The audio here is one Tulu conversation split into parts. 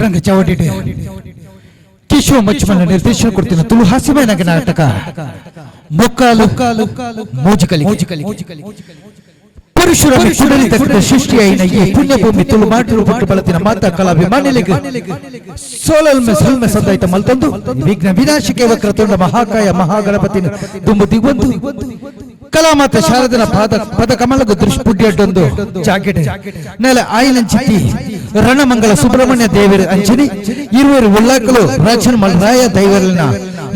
ರಂಗ ಚಾವಡಿಡ್ ಕೇಶವ ಮಚ್ಚಮನ ನಿರ್ದೇಶನ ಕೊಡ್ತಿನ ತುಳು ಹಾಸ್ಯಮಯ ನಾಟಕ ಮೊಕ್ಕಾಲು ಮೋಜಿಕಲಿ. ಪರಶುರಾಮ ಕುಡಲಿ ತಕ್ಕದ ಸೃಷ್ಟಿಯಾಯಿನ ಈ ಪುಣ್ಯಭೂಮಿ ತುಳು ಮಾಟರು ಪುಟ್ಟು ಬಳತಿನ ಮಾತಾ ಕಲಾಭಿಮಾನಿಲಿಗೆ ಸೋಲಲ್ಮೆ ಸಲ್ಮೆ ಸಂದಾಯ್ತ ಮಲ್ತಂದು ವಿಘ್ನ ವಿನಾಶಕ್ಕೆ ವಕ್ರತುಂಡ ಮಹಾಕಾಯ ಮಹಾಗಣಪತಿನ ದುಂಬು ದಿಗ್ವಂತು ಕಲಾಮಾತ ಶಾರದನ ಪಾದ ಪದ ಕಮಲಗು ದೃಷ್ಪುಡ್ಯಡ್ಡೊಂದು ಜಾಕೆಟ್ ನೆಲ ಆಯಿಲಂಚಿತ್ತಿ ರಣಮಂಗಲ ಸುಬ್ರಹ್ಮಣ್ಯ ದೇವರ ಅಂಚಿನಿ ಇರುವರು ಉಳ್ಳಾಕಲು ರಾಜನ್ ಮಲ್ರಾಯ ದೈವರನ್ನ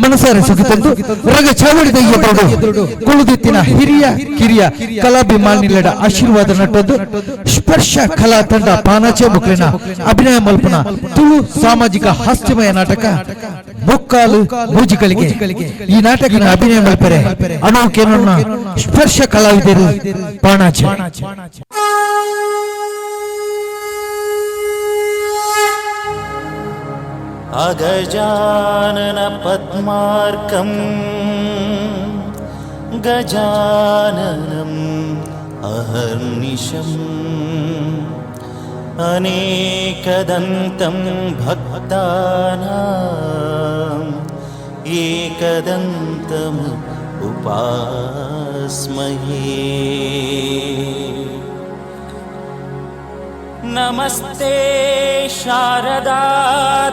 ಮನಸಾರೆ ಸುಗಿತಂದು ರಗ ಚಾವಡಿ ದಯ್ಯದೊಡು ಕುಳುದಿತ್ತಿನ ಹಿರಿಯ ಕಿರಿಯ ಕಲಾಭಿಮಾನಿಲೆಡ ಆಶೀರ್ವಾದ ನಟ್ಟೊಂದು ಸ್ಪರ್ಶ ಕಲಾ ತಂಡ ಪಾನಾಚೆ ಮುಕ್ಲಿನ ಅಭಿನಯ ಮಲ್ಪನ ತುಳು ಸಾಮಾಜಿಕ ಹಾಸ್ಯಮಯ ನಾಟಕ ಮೊಕ್ಕಾಲು ಮೂಜಿಗಳಿಗೆ. ಈ ನಾಟಕನ ಅಭಿನಯ ಮಲ್ಪರೆ ಅನು ಕೇನನ್ನ ಸ್ಪರ್ಶ ಕಲಾವಿದರು ಪಾಣಾಚೆ. अगजाननपद्मार्कं गजाननम् अहर्निशम् अनेकदन्तं भक्तानाम् एकदन्तम् उपास्महे। नमस्ते शारदा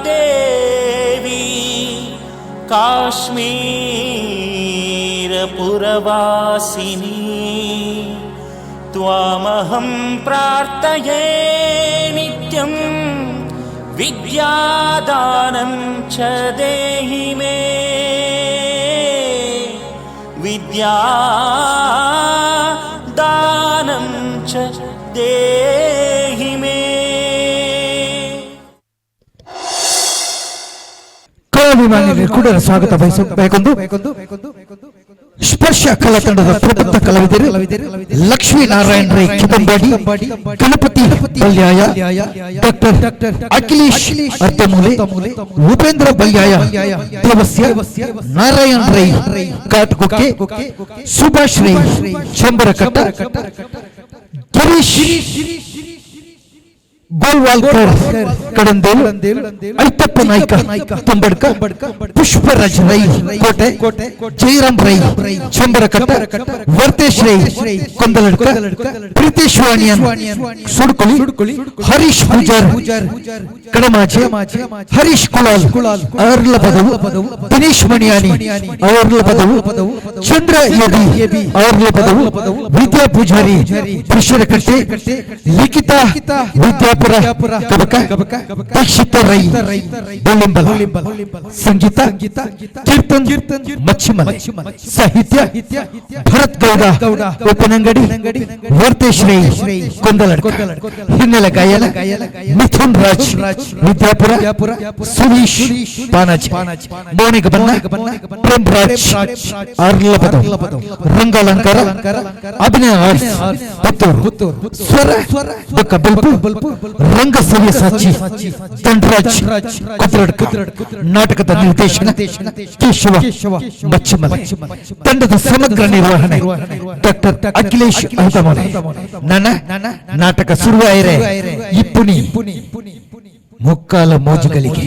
देवी काश्मीरपुरवासिनी, त्वामहं प्रार्थये नित्यं विद्यादानं च देहि मे, विद्यादानं च देहि मे। ಕಲಾಭಿಮಾನಿಗಳಿಗೆ ಕೂಡ ಸ್ವಾಗತ ಬಯಸಬೇಕೆಂದು ಸ್ಪರ್ಶ ಕಲಾ ತಂಡದ ಪ್ರಬುದ್ಧ ಕಲಾವಿದರು ಲಕ್ಷ್ಮೀ ನಾರಾಯಣ ರೈ ಕಿದಂಬಾಡಿ, ಗಣಪತಿ ಬಲ್ಯಾಯ, ಡಾಕ್ಟರ್ ಅಖಿಲೇಶ್ ಅರ್ಧಮೂಲೆ, ಉಪೇಂದ್ರ ಬಲ್ಯಾಯ ದೇವಸ್ಯ, ನಾರಾಯಣ ರೈ ಕಾಟ್ಗುಕ್ಕೆ, ಸುಭಾಷ್ ರೈ ಚಂಬರಕಟ್ಟ, ಗಿರೀಶ್ ಗೋಲ್ವಾಲ್ಕರ್ ಕಡಂದೇಲ್, ಐತಪ್ಪ ನಾಯ್ಕ ತುಂಬಡ್ಕ, ಪುಷ್ಪರಾಜ್ ರೈ ಕೋಟೆ, ಜಯರಾಮ್ ರೈ ಚಂಬರಕಟ್ಟ, ವರ್ತೇಶ್ ರೈ ಕೊಂದಲಡ್ಕ, ಪ್ರೀತೇಶ್ ವಾಣಿಯನ್ ಸುಡ್ಕೊಳಿ, ಹರೀಶ್ ಪೂಜಾರ್ ಕಡಮಾಚೆ, ಹರೀಶ್ ಕುಲಾಲ್ ಅರ್ಲಪದವು, ದಿನೇಶ್ ಮಣಿಯಾನಿ ಅರ್ಲಪದವು, ಚಂದ್ರ ಎಬಿ ಅರ್ಲಪದವು, ವಿದ್ಯಾ ಪೂಜಾರಿ ಕೃಷ್ಣರಕಟ್ಟೆ, ಲಿಖಿತಾ ವಿದ್ಯಾಪುರ ಕಬಕ, ದೀಕ್ಷಿತ ರೈ ಬೆಳ್ಳಿಂಬಲ, ಸಂಗೀತ ಕೀರ್ತನ್ ಮಚ್ಚಿಮಲೆ, ಸಾಹಿತ್ಯ ಭರತ್ ಗೌಡ ಉಪನಂಗಡಿ, ವರ್ತೇಶ್ ರೈ ಕೊಂದಲಡ್ಕ, ಹಿನ್ನೆಲೆ ಗಾಯನ ಮಿಥುನ್ ರಾಜ್ ವಿದ್ಯಾಪುರ, ಸುನೀಶ್ ಪಾನಾಜಿ, ಮೌನಿಕ ಬನ್ನ ಪ್ರೇಮ್ ರಾಜ್ ಅರ್ಲಪದವು, ರಂಗಾಲಂಕಾರ ಅಭಿನಯ ಆರ್ಟ್ಸ್ ಪುತ್ತೂರು, ಸ್ವರ ಬೊಕ್ಕ ಬಲ್ಪು ರಂಗ ಸವ್ಯ ಸಾಕ್ಷಿ ದಂಡರಾಜ್ ಕುದ್ರಡ್ಕ, ನಾಟಕದ ನಿರ್ದೇಶನ ಕೇಶವ ಮಚ್ಚಮಲೆ, ತಂಡದ ಸಮಗ್ರ ನಿರ್ವಹಣೆ ಡಾಕ್ಟರ್ ಅಖಿಲೇಶ್ ಅಹ್ದಮಲೆ. ನನ್ನ ನಾಟಕ ಶುರುವಾಯಿರೆ ಇಪ್ಪುನಿ ಮುಕ್ಕಾಲ ಮೋಜುಗಳಿಗೆ.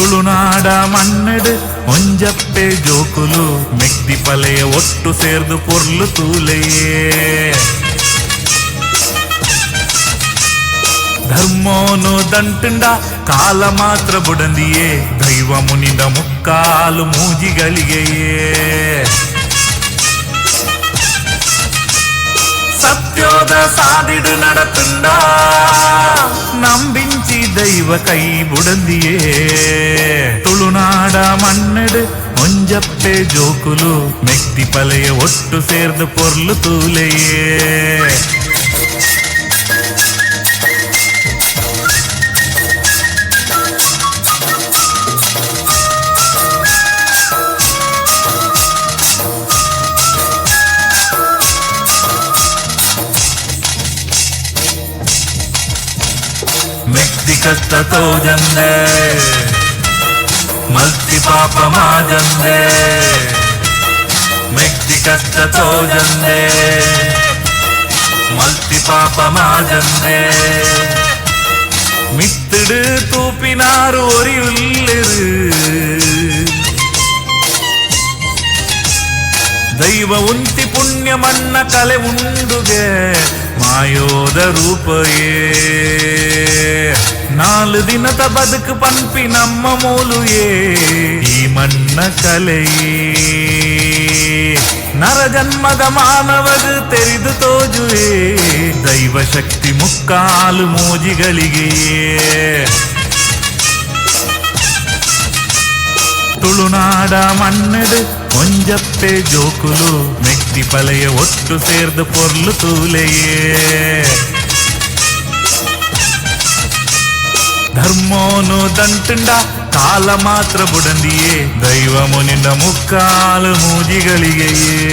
ತುಳುನಾಡ ಮಣ್ಣಡು ಒಂಜಪ್ಪೆ ಜೋಕುಲು ಮೆಕ್ತಿ ಪಲೆಯ ಒಟ್ಟು ಸೇರ್ದು ಪೊರ್ಲು ತೂಲೆಯೇ. ಧರ್ಮೋನು ದಂಟುಂಡ ಕಾಲ ಮಾತ್ರ ಬುಡಂದಿಯೇ, ದೈವ ಮುನಿದ ಮುಕ್ಕಾಲು ಮೂಜಿಗಳಿಗೆಯೇ. ಸತ್ಯೋದ ಸಾದಿಡು ನಡತುಂಡ ನಂಬಿಂಚಿ ದೈವ ಕೈ ಬುಡಂದಿಯೇ. ತುಳುನಾಡ ಮಣ್ಣಡು ಒಂಜಪ್ಪೆ ಜೋಕುಲು ಮೆಕ್ತಿ ಪಲೆಯ ಒಟ್ಟು ಸೇರ್ದು ಪೊರ್ಲು ತೂಲೆಯೇ. ಮೆಕ್ತಿ ಕಷ್ಟ ತೋಜಂದೆ ಮಲ್ತಿ ಪಾಪ ಮಾಜಂದೆ, ಮೆಕ್ತಿ ಕಷ್ಟ ತೋಜಂದೆ ಮಲ್ತಿ ಪಾಪ ಮಾಜಂದೆ. ಮಿತ್ತಿಡು ತೂಪಿನಾರು ಒರಿಯುಲ್ಲಿರು, ದೈವ ಉಂತಿ ಪುಣ್ಯ ಮಣ್ಣ ಕಲೆ ಉಂಡುಗೆ ಮಾಯೋದ ರೂಪಯೇ. ನಾಲು ದಿನದ ಬದುಕು ಪನ್ಪಿ ನಮ್ಮ ಮೂಲುಯೇ ಈ ಮಣ್ಣ ಕಲೆಯೇ. ನರ ಜನ್ಮದ ಮಾನವದು ತೆರೆದು ತೋಜುವೆ ದೈವ ಶಕ್ತಿ ಮುಕ್ಕಾಲು ಮೋಜಿಗಳಿಗೆ. ತುಳುನಾಡ ಮಣ್ಣಡು ಒಂಜಪ್ಪೆ ಜೋಕುಲು ಮೆಕ್ತಿ ಪಲೆಯ ಒಟ್ಟು ಸೇರ್ದು ಪೊರ್ಲು ತೂಲೆಯೇ. ಧರ್ಮೋನು ದಂಟುಂಡ ಕಾಲ ಮಾತ್ರ ಬುಡಂದಿಯೇ, ದೈವ ಮುನಿಂದ ಮುಕ್ಕಾಲು ಮೂಜಿಗಳಿಗೆಯೇ.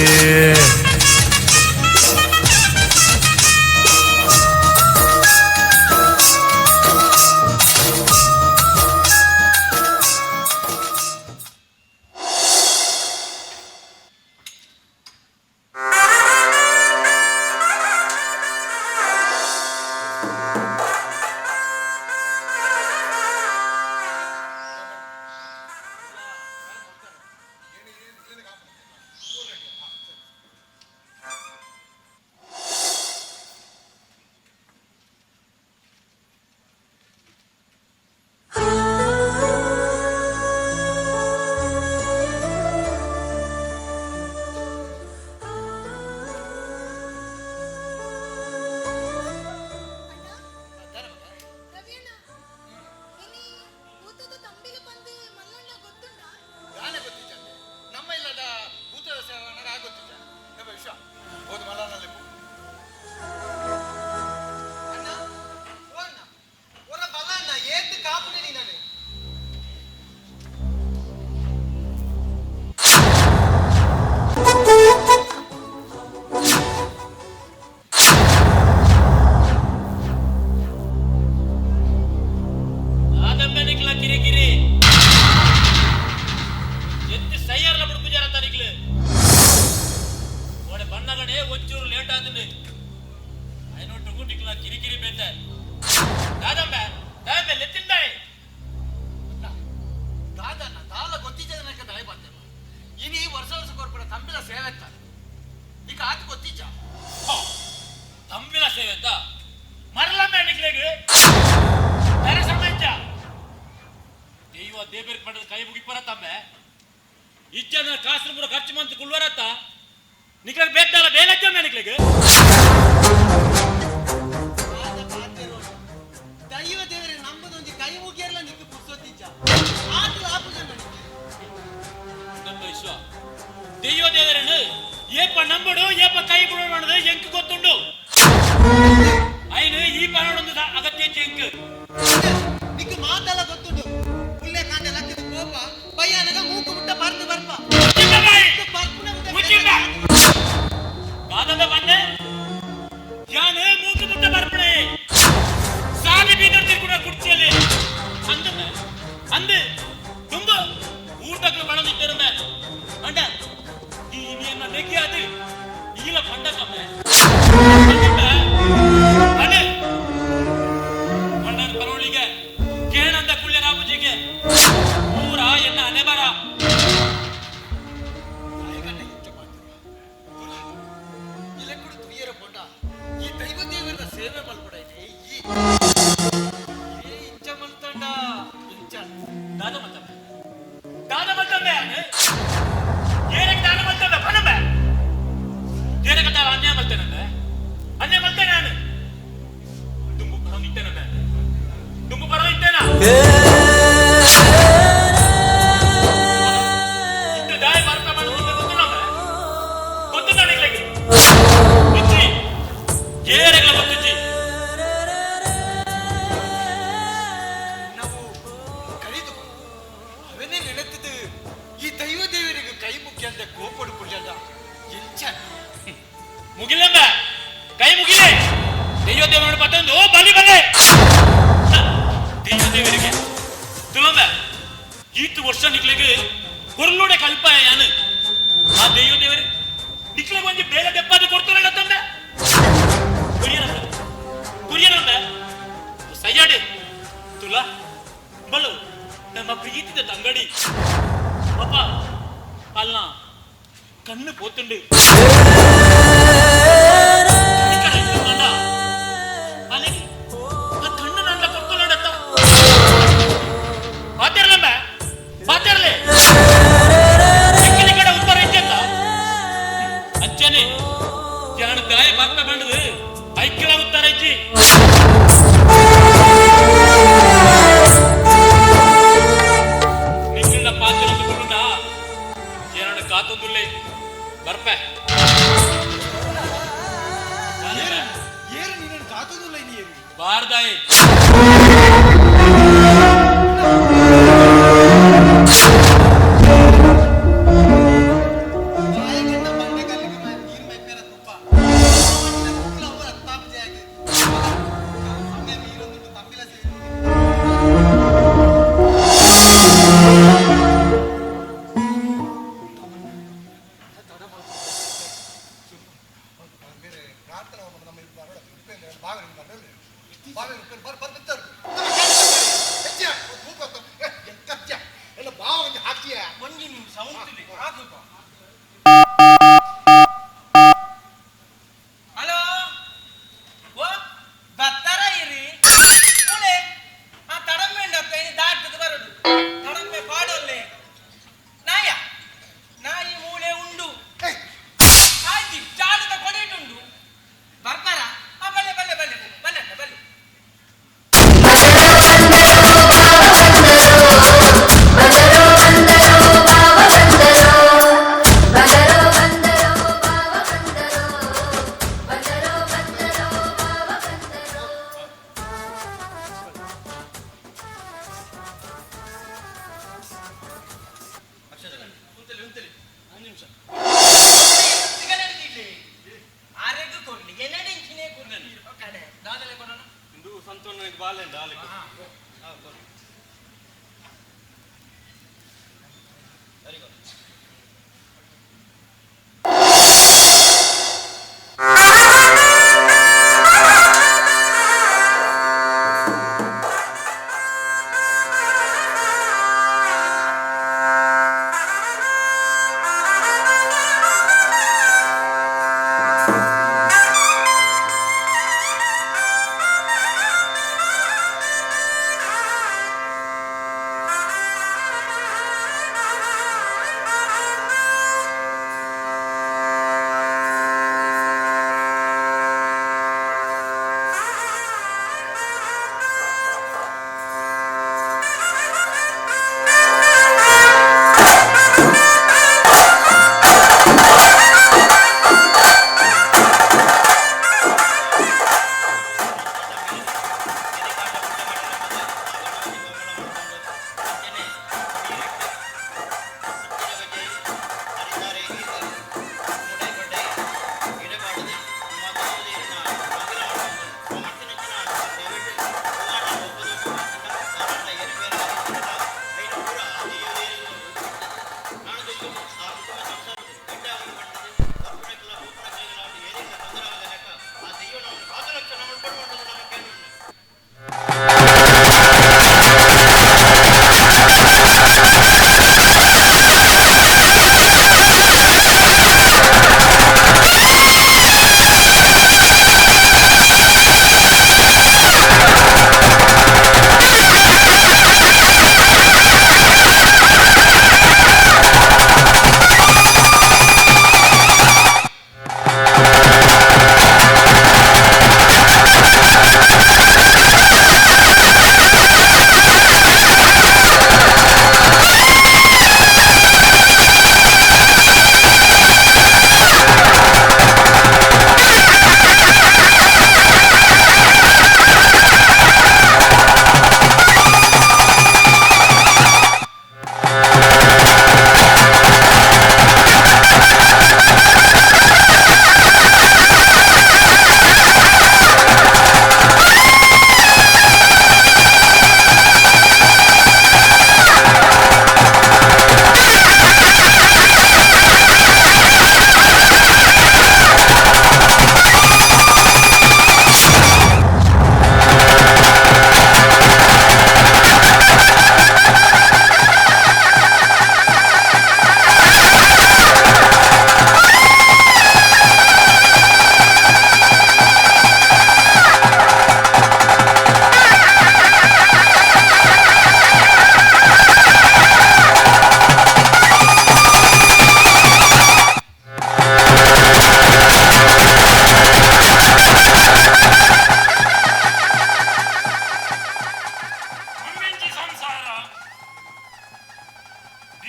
ರವಿಯಣ್ಣ, ಇನಿ ಭೂತದ ತಂಬಿಲ ಬಂದು ಮಲ್ಲಣ್ಣ ಗೊತ್ತುಂಡಾ? ಯಾನೆ ಗೊತ್ತಿದ್ದಾನೆ, ನಮ್ಮ ಇಲ್ಲದ ಭೂತದ ಸೇವನ ಗೊತ್ತಿದ್ದಾನೆ ನಮ್ಮ ವಿಶ್ವ ಹೋದ ಮಲ್ಲನಲ್ಲಿ. ಅಣ್ಣ, ಓ ಅಣ್ಣ, ಒರ ಬಲ ಅಣ್ಣ, ಏತ್ ಕಾಪುನೆ ನೀನನೆ. ಆದಮ್ಮೆನಿಕ್ಲ ಕಿರಿಕಿರಿ ಎತ್ತಿ ಸೈಯರ್ಲ ಬಿಡ್ಪುಜಾರ ತನಿಕ್ಲು ಓಡೆ ಬಣ್ಣಗಡೆ ಒಂಚೂರು ಲೇಟ್ ಆದ್ರೆ ಐನೊಟ್ಟಿಗೂ ನಿಕ್ಲ ಕಿರಿಕಿರಿ ಬೇತೆ. ದಾದಂಬೆ ದಾದಂಬೆ ಲೆತ್ತಿಂದಾಯ್. ದಾದಣ್ಣ ದಾಲ ಗೊತ್ತಿದ್ದ ದಾಯ ಬರ್ತೇನೆ. ಇನಿ ವರ್ಷ ವರ್ಷ ಕೊರ್ಪಡ ತಂಬಿಲ ಸೇವೆ ಈಗ ಆತ ಗೊತ್ತಿಜ್ಜ? ತಂಬಿಲ ಸೇವೆ ಅಂತ ಮರಲಂಬೆ ನಿಕ್ಲೆಗ್ ಬೇರೆ ಸಮಯ ದೈವ ದೇಬೇರ್ ಪಡೆದ ಕೈ ಮುಗಿಪರ ತಮ್ಮೆ ಇಜ್ಜನ ಕಾಸು ಪೂರ ಖರ್ಚು ಮಂತ್ ಕುಳ್ವರತ್ತ ನಿಕ್ಲೆಗ್ ಬೇತಲ್ಲ ಬೇಲಜ್ಜ ನಿಕ್ಲೆಗ್. ಆದ ಪಾತೆರೋಡು. ದೈವ ದೇವರೇ ನಂಬುದೊಂಜಿ ಕೈ ಮುಗಿಯರ್ಲ ನಿಕ್ಕು ಪುರ್ಸೊತ್ತಿಜ್ಜ. ಆತ್ಲ ಆಪುಜಣ್ಣ ನಿಕ್ಕು. ನಮ್ಮ ವಿಶ್ವ ದೈವ ದೇವರನ್ನು ಏಪ ನಂಬಡು ಏಪ ಕೈ ಬಿಡೋಣ ಎಂಕ್ ಗೊತ್ತುಂಡು. ಐನು ಈ ಪನೋಡೊಂದು ಅಗತ್ಯ ಎಂಕ್. ನಿಕ್ಕು ಮಾತೆಲ್ಲ ಗೊತ್ತುಂಡು. ಪುಲ್ಲೆ ಕಾಂಡೆ ಲಕ್ಕಿದ ಕೋಪ ಪಯ್ಯನಗ ಮೂಕು ಮುಟ್ಟ ಪರ್ದು ಬರ್ಪ. ಮುಚ್ಚಿಂದ ಬಾಯಿ. ನಿಕ್ಕು ಪರ್ಪುನ ಉದ ಮುಚ್ಚಿಂದ. ದಾದದ ಬಂದೆ ಯಾನು ಮೂಕು ಮುಟ್ಟ ಬರ್ಪಣೆ ಸಾಲಿ ಬೀದರ್ ತಿರ್ಗುಣ ಕುರ್ಚಿಯಲ್ಲಿ ಅಂದ ಅಂದು ತುಂಬ ಊಟಕ್ಕೆ ಬಣದಿದ್ದರು ಅಂಡ ಈ ಎನ್ನ ನೆಗ್ಗಿ ಅದು ಈಲ ಪಂಡ ಕಮ್ಮೆ ಪಂಡ ಪರೋಳಿಗೆ ಕೇಳಂದ ಕುಳ್ಳೆ. ಮಲ್ತಂದೆ ಏರಕ್ಕೆ ದಾನ ಮಲ್ತಂದೆ ಪಣಂಬೆ ಏರಕ್ಕೆ ದಾನ ಅನ್ಯಾಯ ಮಲ್ತೇನಂದೆ ಅನ್ಯಾಯ ಮಲ್ತೇನೆ ನಾನು ದುಂಬು ಬರೋ ಇತ್ತೇನಂದೆ ದುಂಬು ಬರೋ ಇತ್ತೇನ ಇಟ್ಟು ದಾಯ ಭಾರತ ಮಾಡೋದು ಗೊತ್ತು ನಮ್ಮ ಗೊತ್ತು ನನಗೆ ಬುಜ್ಜಿ ಏರಗಳ ಗೊತ್ತುಜ್ಜಿ. ನಾವು ಕರೆದು ಅವನೇ ನೆನೆತದು ಈ ದೈವ ದೇವರಿಗೆ ಕೈ ಮುಖ್ಯ ಅಂತ ಕೋಪಡು ಕುಳ್ಯಲ್ಲ ಎಂಚ. ಮುಗಿಲಂಬ ಕೈ ಮುಗಿಲೆ ದೈವ ದೇವರನ್ನು ಪತ್ತೊಂದು ಓ ಬಲಿ ಬಲೆ ದೈವ ದೇವರಿಗೆ ತುಳಂಬ ಈತು ವರ್ಷ ನಿಕ್ಲೆಗೆ ಕೊರ್ಲುಡೆ ಕಲ್ಪಾಯ ಯಾನು ಆ ದೈವ ದೇವರು ನಿಕ್ಲೆಗೆ ಒಂಜಿ ಬೇಗ ದೆಪ್ಪಾದ ಕೊಡ್ತಾರಲ್ಲ ತಂದೆ ಕುರಿಯನ ಕುರಿಯನಂದ ಸಯ್ಯಾಡೆ ತುಲಾ ಬಲು ನಮ್ಮ ಪ್ರೀತಿದ ತಂಗಡಿ ಪಾಪ ಅಲ್ಲ ಕಣ್ಣು ಪೋತುಂಡು ಕಣ್ಣು ನನ್ನ ಕೊಡ್ಕೊಳ್ಳೋಡತ್ತ ಪಾತಿರ್ಲಂಬ ಪಾತಿರ್ಲಿ ಕಡೆ ಉತ್ತರ ಇಚ್ಚತ್ತ ಅಚ್ಚನೆ ಜಾಣ ದಾಯ ಬಾತ್ಮ ಬಂಡದು ಐಕ್ಯಳ ಉತ್ತರ ಇಚ್ಚಿ. ನಿಕ್ಕಿಂದ ಪಾತ್ರ ಕುಳ್ಳುಂಡ ಏನನ್ನು ಕಾತೊಂದುಲ್ಲೆ ಬರ್ಪೆ. ಏರು ನಿನ್ನನ್ನು ಕಾತೊಂದುಲ್ಲ ಇನಿ ಏರು. ಬಾರ್ದಾಯಿ. ನಾಯಕನ ಬಂಡೆಕಲ್ಲಿಗೆ ನೀರ್ ಮೈಪೇರ ತುಪ್ಪ ಕುಕ್ಲ ಅವರ ತಾಪ್ ಜಾಗ ಸಮಯ ನೀರೊಂದುಂಟು ತಂಬಿಲ ಸೇವೆ. ಪ್ರಾರ್ಥನೆ ನಮ್ಮ ಹಾಕಿಯ. ಒಂಜಿ ನಿಮಿಷ ಉಂಟು. ಹಲೋ, ಓ ಬತ್ತಾರ ಇರಿ. ಉಳೆ ಆ ತಡಮೆ ಉಂಡತ್ತ ಇನಿ ದಾಟದ ಬರೋದು ತಡಮೆ ಪಾಡೋಲು.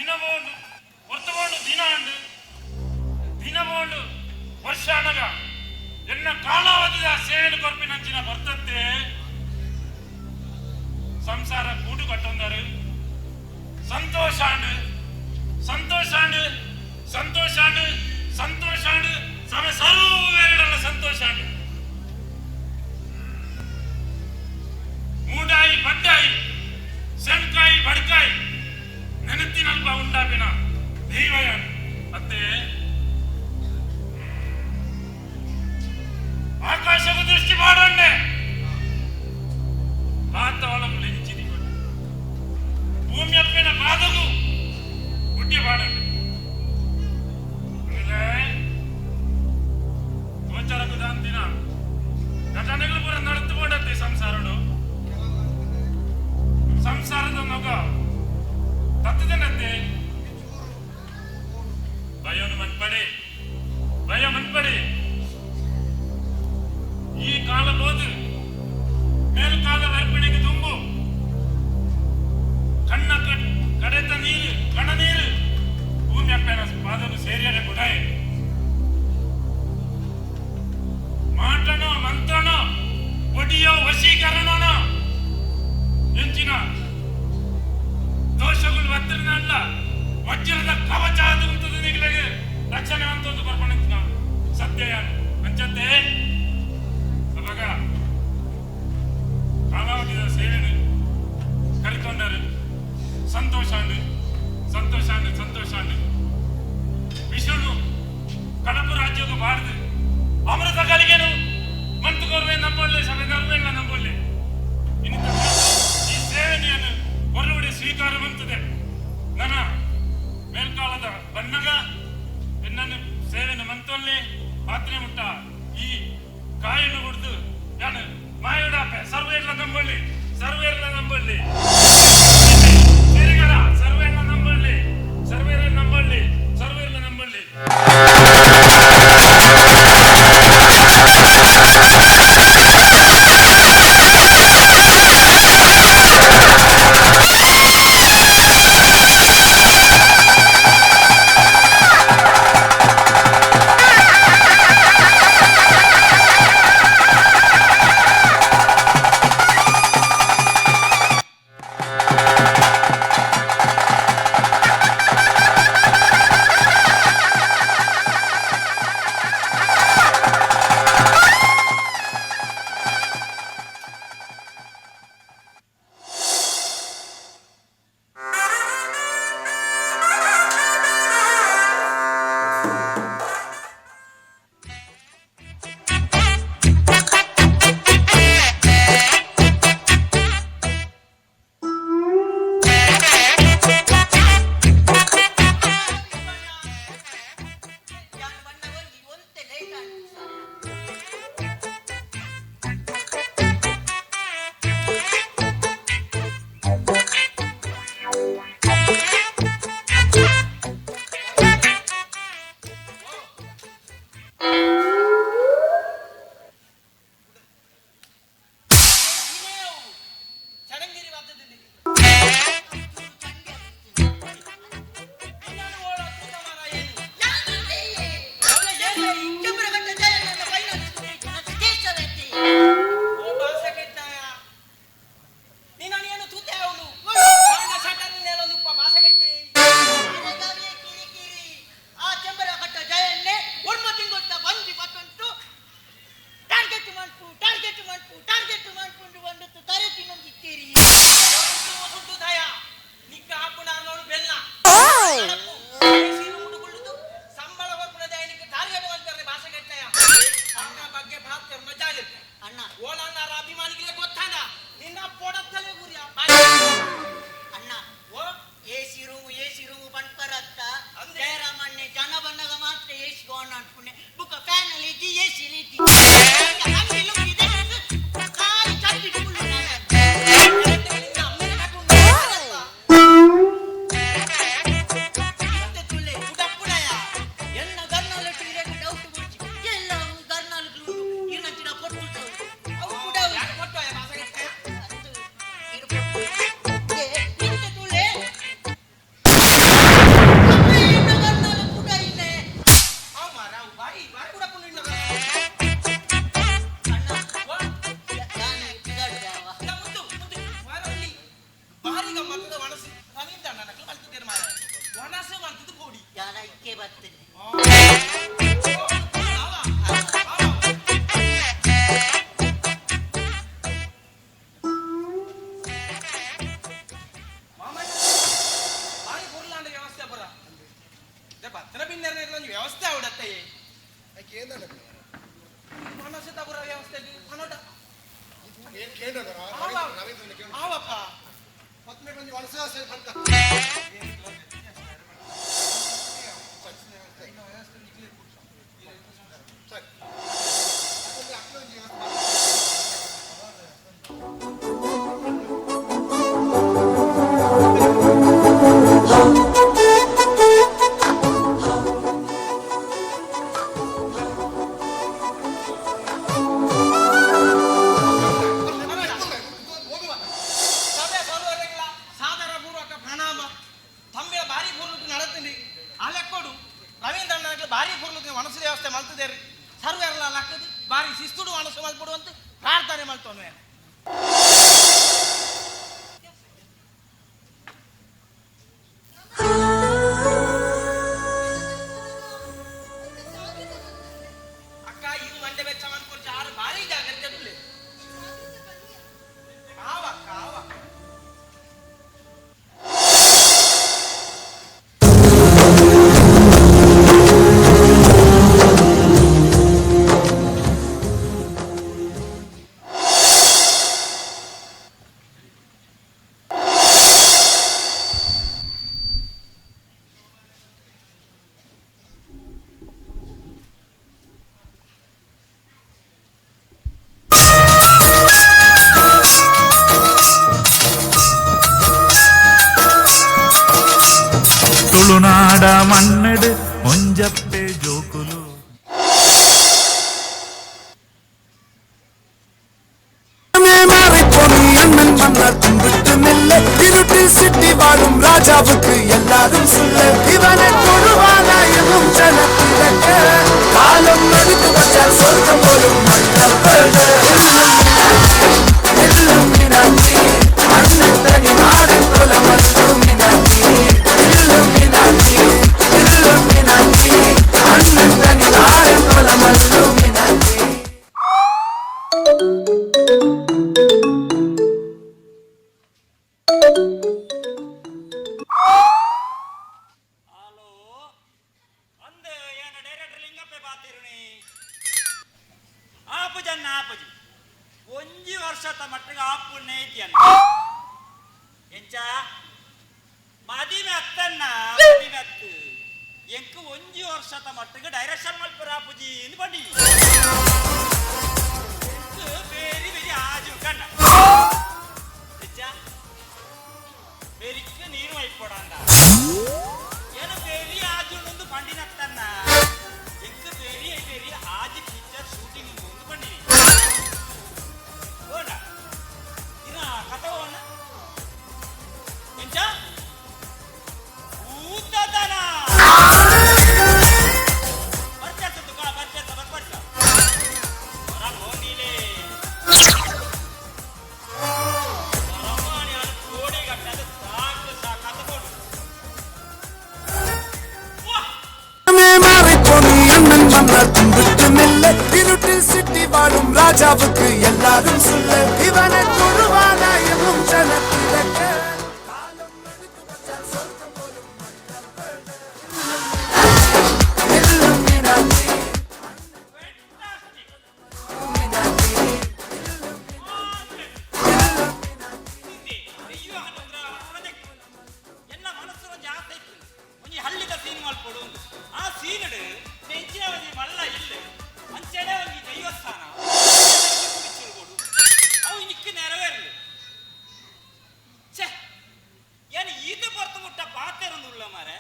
ದಿನ ಬೋಂಡು ಹೊರ್ತು ಬೋಂಡು ದಿನ ಅಂಡು ದಿನ ಬೋಂಡು ವರ್ಷ ಅನಗ ಎನ್ನ ಕಾಲಾವಧಿದ ಸೇವೆಯನ್ನು ಕೊರ್ಪಿನಂಚಿನ ಬರ್ತತ್ತೆ. ಸಂಸಾರ ಕೂಡು ಕಟ್ಟೊಂದರು ಸಂತೋಷಾಂಡು ಸಂತೋಷಾಂಡು ಸಂತೋಷಾಂಡು ಸಂತೋಷಾಂಡು ಸಮ ಸರ್ವೇರಡಲ್ಲ ಸಂತೋಷಾಂಡು. ಮೂಡಾಯಿ ಬಡ್ಡಾಯಿ ಸೆಣ್ಕಾಯಿ ಬಡ್ಕಾಯಿ ನೆನತಿನಲ್ಪ ಉಂಡಾಪಿನ ದೈವಯಾನ್ ಅತ್ತೆ. ಆಕಾಶకు ದೃಷ್ಟಿ ಮಾಡೊಂಡೆ ಪಾತಾಳము ಲೆಂಚಿದಿ ಭೂಮಿ ಅಪ್ಪಿನ ಪಾದకు ಗುಡ್ಡೆ ಪಾడండి. ಗೋಚರకు ದಾಂತಿನ ಘಟನೆಗಳು ಪೂರ ನಡೆದುಕೊಂಡತ್ತೆ ಸಂಸಾರಡು. ಸಂಸಾರದ ಮಗ ತತ್ತದನತ್ತೆ. ಭಯನು ಮನ್ಪಡೆ, ಭಯ ಮನ್ಪಡೆ. ಈ ಕಾಲ ಬೋದು ಮೇಲ್ಕಾಲ ಅರ್ಪಣೆಗೆ ತುಂಬು ಕಣ್ಣ ಕಡೆತ ನೀರು ಕಣ ನೀರು ಭೂಮಿ ಅಪ್ಪನ ಪಾದನು ಸೇರಿಯರೆ ಕೊಡಾಯ. ಮಾಟನೋ ಮಂತ್ರನೋ ಒಡಿಯೋ ವಶೀಕರಣನೋ ಎಂಚಿನ ದೋಷಗಳು ಬತ್ತಿರನಲ್ಲ ವಜ್ರದ ಕವಚ ಅದು ಉಂಟು ನಿಗಲಿಗೆ ರಕ್ಷಣೆ ಅಂತ ಒಂದು ಬರ್ಪಣಿಂಚಿನ ಸತ್ಯ ಅಂಚತ್ತೆ. ಅವಾಗ ಕಾಲಾವಧಿಯ ಸೇವೆಯನ್ನು ಕರೆಕೊಂಡರು ಸಂತೋಷಾಂಡು ಸಂತೋಷಾಂಡು ಸಂತೋಷಾಂಡು. ವಿಷ್ಣು ಕಡಪು ರಾಜ್ಯಕ್ಕೆ ಬಾರದು ಅಮೃತ ಕಲಿಗೆನು ಮಂತುಕೋರ್ವೆ ನಂಬೊಳ್ಳೆ ಸಭೆ ನರ್ವೆಲ್ಲ ನಂಬೊಳ್ಳೆ ಇನ್ನಿತ ಈ ಸೇವೆಯನ್ನು ಹೊರಗಡೆ ಸ್ವೀಕಾರ ಬಂತದೆ. ನನ್ನ ಮೇಲ್ಕಾಲದ ಬಣ್ಣಗ ಎನ್ನನ್ನು ಸೇವೆಯನ್ನು ಮಂತೊಲ್ಲೆ ಪಾತ್ರೆ ಮುಟ್ಟ ಈ ಕಾಯನ್ನು ಕುಡಿದು ನಾನು ಮಾಯೋಡಾಪೆ ಸರ್ವೇರ್ಲ ನಂಬಳ್ಳಿ ಸರ್ವೇರ್ಲ ನಂಬಳ್ಳಿ ಸಿರಿಗರ ಸರ್ವೇರ್ಲ ನಂಬಳ್ಳಿ ಸರ್ವೇರ್ಲ ನಂಬಳ್ಳಿ ಸರ್ವೇರ್ಲ ನಂಬಳ್ಳಿ. ಐಕೆ ಬರ್ತದೆ. ಬಾರಿ ಪುರ್ಲಾಂಡ ವ್ಯವಸ್ಥೆ ಬರ ಬತ್ತನ ಬಿನ್ನೆರ ಒಂಜಿ ವ್ಯವಸ್ಥೆ ಆವಡತ್ತೆ. ಮನಸ್ಸು ತಗುರ ವ್ಯವಸ್ಥೆ ಪನೋಟ. ಆವಪ್ಪ. ಸಭೆ ಸರೋವರಗಳ ಸಾದರ ಪೂರ್ವಕ ಪ್ರಣಾಮ. ತಂಬಿಳ ಬಾರಿ ಪೂರ್ವಕ್ಕೆ ನಡತೀನಿ ಅಲೆಕ್ಕೊಡು ರವೀಂದ್ರನಾಥ್ ಬಾರಿ ಪೂರ್ವಕ್ಕೆ ಮನಸ್ಸು ವ್ಯವಸ್ಥೆ ಮಲ್ತದೇರಿ. ಸರ್ವೆಲ್ಲ ಲಕ್ಕದು ಬಾರಿ ಶಿಸ್ತುಡು ಮನಸ್ಸು ಮಲ್ಪಡುವಂತ ಪ್ರಾರ್ಥನೆ ಮಲ್ತೋನು. ಅಕ್ಕ ಇರು ಮಂಡೆ ಬೆಚ್ಚ ಮಾಡ್ಕೊಡ್ಚ ಆರು ಬಾರಿ ಜಾಗ್ರತೆ ತುಲೆ. ಆವಕ್ಕ ಆವಕ್ಕ. ತುಳುನಾಡ ಮಣ್ಣಡು ಒಂಜಪ್ಪೆ ಜೋಕುಲು. இருட்டில் சிட்டி வாழும் ராஜாவுக்கு எல்லாரும் சொல்ல இவனை தொழுவானா எங்கும் ஜனத்திலக்க காலம் நடுத்து வச்சால் சொர்க்கம் போலும். அண்ணன் தனி நாடு குலமல்லுமினாத்தி இல்லுமினாத்தி இல்லுமினாத்தி அண்ணன் தனி நாடு குலமல்லுமினாத்தி. ಹಲೋ, ಅಂದ ಏನ ಡೈರೆಕ್ಟರ್ ಲಿಂಗಪ್ಪೆ ಬಾತಿರುಣಿ. ಆಪುಜನ್ನ ಆಪುಜಿ ಒಂಜಿ ವರ್ಷದ ಮಟ್ಟಿಗೆ ಆಪು ನೇತಿಯನ್ನ ಎಂಚ ಮದಿಮೆ ಅತ್ತನ್ನ ಮದಿಮೆ ಅತ್ತು ಎಂಕ್ ಒಂಜಿ ವರ್ಷದ ಮಟ್ಟಿಗೆ ಡೈರೆಕ್ಷನ್ ಮಲ್ಪುರ ಆಪುಜಿ ಇಂದು ಬನ್ನಿ. ಎಂಕ್ ಬೇರಿ ಬೇರಿ ಆಜು ಕಣ್ಣ ಎಂಚ ಬೆರಿಕ್ ನೀರು ವೈಪೊಡಂದ ಏನು ಬೇರಿ ಆಜುನೊಂದು ಪಂಡಿನತ್ತನ್ನ ಎಂಕ್ ಬೇರಿ ಬೇರಿ ಆಜಿ ಪಿಕ್ಚರ್ ಶೂಟಿಂಗ್ ಒಂದು ಪಂಡಿನಿ ಓಡ ಇನ್ನ ಕಥ ಓಣ ಎಂಚ ಊತದನ ಬರ್ಚ ತುಕ ಬರ್ಚ ಬರ್ಪಡ್ಸ ಹೊರ ಹೋಗಿಲೆ ರಮಾಣಿ ಕೋಡಿ ಗಟ್ಟದ ಸಾಕು ಸಾಕಾತ ಕೊಡು. மாறிப்போனி அண்ணன் வந்தால் கும்பிட்டு மெல்ல இருட்டில் சிட்டி வாழும் ராஜாவுக்கு எல்லாரும் சொல்ல இவனை தொழுவானா எங்கும் ஜனத்திலக்க காலம் எடுத்து வச்சால் சொர்க்கம் போலும். இல்லுமினாத்தி. ಎಲ್ಲ ಮನಸ್ಸು ಜಾಸ್ತಿ ಇತ್ತು. ಒಂಜಿ ಹಳ್ಳಿದ ಸೀನ್ ಮಲ್ಪೊಡು. ಆ ಸೀನಡು ನೆಂಚಿನ ಒಂಜಿ ಮಲ್ಲ ಇಲ್ಲ ಅಂಚೆಡೆ ಒಂಜಿ ದೈವಸ್ಥಾನ ಕೊಡು. ಅವು ನಿಕ್ಕು ನೆರವೇರಲು. ಛೇ, ಏನು ಈತ ಪೊರ್ತು ಮುಟ್ಟ ಪಾತೆರೊಂದುಲ್ಲ ಮಾರೆ.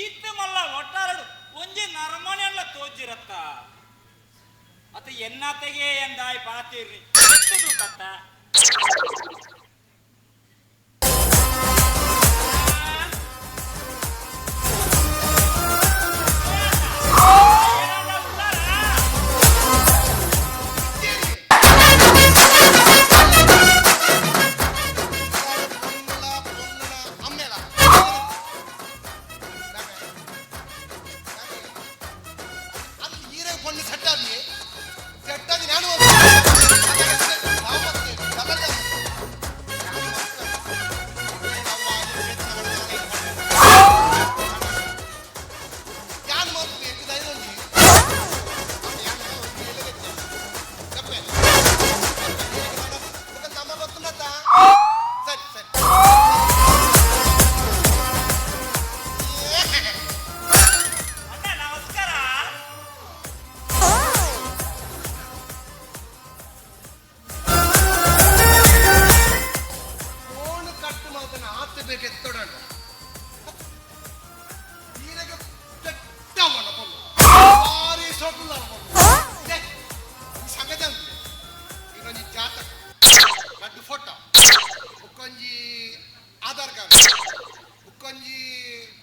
ಈತ ಮಲ್ಲ ಒಟ್ಟಾರಡು ಒಂಜಿ ನರಮನೆಲ್ಲ ತೋಜಿರತ್ತ ಅತ್ತ ಎನ್ನಾತೆಗೆ ಎಂದಾಯ್ ಪಾತೇರ್ನಿ ಎತ್ತದು ಕತ್ತ.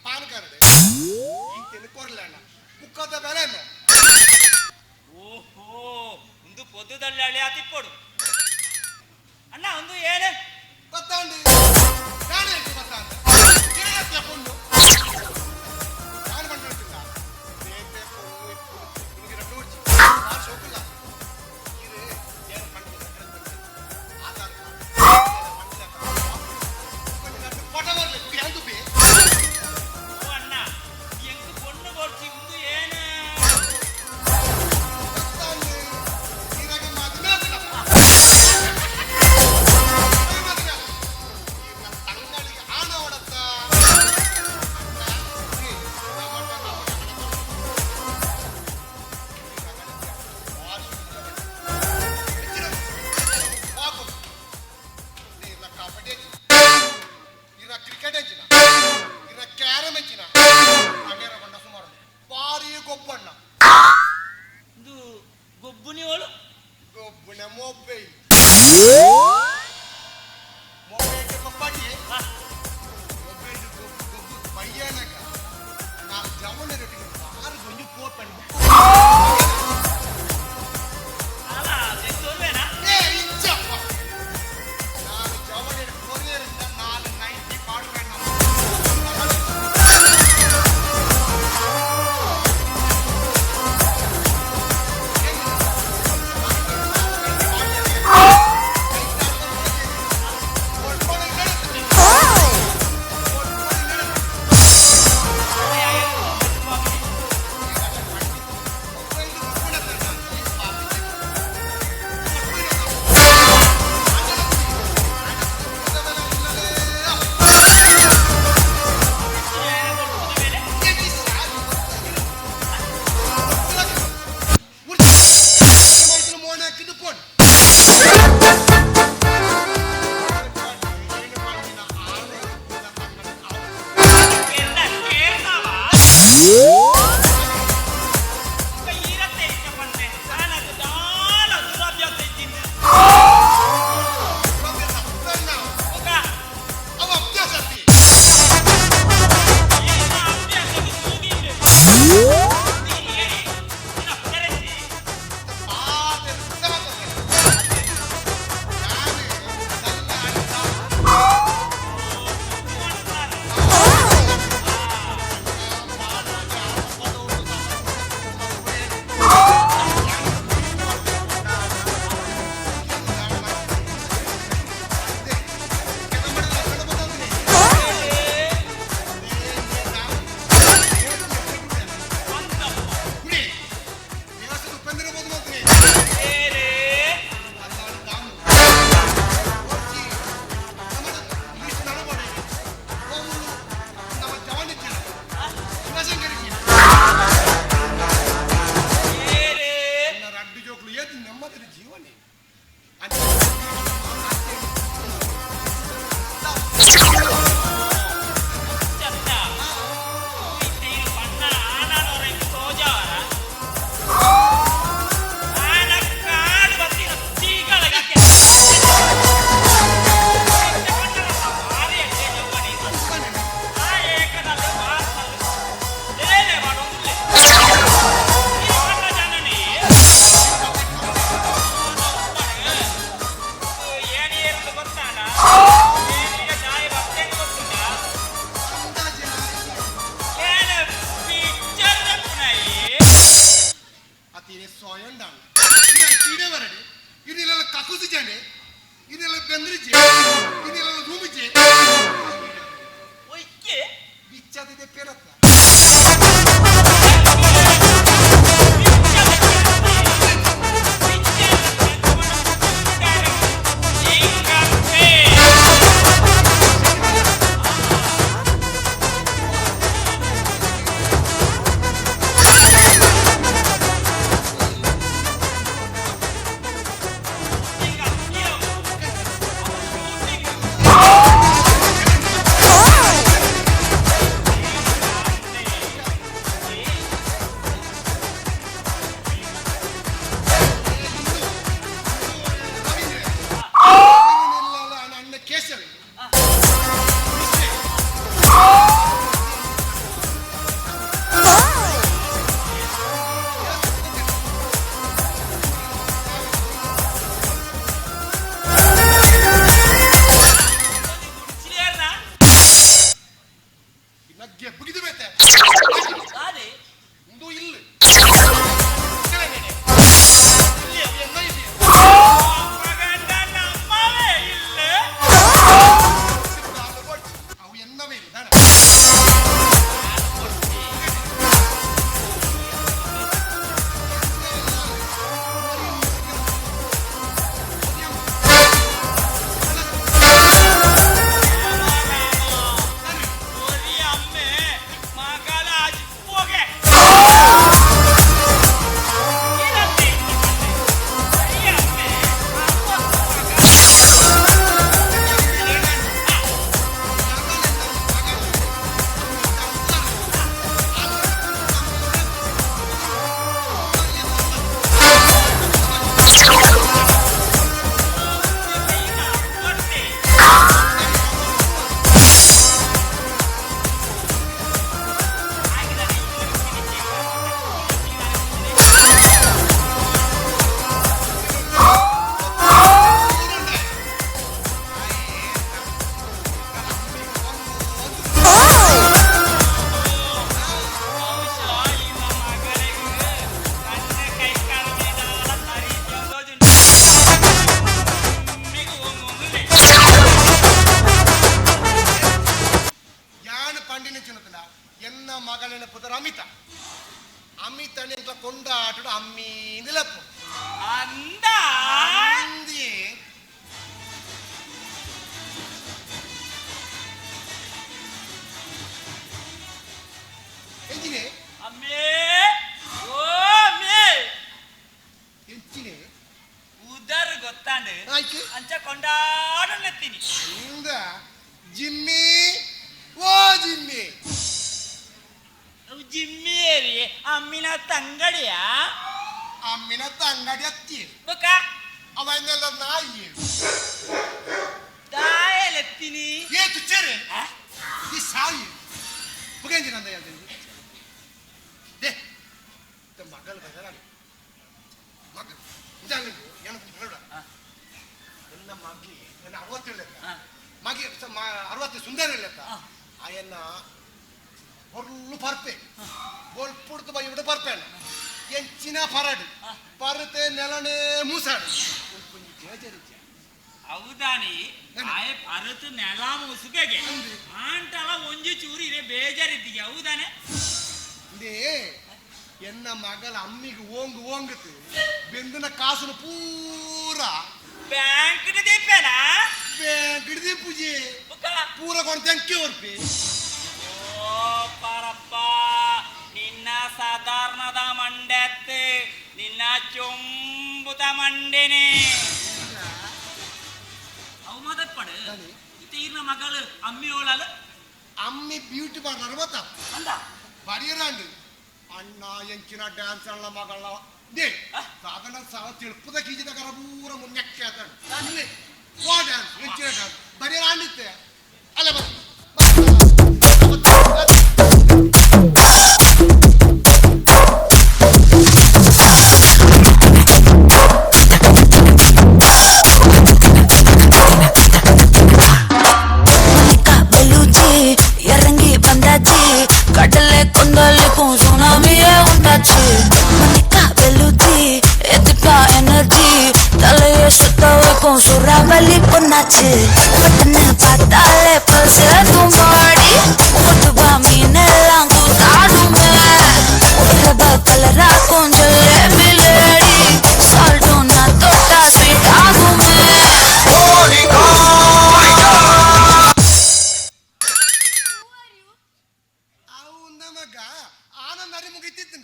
ಪಾನ್ ಕಾರ್ಡ್ ಈತೇನು ಕೊರ್ಲಣ್ಣ ಬುಕ್ಕದ ಬೆಲೆ ಓಹೋ ಒಂದು ಪೊದ್ದುದಳ್ಳಿ ಆತಿಪ್ಪೊಡು ಅಣ್ಣ ಒಂದು ಏನು ಗೊತ್ತಾಂಡು ನಾನು ಹೇಳ್ತು ಗೊತ್ತಾಂಡು ಕೇಳತ್ತೆ ಪೊಣ್ಣು ನಾನು ಬಂದಿಲ್ಲ ಬೇತೆ ಪೊಣ್ಣು ಇಪ್ಪು ನಿಮಗೆ ರಡ್ಡು ಹೊಡ್ಚಿ ಆ ಶೋಕುಲ್ಲ ಇರು ಏನು ಪಂಡಿಲ್ಲ ಆಧಾರ್ ಕಾರ್ಡ್ ಪಟ ಬರ್ಲಿ ಬ್ಯಾಂಕು ಬೇ ಓ ಅಣ್ಣ ಎಂಕ್ ಪೊಣ್ಣು ಕೊಡ್ಚಿ ಒಂದು ಏನು ಗೊತ್ತಾಂಡು ಇರಾಗ ಮದುವೆ ಆಗಿಲ್ಲಪ್ಪ ಮದುವೆ ತಂಗಳಿಗೆ ಆಣ ಹೊಡತ್ತ ಕ್ರಿಕೆಟ್ ಎಂಚಿನ ಇರ ಕ್ಯಾರಮ್ ಎಂಚಿನ ಅಣ್ಣೇರ ಬಂಡ ಸುಮಾರು ಭಾರಿ ಗೊಬ್ಬಣ್ಣ ಒಂದು ಗೊಬ್ಬುನಿ ಓಳು ಗೊಬ್ಬುನ ಮೊಬೈಲ್ ಮೊಬೈಲ್ ಕೊಪ್ಪಾಟಿ ಮೊಬೈಲ್ ಗೊಬ್ಬು ಗೊಬ್ಬು ಪಯ್ಯನಕ ನಾನು ಜವನ ರೊಟ್ಟಿಗೆ ಬಾರು ಗೊಂಜು ಪೋಪೆಂಡು ಅಲ್ಲ ತೆತ್ತೋಲ್ವೇನಾ ಏ ಇಚ್ಚಪ್ಪ ನಾನು ಜವನ ಕೊರಿಯರಿಂದ ನಾನು ನೈಂಟಿ ಪಾಡುವೆಣ್ಣ ಕೇರ್ನ ಕೇರ್ನವಾ ಈರತ್ತೆ ಇಷ್ಟ ಪಂಡೆ ನಾನದು ದಾಲ ದುರಭ್ಯಾಸ ಇದ್ದೀನಿ ಒಗ ಏನ ಅಭ್ಯಾಸದ ಸೂದಿಂಡೆ ನೀ ಏನಿ ನಿನ್ನ ಪುನರೆತ್ತಿ ಏರೇ ಏರೇ ರಡ್ಡು ಜೋಕ್ಲು ಏದು ನೆಮ್ಮದಿನ ಜೀವನೇ ಚತ್ತ ಇತ್ತೆ ಬಣ್ಣ ಆನನೊರೆಂಗ್ ತೋಜಾವರ ಆನ ಕಾಡು ಬತ್ತಿನ ಚೀಗಳಕ್ಕೆ ಭಾರಿ ಅಡ್ಡೆ ಜವ್ವನಿ ಆ ಏಕನಲ್ಲ ಮಾತಲ್ಲ ಲೇಲೆ ಮಾಡೋದಿಲ್ಲ ಈ ಬಣ್ಣ ಜನನಿ ಏನೇನು ಗೊತ್ತಾನ ಏನಿಗ ಜಾಯ ಬರ್ತೇನೆ ಗೊತ್ತುಂಟಾ ಏನ ಪಿಕ್ಚರ್ ಪುನೈ ಅತಿನೇ ಸ್ವಯಂಡಾಣ ಇದೇ ಬರಡಿ ಇದನ್ನೆಲ್ಲ ಕಕುಸಿ ಜಂಡೆ ಇದನ್ನೆಲ್ಲ ಬೆಂದ್ರಿಜೆ ಇದನ್ನೆಲ್ಲ ರೂಮಿಜೆ ಒಯ್ಕೆ ಬಿಚ್ಚದಿದೆ ಪೇರತ್ತ ಶೂಟಿಂಗ್ ಇದು ಬೇತೆ ದಾದೆ ಇಂದು ಇಲ್ಲ ನಮ್ಮವೇ ಇಲ್ಲ ಅವು ಎನ್ನವೇ ಇಲ್ಲ. ಅಮ್ಮೆ ಮಗಳ ಹೋಗೆ. ಯಾನು ಪಂಡಿನ ಚಿನ್ನತನ ಎನ್ನ ಮಗಳನ ಪುದರ ಅಮಿತ ಅಮಿತನ ಕೊಂಡಾಟಡು ಅಮ್ಮಿ ನಿಲಪ್ಪು ಅಂದ ಅಂದಿ. ಎಂಜಿನೆ ಅಮ್ಮೇ ಓ ಅಮ್ಮೇ ಎಂಚಿನೆ ಉದರ್ ಗೊತ್ತಾಂಡು ಆಯ್ತು. ಅಂಚ ಕೊಂಡಾಡಲೆತ್ತೀನಿ. ಅಂದ ಜಿಮ್ಮಿ ಓ ಜಿಮ್ಮಿ. ಅವು ಜಿಮ್ಮಿಯೇರಿ ಅಮ್ಮಿನ ತಂಗಡಿಯ. ಅಮ್ಮಿನ ತಂಗಡಿ ಅತ್ತಿ. ಬೊಕ ಅವನ್ನೆಲ್ಲ ನಾಯಿ. ದಾಯಲೆತ್ತೀನಿ. ಏ ತುಚ್ಚರೆ ಈ ಸಾಯಿ ಬುಗೆಂಜಿನ ಅಂದ ಹೇಳ್ತೀನಿ they ಮಗಳು ಬದಲಾಗ ಮಗ ಏನಂತ ಹೇಳ. ನನ್ನ ಮಗಿ ನನ್ನ 60 ಲೆಕ್ಕ ಮಗಿ 60 ಸುಂದರ ಲೆಕ್ಕ ಅಯನ್ನ ಹೊರ್ಲು ಪರ್ಪೆ ಬೋಲ್ಪುಡ್ದು ಬೈ ಬಿಡು ಪರ್ಪೆ ಎಂಚಿನ ಪರಡು ಪರತೆ ನೆಲನೇ ಮೂಸಾಡು ಬೇಜಾರಿಜ್ಜ. ಹೌದಾನಿ ಆಯೆ ಪರತು ನೆಲ ಮುಸುಗೆಗೆ ಆಂಟಲ ಒಂಜಿ ಚೂರು ಇರೆ ಬೇಜಾರಿದ್ದಿಗೆ ಹೌದಾನೆ. ಇಂದೇ ಎನ್ನ ಮಗಳ ಅಮ್ಮಿಗೆ ಓಂಗು ಓಂಗುತ್ತು ಬೆಂದಿನ ಕಾಸುನು ಪೂರ ಬ್ಯಾಂಕ್ ದೀಪೇನಾ. ಬ್ಯಾಂಕ್ ದೀಪುಜಿ ಪೂರ ಕೊಂಡು ತೆಂಕಿ ಒರ್ಪಿ. ಓ ಪರಪ್ಪ ನಿನ್ನ ಸಾಧಾರಣದ ಮಂಡೆತ್ತು ನಿನ್ನ ಚೊಂಬುತ ಮಂಡೆನೆ ಅವು ಮಾತಾಡ್ಪಾಡು ಇತ್ತ ಮಗಳು ಅಮ್ಮಿ ಓಳಲು ಅಮ್ಮಿ ಬ್ಯೂಟಿ ಪಾರ್ಲರ್ ಗೊತ್ತಾ ಅಂದ ಬರಿಯರಾಂಡು ಅಣ್ಣ ಎಂಚಿನ ಡ್ಯಾನ್ಸ್ ಅಣ್ಣ ಮಗಳ they ಸಾಧನ ಸಾವ ತಿಳ್ಪದ ಕೀಜಿದ ಕರ ಪೂರ ಮುನ್ನೆಕ್ಕೆ ಆತಾಡು ವಾ ಡ್ಯಾನ್ಸ್ ಎಂಚಿನ ಡ್ಯಾನ್ಸ್ ಬರಿಯರಾಂಡಿತ್ತೆ ಅಲ್ಲ ಬರ್ ಬೆಲೂಚಿ இறங்கி வந்தாச்சு கடலே கொந்தளிக்கும் சுனாமியே உண்டாச்சு மணிக்கா வெளுச்சி எதுக்கா எனர்ஜி தலைய சுத்த வைக்கும் சூறாவளி பொண்ணாச்சு பட்டுன்னு பார்த்தாலே பல்ஸ் பாடி கொட்டுவா மீனெல்லாம் கூத்தாடுமே ரப கலரா கொஞ்சம் லேடி சால்ட்டும் நான் தொட்டா ஸ்வீட் ஆகுமே. ನಮಗ ಆನಂದ ಅರಿ ಮುಗಿತಿತ್ತು.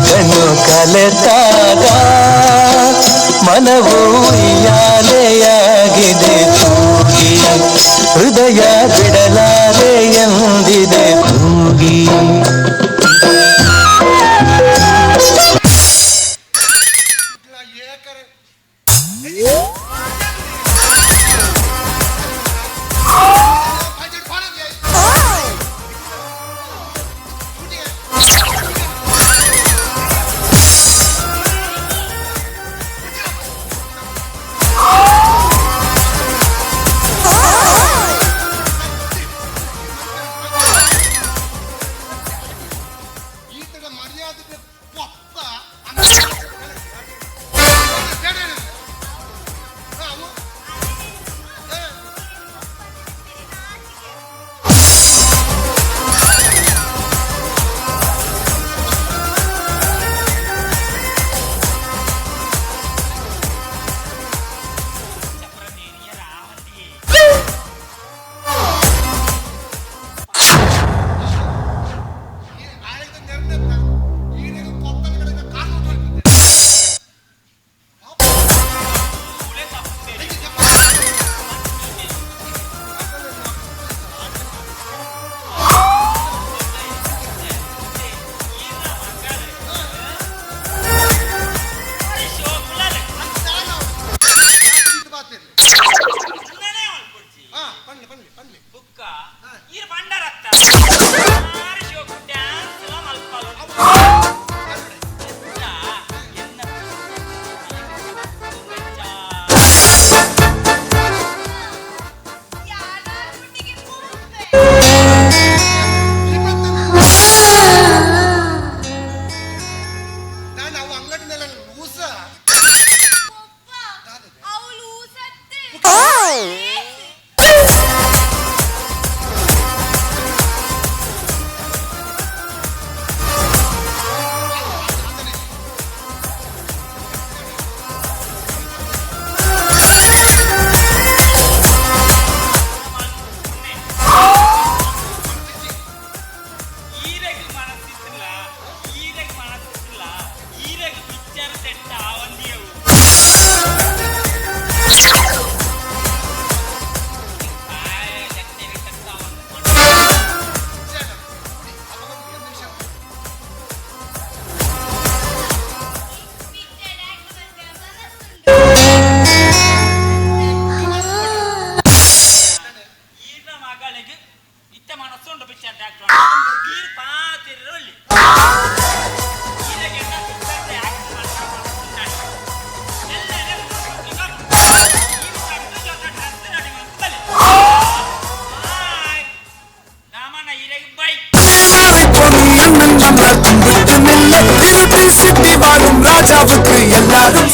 ಕಣ್ಣು ಕಲೆತಾಗ ಮನವು ಉಯ್ಯಾಲೆಯಾಗಿದೆ ತೂಗಿ. ಹೃದಯ ಬಿಡಲಾರೆ ಎಂದಿದೆ ತೂಗಿ. சிட்டி வாழும் ராஜாவுக்கு எல்லாரும்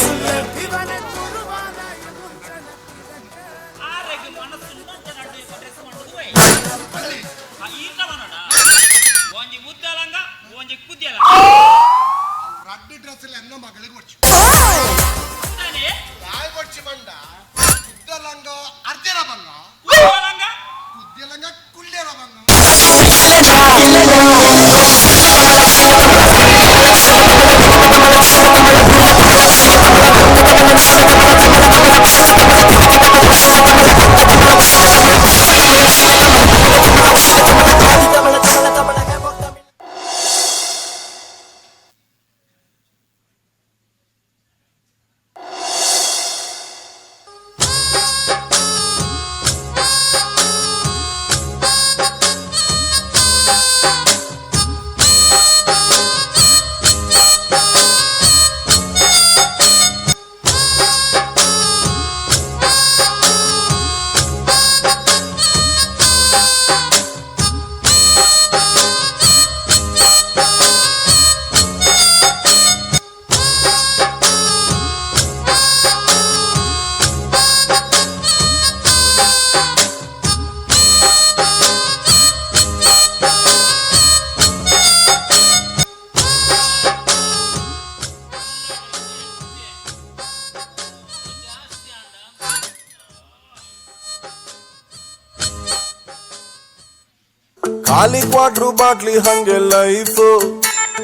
ಖಾಲಿ ಕ್ವಾಟ್ರು ಬಾಟ್ಲಿ ಹಂಗೆ ಲೈಫ್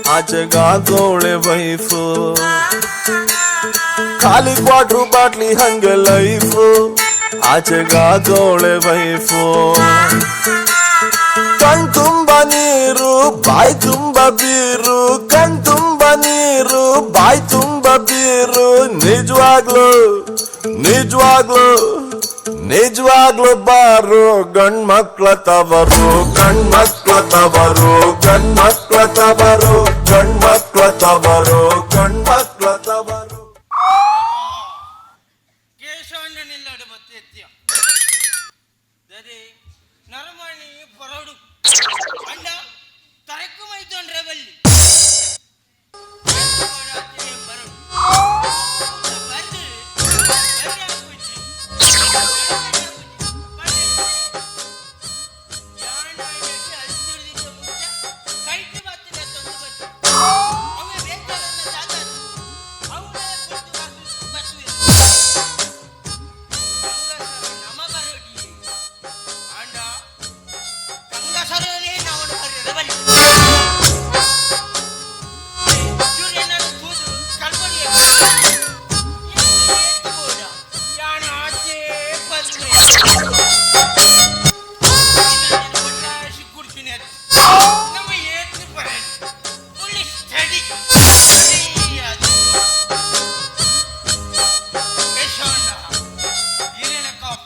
ಆಚೆಗಾದೋಳೆ ವೈಫ್. ಖಾಲಿ ಕ್ವಾಟ್ರು ಬಾಟ್ಲಿ ಹಂಗೆ ಲೈಫ್ ಆಚೆಗಾಗೋಳೆ ವೈಫು. ಕಣ್ ತುಂಬ ನೀರು ಬಾಯ್ ತುಂಬ ಬೀರು, ಕಣ್ ತುಂಬ ನೀರು ಬಾಯ್ ತುಂಬ ಬೀರು. ನಿಜವಾಗ್ಲು ನಿಜವಾಗ್ಲು ನಿಜವಾಗ್ಲು ಬಾರು ಗಂಡ್ಮಕ್ಳ ತವರು, ಗಂಡ್ಮಕ್ಳ ತವರು, ಗಂಡ್ಮಕ್ಳ ತವರು, ಗಂಡ್ಮಕ್ಳ ತವರು, ಗಂಡ್ಮಕ್ಳ ತವರು. ಕೇಶವಣ್ಣನಿಲ್ಲಾಡು ಬತ್ತೆತ್ಯ ದರಿ ನರಮಣಿ ಪರಡು ಅಣ್ಣ ತರಕು ಮೈತೊಂಡ್ರೆ ಬಲ್ಲಿ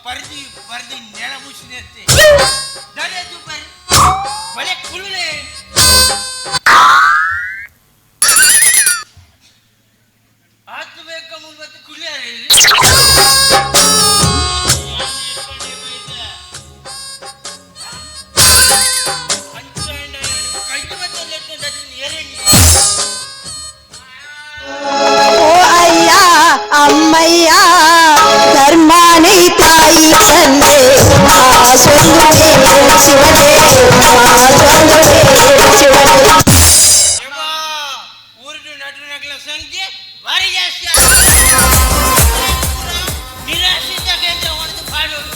ಪರಿಧಿ ಪರಿಧಿ ನೆಲ ಮುಸಿನೆತ್ತೆ ದರೆದು ಬರಿ ಬಲೆ ಕುಳ್ಳೆ ಆತು ಬೇಕ ಮುಂಬತ್ತು ಕುಳ್ಳೆ. ಓ ಅಯ್ಯ ಅಮ್ಮಯ್ಯ ಧರ್ಮಾನಿ ತಾಯಿ ತಂದೆ சொல்லுவே சிவனே, சொல்லுவே சிவனே. ಊರುಡು ನಡು ನಗಲ ಸಂಖ್ಯೆ ಭಾರಿ ಜಾಸ್ತಿ ನಿರಾಶ್ರಿತ ಕೇಂದ್ರ ಹೊಡೆದು ಪಾಡೋದು.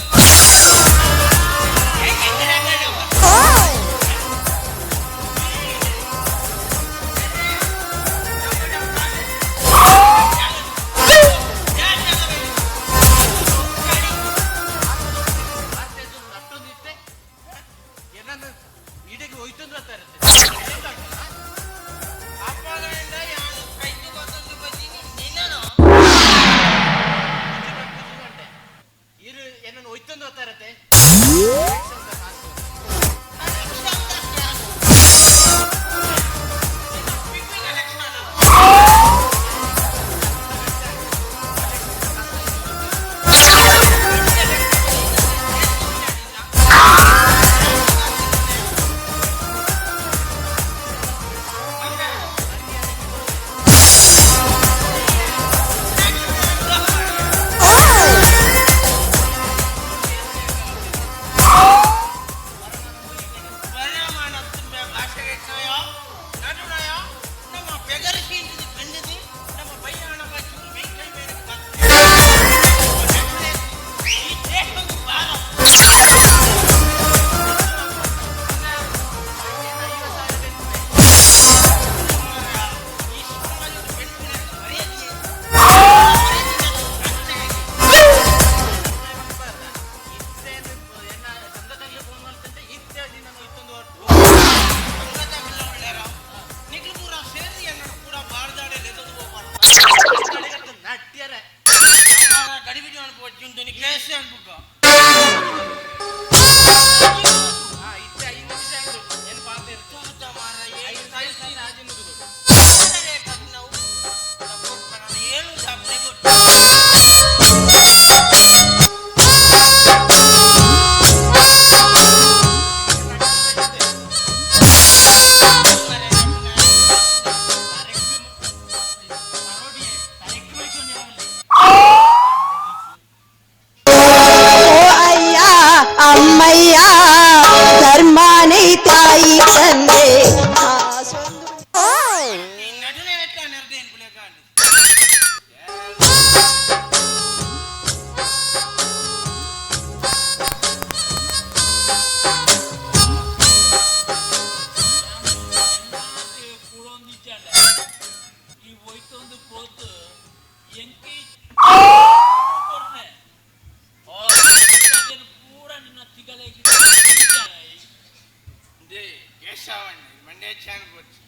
ಬೇಜಾನ್ ಗೊತ್ತು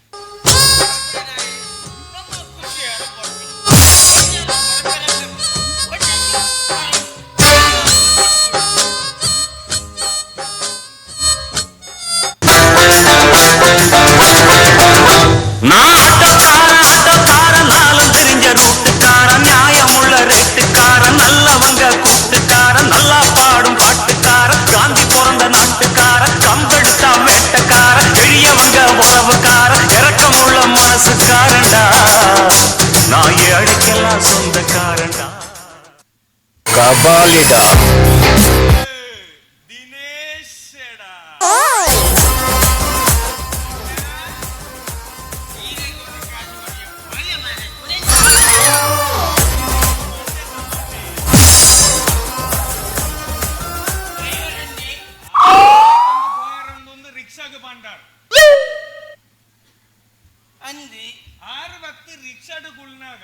ನಮ್ಮ ಖುಷಿ நான் ஆட்டோக்கார ஆட்டோக்கார நாளும் தெரிஞ்ச ரூட்டுக்கார நியாயமுள்ள ரேட்டுக்கார நல்லவங்க கூட்டுக்கார நல்லா பாடும் பாட்டுக்கார காந்தி பிறந்த நாட்டுக்கார கம்பெடுத்தா வேட்டக்கார எளியவங்க உறவுக்கார இறக்கமுள்ள மனசுக்காரண்டா நான் ஏழைக்கெல்லாம் சொந்தக்காரண்டா கபாலிடா. ರಿಕ್ಷಾಗೆ ಬಂಡಾರ್ ಅಂದಿ ಆರು ಬತ್ತು ರಿಕ್ಷಾಡು ಗುಲ್ನಾಗ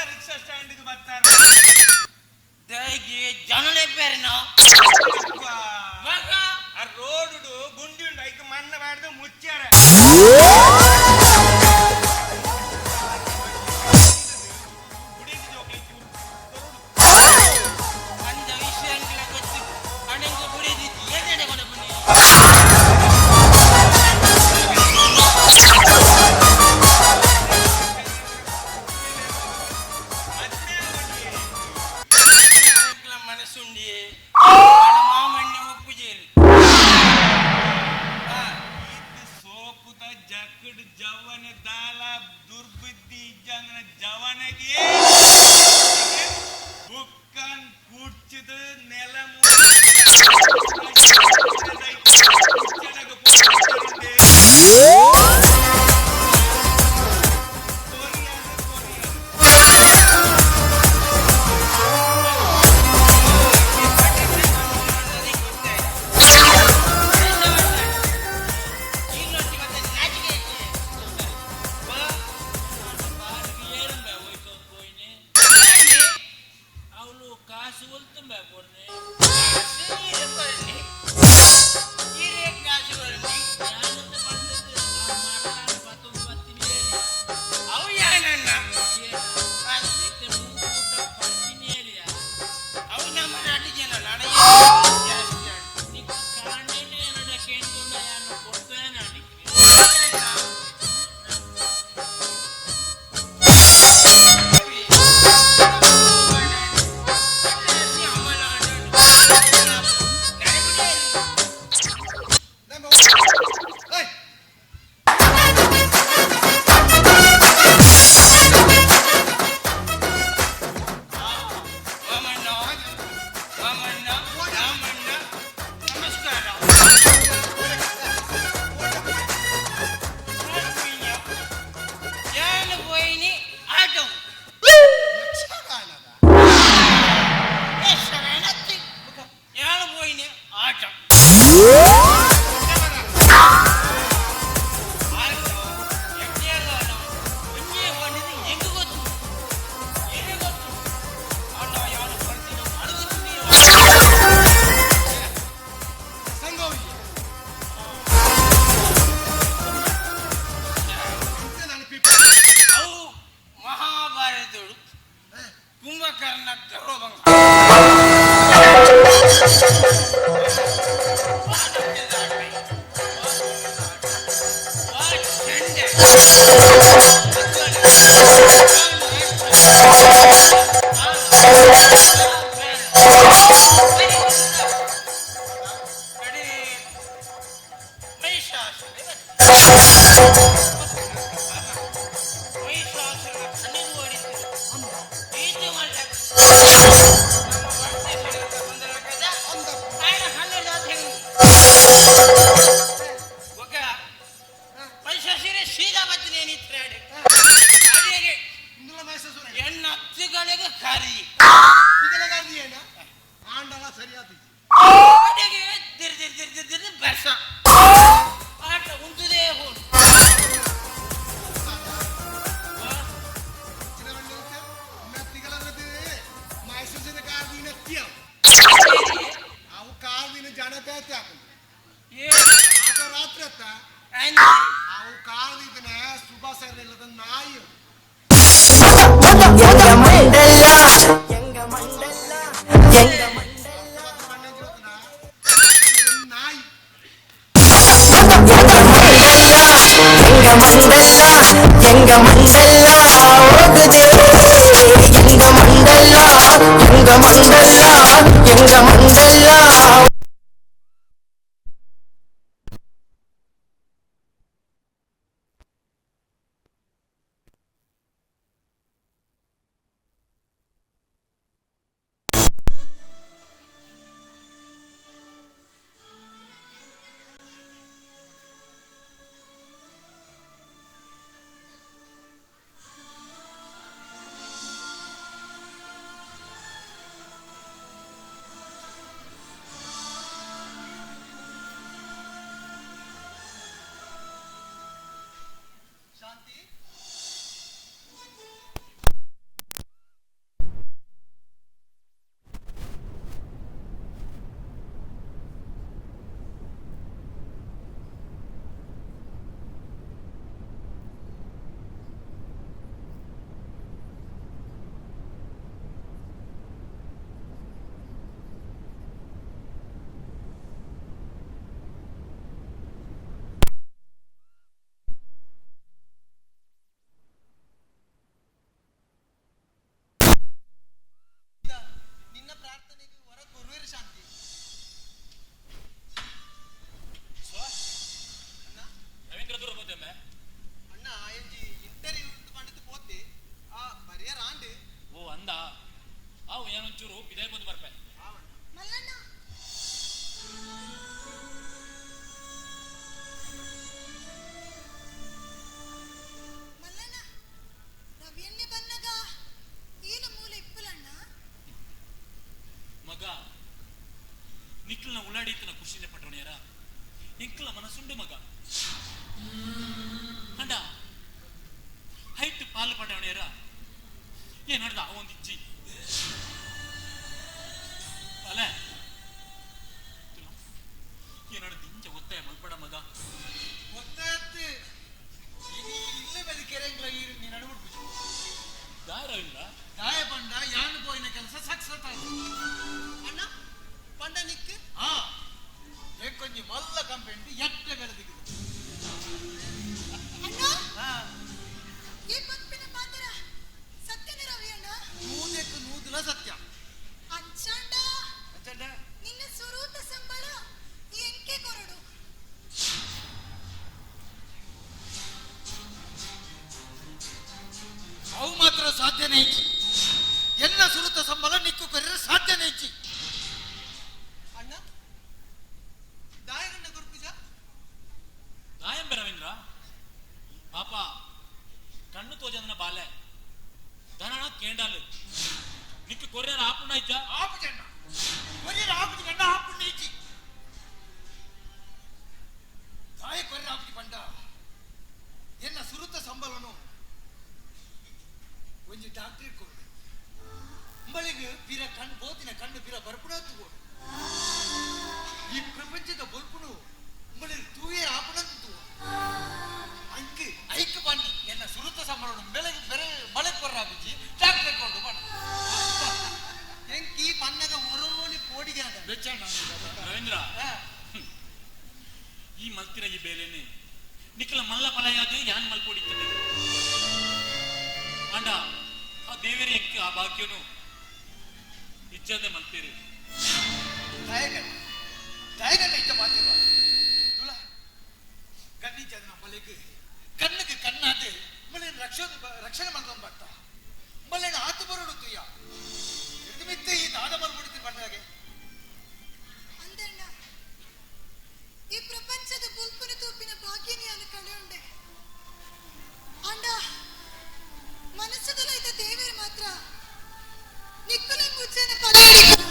ರಿಕ್ಷಾ ಸ್ಟ್ಯಾಂಡ್ ಬರ್ತಾರೆ ಜನಲೇ ಪೇರಿನ ಆ ರೋಡ್ ಗುಂಡಿ ಉಂಡು ಐಕ್ ಮಣ್ಣು ಬಾಡ್ದು ಮುಚ್ಚಾರ. ಅಂದ ವಿಷಯ ಅಂಕಲ ಗೊತ್ತು ಅಣಂಗ ಬುಡಿದಿತ್ತು ಏನೇನೆ ಕೊಡಬನ್ನಿ. ಮನಸ್ಸುಂಡಿ ಮಾಮಣ್ಣ ಉಪ್ಪುಜೇರು. ಸೋಪುದ ಜಕ್ಕಡ್ ಜವನೆ ದಾಲ ದುರ್ಬುದ್ಧಿ ಇಜ್ಜಂದ್ರ ಜವನಗೆ ಬುಕ್ಕನ್ ಕುಡ್ಚಿದ ನೆಲ ಅವಳು ಕಾಸು ಒಲ್ತುಂಬ ಪೊರ್ನೆ. ಸರಿಯಾದ ಅಡೆಗೆ ದಿರ್ ದಿರ್ ದಿರ್ ದಿರ್ ದಿರ್ ಬೆರ್ಸ ಆಟ ಉಂಟುದೇ ಹೋನು. ಅವು ಕಾರ್ ದಿನ ಜನ ಬೇತೆ ಹಾಕೊಂಡು ಆತ ರಾತ್ರಿ ಅತ್ತ ಅವು ಕಾರ್ ದಿನ ಸುಭಾಷ್ ಇಲ್ಲದ ನಾಯಿ. ನಾಯಿ. எங்க மண்டல்லா எங்க மண்டல்லா ஓடுதே, எங்க மண்டல்லா எங்க மண்டல்லா எங்க மண்டல்லா. ಶಾಂತಿ. ನಿನ್ನ ಪ್ರಾರ್ಥನೆಗೆ ಹೊರ ಕೊರುವೇರು ಶಾಂತಿ. ರವೀಂದ್ರ ದೂರ ಹೋದೆಮ್ಮೆ. ಅಣ್ಣ, ಎಂಜಿ ಇಂಟರ್ವ್ಯೂ ಪಂಡಿತ್ ಪೋತೆ ಆ ಬರಿಯರ್ ಆಂಡ್. ಓ ಅಂದ, ಅವು ಏನೊಂಚೂರು ಬಿದಾಯ್ ಬಂದು ಬರ್ಪೆ. ಮಲ್ಲಣ್ಣ, ಮಲ್ಲಣ್ಣ, ರವಿಯನ್ನೇ ಬನ್ನಗ ಈನ ಮೂಲ ಇಪ್ಪಲಣ್ಣ. ಮಗ, ನಿಕ್ಲನ ಉಳ್ಳಾಡಿತ್ತನ ಖುಷಿನೇ ಪಟ್ಟವಣಿಯರ ಎಂಕ್ಲ ಮನಸ್ಸುಂಡು ಮಗ. ಅಂಡ ಹೈಟ್ ಪಾಲು ಪಟ್ಟವಣಿಯರ ಏನ್ ನೋಡ್ದ ಒಂದು ಇಜ್ಜಿ ಅಲ್ಲ. ಏನೋಡ ಇಂಚ ಒತ್ತಾಯ ಮಲ್ಪಡ ಮಗ. ಒತ್ತಾಯತ್ತು ಇಲ್ಲೇ ಬದಿ ಕೆರೆಂಗ್ಲ ನೀನು ನಡುಬಿಡ್ಬಿಟ್ಟು. ದಾಯ ರವೀಂದ್ರ? ದಾಯ ಪಂಡ ಯಾನು ಪೋಯಿನ ಕೆಲಸ ಸಕ್ಸಸ್ ಆಯ್ತು. ಅಣ್ಣ, ಪಂಡ ನಿಕ್ ಆ ಕೊಂಜಿ ಮಲ್ಲ ಕಂಪೆನಿ ಎಟ್ಟೆ ಬೆಳೆದಿಗಿದೆ. ಅಣ್ಣ, ಈ ಪಂಪಿನ ಪಾತ್ರ ಸತ್ಯನ ರವಿ ಅಣ್ಣ? ನೂದಕ್ಕೆ ನೂದಲ ಸತ್ಯ. ಅಂಚಾಂಡ ಅಂಚಂಡ ನಿನ್ನ ಸುರೂತ ಸಂಬಳ ಎಂಕೆ ಕೊರಡು. ಅವು ಮಾತ್ರ ಸಾಧ್ಯನೇ ಇಚ್ಚಿ. ಎಲ್ಲ ಸುರುತ ಸಂಬಳ ನಿಕ್ಕು ಕರೀರ ಸಾಧ್ಯನೇ ಇಚ್ಚಿ. ಅಣ್ಣ, ದಾಯಗಣ್ಣ ಗುರುಪುಜ. ದಾಯಂಬೆ ರವೀಂದ್ರ, ಪಾಪ ಕಣ್ಣು ತೋಜಂದನ ಬಾಲೆ ದನಣ ಕೇಂಡಾಲು ನಿಕ್ಕು ಕೊರ್ಯಾರ ಆಪುಣ ಇಜ್ಜ? ಆಪು ಜನ ಕೊರಿಯರ್ ಆಪು ಗಂಡ ಆಪುಣ್ಣ ಇಚ್ಚಿ. ದಾಯ ಕೊರ್ರ ಆಪು ಪಂಡ ಎನ್ನ ಸುರುತ ಸಂಬಳನು ಒಂಜಿ ಡಾಕ್ಟರ್ ಕೊಡು. ಉಂಬಳಿಗೆ ಬಿರ ಕಣ್ಣು ಬೋತಿನ ಕಣ್ಣು ಬಿರ ಬರ್ಪುಣ ತೂಗೋಡು. ಈ ಪ್ರಪಂಚದ ಬೊಲ್ಪುನು ಉಂಬಳಿಗೆ ತೂಯೇ ಆಪುಣಂತ ತೂಗೋ. ಅಂಕ್ ಐಕ್ ಬನ್ನಿ ಎನ್ನ ಸುರುತ ಸಂಬಳನು ಬೆಳಗ್ಗೆ ಬೆರೆ ಮಳೆ ಕೊರ್ರ ಬಿಜ್ಜಿ ಡಾಕ್ಟರ್ ಕೊಡು ಬಣ್ಣ. ಎಂಕಿ ಪನ್ನಗ ಒರೋಲಿ ಪೋಡಿಗೆ ಆದ. ಬೆಚ್ಚಣ್ಣ. ರವೀಂದ್ರ, ಈ ಮಲ್ತಿರ ಈ ಬೇಲೆನೆ ನಿಕ್ಕಲ ಮಲ್ಲ ಪಲಯಾದ ಯಾನ್ ಮಲ್ಪೊಡಿತ್ತದೆ. ಅಂಡ ಆ ದೇವರೇ ಎಂಕ್ ಆ ಭಾಗ್ಯನು ಇಜ್ಜಂದೆ ಮಲ್ತೇರಿ. ದಾಯಗಣ್ಣ, ದಾಯಗಣ್ಣ ಇದ್ದ ಪಾತಿರುವ ತುಳ ಕಣ್ಣಿಂಚದ ನಮ್ಮಲಿಗೆ ಕಣ್ಣಿಗೆ ಕಣ್ಣಾದೆ ಮಳೆ ರಕ್ಷಣೆ ರಕ್ಷಣೆ ಮಾಡ್ಕೊಂಡ್ ಬರ್ತ ಮಲ್ಲೇನ ಆತು ಬರೋಡು ತುಯ್ಯ ಮಿತ್ತೆ ಈ ದಾದ ಮಲ್ಬಿಡ್ತೀನಿ ಬಣ್ಣದಾಗೆ. ಅಂದಣ್ಣ, ಈ ಪ್ರಪಂಚದ ಬುಲ್ಪುನ ತೂಪಿನ ಭಾಗ್ಯನಿಯನ್ನು ಕಳೆಯುಂಡೆ. ಅಂಡ ಮನಸ್ಸದಲ್ಲ ಇದ್ದ ದೇವರು ಮಾತ್ರ ನಿಕ್ಕುಲೆ ಮುಚ್ಚನ ಪಡೆಯಲಿಕ್ಕೆ.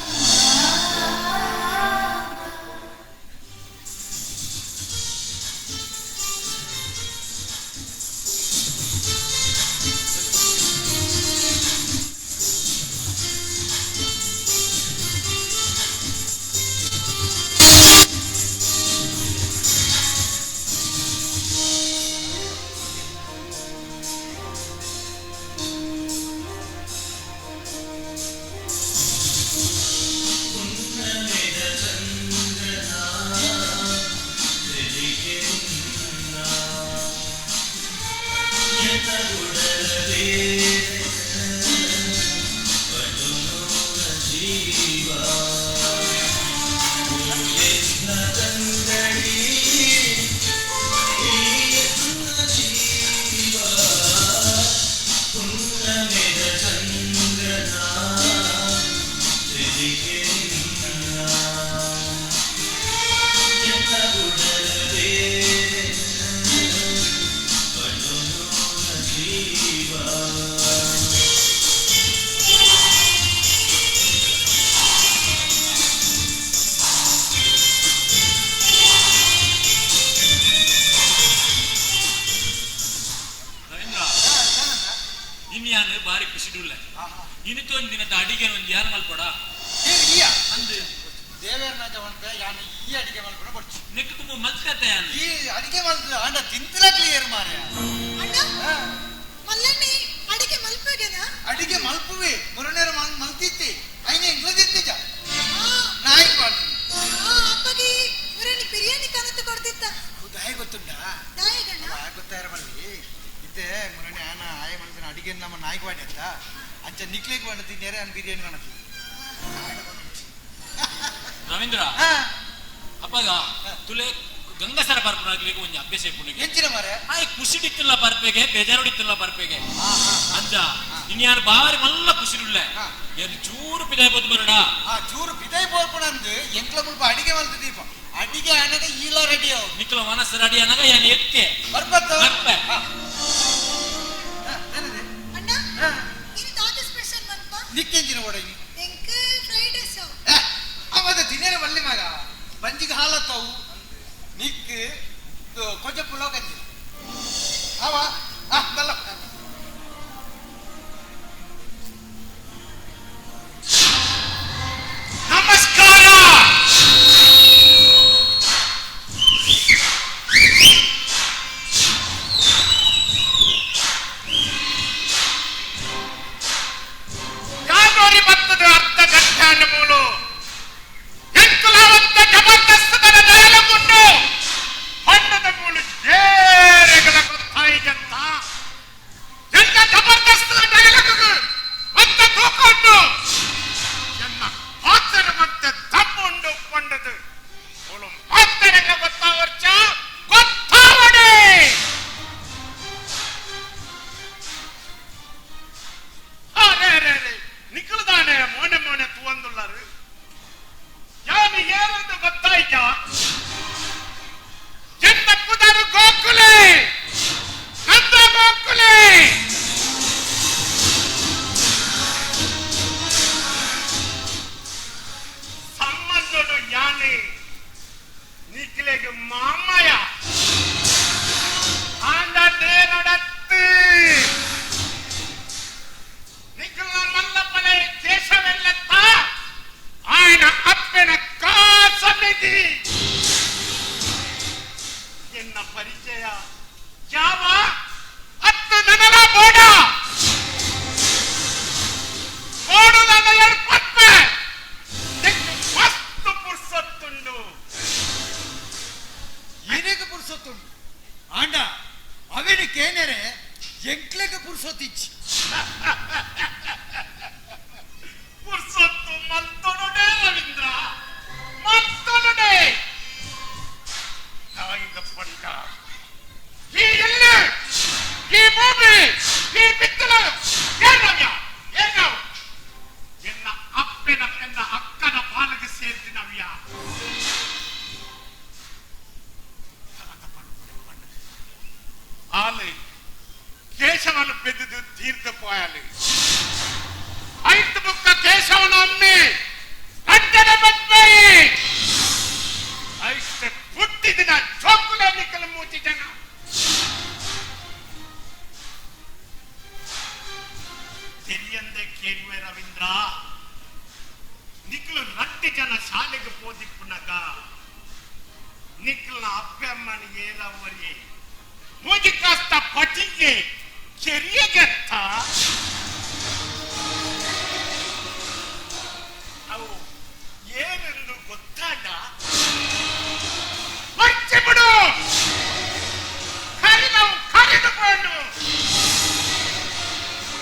ದೇವೇರ್ನಾಜ ಮಲ್ಪೆ ಯಾನು ಈ ಅಡಿಗೆ ಮಲ್ಪನ ಕೊಡ್ಚಿ ನಿಕ್ಕು ತುಂಬ ಮಲ್ಕತ್ತೆ ಯಾನು ಈ ಅಡಿಗೆ ಮಲ್ತು ಅಂಡ ತಿಂತಲ ಕ್ಲಿಯರ್ ಮಾರ್ಯ. ಅಣ್ಣ, ಮಲ್ಲಣ್ಣಿ ಅಡಿಗೆ ಮಲ್ಪಗೆನಾ? ಅಡಿಗೆ ಮಲ್ಪುವೆ ಮುರನೇರ ಮಲ್ತಿತ್ತಿ ಐನೆ ಇಂಗ್ಲದಿತ್ತಿಜ ನಾಯಿ ಮಾಡ್ತೀನಿ. ಅಪ್ಪಗೆ ಮುರಣಿ ಬಿರಿಯಾನಿ ಕನತು ಕೊಡ್ತಿತ್ತ. ದಾಯ ಗೊತ್ತುಂಟಾ? ದಾಯಗಣ್ಣ? ಗೊತ್ತಾರ ಬಲ್ಲಿ ಇತ್ತೆ ಮುರಣಿ ಆನ ಆಯ ಮಲ್ತಿನ ಅಡಿಗೆ ನಮ್ಮ ನಾಯಿಗೆ ವಾಡಿ ಅಂತ ಅಂಚ ನಿಕ್ಲೇಗ್ ಬಣ್ಣ ತಿನ್ನೇರೆ ಅನ್ ಬಿರಿಯಾನಿ ಕಾಣತಿ. ರವೀಂದ್ರ, ಅಪ್ಪಗ ತುಲೆ ಗಂಗಸರ ಪರ್ಪನಾಗ್ಲಿಕ್ಕೆ ಒಂಜಿ ಅಭ್ಯಾಸ ಇಪ್ಪುನಿಗೆ. ಎಂಚಿನ ಮಾರೆ? ಆಯ್ ಖುಷಿಡಿತ್ತಿಲ್ಲ ಪರ್ಪೆಗೆ, ಬೇಜಾರುಡಿತ್ತಿಲ್ಲ ಪರ್ಪೆಗೆ. ಅಂಚ ಇನ್ಯಾರು ಬಾರಿ ಮಲ್ಲ ಖುಷಿಡುಳ್ಳೆ ಏನು ಚೂರು ಪಿದಾಯ್ ಪೋತು ಬರಡ. ಆ ಚೂರು ಪಿದಾಯ್ ಪೋರ್ಪುಣಂದು ಎಂಕ್ಲ ಮುಲ್ಪ ಅಡಿಗೆ ಮಲ್ತು ದೀಪ ಅಡಿಗೆ ಅನಗ ಈಲ ರೆಡಿ ಅವು. ನಿಕ್ಲ ಮನಸ್ಸು ರೆಡಿ ಅನಗ ಯಾನ್ ಎತ್ತೆ ಬರ್ಬತ್ತ ಬರ್ಪೆ. ಅಣ್ಣ, ಇದು ದಾದ ಸ್ಪೆಷಲ್ ಮಲ್ಪ? ನಿಕ್ಕೆಂಚಿನ ಓಡಗಿ? ಎಂಕ್ ಫ್ರೈಡ್ ರೈಸ್. ಅವದ ತಿನ್ನೇರೆ ಬಲ್ಲಿ ಮಗ ಬಂಜಿಗೆ ಹಾಲತ್ತವು. ನಿಕ್ ಕೊಂಚ ಪುಲಾವ್ ಕಂಜಿ ಅವ ಬಲ್ಲ. ನಮಸ್ಕಾರ. ಯಾನೋರಿ ಬತ್ತದ ಅರ್ಧ ಗಂಟೆ ಮೂಲು ಎಂಕುಲಾವಂತ ಜಬರ್ದಸ್ತದ ಡಯಲಾಗ್ ಹೊಣ್ಣದ ಮೂಲು ಏರೆಗಳ ಗೊತ್ತಾಯಿಜಂತ ಎಂತ ಜಬರ್ದಸ್ತದ ಡಯಲಾಗ್ ಅಂತ ತೂಕೊಂಡು ಎನ್ನ ಪಾತ್ರ ಮತ್ತೆ ತಮ್ಮುಂಡು ಕೊಂಡದು ಮೂಲು ಮಾತರೆಲ್ಲ ಗೊತ್ತಾವರ್ಚ ಗೊತ್ತಾವಡೆ. ಅರೆ ಅರೆ ಅರೆ, ನಿಕ್ಕಲದಾನೆ ಮೋನೆ ಮೋನೆ ತುವಂದುಳ್ಳಾರು. ಯಾನು ಏನೆಂದು ಗೊತ್ತಾಯ್ತಾ? ಎನ್ನ ಪುದರು ಗೋಕುಲೆ, ನಂದ ಗೋಕುಲೆ. ಸಂಬಂಧಡು ಯಾನೆ ನಿಕ್ಲೆಗೆ ಮಾಮಯ ಆಂಡ ದೇನಡತ್ತು ನಿಖಲ ಮಲ್ಲಪ್ಪನ ಕೇಶವೆಲ್ಲತ್ತ ఆయన ಅಪ್ಪನ ಕಾಸಮಿತಿ. ಎನ್ನ ಪರಿಚಯ ಯಾವ ಹತ್ತು ನನಲ ಬೋಡ ಬೋಡು ನನ್ನ ಎಡ್ಪತ್ತೆ ಮಸ್ತು ಪುರ್ಸೊತ್ತುಂಡು. ಏನೇಗ ಪುರ್ಸೊತ್ತುಂಡು ಆಂಡ ಅವಿನ ಕೇನೆರೆ ಎಂಕ್ಲೆಗ ಪುರ್ಸೊತ್ತಿಚ್ಚಿ. ಪುರ್ಸೊತ್ತು ಮಲ್ತೊನುಡೆ ರವೀಂದ್ರ ಮಲ್ತೊನುಡೆ. ಪಂಡ ಈ ಎಲ್ಲಿ ಈ ಭೂಮಿ ಈ ಬಿತ್ತಲು ಏನವ್ಯ ಏನವು ಎನ್ನ ಅಪ್ಪನ ಎನ್ನ ಅಕ್ಕನ ಪಾಲಿಗೆ ಸೇರ್ತಿನವ್ಯ. ಆಲೆ ಕೇಶವನು ಬೆದ್ದುದು ತೀರ್ಥ ಪೋಯಾలి. ಐದು ಬುಕ್ಕ ಕೇಶವನ ಅಮ್ಮೆ ಕಂಡನ ಬದ್ಮೈ ಐಷ್ಟ ಪುಟ್ಟಿದಿನ ಚೋಕುಲ ನಿಕ್ಕಲ ಮೂಚಿ ಜನ ತೆರಿಯಂದೆ ಕೇಳುವೆ ರವೀಂದ್ರ. ನಿಕ್ಕಲು ರಟ್ಟಿ ಜನ ಶಾಲೆಗೆ ಪೋದಿಪ್ಪುನಗ ನಿಕ್ಕಲ್ನ ಅಪ್ಪೆ ಅಮ್ಮನಿಗೆ ಏರವರಿ ಮೂಜಿ ಕಾಸ್ತ ಪಟಿಗೆ ಕೆರಿಯಗೆತ್ತ ಅವು ಏನೆಂದು ಗೊತ್ತಾಗ ಮಚ್ಚಿ ಬಿಡು ಕರಿದವು ಕರೆದುಕೊಂಡು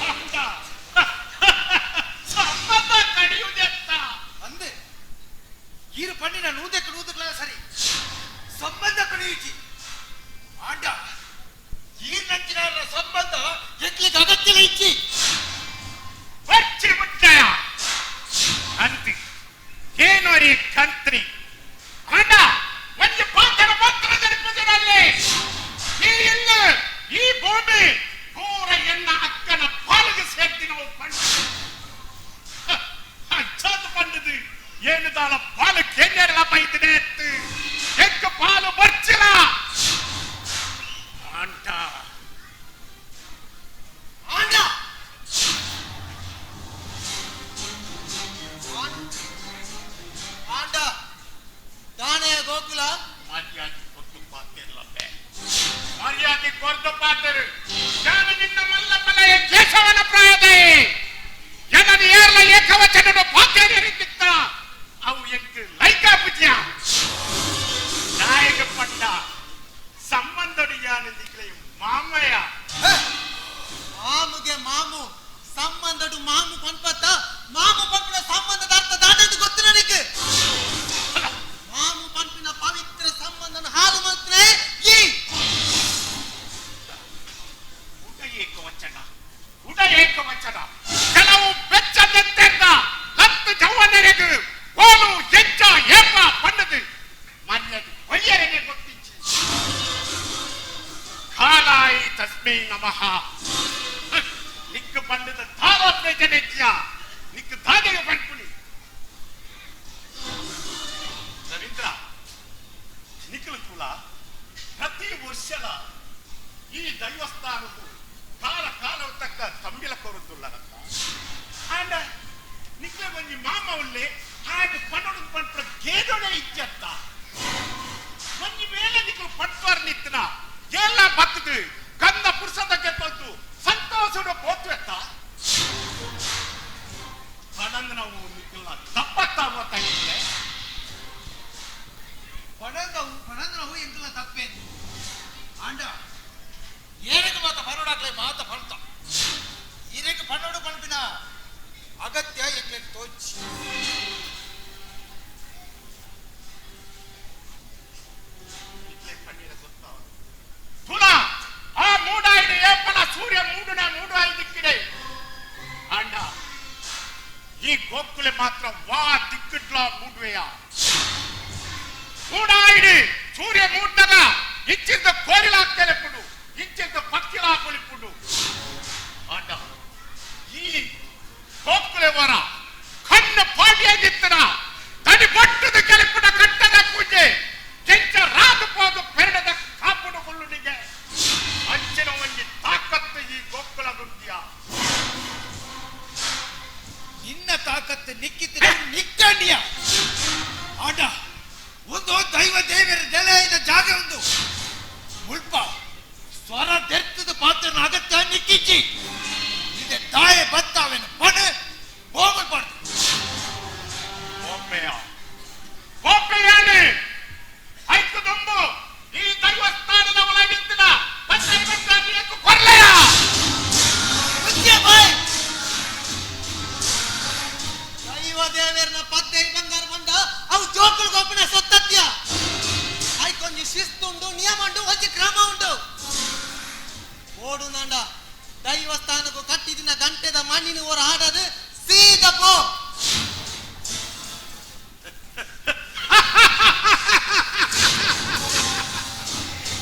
ಅಂದ ಸಂಬಂಧ ಕಡಿಯುವುದೆತ್ತ ಅಂದೆ ಈರು ಪಣ್ಣಿನ ನೂದಕ್ಕೆ ನೂದಕ್ಲ ಸರಿ ಸಂಬಂಧ ಕಡಿಯುಚಿ. ಆಂಡ ಈರ್ನಂಚಿನ ಸಂಬಂಧ ಎಕ್ಲಿಗೆ ಅಗತ್ಯ ಇಚ್ಚಿ. ಬಚ್ಚಿ ಬಿಟ್ಟಯ ಅಂತಿ ಏನೋರಿ ಕಂತ್ರಿ ಅಣ್ಣ ಒಂದು ಪಾತ್ರ ಮಾತ್ರ ನೆನಪಿನಲ್ಲಿ ಈ ಎಲ್ಲ ಈ ಭೂಮಿ ಪೂರ ಎನ್ನ ಅಕ್ಕನ ಪಾಲಿಗೆ ಸೇರ್ತಿನ ಪಂಡ ಅಚ್ಚಾದ ಪಂಡದು ಏನು ತಾಳ ಪಾಲು ಕೆನ್ನೆರಲ ಬೈತಿದೆ ಎತ್ತು ಎಕ್ಕ ಪಾಲು ಬರ್ಚಿಲ್ಲ ಆಂಟ ಆಂಡ ಆಂಡ ಎಂಕು ಲೈಕಾ ಪೂಜ್ಯ ನಾಯಕ ಪಂಡ ಸಂಬಂಧೊಡಿಯಾನ ನಿಕ್ಲೆ ಮಾಮಯ್ಯ ಮಾಮುಗೆ ಮಾಮು ಸಂಬಂಧಡು ಮಾಮು ಪನ್ಪತ್ತ ಮಾಮು ಪನ್ಪಿನ ಸಂಬಂಧದ ಅರ್ಥ ದಾಟದು ಗೊತ್ತು ನನಗೆ. ಮಾಮು ಪನ್ಪಿನ ಪವಿತ್ರ ಸಂಬಂಧನ ಹಾಳು ಮಾಡ್ತಾನೆ ಈ ಊಟ ಏಕವಚನ ಊಟ ಏಕವಚನ ಕೆಲವು ಬೆಚ್ಚದೆತ್ತೆಂದ ಲತ್ತು ಜವನರಿಗೂ ಕೋಲು ಎಚ್ಚ ಏಪ ಪಣ್ಣದು ಮನ್ಯದು ಒಯ್ಯರಿಗೆ ಗೊತ್ತಿಚ್ಚಿ ಕಾಲಾಯಿ ತಸ್ಮೈ ನಮಃ. ನಿಕ್ಕು ಪಂಡದ ದಾದ ಪ್ರಜನೆಜ್ಯ ನಿಕ್ಕು ದಾದೆಗೆ ಪನ್ಪುನಿ ರವೀಂದ್ರ ನಿಕ್ಕಲು ತುಲ ಪ್ರತಿ ವರ್ಷದ ಈ ದೈವಸ್ಥಾನವು ಕಾಲ ಕಾಲವು ತಕ್ಕ ತಂಬಿಲ ಕೊರದುಲ್ಲರಂತ ಆಂಡ ನಿಕ್ಲೆ ಒಂಜಿ ಮಾಮ ಉಲ್ಲೆ ಹಾಗೆ ಪನ್ನೊಡು ಪಂಪುನ ಗೇದೊಡೆ ಇಜ್ಜತ್ತ ಒಂಜಿ ಮೇಲೆ ನಿಕ್ಲು ಪಟ್ವಾರ್ ನಿತ್ತನ ಎಲ್ಲ ಬತ್ತದು ಗಂಧ ಪುರುಷದಕ್ಕೆ ತಂದು ಸಂತೋಷದ ಪೋತ್ವೆತ್ತ ಪಣಂಗ್ ನಾವು ನಿಕ್ಕಲ್ನ ತಪ್ಪತ್ತಾವ ತಂಗಿಲೆ ಪಣಂದವು ಪಣಂದವು ಎಂಕಲ ತಪ್ಪೇನು ಆಂಡ ಏನಕ್ಕೆ ಮಾತ ಪರೋಡಾಕ್ಲೆ ಮಾತ ಪಂತ ಈರಕ್ಕೆ ಪಣ್ಣೋಡು ಪಣ್ಪಿನ ಅಗತ್ಯ ಎಂಕ್ಲೆ ತೋಚಿ ಇಟ್ಲೆ ಪಣ್ಣೀರ ಗೊತ್ತಾವ ತುಲ ಆ ಮೂಡಾಯಿಡು ಏಪನ ಸೂರ್ಯ ಮೂಡುನ ಮೂಡಾಯಿ ದಿಕ್ಕಿಡೆ ಆಂಡ ಈ ಗೋಕುಲೆ ಮಾತ್ರ ವಾ ದಿಕ್ಕಿಡ್ಲ ಮೂಡುವೆಯ ಮೂಡಾಯಿಡು ಸೂರ್ಯ ಮೂಡ್ನಗ ಇಂಚಿಂದ ಕೋರಿಲ ಕೆಲೆಪುಡು ಇಂಚಿಂದ ಪಕ್ಕಿಲ ಕೊಲಿಪುಡು ಆಂಡ ಈ ಗೋಕುಲೆ ವರ ಕಣ್ಣು ಪಾಡಿಯಾಗಿತ್ತನ ತಡಿ ಬಟ್ಟದ ಕೆಲೆಪುಡ ಕಟ್ಟದ ಪೂಜೆ ಕೆಂಚ ರಾದು ಪೋದು ಪೆರಡದ ಕಾಪುಡು ಕೊಲ್ಲುನಿಗೆ ಅಂಚಿನ ಒಂಜಿ ತಾಕತ್ತು ಈ ಗೋಕುಲ ಗುಂಡಿಯ ನಿನ್ನ ತಾಕತ್ತು ನಿಕ್ಕಿದ್ರೆ ನಿಕ್ಕಂಡಿಯ ಆಂಡ ಒಂದು ದೈವ ದೇವರ ನೆಲೆಯಿನ ಜಾಗ ಒಂದು ಮುಲ್ಪ ಸ್ವರ ದೆರ್ತದ ಪಾತ್ರನ ಅಗತ್ಯ ನಿಕ್ಕಿಚ್ಚಿ ಇದೆ ತಾಯೆ ಬತ್ತಾವೆನು ಪಣ ಬೋಮಲ್ ಪಣ ಗೋಪೆಯ ಗೋಪೆಯಾನೆ ಐಕು ದುಂಬು ಈ ದೈವಸ್ಥಾನದ ಒಳಗಿದ್ದಿನ ಪಂಚಾಯತ್ ಕೊರ್ಲೆಯ ಬಾಯ್ ದೈವ ದೇವರನ ಪದ್ದೆ ಬಂಗಾರ ಬಂದ ಅವು ಜೋಕುಲ್ ಗೋಪನ ಸೊತ್ತತ್ಯ ಐಕೊಂಜಿ ಶಿಸ್ತು ಉಂಡು ನಿಯಮ ಉಂಡು ಒಂಜಿ ಕ್ರಮ ಉಂಡು ಓಡು ನಾಂಡ ದೈವಸ್ಥಾನಕ್ಕೂ ಕಟ್ಟಿದಿನ ಗಂಟೆದ ಮಣ್ಣಿನ ಓರ ಹಾಡದು ಸೀದ ಪೋ.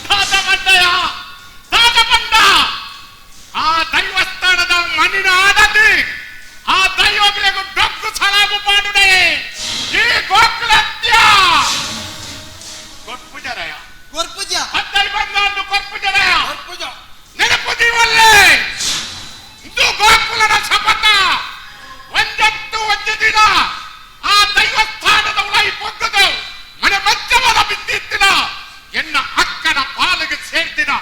ದಾದ ಬಂಡಯ ದಾದ ಬಂಡ ಆ ದೈವಸ್ಥಾನದ ಮಣ್ಣಿನ ಆಡದು ಆ ದೈವಗಳಿಗೆ ಡೊಕ್ಕು ಸಲಾಮು ಮಾಡುಡೆ ಈ ಗೋಕುಲತ್ಯ ಕೊರ್ಪುಜರಯ ಕೊರ್ಪುಜ ಹತ್ತೈ ಬಂದು ಕೊರ್ಪುಜರಯ ಕೊರ್ಪುಜ ನೆನಪು ದೀವಲ್ಲೇ ಇದು ಗೋಕುಲನ ಶಪಥ ಒಂಜತ್ತು ಒಂಜು ದಿನ ಆ ದೈವಸ್ಥಾನದ ಉಳೈ ಪೊಗ್ಗದು ಮನೆ ಮಜ್ಜವನ ಬಿದ್ದಿತ್ತಿನ ಎನ್ನ ಅಕ್ಕನ ಪಾಲಿಗೆ ಸೇರ್ದಿನ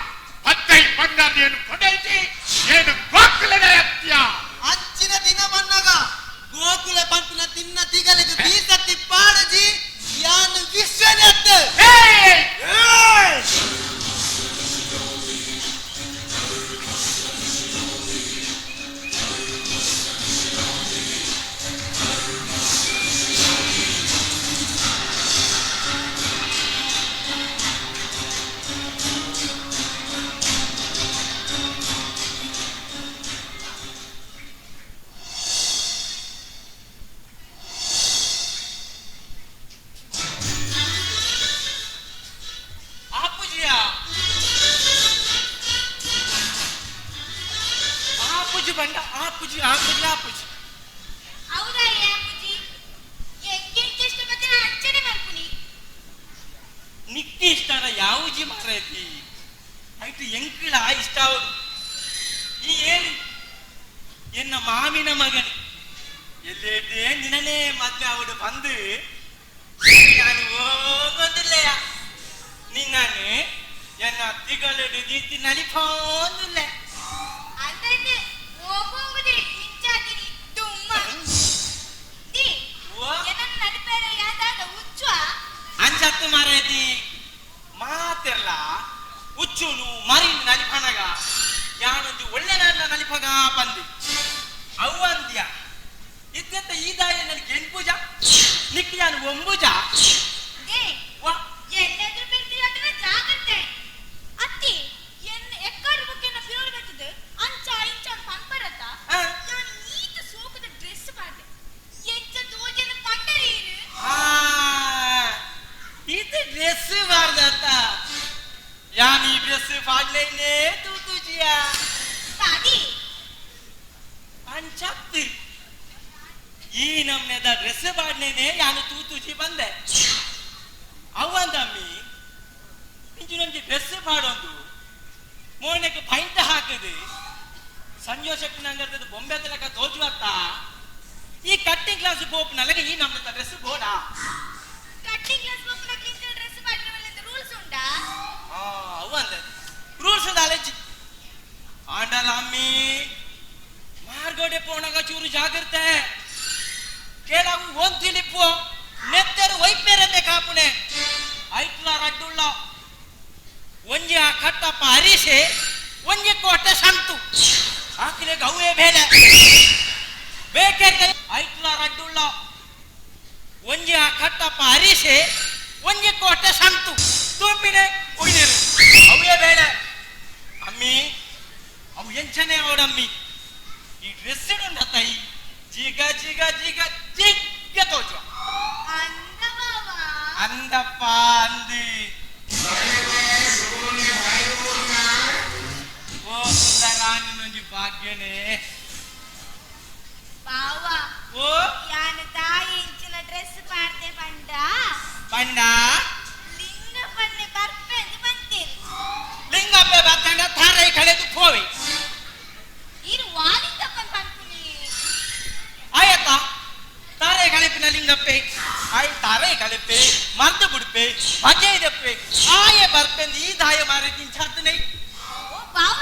ಪದ್ದೈ ಬಂಗಾರ ಏನು ಕೊಡೈತಿ ಏನು ಗೋಕುಲನ ಅತ್ಯ ಅಂಚಿನ ದಿನ ಬನ್ನಾಗ ಗೋಕುಲ ಪಂಪಿನ ತಿನ್ನ ತಿಗಲಿಗೆ ಬೀಸತ್ತಿ ಪಾಡಜಿ ಯಾನು ವಿಶ್ವನೇ ಅತ್ತ ಏಯ್! ಆಪುಜಿಯ ಆಪುಜಿ ಬಂಡ ಆಪುಜಿ ಆಪುಜಿ ಆಪುಜಿ ಹೌದಾ ಅಪ್ಪುಜಿ ಎಂಕೆಂಚೆಷ್ಟು ಮತ್ತೆ ಅಂಚನೆ ಮಲ್ಪುನಿ ನಿಕ್ಕಿ ಇಷ್ಟನ ಯಾವುಜಿ ಮಾರೈತಿ ಆಯ್ತು ಎಂಕಿಳ ಇಷ್ಟ ಅವಳು ಈ ಏನು ಎನ್ನ ಮಾಮಿನ ಮಗನು ಎಲ್ಲೇ ನಿನ್ನನೇ ಮದ್ವೆ ಅವಳು ಬಂದು ನಾನು ಹೋಗೋದಿಲ್ಲಯ ನಿನ್ನನು ಎನ್ನ ತಿಗಳು ದೀತಿ ನಲಿಪೋದಿಲ್ಲ ಅಂತಂದೆ ಹೋಗೋಂಗುದಿ ಮಿಂಚಾತಿನಿ ದುಮ್ಮ the ಓ. ಎನ್ನ ನಲಿಪೇರ ಯಾದ ಮಾರೇತಿ ಮಾತೆರ್ಲ ಉಚ್ಚುನು ಮರಿನ್ ನಲಿಪನಗ ಯಾನೊಂದು ಒಳ್ಳೆ ನಾಡ್ಲ ನಲಿಪಗ ಬಂದು ಅವ್ವಂದ್ಯ ಇದ್ದಂತ ಈ ದಾಯ ನನಗೆ ಎಂಪುಜ ನಿಕ್ ಯಾನು ಒಂಬುಜ ವಾ ಎಣ್ಣೆದ್ರು ಬೆರ್ತಿಯಾಟನ ಜಾಗ್ರತೆ ಅತ್ತಿ ಎನ್ ಎಕ್ಕಡ್ ಬುಕ್ಕೆನ ಫಿರೋಡ್ ಬರ್ತದೆ ಅಂಚ ಇಂಚ ಪಂಪರತ ಯಾನು ಈತ ಸೋಕದ ಡ್ರೆಸ್ ಪಾಡ್ದೆ ಎಂಚ ದೋಜನ ಪಂಡರೀರು ಆ ಇದು ಡ್ರೆಸ್ ಬಾರ್ದತ್ತ ಯಾನ್ ಈ ಡ್ರೆಸ್ ಪಾಡ್ಲೇನೆ ತೂತುಜಿಯ ತಾದಿ ಅಂಚತ್ತು ಈ ನಮ್ನೆದ ಡ್ರೆಸ್ ಪಾಡ್ಲೇನೆ ಯಾನು ತೂತುಜಿ ಬಂದೆ ಅವಂದಮ್ಮಿ ಇಂಚಿನೊಂಜಿ ಡ್ರೆಸ್ ಪಾಡೊಂದು ಮೋನೆಗೆ ಪೈಂಟ್ ಹಾಕದು ಸಂಜೋ ಶೆಟ್ಟಿ ನಂಗರ್ತದ ಬೊಂಬೆ ತಲಕ ತೋಜುವತ್ತ ಈ ಕಟ್ಟಿಂಗ್ ಕ್ಲಾಸ್ ಪೋಪ್ ನಲಗ ಈ ನಮ್ನೆದ ಡ್ರೆಸ್ ಬೋಡಾ ಕಟ್ಟಿಂಗ್ ಕ್ಲಾಸ್ ಪೋಪುನ ಕ್ಲೀನ್ ಡ್ರೆಸ್ ಪಾಡ್ರೆ ರೂಲ್ಸ್ ಉಂಡಾ ಆ ಅವಂದ ರೂಲ್ಸ್ ದಾಲೆಜ್ಜಿ ಆಂಡಲ ಅಮ್ಮಿ ಮಾರ್ಗೋಡೆ ಪೋಣಗ ಚೂರು ಜಾಗ್ರತೆ ಕೇಳವು ಒಂದ್ ತಿಳಿಪು ನೆತ್ತರು ವೈಪೇರಂದೆ ಕಾಪುನೆ ಐಟ್ಲ ರಡ್ಡುಳ್ಳ ಒಂಜಿ ಆ ಕಟ್ಟಪ್ಪ ಹರೀಶೆ ಒಂಜಿ ಕೋಟೆ ಸಂತು ಆಕಿಲೆ ಗೌವೆ ಬೇಲೆ ಬೇಕೇ ಐಟ್ಲ ರಡ್ಡುಳ್ಳ ಒಂಜಿ ಆ ಕಟ್ಟಪ್ಪ ಹರೀಶೆ ಒಂಜಿ ಕೋಟೆ ಸಂತು ತುಂಬಿನೆ ಉಯ್ದಿರು ಅವೇ ಬೇಳೆ ಅಮ್ಮಿ ಅವು ಎಂಚನೆ ಅವಡಮ್ಮಿ ಈ ಡ್ರೆಸ್ ತಾಯಿ ಜಿಗ ಜಿಗ ಜಿಗ ಜಿಗ್ಗ ತೋಚುವ ಅಂದಪ್ಪ ಅಂದಿ ಓ ಸುಂದರ ನಿನ್ನೊಂಜಿ ಭಾಗ್ಯನೇ ಬಾವ ಓ ಯಾನು ತಾಯಿ ಇಂಚಿನ ಡ್ರೆಸ್ ಪಾಡ್ದೆ ಪಂಡ ಪಂಡ ಲಿಂಗಪ್ಪನ್ನೆ ಬರ್ಪೆಂದು ಬಂತೇನೆ ಲಿಂಗಪ್ಪ ಬತ್ತಂಡ ತಾರೈ ಕಳೆದು ಪೋವಿ ಇರು ವಾಲಿಂಗಪ್ಪನ್ ಪನ್ಪುನಿ ಆಯತ ತಾರೈ ಕಳೆಪಿನ ಲಿಂಗಪ್ಪೆ ಆಯ್ ತಾರೈ ಕಳೆಪೆ ಮರ್ದು ಬಿಡ್ಪೆ ಬಗೆ ಇದಪ್ಪೆ ಆಯೆ ಬರ್ಪೆಂದು ಈ ದಾಯ ಮಾರೆ ತಿಂಚಾತನೆ ಓ ಬಾವ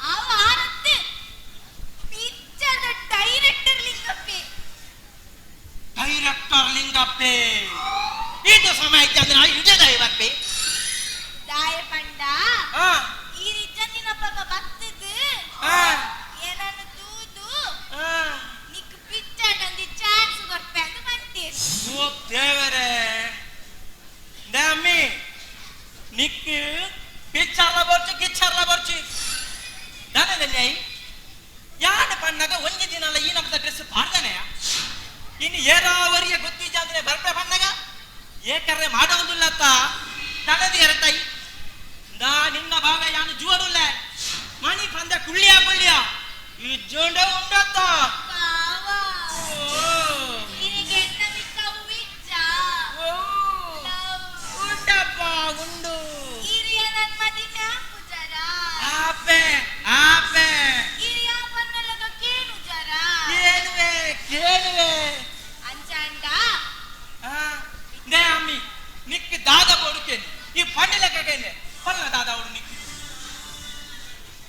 ಆವ ಆರತ್ತೆ ಪಿಕ್ಚರ್ದ ಡೈರೆಕ್ಟರ್ ಲಿಂಗಪ್ಪೆ ಡೈರೆಕ್ಟರ್ ಲಿಂಗಪ್ಪೆ ಇದು ಸಮಯ ಇದ್ದಂದ್ರೆ ಇದೇ ದಾಯ ಬರ್ಪೆ ದಾಯ ಪಂಡ ಆ ಈ ರಿಜ್ಜಂದಿನ ಪಾಪ ಬತ್ತದು ಆ ಏನನ್ನು ತೂದು ಆ ನಿಕ್ ಪಿಕ್ಚರ್ ಒಂದು ಚಾನ್ಸ್ ಕೊರ್ಪೆ ಅಂತ ಬಂತೇನೆ ಓ ದೇವರೇ ಅಮ್ಮಿ ನಿಕ್ ಪಿಚ್ಚರ್ಲ ಬರ್ಚಿ ಗಿಚ್ಚರ್ಲ ಬರ್ಚಿ ದಾನದಲ್ಲಿ ಯಾನ ಪಣ್ಣಾಗ ಒಂಜಿ ದಿನ ಅಲ್ಲ ಈ ನಮ್ಮದ ಡ್ರೆಸ್ ಪಾಡ್ದಾನೆ ಇನ್ನು ಏರಾವರಿಯ ಗೊತ್ತಿಜ ಅಂದ್ರೆ ಬರ್ಪೆ ಪಣ್ಣಾಗ ಏಕರ್ರೆ ಮಾಡೋದಿಲ್ಲತ್ತ ತಡದಿ ಎರತಾಯಿ ದಾ ನಿನ್ನ ಭಾವ ಯಾನು ಜುವಡುಲ್ಲ ಮಣಿ ಪಂದ ಕುಳ್ಳಿಯ ಕುಳ್ಳಿಯ ಈ ಜೋಂಡ ಉಂಡತ್ತ ಬಾವ ಓ ನಿನಗೆ ಎನ್ನ ಮಿಕ್ಕ ಹೂವಿಜ್ಜ ಓ ಉಂಡಪ್ಪ ಉಂಡು ಹಿರಿಯ ನನ್ನ ಮದಿಮೆ ಆಪುಜರ ಆಪೆ ಆಪೆ ಹಿರಿಯ ಪನ್ನಲಗ ಕೇಳುಜರ ಕೇಳುವೆ ಕೇಳುವೆ ಅಂಚಾಂಡ ನೇ ಅಮ್ಮಿ ನಿಕ್ ದಾದ ಕೊಡುಕೇನೆ ಈ ಪಂಡಿ ಲೆಕ್ಕೇನೆ ಪಲ್ಲ ದಾದ ಅವಳು ನಿಕ್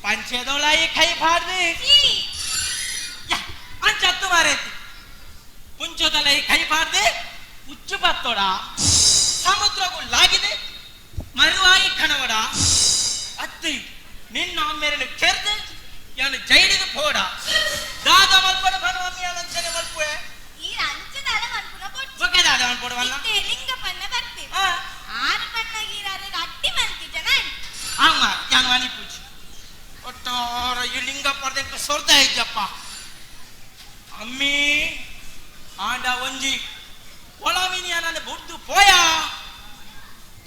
ಪಂಚೆದೊಳ ಈ ಕೈ ಫಾಡ್ದಿ ಅಂಚತ್ತು ಮಾರೈತಿ ಪುಂಚದೊಳ ಈ ಕೈ ಫಾಡ್ದಿ ಉಚ್ಚು ಬತ್ತೋಡ ಸಮುದ್ರಗೂ ಲಾಗಿದೆ ಮರುವಾಯಿ ಕಣವಡ ಅತ್ತಿ ನಿನ್ನ ಅಮ್ಮೇರನ್ನು ಕೆರ್ದು ಯಾನು ಜೈಲಿಗೆ ಪೋಡ ದಾದ ಮಲ್ಪಡ ಬನು ಅಮ್ಮಿ ಅಂಚನೆ ಮಲ್ಪುವೆ ಈ ಅಂಚದಾಲ ಮನ್ಪುನ ಕೊಟ್ಟು ಓಕೆ ದಾದ ಮಲ್ಪಡವಲ್ಲ ಇತ್ತೆ ಲಿಂಗಪ್ಪನ್ನ ಬರ್ಪೆ ಆ. ಆರು ಪಣ್ಣಗೀರಾರೆ ಅಟ್ಟಿ ಮಲ್ತಿಜನ ಆಮ ಯಾನು ಅನಿ ಪೂಜೆ ಒಟ್ಟಾರ ಈ ಲಿಂಗಪ್ಪರ್ದೆಂಕ ಸೊರ್ದ ಇಜ್ಜಪ್ಪ ಅಮ್ಮಿ ಆಂಡ ಒಂಜಿ ಒಳಮಿನಿಯ ನನ್ನ ಬುಡ್ದು ಪೋಯ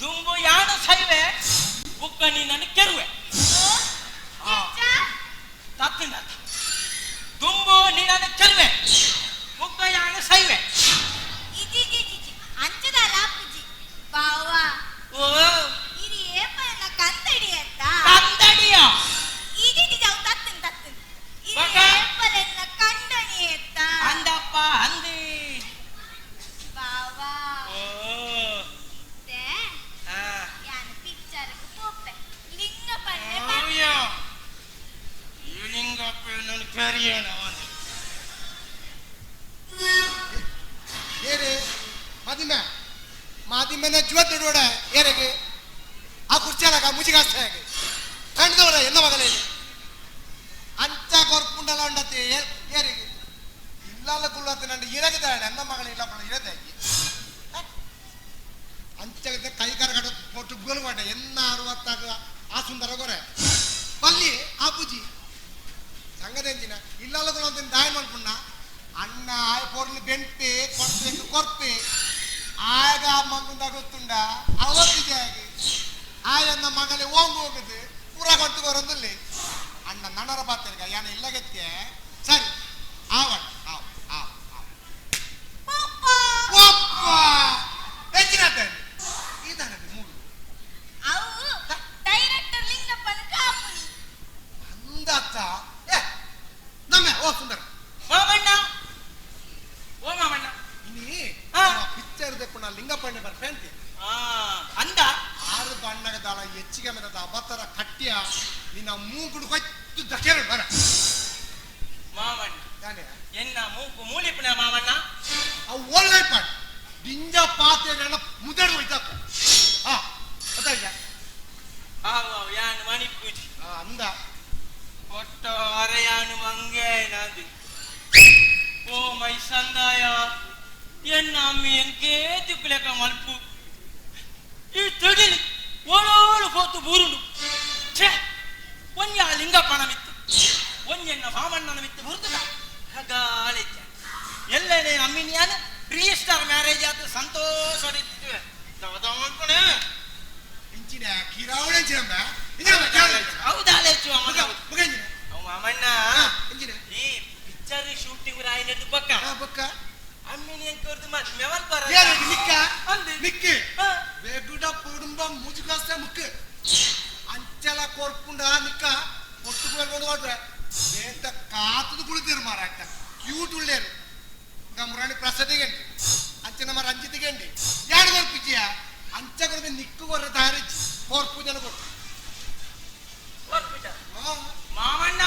ದುಂಬು ಯಾನು ಸೈವೆ ಬುಕ್ಕ ನೀ ನನ್ನ ಕೆರುವೆ ಆ. ತತ್ತಿನ ದುಂಬು ನೀ ನನ್ನ ಕೆರುವೆ ಬುಕ್ಕ ಯಾನು ಸೈವೆ ಇಜಿ ಇಜಿ ಇಜಿ ಅಂಚದಾಲ ಪೂಜಿ ಬಾವ ಓ ಇರಿ ಏಪನ ಕಂದಡಿ ಅಂತ ಕಂದಡಿಯ ಇಜಿ ಇಜಿ ಅವು ತತ್ತನ್ ತತ್ತನ್ ಇರಿ ಬಕ. ಏಪಲೆನ್ನ ಕಂಡಣಿ ಅಂತ ಅಂದಪ್ಪ ಅಂದಿ ಬಾವ ಓ ಇತ್ತೆ ಆ ಯಾನು ಪಿಕ್ಚರ್ಗೆ ಪೋಪೆ ಲಿಂಗಪ್ಪನ್ನೆ ಅಯ್ಯೋ ಈ ಲಿಂಗಪ್ಪ ನನ್ನ ಕೆರಿಯಣ ಅವನು ಏನೇ ಮದಿಮೆ ಮಾದಿಮ್ಮನ ಜೀವತ್ತೋಡ ಏರೆಗೆ ಆ ಕುರ್ಚಿಯಾಗ ಮುಜಿಗಾಸ್ತಾಗೆ ಕಂಡದವರ ಎಲ್ಲ ಮಗಲೇ ಅಂಚ ಕೊರ್ಪುಂಡಲ ಉಂಡತೆ ಏರಿಗೆ ಇಲ್ಲಲ್ಲ ಕುಳ್ಳತ್ತೆ ನಂಡು ಇರಗಿದ್ದಾಳೆ ನನ್ನ ಮಗಳ ಇಲ್ಲ ಇರದೆ ಅಂಚ ಕೈ ಕರಗಡ ಪೊಟ್ಟು ಗೋಲ್ವಾಡ ಎನ್ನ ಅರವತ್ತಾಗ ಆ ಸುಂದರ ಗೊರೆ ಪಲ್ಲಿ ಆ ಪೂಜಿ ಸಂಗದೆಂಜಿನ ಇಲ್ಲಲ್ಲ ಕುಳ್ಳಂತ ದಾಯ ಮಲ್ಪುಣ್ಣ ಅಣ್ಣ ಆಯ್ ಪೊರ್ಲು ಬೆಂಪೆ ಕೊರ್ಪೆ ಕೊರ್ಪೆ ಆಗ ಮಂಗುಂದ ಗೊತ್ತುಂಡ ಅವತ್ತಿಗೆ ಆಗಿ ಆಯನ್ನ ಮಗಳೆ ಓಂಗ್ ಹೋಗುದು ಪೂರ ಕೊಟ್ಟು ಬರೋದಿಲ್ಲ ಅಣ್ಣ ನನ್ನರ ಪಾತ್ರ ಯಾನ ಇಲ್ಲಗೆತ್ತೆ ಸರಿ ಆವಣ್ಣ ಆವ್ ಆವ್ ಆವ್ ಹೆಚ್ಚಿನ ಇದಾನೆ ಮೂರು ಅವು ಡೈರೆಕ್ಟರ್ ಲಿಂಗಪ್ಪನ ಕಾಪುನಿ ಅಂದತ್ತ ಏ ನಮ್ಮ ಓ ಸುಂದರ ಮಾಮಣ್ಣ ಓ ಮಾಮಣ್ಣ ಇನಿ ಪಿಕ್ಚರ್ ದೆಪ್ಪುನ ಲಿಂಗಪ್ಪಣ್ಣ ಬರ್ಪೇಂತಿ ಅಂದ ಆರು ಬಣ್ಣಗದಾಳ ಹೆಚ್ಚಿಗೆ ಮೇಲೆ ಅಬತ್ತರ ಕಟ್ಟಿಯ ನಿನ್ನ ಮೂಗುಡು ಹೊತ್ತು ದಕೆರ ಬರ ಮಾಮಣ್ಣ ತಾನೆ ಎನ್ನ ಮೂಗು ಮೂಲಿಪುನ ಮಾಮಣ್ಣ ಅವು ಒಳ್ಳೆ ಪಾಟ್ ಡಿಂಜ ಪಾತ್ರೆಗಳನ್ನ ಮುದಡು ಹೋಯ್ತಪ್ಪ ಹಾ ಗೊತ್ತಾಯ್ತಾ ಆವು ಆವು ಯಾನು ಮಣಿಪೂಜಿ ಅಂದ ಒಟ್ಟ ಅರೆಯಾನು ಮಂಗೆ ನಾದು ಓ ಮೈ ಸಂದಾಯ ಎನ್ನ ಅಮ್ಮಿ ಎಂಕೇ ತಿಕ್ಕಲೆಕ ಮಲ್ಪು ಈ ತಿಡಿಲಿ ಓಡೋಳು ಹೋತು ಬೂರುಂಡು ಛೇ ಒಂಜ ಲಿಂಗಪ್ಪನ ಮಿತ್ತು ಒಂಜೆನ್ನ ವಾಮಣ್ಣನ ಮಿತ್ತು ಬುರುದುನ ಗಾಳಿದ್ದ ಎಲ್ಲನೇ ಅಮ್ಮಿನಿಯಾನ ರಿಜಿಸ್ಟರ್ ಮ್ಯಾರೇಜ್ ಆದ ಸಂತೋಷ ಮಲ್ಪಣೆ ಇಂಚಿನ ಕಿರಾವಣ ಇಂಚಿನ ಹೌದಾಲೇಚು ಮಾಮಣ್ಣ ಈ ಪಿಕ್ಚರ್ ಶೂಟಿಂಗ್ ರಾಯಿನದ್ದು ಬಕ್ಕ ಬಕ್ಕ ಅಮ್ಮಿನಿ ಎಂಕೋರ್ದು ಮೆವಲ್ ಬರ ನಿಕ್ಕ ನಿಕ್ಕಿ ಬೇಗುಡ ಕುಡುಂಬ ಮುಜುಗಾಸ್ತ ಮುಕ್ಕು ಅಂಚಲ ಕೊರ್ಪುಂಡ ನಿಕ್ಕ ಒಟ್ಟು ಕೊಂಡು ಹೋದ್ರೆ ಬೇತ ಕಾತದು ಕುಳಿತಿರು ಮಾರ ಆಗ್ತ ಕ್ಯೂಟ್ ಉಳ್ಳೇರು ಗಮರಾಣಿ ಪ್ರಸಾದಿಗೆ ಅಂಚೆ ನಮ್ಮ ರಂಜಿತಿಗೆ ಯಾರು ಕೊರ್ಪಿಚಿಯ ಅಂಚ ಕೊರ್ಪಿ ನಿಕ್ಕು ಕೊರ್ರ ದಾರಿಚಿ ಕೊರ್ಪು ಜನ ಕೊಟ್ಟು ಮಾಮಣ್ಣ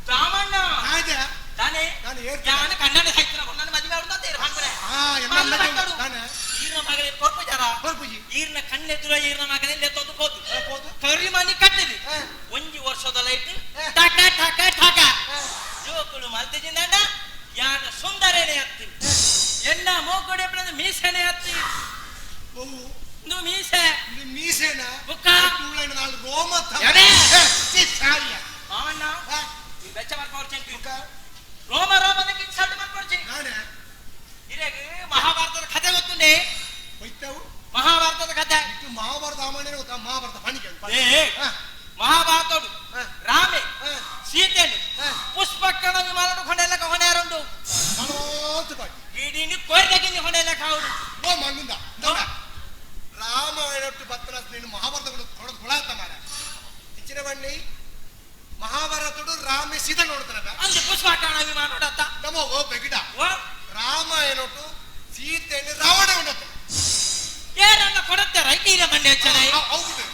ರಾಮಣ್ಣ ತಾನೇ ನಾನು ಕನ್ನಡ ಸಾಹಿತ್ಯ ನನ್ನ ಮದುವೆ ಆಡುದು ಅಂತ ಈರ್ನ ಮಗನೇ ಕೊರ್ಪುಜಾರ ಈರ್ನ ಕಣ್ಣೆದುರ ಈರ್ನ ಮಗನೇ ಲೆತ್ತೊಂದು ಹೋದು ಕರಿಮನಿ ಕಟ್ಟಿದಿ ಒಂಜಿ ವರ್ಷದ ಲೈಟ್ ಠಾಕ ಠಾಕ ಠಾಕ ಜೋಕುಳು ಮಲ್ತಿಜಿಂದ ಯಾನ ಸುಂದರೇನೆ ಹತ್ತಿ ಎನ್ನ ಮೋಕೊಡೆ ಮೀಸೆನೆ ಹತ್ತಿ ಮೀಸೆ ಮೀಸೆನ ಬುಕ್ಕ ರೋಮ ಮಾಮಣ್ಣ ಬೆಚ್ಚ ಮಾಡ್ಕೊಡ್ತೀನಿ ರೋಮ ರೋಮದಕ್ಕೆ ಇನ್ಸಲ್ಟ್ ಮಾಡ್ಕೊಡ್ತೀನಿ ಹಿರಿಯಾಗಿ ಮಹಾಭಾರತದ ಕಥೆ ಗೊತ್ತುಂಡೆ ಮಹಾಭಾರತದ ಕಥೆ ಮಹಾಭಾರತ ರಾಮಾಯಣ ಗೊತ್ತಾ ಮಹಾಭಾರತ ಹಣಿಕೆ ಮಹಾಭಾರತೋಡು ರಾಮೆ ಸೀತೆನು ಪುಷ್ಪಕ್ಕಣ ವಿಮಾನ ಹೊಣೆಲ್ಲ ಹೊಣೆಯಾರುಂಡು ಗಿಡಿನಿ ಕೊರ್ದಗಿಂದ ಹೊಣೆಲ್ಲ ಕಾವುಡು ಓ ಮಂಗುಂದ ರಾಮಾಯಣ ಬತ್ತನ ನೀನು ಮಹಾಭಾರತ ಕೊಡೋದು ಕೊಳಾತ ಮಾರ ಹೆಚ್ಚಿನ ಬಣ್ಣಿ ಮಹಾಭಾರತಡು ರಾಮೆ ಸೀತೆ ನೋಡ್ತಾನೆ ಅಂದು ಪುಷ್ಪಕಣ ವಿಮಾನ ನೋಡತ್ತ ನಮ್ಮ ಓ ಬೆಗಿಡ ರಾಮಾಯಣೊಟ್ಟು ಸೀತೆಯನ್ನು ರಾವಣ ಉಂಡತ್ತ ಯಾರನ್ನ ಕೊಡತ್ತೆ ರೈತ ಮಂಡೆ ಹಚ್ಚನ ಹೌದು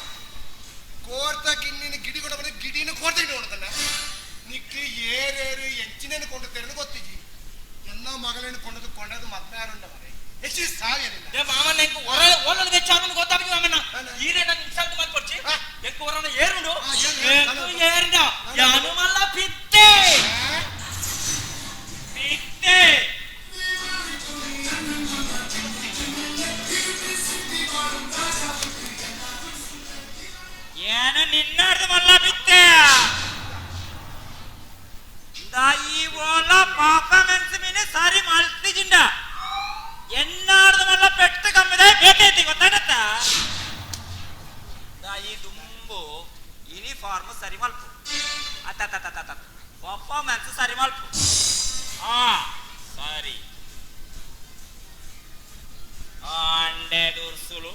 ಕೋರ್ತ ಗಿಣ್ಣಿನ ಗಿಡಿ ಕೊಡ ಬಂದ ಗಿಡಿನ ಕೋರ್ತ ಗಿಡಿ ನೋಡ್ತಾನೆ ನಿಕ್ಕಿ ಏರೇರು ಎಂಚಿನೇನು ಕೊಂಡುತ್ತೇನೆ ಗೊತ್ತಿಜಿ ಎಲ್ಲ ಮಗಳೇನು ಕೊಂಡದ್ದು ಕೊಂಡದ್ದು ಮತ್ತೆ ಯಾರುಂಡ ಮರೆ ಹೆಚ್ಚು ಸಾವಿರ ಮಾಮಣ್ಣ ಎಂಕ್ ಒರ ಓಲನ ಬೆಚ್ಚ ಅವನು ಗೊತ್ತಾಗಿ ಮಾಮಣ್ಣ ಈರೇ ನಾನು ಇನ್ಸಲ್ಟ್ ಮಾಡ್ಕೊಡ್ಚಿ ಎಂಕ್ ಒರನ ಏರುಂಡು ಏರುಂಡ ಯಾನು ಮಲ್ಲ ಪಿತ್ತೆ ಪಿತ್ತೆ ಏನ ನಿನ್ನಾರ್ದು ಮಲ್ಲ ಬಿತ್ತೆ ಈ ಓಲ ಪರ್ಫಾರ್ಮೆನ್ಸ್ ಮೀನೆ ಸಾರಿ ಮಲ್ತಿಜಿಂಡ ಎನ್ನಾರ್ದು ಮಲ್ಲ ಪೆಟ್ಟು ಕಮ್ಮಿದೆ ಬೇಟೈತಿ ಗೊತ್ತಾಗತ್ತ ಈ ದುಂಬು ಯೂನಿಫಾರ್ಮ್ ಸರಿ ಮಲ್ಪು ಅತ್ತ ಪರ್ಫಾರ್ಮೆನ್ಸ್ ಸರಿ ಮಲ್ಪು ಹಾ ಸರಿ ಅಂಡೆ ದುರ್ಸುಲು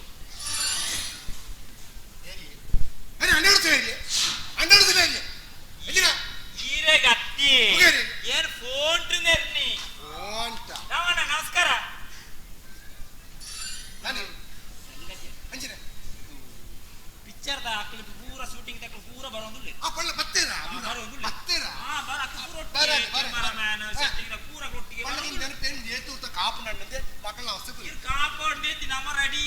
ಏನ್ ಫೋನ್ ನಮಸ್ಕಾರ ಪಿಕ್ಚರ್ ಪೂರ ಶೂಟಿಂಗ್ ಪೂರ ಬರೋದಿಲ್ಲ ಕಾಪು ಕಾಪಾಡ್ ನಮ್ಮ ರೆಡಿ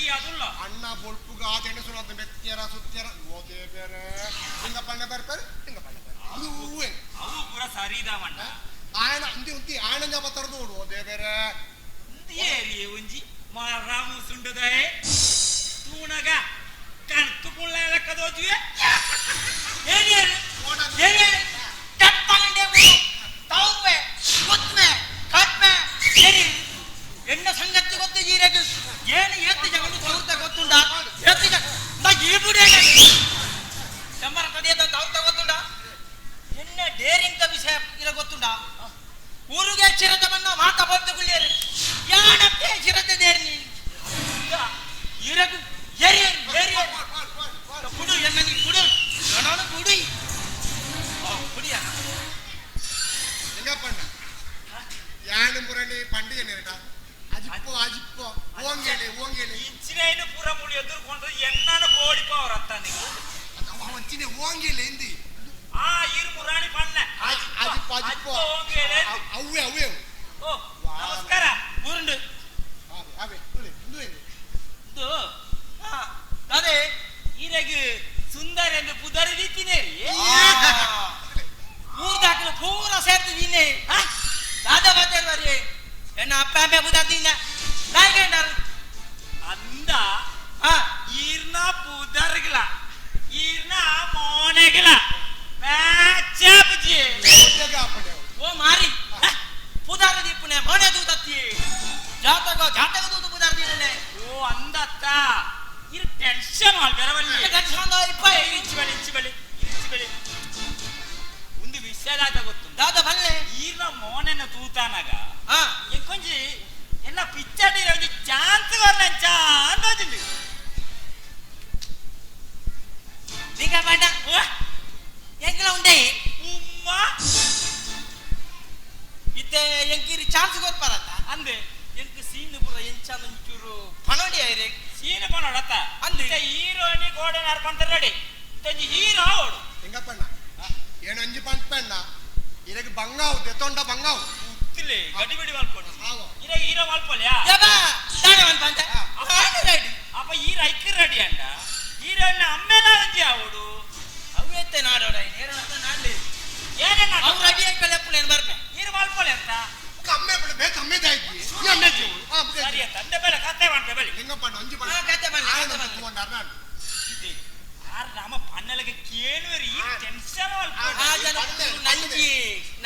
ಅಣ್ಣ ಬೊಲ್ಪುಗ ಆದೆಣ್ಣೆ ಸುನಂತ ಮೆತ್ತ್ಯರ ಸುತ್ಯರ ಓದೇ ಬೇರೆ ನಿಂಗಪ್ಪಣ್ಣ ಬರ್ತಾರೆ ನಿಂಗಪ್ಪಣ್ಣ ಅದು ಹೂವೇ ಅವು ಪೂರ ಸರಿದಾವಣ್ಣ ಆಯಣ ಅಂದಿ ಉಂತಿ ಆಯಣ ಬತ್ತರದು ಓದೇ ಬೇರೆ ಏರಿ ಒಂಜಿ ಮಾರಾಮು ಸುಂಡದಾಯೆ ತೂಣಗ ಕಣ್ತು ಪುಳ್ಳ ಲೆಕ್ಕದೋಜುವೆ ಏನೇನು ಏನೇನು ಟಪ್ಪಂಡೆ ತಾವುವೆ ಗೊತ್ತುವೆ ಕಟ್ಮೆ ಏನಿ ಎಣ್ಣ ಸಂಗತಿ ಗೊತ್ತು ಜೀರಗ ಏನು ಏತ್ತು ಜಗಲು ತವರ್ತ ಗೊತ್ತುಂಡ ಏತ್ತು ಜಗ ನಾ ಈಬುಡೆ ಚಮ್ಮರ ತಡಿಯದ ತವರ್ತ ಗೊತ್ತುಂಡ ಎಣ್ಣ ಡೇರಿಂಗ್ ವಿಷಯ ಇರ ಗೊತ್ತುಂಡ ಊರಿಗೆ ಚಿರತ ಬನ್ನ ಮಾತ ಬಂದು ಗುಳ್ಳಿಯರು ಯಾನತ್ತೆ ಚಿರತ ದೇರ್ನಿ ಇರಗು ಏರಿ ಏರಿ ಕುಡು ಎನ್ನ ನೀ ಕುಡು ನಾನು ಕುಡಿ ಕುಡಿಯ ನಿಂಗಪ್ಪಣ್ಣ ಯಾನು ಮುರಣಿ ಪಂಡಿಗೆ ನೇರಟ ಅಜಿಪ್ಪೋ ಅಜಿಪ್ಪೋ ಓಂಗೇಳಿ ಓಂಗೇಳಿ ಇಂಚಿನೇನು ಪೂರ ಮುಳಿ ಎದುರ್ಕೊಂಡ್ರೆ ಎಣ್ಣನ ಬೋಡಿಪ ಅವ್ರ ಅತ್ತ ನೀವು ಅವಂಚಿನೆ ಓಂಗೇಳಿ ಇಂದಿ ಆ ಇರು ಮುರಾಣಿ ಪಣ್ಣ ಅಜಿಪ್ಪೋ ಅಜಿಪ್ಪೋ ಓಂಗೇಳಿ ಅವ್ವೆ ಅವ್ವೆ ಓ ನಮಸ್ಕಾರ ಉರುಂಡು ಆವೆ ಆವೆ ಉಳಿ ಇಂದು ಇದು ಅದೇ ಈರೆಗ್ ಸುಂದರ ಎಂದು ಪುದರ್ ರೀತಿನೇ ಊರ್ದಾಕಲು ಪೂರ ಸೇರ್ತಿದ್ದೀನಿ ದಾದಾ ಬಾತಾರ್ ಬಾರಿ ಎನ್ನ ಅಪ್ಪ ಅಮ್ಮ ಬುದಾತಿನ ನಾಯ್ಕಂಡಾರು ಅಂದ ಈರ್ನ ಪುದರ್ಗಳ ಈರ್ನ ಮೋನೆಗಳ ಮ್ಯಾಚ್ ಬುಜಿ ಓ ಮಾರಿ ಪುದಾರ ದೀಪನೆ ಮೋನೆ ದೂತತ್ತಿ ಜಾತಕ ಜಾತಕ ದೂತ ಪುದಾರ ದೀಪನೆ ಓ ಅಂದತ್ತ ಇರ್ ಟೆನ್ಷನ್ ಆಲ್ ಬೆರವಲ್ಲಿ ಟೆನ್ಷನ್ ಇಪ್ಪ ಇಂಚಿ ಬಳಿ ಇಂಚಿ ಬಳಿ ಇಂಚಿ ಬಳಿ ಒಂದು ವಿಷಯದಾಗ ಗೊತ್ತು ದಾದ ಬಲ್ಲೆ ಈರ್ನ ಮೋನೆನ ತೂತಾನಾಗ ಎಂಕೊಂಜಿ ಎನ್ನ ಪಿಕ್ಚರ್ ಒಂಜಿ ಚಾನ್ಸ್ ಕೊರ್ನ ಚಾನ್ ನಿಂಗ ಬೇಡ ಎಂಕಲ ಉಂಡೆ ಉಮ್ಮ ಇತ್ತೆ ಎಂಕಿರಿ ಚಾನ್ಸ್ ಕೊರ್ಪಾರತ್ತ ಅಂದೆ ಎಂಕ್ ಸೀನ್ ಪೂರ ಎಂಚಾನ ಒಂಚೂರು ಪಣೋಡಿ ಐರೆ ಸೀನ್ ಪಣೋಡತ್ತ ಅಂದೆ ಹೀರೋನಿ ಗೋಡೆ ನಾರ್ಕೊಂತ ರೆಡಿ ತಂಜಿ ಹೀರೋ ಓಡು ನಿಂಗಪ್ಪಣ್ಣ ಏನು ಅಂಜಿ ಪಂಪಣ್ಣ ಇರಗೆ ಬಂಗಾವು ದೆತ್ತೊಂಡ ಬಂಗಾವು ಉತ್ತಿಲೆ ಗಡಿಬಿಡಿ ಮಲ್ಪೊಡು ಇರಗೆ ಹೀರೋ ಮಲ್ಪೊಲ್ಯಾ ಯಬಾ ದಾನೆ ಮಲ್ಪಂತ ರೆಡಿ ಅಪ್ಪ ಹೀರೋ ಐಕ್ ರೆಡಿ ಅಂಡ ಹೀರೋಯಿನ ಅಮ್ಮೆಲ ಒಂಜಿ ಆವಡು ಅವೆತ್ತೆ ನಾಡೋಡ ಏನ ನಾಡ್ಲಿ ಏನ ಅವ್ರು ರೆಡಿ ಆಯ್ಕಲೆ ಪುಣೆ ಬರ್ಪೆ ಹೀರೋ ಮಲ್ಪೊಲೆ ಅಂತ ಅಮ್ಮೆ ಬಿಡು ಬೇಕು ಅಮ್ಮೆ ದಾಯ್ತಿ ಈ ಅಮ್ಮೆ ಜೀವು ಆ ಸರಿ ತಂದೆ ಬೇಲೆ ಕತ್ತೆ ಮಾಡ್ತೆ ಬಲಿ ನಿಂಗಪ್ಪಣ್ಣ ಅಂಜಿ ಹಾ ಕತೆ ಬನ್ನಿ ಕತೆ ಬನ್ನಿ ತಗೊಂಡಾರ ಆರ್ ನಮ್ಮ ಪನ್ನಲಗೆ ಕೇಳುವರಿ ಈ ಟೆನ್ಷನ್ ಆ ಜನ ನಂಜಿ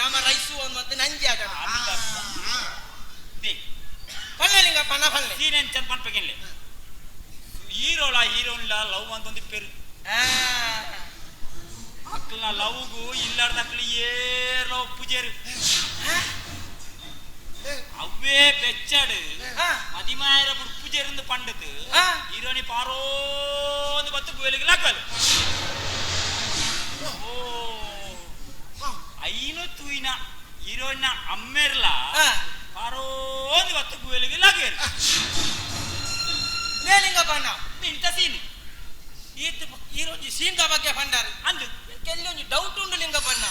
ನಮ್ಮ ರೈಸು ಒಂದು ಮತ್ತೆ ನಂಜಿ ಆಗ ಪಲ್ಲೆ ಲಿಂಗಪ್ಪಣ್ಣ ಪಲ್ಲೆ ಸೀನ್ ಎಂಚನ್ ಪನ್ಪೆಗಿನ್ಲೆ ಹೀರೋಲ ಹೀರೋನ್ಲ ಲವ್ ಅಂತೊಂದು ಪೆರು ಅಕ್ಲ ಲವ್ಗು ಇಲ್ಲಾರ್ದ ಅಕ್ಲು ಏರೋ ಪೂಜೆರು ಅವೇ ಬೆಚ್ಚಡು ಮದಿಮಾಯರ ಪೂಜೆರಿಂದ ಪಂಡದು ಹೀರೋನಿ ಪಾರೋಂದು ಬತ್ತು ಗುವೆಲಿಗೆ ಲಾಕಲು ಓ ಐನು ತೂಯಿನ ಹೀರೋಯಿನ ಅಮ್ಮೆರ್ಲ ಪಾರೋಂದು ಬತ್ತು ಗುವೆಲಿಗೆ ಲಾಗೇರು ಲಿಂಗಪ್ಪಣ್ಣ ಇಂಥ ಸೀನ್ ಈತ ಹೀರೋಜಿ ಸೀನ್ದ ಬಗ್ಗೆ ಪಂಡಾರು ಅಂದು ಕೆಲವೊಂದು ಡೌಟ್ ಉಂಡು ಲಿಂಗಪ್ಪಣ್ಣ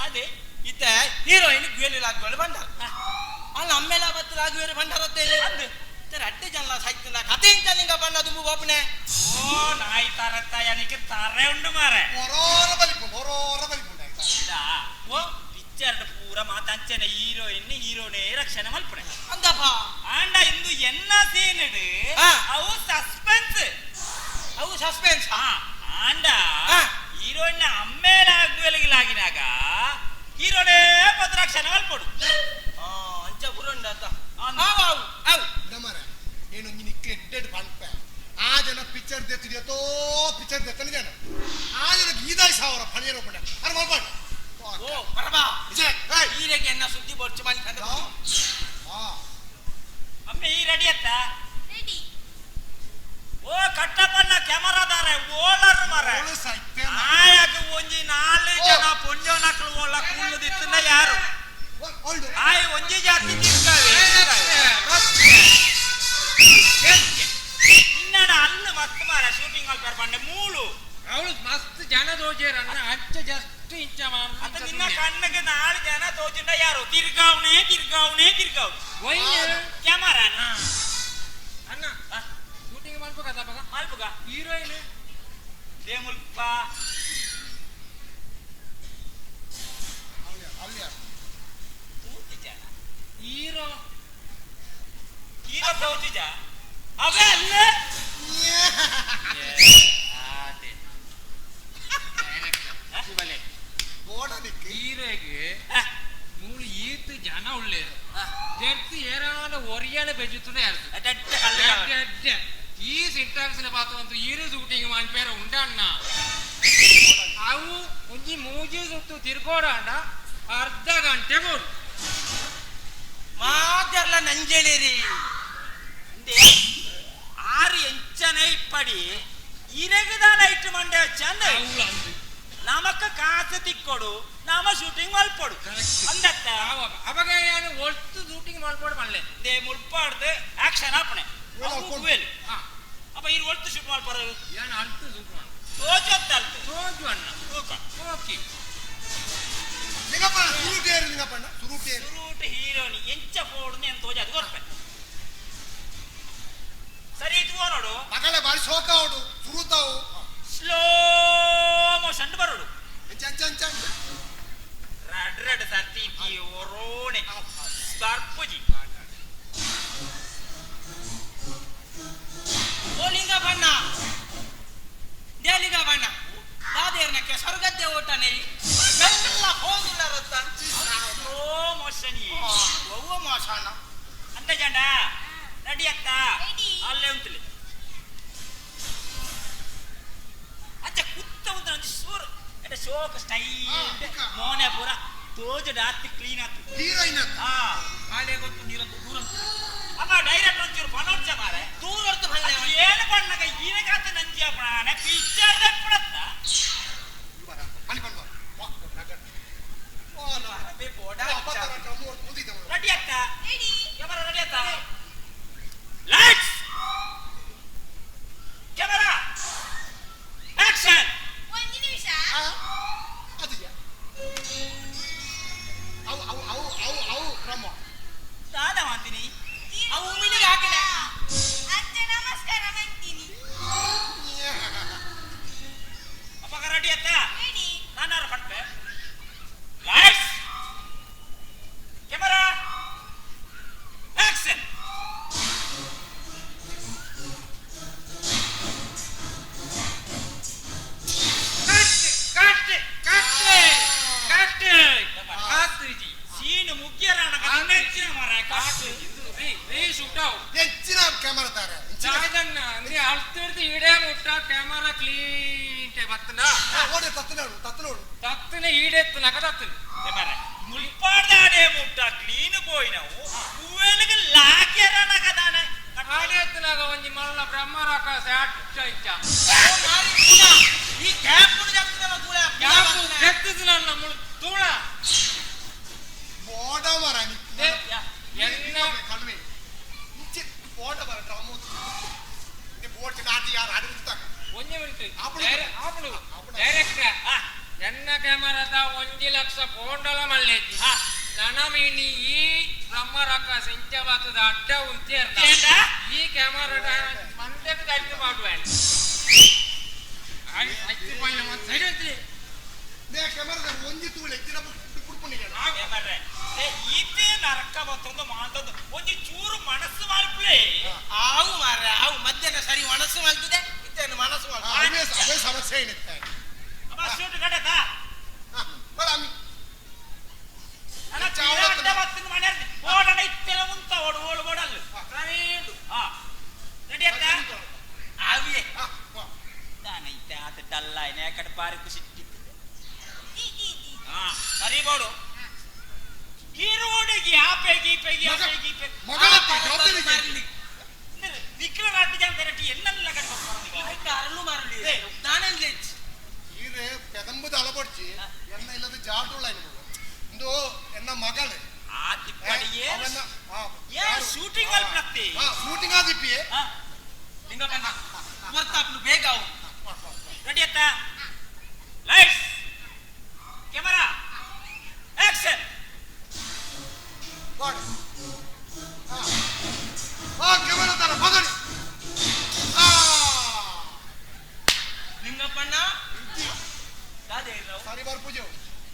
ಅದೇ ಇತ್ತ ಹೀರೋಯಿನ್ ಗುವೆಲಿ ಲಾಗುವಳು ಬಂಡಾರ ಅಲ್ಲ ಅಮ್ಮೆಲ ಬತ್ತು ಲಾಗುವೇರು ಬಂಡಾರತ್ತೆ ಅಂದು ಅಡ್ಡೆ ಜನ ಸಾಯ್ತಂದ ಕತೆ ಇಂಚ ಲಿಂಗಪ್ಪಣ್ಣ ದುಂಬು ಬೋಪನೆ ಓ ನಾಯಿ ತರತ್ತ எனக்கு ತರೆ ಉಂಡು ಮಾರೆ ಒರೋರ ಬಲಿಪುಂಡು ಒರೋರ ಬಲಿಪುಂಡು ಆಯ್ತಾ ಓ ಪಿಕ್ಚರ್ ಪೂರ ಮಾತಂಚನೆ ಹೀರೋಯಿನ್ ಹೀರೋನೇ ರಕ್ಷಣೆ ಮಲ್ಪುಣೆ ಅಂದಪ್ಪ ಆಂಡ ಇಂದು ಎನ್ನ ಸೀನ್ ಅವು ಸಸ್ಪೆನ್ಸ್ ಅವು ಸಸ್ಪೆನ್ಸ್ ಆಂಡ ಹೀರೋಯಿನ್ ಅಮ್ಮೇಲ ಆಗುವೆಲಿಗೆ ಲಾಗಿನಾಗ ಹೀರೋನೇ ಪದ್ರಾಕ್ಷಣೆ ಮಲ್ಪೊಡು ಅಂಚ ಪುರಂಡ ಅಂತ ಅವು ಅವು ನಮರ ಏನು ನೀನು ಕೆಡ್ಡೆಡ್ ಪಂಪೆ ಆ ಜನ ಪಿಕ್ಚರ್ ದೆತ್ತಿದೆಯೋ ಪಿಕ್ಚರ್ ದೆತ್ತನ ಜನ ಆ ಜನ ಗೀದಾಯಿ ಸಾವಿರ ಫಣಿಯರ ಪಂಡ ಅರೆ ಮಲ್ಪಡ ಓ ಪರಬಾ ಈರೆಗೆ ಎನ್ನ ಸುದ್ದಿ ಬೊಚ್ಚು ಮನಿ ಕಂದ ಅಮ್ಮೆ ಈ ರೆಡಿ ಅತ್ತ ರೆಡಿ ಓ ಕಟ್ಟಪ್ಪಣ್ಣ ಕ್ಯಾಮರಾದಾರೆ ಓಲರ್ ಮಾರೆ ಆಯಾಗ ಒಂಜಿ ನಾಲ್ಕು ಜನ ಪೊಂಜೋನಕ್ಲು ಓಲ ಕುಳ್ಳುದಿತ್ತನ ಯಾರು ಆಯ್ ಒಂಜಿ ಜಾತಿ ತಿರ್ಗಾವೆ ಇನ್ನಡ ಅಲ್ಲು ಮಸ್ತ್ ಮಾರ ಶೂಟಿಂಗ್ ಅಲ್ಲಿ ಬರ್ಬಂಡೆ ಮೂಳು ಅವಳು ಮಸ್ತ್ ಜನ ತೋಜೇರನ್ನ ಅಂಚ ಜಸ್ಟ್ ಇಂಚ ಅತ್ತ ನಿನ್ನ ಕಣ್ಣಿಗೆ ನಾಲ್ಕು ಜನ ತೋಜಿಂದ ಯಾರು ತಿರ್ಗಾವ್ನೆ ತಿರ್ಗಾವ್ನೆ ತಿರ್ಗಾವ್ ಕ್ಯಾಮರಾ ಅಣ್ಣ ಶೂಟಿಂಗ್ ಮಾಡ್ಬೇಕಾದ ಮಲ್ಪುಗ ಹೀರೋಯಿನ್ ದೇಮುಲ್ಪ ತೂತಿಜ ಹೀರೋ ಹೀರೋ ತೋಚಿಜ ಅವೇ ಅಲ್ಲ ಆತೆ ಹೀರೋಗೆ ಮೂಳು ಈತ್ ಜನ ಉಳ್ಳೇರು ಜರ್ತಿ ಏರಾದ ಒರಿಯಾನ ಬೆಜುತ್ತುನೆ ಈ ಸಿಂಟಾಕ್ಸ್ ಪಾತ್ರ ಈರು ಶೂಟಿಂಗ್ ಮನ್ಪೇರ ಉಂಡಣ್ಣ ಅವು ಒಂಜಿ ಮೂಜಿ ಸುತ್ತು ತಿರ್ಗೋಡಾಂಡ ಅರ್ಧ ಗಂಟೆ ಬೋಡು ಮಾತೆರ್ಲ ನಂಜೇಳಿರಿ ಆರು ಎಂಚನೆ ಇಪ್ಪಡಿ ಇರಗದ ಲೈಟ್ ಮಂಡೆ ಚಂದ ನಮಕ ಕಾಸು ತಿಕ್ಕೊಡು ನಾಮ ಶೂಟಿಂಗ್ ಮಲ್ಪೊಡು ಅಂದತ್ತ ಅವಾಗ ನಾನು ಒಟ್ಟು ಶೂಟಿಂಗ್ ಮಲ್ಪೊಡು ಮಲ್ಲೆ they ಮುಲ್ಪಾಡ್ದು ಆಕ್ಷನ್ ಆಪಣೆ ಅಪ್ಪ ಇರು ಒಟ್ಟು ಶೂಟ್ ಮಲ್ಪೊಡು ಏನು ಅಲ್ತು ಶೂಟ್ ಮಾಡು ತೋಜು ಅಲ್ತು ತೋಜು ಅಣ್ಣ ಓಕೆ ಲಿಂಗಪ್ಪಣ್ಣ ಸುರುಟು ಏರು ಲಿಂಗಪ್ಪಣ್ಣ ಸುರುಟು ಏರು ಸುರುಟು ಹೀರೋನಿ ಎಂಚ ಫೋಡು నేను ತೋಜು ಅದು ಗೊರ್ಪೆ ಸರಿ ಇಟ್ಕೋ ನೋಡು ಮಗಳ ಬಾರಿ ಶೋಕ ಅವಡು ಸುರುತಾವು ಸ್ಲೋ ಮೋಷನ್ ಬರೋಡು ಎಂಚ ಎಂಚ ರಡ್ ರಡ್ ಸರ್ತಿ ಒರೋಣೆ ಬರ್ಪುಜಿ ಓ ಲಿಂಗಪ್ಪಣ್ಣ they Lingappanna ದಾದೇರ್ನಕ್ಕೆ ಸ್ವರ್ಗದ್ದೆ ಓಟನೆ ಮೆಲ್ಲ ಹೋಗಿಲ್ಲ ರತ್ತ ಸ್ಲೋ ಮೋಷನ್ ಒವ್ವ ಮೋಷನ್ ಅಂತ ಜಂಡ ರೆಡಿ ಅತ್ತ ಅಲ್ಲೇ ಉಂಟು ಅಚ್ಚ ಕುತ್ತ ಉಂಟು ನಂಜಿ ಸೂರ್ ಎಟ ಶೋಕ ಸ್ಟೈಲ್ ಮೋನೆ ಪೂರ ತೋಜು ಡಾತಿ ಕ್ಲೀನ್ ಆತು ಹೀರೋಯಿನ್ ಆ ಆಲೆ ಗೊತ್ತು ನೀರಂತು ದೂರ ಅಮ್ಮ ಡೈರೆಕ್ಟರ್ ಒಂಚೂರು ಪನೋಡ್ಚ ಮಾರೆ ದೂರ ಹೊರ್ತು ಬಲ್ಲೆ ಏನು ಪಣ್ಣಗ ಈನಗಾತ ನಂಜಿ ಅಪ್ಪಣ ಪಿಕ್ಚರ್ ದಪ್ಪಡತ್ತ ರೆಡಿ ಅತ್ತ ready camera ready ಅತ್ತ lights camera action ಒಂದು ನಿಮಿಷ ಅದು ಅವು ಅವು ಅವು ಅವು ಅವು ಕ್ರಮ ದಾದ ಮಾಡ್ತೀನಿ ಅವು ಉಮಿನಿಗೆ ಹಾಕಿದೆ ಅಜ್ಜ ನಮಸ್ಕಾರ ಮಾಡ್ತೀನಿ ಅಪ್ಪ ರೆಡಿ ಅತ್ತ ರೆಡಿ ನಾನು ಪಡ್ಪೆ lights camera action cut cut cut cut scene ಮುಗ್ಯರಾಣ ನೆಚ್ಚಿನ ಮರ ಕಟ್ ರೀ ಶೂಟ್ ಅವು ಹೆಚ್ಚಿನ ಕ್ಯಾಮರಾ ತಾರೆ ರಾಜಣ್ಣ ಅಂದ್ರೆ ಅಳ್ತಿರ್ದು ಈಡೇ ಮುಟ್ಟ ಕ್ಯಾಮರಾ ಕ್ಲೀನ್ ಬತ್ತನ ಓಡಿ ತತ್ತನೋಡು ತತ್ತನೋಡು ತತ್ತನ ಈಡೆತ್ತನಕ ತತ್ತನ ಮುಲ್ಪಾಡ್ದಾಡೆ ಮುಟ್ಟ ಕ್ಲೀನ್ ಪೋಯಿನವು ಹೂವೆಲಿಗೆ ಲಾಕ್ಯರಾಣ ಕದಾನೆ ಆಡೆತ್ತನಾಗ ಒಂಜಿ ಮಲ್ಲ ಬ್ರಹ್ಮರಾಕಾಸ ಅಡ್ಡ ಇಚ್ಚ ಈ ಕ್ಯಾಪ್ ತೂಳ ಕ್ಯಾಪ್ ಕೆತ್ತಿದ್ ನನ್ನ ಮುಳು ತೂಳ ಮೋಡ ಮರ ಎನ್ನ ಕಡಿಮೆ ಮೋಡ ಮರ ಡ್ರಮ್ ಬೋಟ್ ನಾಟಿ ಯಾರು ಆಡಿರ್ತಾಕ ಒಂಜಿ ಮಿನಿಟ್ ಆಪುಡು ಡೈರೆಕ್ಟರ್ ಎನ್ನ ಕ್ಯಾಮರಾದ ಒಂಜಿ ಲಕ್ಷ ಫೋಂಡಲ ಮಲ್ಲೇಜಿ ನನಮಿನಿ ಈ ಬ್ರಹ್ಮರಾಕಾಸ ಇಂಚ ಬಾತದ ಅಡ್ಡ ಉಂತಿ ಈ ಕ್ಯಾಮರಾ ಮಂದೆಗೆ ತಡ್ದು ಮಾಡುವ ಒಂಜಿ ತೂಳೆ ಹೆಚ್ಚಿನ ಪುಡ್ಪುಣಿಗೆ ಈತೆ ನರಕ ಬತ್ತೊಂದು ಮಾಂತದ್ದು ಒಂಜಿ ಚೂರು ಮನಸ್ಸು ಮಲ್ಪಲೆ ಆವು ಮಾರ್ರೆ ಆವು ಮಧ್ಯಾಹ್ನ ಸರಿ ಮನಸ್ಸು ಮಲ್ತದೆ ಇತ್ತೇನು ಮನಸ್ಸು ಅವೇ ಅವೇ ಸಮಸ್ಯೆ ಏನಿತ್ತೆ ಅಮ್ಮ ಶೂಟ್ ಕಡೆತಾ ಬರಾಮಿ ಅಲ್ಲ ಅಡ್ಡ ಬತ್ತಿನ ಮನೆ ಓಡಣ ಇತ್ತೆಲ್ಲ ಉಂತ ಓಡು ಓಡು ಓಡಲ್ಲ ಹಾ ರೆಡಿ ಅತ್ತ ಆವಿಯೇ ದಾನ ಇತ್ತೆ ಆತ ಡಲ್ಲ ಏನೇ ಕಡೆ ಬಾರಿ ಖುಷಿ ಹಾ ಸರಿ ಬೋಡು ಹೀರೋಡಿಗೆ ಆಪೆ ಗೀಪೆ ಆಪೆ ಗೀಪೆ ಮಗಳತ್ತೆ ಜವಾಬ್ದಾರಿ ವಿಕ್ರಮಾರ್ತಿ ಜನ ಎನ್ನೆಲ್ಲ ಕಡೆ ಅರಳು ಮಾರಲಿ ದಾನೇನ್ ಈರೆ ಪೆದಂಬುದ ಅಳಪಡಿಸಿ ಎನ್ನ ಇಲ್ಲದ ಜಾಟುಳ್ಳ ಇಂದು ಎನ್ನ ಮಗಳು ಶೂಟಿಂಗ್ ಅಲ್ಲಿ ಪ್ರತಿ ಶೂಟಿಂಗ್ ಆದಿಪ್ಪಿ ಲಿಂಗಪ್ಪಣ್ಣ ವರ್ತಾಪ್ನು ಬೇಗ ಅವು ರೆಡಿ ಅತ್ತ lights camera action what ಆ ಕ್ಯಾಮೆರಾ ತರ ಬದಲಿ ಆ ಸರಿ ಬಾರ್ ಪೂಜೆ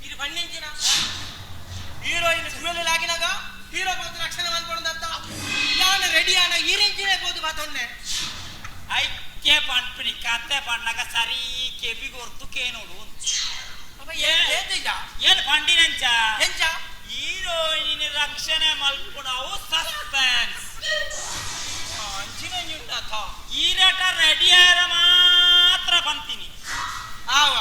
ಇದು ಬಣ್ಣಿಂಚಿನ ಹೀರೋಯಿನ್ ಸುಳ್ಳು ಆಗಿನಾಗ ಹೀರೋ ಬಂದು ರಕ್ಷಣೆ ಮಾಡ್ಕೊಂಡಂತ ನಾನು ರೆಡಿ ಆನ ಈ ರೇಂಜಿನೇ ಬೋದು ಬಾತೊನ್ನೆ ಐಕ್ಯ ಪನ್ಪಿನಿ ಕತೆ ಪಣ್ಣಗ ಸರಿ ಕೆಬಿ ಕೊರ್ತು ಕೇನೋಡು ಏನು ಪಂಡಿನಂಚ ಎಂಚ ಹೀರೋಯಿನ್ ರಕ್ಷಣೆ ಮಲ್ಪುಣವು ಸಸ್ಪೆನ್ಸ್ ಈರಟ ರೆಡಿ ಆರ ಮಾತ್ರ ಬಂತೀನಿ ಆವ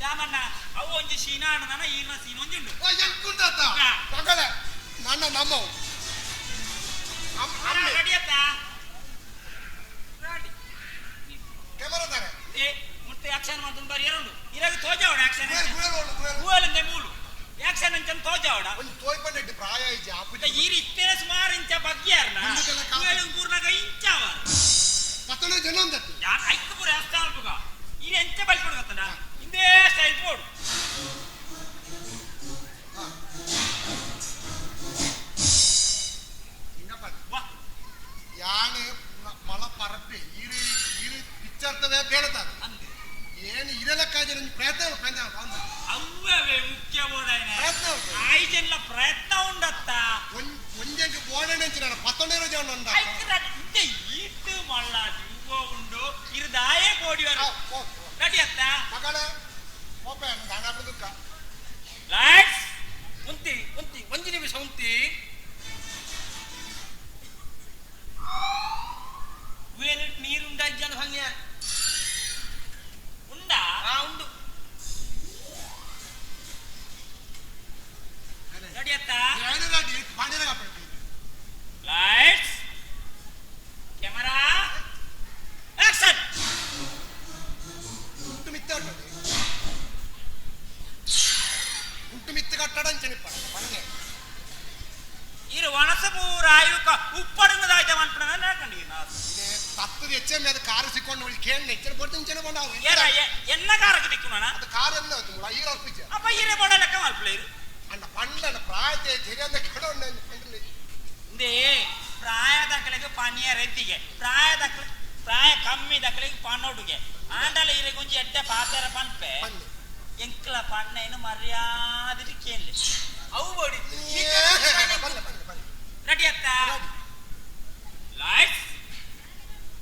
ರಾಮಣ್ಣ ಅವು ಒಂಜಿ ಶೀನ ಅಣ್ಣ ಈರ್ನ ಸೀನ್ ಒಂಜಿ ಉಂಡು ಎಂಕುಂಡತ್ತ ಮಗಳೇ ನನ್ನ ನಮ್ಮವು ರೆಡಿ ಆತ ಕ್ಯಾಮರಾ ತಾರೆ ಏ ಮತ್ತೆ ಆಕ್ಷನ್ ಮಾಡ್ಕೊಂಡು ಬರಿ ಏರುಂಡು ಇರಾಗ ತೋಜಾವಡ ಆಕ್ಷನ್ ಹೂವಲಂದೆ ಮೂಲು ಆಕ್ಷನ್ ಅಂಚನ್ ತೋಜಾವಡ ಒಂದು ತೋಯ್ ಪಂಡೆಟ್ ಪ್ರಾಯ ಇಜ್ಜಿ ಆಪುಜಿ ಈ ಇತ್ತೇನೆ ಸುಮಾರು ಇಂಚ ಬಗ್ಗಿಯಾರ್ನ ಹೂವಲು ಪೂರ್ಣಗ ಇಂಚಾವ ಪತ್ತೊಂದು ಜನ ಒಂದತ್ತು ಯಾನ್ ಐಕ್ಕು ಪೂರ ಅಸ್ತಾಲ್ಪುಗ ಈ ಎಂಚ ಬಲ್ಕೊಡು ಗೊತ್ತಡ ಇಂದೇ ಸ್ಟೈಲ್ ಬೋಡು ಯಾನೆ ಮಳ ಪರಪೆ ಈರು ಈರು ಪಿಕ್ಚರ್ತವೆ ಬೇಡತಾರೆ ಏನು ಇರಲಕ್ಕಾಗಿ ಪ್ರಯತ್ನ ಪ್ರಯತ್ನ ಅವ್ವೇ ಮುಖ್ಯ ಬೋಡಾಯ್ನ ಪ್ರಯತ್ನ ಆಯ್ಜೆಲ್ಲ ಪ್ರಯತ್ನ ಉಂಡತ್ತ ಒಂಜಂಗೆ ಬೋಡಣೆ ಅಂಚಿನ ಪತ್ತೊಂಡೇರು ಜನ ಉಂಡ ಇಂತೆ ಈಟು ಮಳ್ಳ ಜೀವ ಉಂಡು ಇರುದಾಯೇ ಕೋಡಿವರು ರೆಡಿ ಅತ್ತ ಮಗಳೇ ಓಪೆ ದಾನ ಬದುಕ ಲೈಟ್ಸ್ ಉಂತಿ ಉಂತಿ ಒಂಜಿ ನಿಮಿಷ ಉಂತಿ ವೇಲಿಟ್ ನೀರುಂಡ ಇಜ್ಜನ ಭಂಗ್ಯ ಉಂಡ ಆ ಉಂಡು ರೆಡಿ ಅತ್ತ ಏನು ready Pandira ಕಾಪಡ್ತಿ lights camera action ಉಂಟು ಮಿತ್ತ ಉಂಟು ಮಿತ್ತ ಕಟ್ಟಡ ಅಂಚನಿಪ್ಪ ಪಂಗೆ ಇರು ವನಸಪೂರ ಆಯುಕ ಉಪ್ಪಡುಂಗದಾಯ್ತ ಮನ್ಪಣ ನಾಕಂಡಿ ತತ್ತದ ಹೆಚ್ಚೆ ಅದು ಕಾರು ಸಿಕ್ಕೊಂಡು ಉಳಿ ಕೇಳಿ ಹೆಚ್ಚಿನ ಬೋಡ್ತು ಇಂಚನೆ ಬೋಂಡ ಅವು ಏರ ಎನ್ನ ಕಾರಕ್ಕೆ ತಿಕ್ಕುಣ ಅದು ಕಾರು ಎಲ್ಲ ಆಯ್ತು ಮುಳ ಈರ ಅಲ್ಪಿಚ ಅಪ್ಪ ಈರೆ ಬೋಡ ಲೆಕ್ಕ ಮಲ್ಪಲೆ ಇರು ಅಣ್ಣ ಪಂಡ್ಲಣ್ಣ ಪ್ರಾಯ ತೆರಿಯಂದ ಕೆಡೋಣ ಪಂಡ್ಲಿ ಇಂದೇ ಪ್ರಾಯ ದಕ್ಕಲಿಗೆ ಪನಿಯ ರೆದ್ದಿಗೆ ಪ್ರಾಯ ದಕ್ಕಲಿ ಪ್ರಾಯ ಕಮ್ಮಿ ದಕ್ಕಲಿಗೆ ಪನ್ನೋಡುಗೆ ಆಂಡಲ ಈರೆ ಗುಂಜಿ ಎಡ್ಡೆ ಪಾತೆರ ಪನ್ಪೆ ಎಂಕ್ಲ ಪಣ್ಣೇನು ಮರ್ಯಾದಿರಿ ಕೇಳಿ ಅವು ಬೋಡಿ ರೆಡಿ ಅತ್ತ ಲೈಟ್ಸ್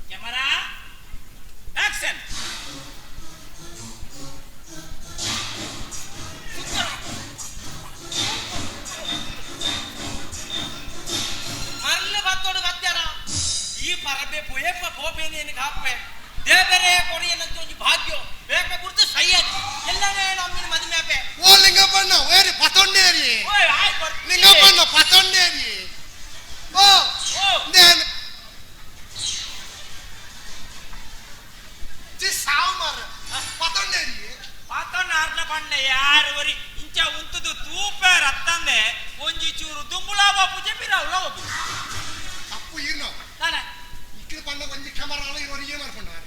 ಕ್ಯಾಮರಾ ಆಕ್ಷನ್ ಮರ್ಲ ಬತ್ತೋಡು ಬತ್ತಾರ ಈ ಪರಬೆ ಪೋಯಪ್ಪ ಪೋಪೇನೇನು ಕಾಪೆ ದೇವರೇ ಕೊರಿಯನಂತ ಒಂಜಿ ಭಾಗ್ಯ ಬೇಕ ಗುರ್ತು ಸೈಯದ್ ಎಲ್ಲನೇ ನಮ್ಮಿನ ಮದುವೆ ಆಪೆ ಓ ಲಿಂಗಪ್ಪಣ್ಣ ಓರಿ ಪತೊಂಡೇರಿ ಲಿಂಗಪ್ಪಣ್ಣ ಪತೊಂಡೇರಿ ಓ ನೇನ್ ಜಿ ಸಾವು ಮಾರ ಪತೊಂಡೇರಿ ಪತೊಂಡ ಅರ್ನ ಪಣ್ಣೆ ಯಾರು ಒರಿ ಇಂಚ ಉಂತುದು ತೂಪೆ ರತ್ತಂದೆ ಒಂಜಿ ಚೂರು ದುಂಬುಲಾ ಬಾಪು ಜೆಪಿರಾವುಲ ಬಾಪು ತಪ್ಪು ಈರ್ನೋ ತಾನೆ ఇక్కడ పండ ಒಂಜಿ ಕ್ಯಾಮರಾ ಇರೋರು ಏನು ಮಾಡ್ಕೊಂಡಾರ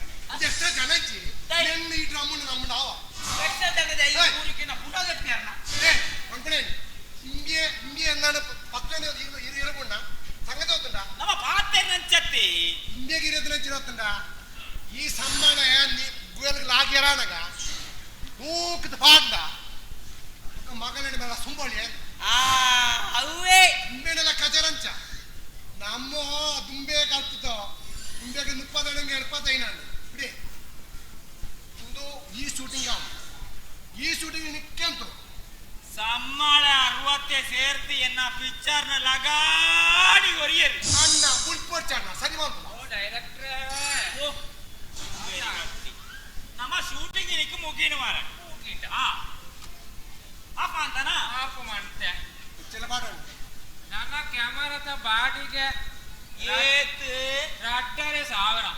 ಎಷ್ಟೋ ಜನ ಇಜ್ಜಿ ನೆನ್ನ ಈ ಡ್ರಮ್ಮನ್ನು ನಮ್ಮ ನಾವ ಎಷ್ಟೋ ಜನದ ಈ ಊರಿಗೆ ಪುನಃ ಜೆಪ್ಪಿಯಾರನ ಏ ಪಂಪಣೆ ಇಂಗೆ ಇಂಗೆ എന്നാണ് പത്തനെ ഇറങ്ങുണ്ട സംഗതി ഒത്തുണ്ട ನಮ್ಮ ಪಾತೆರಂಚತ್ತಿ ಇಂಗೆಗೆ ಇರೋದನ್ನ ಈ ಸಮ್ಮಾನ ಗುಯಲ್ಗೆ ಲಾಗ್ಯರಾನಗ ತೂಕದ ಪಾಡ್ದ ಮಗನ ಮೇಲೆ ಸುಂಬಳಿ ಆ ಅವೇ ದುಂಬೆನೆಲ್ಲ ಕಜರಂಚ ನಮ್ಮ ದುಂಬೆ ಕಲ್ತಿದ್ದೋ ದುಂಬೆಗೆ ಮುಪ್ಪದಣಂಗೆ ಎಪ್ಪತ್ತೈದು ಬಿಡಿ ಇಂದು ಈ ಶೂಟಿಂಗ್ ಈ ಶೂಟಿಂಗ್ ನಿಕ್ಕಂತು ಸಮ್ಮಾಳ ಅರವತ್ತೆ ಸೇರ್ತಿ ಎನ್ನ ಪಿಕ್ಚರ್ನ ಲಗಾಡಿ ಒರಿಯರು ಅಣ್ಣ ಬುಲ್ಪೋರ್ಚ ಅಣ್ಣ ಸರಿ ಮಾಡ್ಬೋದು ಓ ಡೈರೆಕ್ಟ್ರೇ ಓ ನಮ್ಮ ಶೂಟಿಂಗ್ ನಿಕ್ಕ ಮುಗಿನ ಮಾರ ಆ ಆಫ್ ಅಂತಾನ ಆಫ್ ಮಾಡ್ತೆ ಚೆಲ್ಲ ಮಾಡೋಣ ನನ್ನ ಕ್ಯಾಮರಾದ ಬಾಡಿಗೆ ಏತ್ 2,500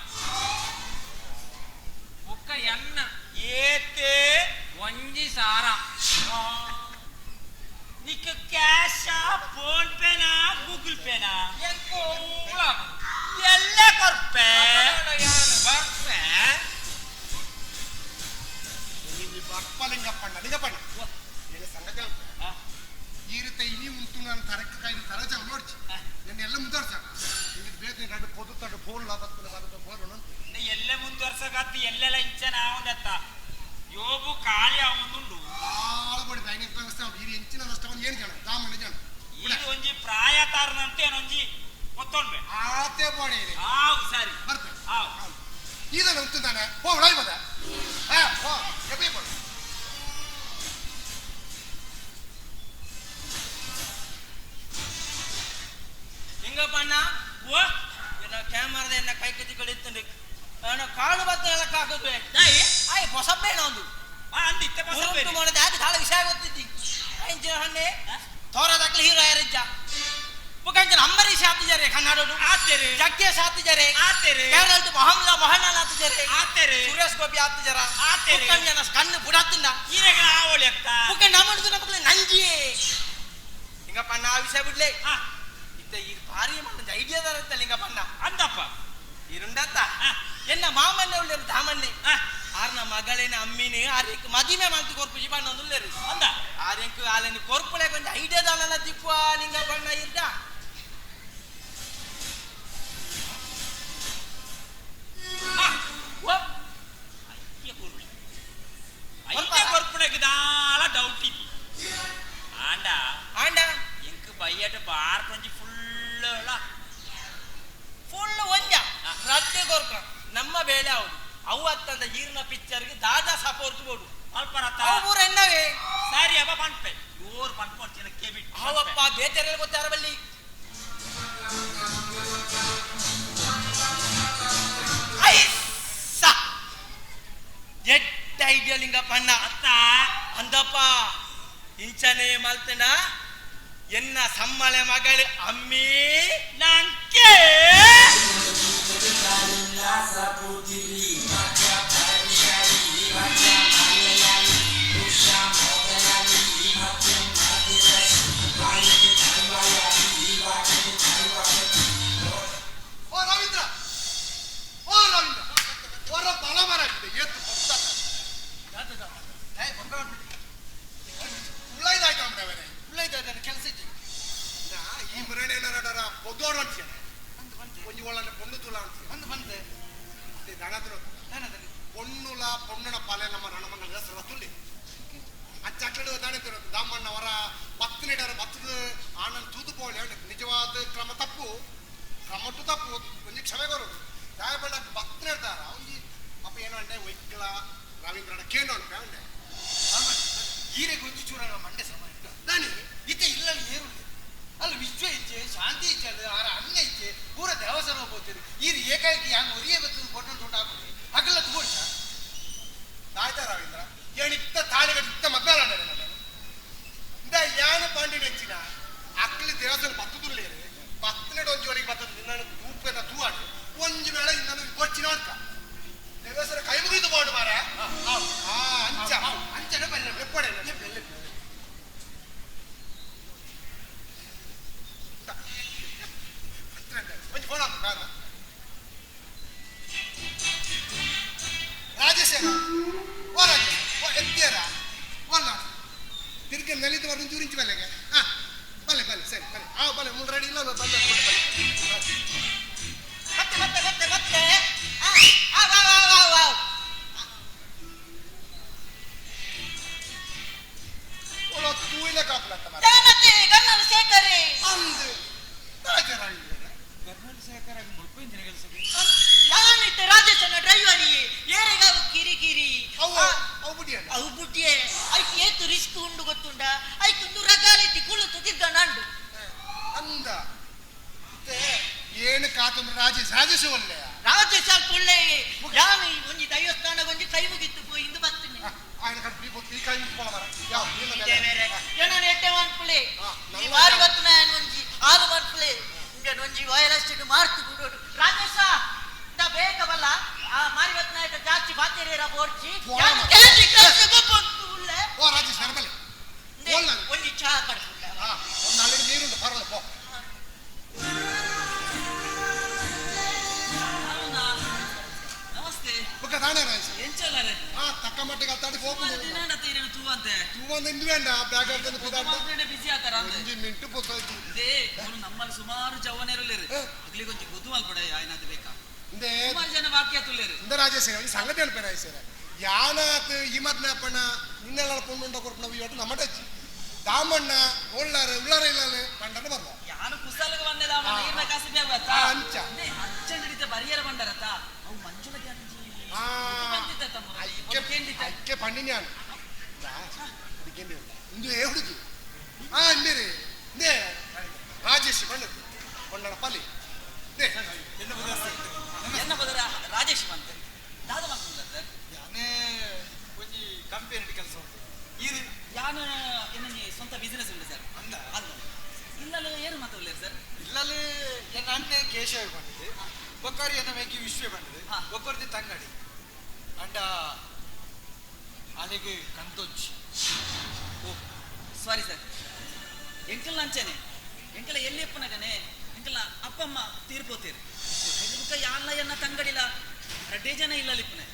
ಬುಕ್ಕ ಎನ್ನ ಏತ್ 1,000 ನಿಕ್ಕ ಕ್ಯಾಶಾ ಫೋನ್ ಪೇನಾ ಗೂಗಲ್ ಪೇನಾ ಎಲ್ಲ ಕೊರ್ಪೆ ಬರ್ಪೆ ಬರ್ಪ ಲಿಂಗಪ್ಪಣ್ಣ ಲಿಂಗಪ್ಪಣ್ಣ ಏನು ಸಂಗತಿ ಈ ರೀತಿ ಇನಿ ಉಂಟು ನಾನು ತರಕ್ಕೆ ಕಾಯ್ದು ತರಜ ನೋಡ್ಚಿ ನನ್ನ ಎಲ್ಲ ಮುಂದುವರ್ಸ ನಿಮಗೆ ಬೇಕು ಎರಡು ಪೊದು ತಡು ಫೋನ್ ಲಾಭ ಫೋನ್ ಎಲ್ಲ ಮುಂದುವರ್ಸಕತ್ತಿ ಎಲ್ಲೆಲ್ಲ ಇಂಚ ನಾವೊಂದತ್ತ ಜೋಬು ಖಾಲಿ ಆವೊಂದುಂಡು. ಆಳು ಬಡಿ ಬ್ಯಾಂಕ್ ವ್ಯವಸ್ಥೆ ಈ ಎಂಚಿನ ನಷ್ಟವನ್ನು ಏನು ಜನ ದಾಮಣ್ಣ ಜನ. ಇದು ಒಂಜಿ ಪ್ರಾಯ ತಾರನಂತೆ ಒಂಜಿ ಒತ್ತೊಂಡ್ಬೆ. ಆತೆ ಬೋಡೆ ಇದೆ. ಆವು ಸರಿ. ಬರ್ತೇನೆ. ಆವು. ಇದನ್ನು ಉಂಟುದಾನೆ ಹೋ ಒಳಗೆ ಬಂದ. ಹಾ ಹೋ ಎಬ್ಬೆ ಕೊಡು. ಲಿಂಗಪ್ಪಣ್ಣ ಓ ಏನ ಕ್ಯಾಮರಾದ ಎನ್ನ ಕೈ ಕತ್ತಿಗಳು ನಾನು ಕಾಳು ಬತ್ತ ಹೇಳಕ್ ಹಾಕುದು ಆಯ್ ಹೊಸಬೇಡ ಒಂದು ಅಂದ್ ಇತ್ತೆ ಹೊಸಬೇರೆ. ಉರುಟು ಮಾಡಿದ ಅದು ದಾಳ ವಿಷಯ ಗೊತ್ತಿದ್ದಿ ಅಂಚಿನ ಹಣ್ಣೆ ತೋರದಾಕ್ಲಿ ಹೀರೋ ಯಾರಿಜ್ಜ ಮುಖಂಚನ ಅಂಬರೀಷ್ ಆತಿಜಾರೆ ಕನ್ನಡೋಡು ಆತೇರೆ ಜಗ್ಗೇಶ್ ಆತಿಜಾರೆ ಆತೇರೆ ಕೇರಳದ ಮೊಹಮ್ಮದ ಮೊಹನ್ನಾಲ್ ಆತಿಜಾರೆ ಆತೇರೆ ಸುರೇಶ್ ಗೋಪಿ ಆತಿಜಾರ ಆತೇರೆ. ಮುಖಂಜನ ಕಣ್ಣು ಬುಡಾತಿಂದ ಈರೆಗಳ ಆವಳಿ ಅತ್ತ ಮುಖ ನಮ್ಮದು ನಮಗ್ಲೆ ನಂಜಿಯೇ ಲಿಂಗಪ್ಪಣ್ಣ ಆ ವಿಷಯ ಬಿಡ್ಲೆ ಇತ್ತ ಈ ಭಾರಿ ಮಂದ ಐಡಿಯಾದಾರ ಅಂತ ಲಿಂಗಪ್ಪಣ್ಣ ಅಂದಪ್ಪ ಇರುಂಡತ್ತ ಎನ್ನ ಮಾಮನ್ನೆ ಉಳ್ಳೇರು ದಾಮನ್ನೆ ಆರ್ನ ಮಗಳೇನ ಅಮ್ಮಿನಿ ಆರ್ಯಕ್ ಮದಿಮೆ ಮಾಡ್ತು ಕೊರ್ಪು ಜೀವಣ್ಣ ಒಂದು ಉಳ್ಳೇರು ಅಂದ ಆರ್ಯಂಕ್ ಆಲೆನ್ ಕೊರ್ಪುಳೆ ಕೊಂಚ ಐಡಿಯಾದಾನಲ್ಲ ತಿಪ್ಪು ಲಿಂಗಪ್ಪಣ್ಣ ಇರ್ದ ಐತೆ ಕೊರ್ಪುಣಕ್ಕೆ ದಾಳ ಡೌಟ್ ಇತ್ತು ಆಂಡ ಆಂಡ ಇಂಕ್ ಬೈಯಟ ಬಾರ್ ಕೊಂಚಿ ಫುಲ್ ಫುಲ್ ಒಂಜ ರದ್ದೆ ಕೊರ್ಕ ನಮ್ಮ ಬೇಳೆ ಹೌದು ಅವು ಅತ್ತಂದ ಈರ್ನ ಪಿಕ್ಚರ್ಗೆ ದಾದಾ ಸಪೋರ್ಟ್ ಬೋಡು ಅಲ್ಪ ರಥ ಅವು ಪೂರ ಎನ್ನವೇ ಸರಿ ಅಪ್ಪ ಪನ್ಪೆ ಇವ್ರು ಪನ್ಪೊಡ್ಚಿನ ಕೆಬಿಟ್ ಅವಪ್ಪ ಬೇಜಾರಲ್ಲಿ ಗೊತ್ತಾರ ಬಲ್ಲಿ ಐಸ ಎಟ್ಟ ಐಡಿಯಾ ಲಿಂಗಪ್ಪಣ್ಣ ಅತ್ತ ಅಂದಪ್ಪ ಇಂಚನೆ ಮಲ್ತನ ಎನ್ನ ಸಮ್ಮಳೆ ಮಗಳು ಅಮ್ಮಿ ನಂಗೆ ಓ ರವೀಂದ್ರ, ಓ ರವೀಂದ್ರ, ಹೊರ ಬಲ ಮರ ಹಾಕಿದೆ ಎತ್ತು ಉಳ್ಳೈದಾಯ್ತು ಅವನೇ ಕೆಲಸ ಇತ್ತು ಈ ಮುರಣೇನರ ಪೊದ್ದೋಡು ಅಂತೀಯ ಒಂಜಿ ಒಳ್ಳೆ ಪೊಣ್ಣು ತುಲ ಅಂತೀಯ ಬಂದು ಬಂದೆ ದಣದ್ರು ಪೊಣ್ಣುಲ ಪೊಣ್ಣುನ ಪಾಲೆ ನಮ್ಮ ರಣಮಂಗಲ ಸಲ ತುಲ್ಲಿ ಅಚ್ಚಕ್ಕಡು ದಾಣೆ ದಾಮಣ್ಣ ಅವರ ಬತ್ತನಿಡರ ಬತ್ತದ ಆನಂದ್ ತೂದು ಪೋಳಿ ನಿಜವಾದ ಕ್ರಮ ತಪ್ಪು ಕ್ರಮಟ್ಟು ತಪ್ಪು ಒಂಜಿ ಕ್ಷಮೆ ಕೊರೋದು ದಾಯಬಣ್ಣ ಬತ್ತನ ಇರ್ತಾರ ಒಂಜಿ ಅಪ್ಪ ಏನೋ ಅಂಡೆ ಒಯ್ಕಲ ರವೀಂದ್ರನ ಕೇಂದ್ರ ಉಂಟು ಅಂಡೆ ಈರೆ ಗೊಂಜಿ ಚೂರ ಮಂಡೆ ಸಮ ದಾನಿ ಇತ್ತೆ ಇಲ್ಲ ಏರುಂಟು ಅಲ್ಲಿ ವಿಶ್ವ ಇಚ್ಛೆ ಶಾಂತಿ ಇಚ್ಛೆ ಅದು ಆರ ಅನ್ನ ಇಚ್ಛೆ ಪೂರ ದೇವಸ್ಥಾನ ಹೋಗ್ತೀರಿ ಈರು ಏಕಾಏಕಿ ಹಂಗೆ ಒರಿಯೇ ಬರ್ತದೆ ಕೊಟ್ಟು ಉಂಟು ಹಾಕುದು ಹಗಲ ತಗೋಡ್ಸ ತಾಯ್ತ ರವೀಂದ್ರ ಏನಿತ್ತ ತಾಳಿ ಕಟ್ಟಿತ್ತ ಮದ್ಮೇಲೆ ನಾನು ಇಂದ ಯಾನ ಪಾಂಡಿ ನೆಚ್ಚಿನ ಅಕ್ಕಲಿ ದೇವಸ್ಥಾನ ಬತ್ತದುಲ್ಲೇರು ಬತ್ತನೆಡ್ ಒಂಜಿ ಒಳಗೆ ಬತ್ತದ ನಿನ್ನ ತೂಪದ ತೂವಾಡು ಒಂಜಿ ವೇಳೆ ಇನ್ನೊಂದು ಕೊಚ್ಚಿನ ಅಂತ ದೇವಸ್ಥಾನ ಕೈ ಮುಗಿದು ಬೋಡು ಮಾರ ಆ ಅಂಚ ಅಂಚನೆ ಬಲ್ಲ ಎಪ್ಪಡೆ ಒಂಜಿ ಫೋನ್ ಹಾಕು ಕಾರಣ ರಾಜೇಶ್ ಓ ರಾಜೇಶ್ ಓ ಎತ್ತಿಯರ ಒಲ್ಲ ತಿರ್ಗಿ ನಲಿತು ಬರ್ದು ಚೂರಿಂಚು ಬಲ್ಲೆಗೆ ಹಾ ಬಲ್ಲೆ ಬಲ್ಲೆ ಸರಿ ಬಲ್ಲೆ ಆ ಬಲ್ಲೆ ಮೂರು ರೆಡಿ ಇಲ್ಲ ಬಲ್ಲೆ ಬಲ್ಲೆ ಮತ್ತೆ ಮತ್ತೆ ಮತ್ತೆ ಮತ್ತೆ ಆ ಆ ವಾ ವಾ ವಾ ವಾ ಒಳ್ಳೆ ತೂಯಿಲೆ ಕಾಪಲತ್ತ ಮಾರ ಮತ್ತೆ ಗನ್ನಡ ಶೇಖರೇ ಅಂದು ರಾಜ ರವೀಂದ್ರ ಗರ್ನಲ್ ಶೇಖರ್ ಆಗಿ ಮುಳ್ಪಿನ ಕೆಲಸಕ್ಕೆ ಯಾನಿತ್ತ ರಾಜೇಶನ ಡ್ರೈವರಿ ಏರೆಗಾವು ಕಿರಿ ಕಿರಿ ಅವು ಅವು ಬುಡಿಯಲ್ಲ ಅವು ಬುಟ್ಟಿಯೇ ಐಕ್ ಏತು ರಿಸ್ಕ್ ಉಂಡು ಗೊತ್ತುಂಡ ಐಕ್ ಒಂದು ರಗಾಲಿಟ್ಟಿ ಕುಳ್ಳುತ್ತು ತಿರ್ಗ ನಂಡು ಅಂದ ಮತ್ತೆ ಏನು ಕಾತಂದ್ರೆ ರಾಜೇಶ್ ರಾಜೇಶ್ ಒಳ್ಳೆಯ ರಾಜೇಶ ಒಳ್ಳೆ ಯಾನು ಒಂಜಿ ದೈವಸ್ಥಾನ ಒಂಜಿ ಕೈ ಮುಗಿತ್ತು ಪೋಯಿ ಇಂದು ಬರ್ತೇನೆ ఆయన ಕಡೆ ಈ ಕೈ ಮುಟ್ಕೊಳ್ಳ ಮರ ಯಾವ ಇದೇ ಬೇರೆ ಏನೋ ಎಟ್ಟೆ ಮನ್ಪುಲೆ ಈ ನಮ್ಮ ವಾರಿ ಬತ್ತನ ಒಂಜಿ ಆಲು ಮನ್ಪುಲೆ ಇಂಜನ್ ಒಂಜಿ ವಯಲಸ್ಟ್ ಮಾರ್ತು ಬಿಡೋಡು ರಾಜೇಶ ಇಂದ ಬೇಗ ಬಲ್ಲ ಆ ಮಾರಿ ಬತ್ತನ ಜಾಸ್ತಿ ಬಾತೇರಿಯರ ಬೋರ್ಚಿ ಯಾನು ಕ್ಯಾಂಡಿ ಕ್ರಶ್ ಗೊಬ್ಬಂತು ಉಳ್ಳೆ ಓ ರಾಜೇಶ್ ನರಬಲೆ ಒಂಜಿ ಚಹಾ ಕಡ್ಪುಳ್ಳೆ ಒಂದು ನಾಲ್ಕು ನೀರುಂಟು ಪರವಾಗಿಲ್ಲ ಪೋ ನಮಸ್ತೆ ಬುಕ್ಕ ತಾನೇ ರಾಜೇಶ್ ಎಂಚಲ್ಲರೆ ಆ ತಕ್ಕ ಮಟ್ಟಿಗೆ ಅತ್ತಾಡಿ ಸುಮಾರು ದಿನ ತೀರಿನ ತೂವಂತೆ ತೂವಂದ ಇಂದು ಬೇಡ ಬ್ಯಾಗ್ ಹಾಕೊಂಡು ಕೂತಾಡ್ತ ಬಿಸಿ ಆತಾರ ಒಂಜಿ ಮಿಂಟು ಪೊತ್ತಾಯ್ತು ಇದೇ ಅವ್ರು ನಮ್ಮಲ್ಲಿ ಸುಮಾರು ಜವನೇರುಲ್ಲೇರು ಅಗ್ಲಿ ಕೊಂಚ ಗೊತ್ತು ಮಲ್ಪಡೆ ಆಯ್ನಾದ ಬೇಕಾ ಇಂದೇ ಸುಮಾರು ಜನ ಬಾಕಿ ಆತುಲ್ಲೇರು ಇಂದ ರಾಜೇಶ್ ಈ ಸಂಗತಿ ಹೇಳ್ಪೆ ರಾಜೇಶ್ ಯಾನಾತ್ ಈ ಮದ್ಲಪ್ಪಣ್ಣ ನಿನ್ನೆಲ್ಲ ಪೊಣ್ಣುಂಡ ಕೊರ್ಪುನ ಇವತ್ತು ನಮ್ಮ ಟಚ್ ದಾಮಣ್ಣ ಒಳ್ಳಾರ ಉಳ್ಳಾರ ಇಲ್ಲ ಪಂಡನ ಬರ್ವ ಯಾನು ಕುಸಲಗ ಬಂದೆ ದಾಮಣ್ಣ ಈರ್ನ ಕಾಸಿಬಿ ಆಗತ್ತಾ ಅಂಚ ಅರ್ಜೆಂಟ್ ಹಿಡಿತ ಬರಿಯರ ಬಂಡರತ್ತ ಅವು ಮಂಜುಳ ಐಕೆ ಪಂಡಿನ ಇಂದು ಏ ಹುಡುಗಿ ಆ ಇಂಬೇರೆ ಇಂದೇ ರಾಜೇಶ್ ಬಂಡದ್ದು ಬಣ್ಣನ ಪಲ್ಲಿ ಎನ್ನ ಬದರ ರಾಜೇಶ್ ಬಂತೆ ದಾದ ಮಾಡ್ಕೊಂಡ ಸರ್ ಯಾನೇ ಒಂಜಿ ಕಂಪನಿ ಕೆಲಸ ಉಂಟು ಈರು ಯಾನು ಎನ್ನ ಸ್ವಂತ ಬಿಸಿನೆಸ್ ಉಂಟು ಸರ್ ಅಂದ ಅಲ್ಲ ಇಲ್ಲಲ್ಲಿ ಏನು ಮಾತಾಡಲಿ ಸರ್ ಇಲ್ಲಲ್ಲಿ ಎನ್ನ ಅಣ್ಣೆ ಕೇಶವ ಬಂದಿದೆ ಬೊಕ್ಕಾರಿ ಎನ್ನ ಮೇಕಿ ವಿಶ್ವ ಬಂದಿದೆ ಬೊಕ್ಕರ್ದಿ ತಂಗಡಿ ಅಂಡ ಅಲೆಗೆ ಕಂತೊಚ್ಚಿ ಓ ಸಾರಿ ಸರ್ ಎಂಕಲ್ ಅಂಚೇನೆ ಎಂಕಲ ಎಲ್ಲಿ ಎಪ್ಪನಗನೆ ಎಂಕಲ್ನ ಅಪ್ಪಮ್ಮ ತೀರ್ಪೋತೀರಿ ಬುಕ್ಕ ಯಾಲ್ಲ ಎನ್ನ ತಂಗಡಿಲ ರಡ್ಡೇ ಜನ ಇಲ್ಲ ಲಿಪ್ಪನೆ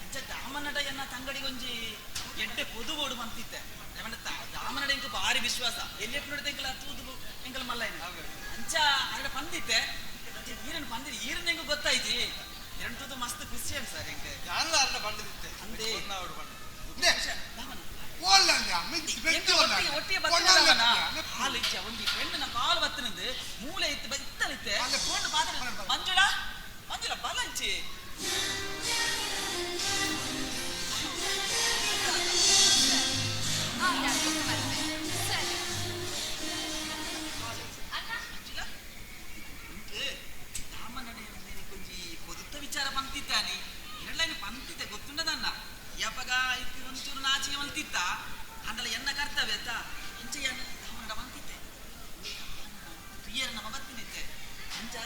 ಅಂಚ ದಾಮನಡ ಎನ್ನ ತಂಗಡಿಗೊಂಜಿ ಎಡ್ಡೆ ಪೊದು ಓಡು ಬಂತಿತ್ತೆ ದಾಮನಡ ಎಂಕ ಭಾರಿ ವಿಶ್ವಾಸ ಎಲ್ಲಿ ಎಪ್ಪನಡ ಎಂಕಲ ತೂದು ಎಂಕಲ್ ಮಲ್ಲ ಅಂಚ ಅರಡ ಪಂದಿತ್ತೆ ಈರನ್ ಪಂದಿದೆ ಈರನ್ ಎಂಕ ಗೊತ್ತಾಯ್ತಿ ಎರಡು ತೂದು ಮಸ್ತ್ ಖುಷಿ ಅಂತ ಸರ್ ಎಂಕ ಯಾಲ್ಲ ಅರಡ ಬಂದಿತ್ತೆ ಅಂದೇ ಮೂಲೆ ಇತ್ತು ಇತ್ತಲಿತ್ತೆ ಮಂಜುಳಾ ಮಂಜುಳಾ ಬಲಂಚಿ ಕೊಂಚಿ ವಿಚಾರ ಬಂತಿದ್ದಾನೆ ಎರಡ್ಲೈನ್ ಪಂತಿದ್ದೆ ಗೊತ್ತುಂಡದನ್ನ ಯಾಪಗ ಇತ್ತು ಒಂಚೂರು ನಾಚಿಗೆ ಮಲ್ತಿತ್ತ ಅಂದಲ ಎನ್ನ ಕರ್ತವ್ಯ ಅತ್ತ ಇಂಚ ಎನ್ನ ದಾಮನಡ ಬಂತಿದ್ದೆ ಪ್ರಿಯರ ನಮ್ಮ ಬತ್ತಿನಿತ್ತೆ ಅಂಚ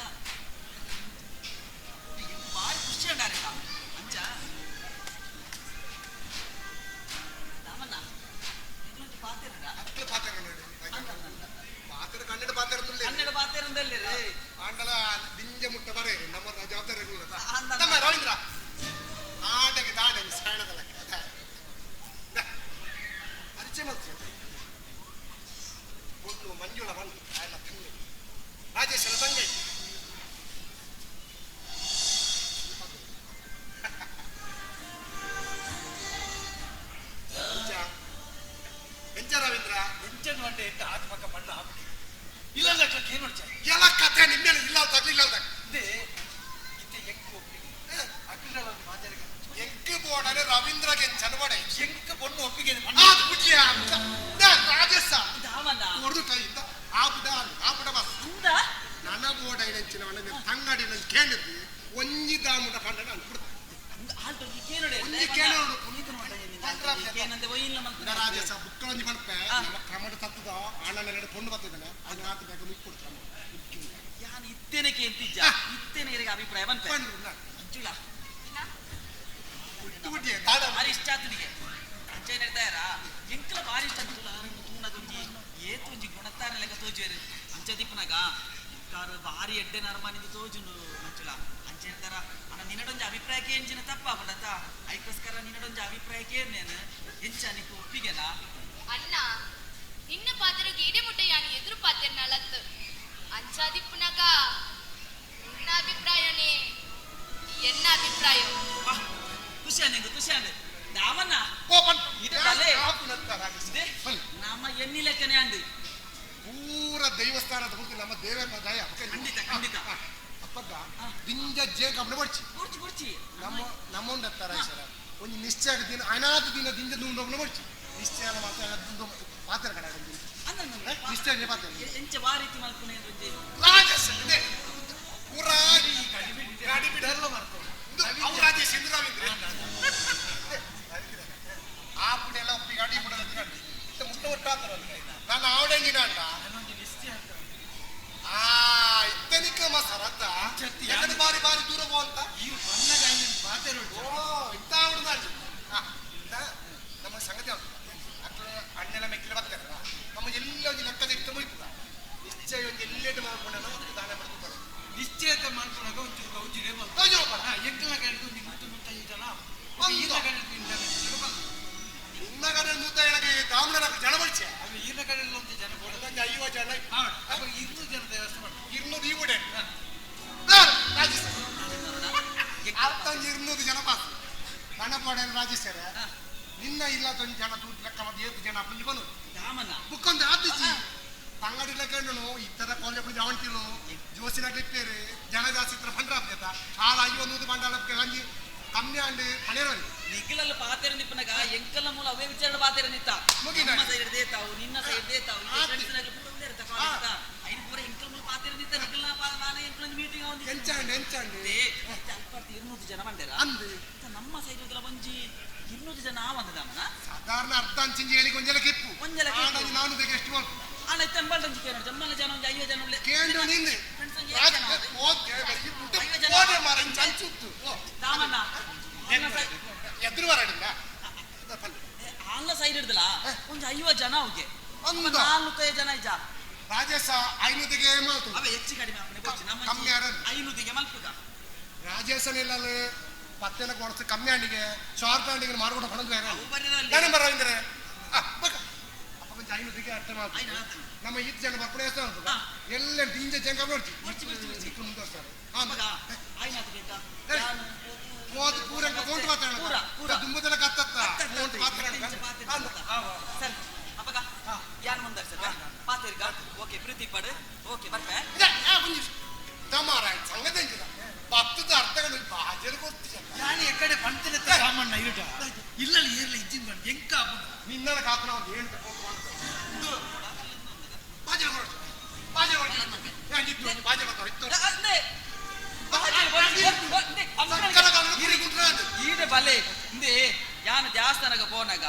ಭಾರಿ ಖುಷಿ ಅಂಡಾರಿಲ್ಲ ಅಂಚ ದಾಮಣ್ಣ ಕನ್ನಡ ಪಾತ್ರ ಕನ್ನಡ ಪಾತ್ರ ಆಂಡಲ ದಿಂಜ ಮುಟ್ಟ ಬರೇ ನಮ್ಮ ಜವಾಬ್ದಾರಿ ನಮ್ಮ ರವೀಂದ್ರ ಆಟಗೆ ದಾಡೆ ಸಾಣದ ಲೆಕ್ಕ ಪರಿಚಯ ಮಾಡ್ತೀವಿ ಒಟ್ಟು ಮಂಜುಳ ಬಂದು ಆಯನ ತಂಗಿ ರಾಜೇಶನ ತಂಗಿ ಎಂಚ ರವೀಂದ್ರ ಎಂಚನ್ వంటే ಎಂತ ಆತ್ಮಕ ಬಣ್ಣ ಹಾಕಿ ಇಲ್ಲ ಏನು ಎಲ್ಲ ಕಥೆ ನಿಮ್ಮೇಲೆ ಇಲ್ಲ ತಗ್ಲಿಲ್ಲ ಇದೇ ಇತ್ತೆ ಎಂಕು ಒಪ್ಪಿಗೆ ಅಕ್ಕಿಂಡಲ ಮಾತಾಡ ಎಂಕು ಬೋಡನೆ ರವೀಂದ್ರಗೆ ಚನಬಡೆ ಎಂಕು ಬೊಣ್ಣು ಒಪ್ಪಿಗೆ ಅದು ಬುಡ್ಲಿಯ ರಾಜೇಶ ದಾಮಣ್ಣ ಹೊಡೆದು ಕೈಯಿಂದ ಆ ಬುಡ ಆ ಬುಡ ಬಸ್ ನನ್ನ ಬೋಡ ಇಡಂಚಿನವನ ತಂಗಡಿ ನನ್ನ ಕೇಳಿದ್ವಿ ಒಂಜಿ ದಾಮುಡ ಪಂಡ ಅನ್ಬಿಡ್ತ ರಾಜೇಶ ಬುಕ್ಕಳಂಜಿ ಪಣಪೆ ನಮ್ಮ ಕ್ರಮಡ ತತ್ತದ ಅಣ್ಣನ ಎರಡು ಪೊಣ್ಣು ಬತ್ತಿದ್ದಾನೆ ಅದನ್ನ ಆತ ಬೇಗ ಮುಗಿ ಕೊಡ್ತಾನೆ ಯಾನ್ ಇತ್ತೇನೆ ಕೇಂತಿಜ್ಜ ಇತ್ತೇನೆ ಇರಗ ಅಭಿಪ್ರಾಯ ಬಂತ ಮಂಜುಳ ಭಾರಿ ಇಷ್ಟ ಆತನಿಗೆ ಅಂಚ ಏನ್ ಹೇಳ್ತಾರ ಎಂಕಲ ಭಾರಿ ಇಷ್ಟ ಆತುಲ ತೂನಗೊಂಜಿ ಏತೊಂಜಿ ಗುಣತ್ತಾರ ಲೆಕ್ಕ ತೋಜುವೇರು ಅಂಚ ದಿಪ್ಪನಾಗ ಕಾರು ಭಾರಿ ಎಡ್ಡೆ ನರ್ಮಾನಿಂದ ತೋಜುಂಡು ಮಂಜುಳ ಅಂಚ ಹೇಳ್ತಾರ ಅಣ್ಣ ನಿನ್ನಡೊಂಜಿ ಅಭಿಪ್ರಾಯಕ್ಕೆ ಎಂಜಿನ ತಪ್ಪಾಪಡತ ಐಕೋಸ್ಕರ ನಿನ್ನಡೊಂಜಿ ಅಭಿಪ್ರಾಯಕ್ಕೆ ನೇನು ಎಂಚ ನಿಕ್ಕು ಒಪ್ಪಿಗೆನಾ ಅಣ್ಣ ನಿನ್ನ ಪಾತ್ರಗೆ ಇಡೆ ಮುಟ್ಟ ಯಾನು ಎದುರು ಪಾತ್ರ ನಲತ್ತು ಅಂಚಾದಿಪ್ಪನಾಗ ನಿನ್ನ ಅಭಿಪ್ರಾಯನೇ ಎನ್ನ ಅಭಿಪ್ರಾಯ ಖುಷಿ ನಿಂಗೆ ಖುಷಿ ಅಂದೆ ದಾಮಣ್ಣ ನಮ್ಮ ಎಣ್ಣಿ ಲೆಕ್ಕನೆ ಅಂದು ಪೂರ ದೇವಸ್ಥಾನದ ಪೂರ್ತಿ ನಮ್ಮ ದೇವರ ದಯ ಖಂಡಿತ ಖಂಡಿತ ಅಪ್ಪಗ ದಿಂಜ ಜೇ ಗಮನ ಬರ್ಚಿ ಬರ್ಚಿ ಬರ್ಚಿ ನಮ್ಮ ನಮ್ಮೊಂಡ ತರ ಒಂದು ನಿಶ್ಚಯ ದಿನ ಅನಾಥ ದಿನ ದಿಂಜ ದುಂಡು ಬರ್ಚಿ ನಿಶ್ಚಯ ಮಾತ್ರ ಪಾತ್ರ ಕಡೆ ನಿಶ್ಚಯ ಪಾತ್ರ ಎಂಚ ವಾ ರೀತಿ ಮಲ್ಪುನೆ ರಾಜೇಶ್ ಇದೆ ಪೂರಾ ಗಾಡಿ ಬಿಡಲ್ಲ ಮಾಡ್ತಾರೆ ಅವು ರಾಜೇಶ್ ಇಂದ್ರ ರವೀಂದ್ರ ಆ ಪುಡಿ ಎಲ್ಲ ಒಪ್ಪಿ ಗಾಡಿ ಬಿಡೋದು ಮುಟ್ಟ ಒಟ್ಟಾತರ ನಾನು ಆವಡಂಗಿನ ಅಂಡ ಆ ಇತ್ತನಿಕ ಮಸರತ್ತ ಎರಡು ಬಾರಿ ಬಾರಿ ದೂರ ಅಂತ ಓ ಇತ್ತ ಆವಡ ನಮ್ಮ ಸಂಗತಿ ಅಕ್ಕ ಅಣ್ಣೆಲ್ಲ ಮೆಕ್ಕಿಲ ಬರ್ತಾರಲ್ಲ ನಮ್ಮ ಎಲ್ಲ ಒಂದು ಲೆಕ್ಕದ ಇಟ್ಟು ಮುಯ್ತದ ನಿಶ್ಚಯ ಒಂದು ಎಲ್ಲೆಟ್ಟು ಮಾಡ್ಕೊಂಡ ಅದಕ್ಕೆ ದಾನ ಮಾಡ್ಕೊಂಡು ನಿಶ್ಚಯತೆ ಮಾಡ್ಕೊಳಗ ಒಂಚೂರು ಗೌಜಿಗೆ ಎಂಕಲ್ನ ಕಡೆದು ನಿಮ್ಮತ್ತು ನೂತೈದು ಜನ ಈರ್ನ ಕಡೆದು ನಿನ್ನ ಕಡೆ ನೂತ ದಾಮನ ಜನ ಬಳಿಚೆ ಅವು ಈರ್ನ ಕಡೆ ಒಂದು ಜನ ಒಂದು ಐವತ್ತು ಜನ ಅಪ್ಪ 200 ಜನ ದೇವಸ್ಥಾನ ಮಾಡಿ 200 ಈ ಬಿಡೆ 200 ಜನ ಪಾಸ್ ಪಣಪಾಡ ರಾಜೇಶ್ವರ ನಿನ್ನ ಇಲ್ಲ ತೊಂದು ಜನ ತೂತು ಲೆಕ್ಕ ಮತ್ತೆ ಏತು ಜನ ಪುಂಜಿ ಬನು ದಾಮನ ಬುಕ್ಕೊಂದು ಆತಿಜಿ ತಂಗಡಿ ಲೆಕ್ಕಂಡನು ಇತ್ತರ ಕಾಲೇಜ್ ಪುಂಜಿ ಅವಂಟಿಲು ಜೋಸಿನ ಕ್ಲಿಪ್ಪೇರು ಜನ ಜಾಸ್ತಿ ಇತ್ತರ ಫಂಡ್ರ ಆಪ್ಯತ ಆಳ ಐವ ನೂದು ಬಂಡಾಳ ಅಂಜಿ ಕಮ್ಮಿ ಅಂಡ್ ಹಣೆರೋನಿ ನಿಖಿಲಲ್ಲ ಪಾತೆರ ನಿಪ್ಪನಗ ಎಂಕಲ್ಲ ಮೂಲ ಅವೇ ವಿಚಾರ ಪಾತೆರ ನಿತ್ತ ನಮ್ಮ ಸೈಡ್ ದೇತಾವು ನಿನ್ನ ಸೈಡ್ ದೇತಾವು ಫ್ರೆಂಡ್ಸ್ ನಾಗ ಪೂರ ಉಳ್ಳೇರ್ತ ಕಾಲೇಜ್ ಐನ ಪೂರ ಎಂಕಲ್ ಮೂಲ ಪಾತೆರ ನಿತ್ತ ನಿಖಿಲ್ನ ನಾನ ಎಂಕಲ್ ಮೀಟಿಂಗ್ ಅವನು ಎಂಚಾಂಡ್ ಎಂಚಾಂಡ್ ಅಲ್ಪರ್ತಿ 200 ಜನ ಬಂದೇರ ಅಂದು ನಮ್ಮ ಸೈಡ್ ಹೋಗಲ ಒಂಜಿ 200 ಜನ ಆವಂದ ದಾಮನ ಸಾಧಾರಣ ಅರ್ಧ ಅಂಚಿಂಜಿ ಹೇಳಿ ಒಂಜಲ ಕಿಪ್ಪು ಒಂಜಲ ಕಿಪ್ಪು ನಾನು ಬೇಗ ಎಷ್ಟು ಮಾಡ್ತು ಆಣ ಇತ್ತಂಬಲ್ ಅಂಚಿ ಕೇಳು ಜಮ್ಮಲ ಜನ ಒಂಜಿ 50 ಜನ ಉಳ್ಳೆ ಕೇಂದ್ರ ನಿನ್ನೆ ಫ್ರೆಂಡ್ಸ್ ಒಂಜಿ ಏತ್ ಜನ ಓದೆ ಮಾರ ಅಂಚುತ್ತು ದಾಮಣ್ಣ ಎದುರು ಬರಡಿಲ್ಲ ಆನ್ಲ ಸೈಡ್ ಹಿಡ್ದಲ್ಲ ಒಂಜಿ 50 ಜನ ಅವ್ಗೆ ಒಂದು 4 ಜನ ಇಜ್ಜ ರಾಜೇಶ 500ಗೆ ಮಾತು ಅವೆ ಹೆಚ್ಚು ಕಡಿಮೆ ಆಪಣೆ ಬೊಚ್ಚಿ ನಮ್ಮ ಕಮ್ಮಿ ಆರನ್ 500ಗೆ ಮಲ್ಪುಗ ರಾಜೇಶನ ಇಲ್ಲ ಪತ್ತೆನ ಕೊಡ್ತು ಕಮ್ಮಿ ಅಂಡಿಗೆ ಶಾರ್ಟ್ ಅಂಡಿಗೆ ಮಾರ್ಕೊಂಡು ಪಣದು ಬೇರೆ ನಾನು ಬರವಿಂದ್ರೆ ಅಪ್ಪ ಕೊಂಚ 500ಗೆ ಅರ್ಥ ಮಾಡ್ತು ನಮ್ಮ ಈತ್ ಜನ ಬರ್ಪಣೆ ಎಷ್ಟು ಅನ್ಪುಗ ಎಲ್ಲ ಡಿಂಜ ಜಂಗ ಬರ್ತಿ ಮುಂದುವರ್ಸಾರೆ ಹೋದ ಪೂರ ಕೌಂಟ್ ಮಾತಾಡೋಣ ಪೂರ ಪೂರ ದುಂಬದೆಲ್ಲ ಕತ್ತತ್ತ ಕೌಂಟ್ ಮಾತಾಡೋಣ ಸರಿ ಅಪ್ಪಗ ಯಾನ್ ಮುಂದಾರ್ ಸರ್ ಪಾತೇರ್ಗ ಓಕೆ ಪ್ರೀತಿ ಪಡು ಓಕೆ ಬರ್ಪೆ ತಮಾರ ಸಂಗದಂಜಿದ ಪತ್ತದ ಅರ್ಥಗಳು ಬಾಜಲು ಗೊತ್ತಿಲ್ಲ ನಾನು ಎಕ್ಕಡೆ ಪಂತಿನ ಸಾಮಣ್ಣ ಇರುಟ ಇಲ್ಲಲ್ಲಿ ಏರ್ಲ ಇಜ್ಜಿನ ಬಂದು ಎಂಕ ನಿನ್ನನ ಕಾತನ ಒಂದು ಹೇಳ್ತ ಬಾಜಲು ಕೊಡ್ತು ಬಾಜಲು ಕೊಡ್ತು ಬಾಜಲು ಕೊಡ್ತು ಈಡೆ ಬಲೆ ಇಂದೇ ಯಾನ ದೇವಸ್ಥಾನಗ ಪೋನಾಗ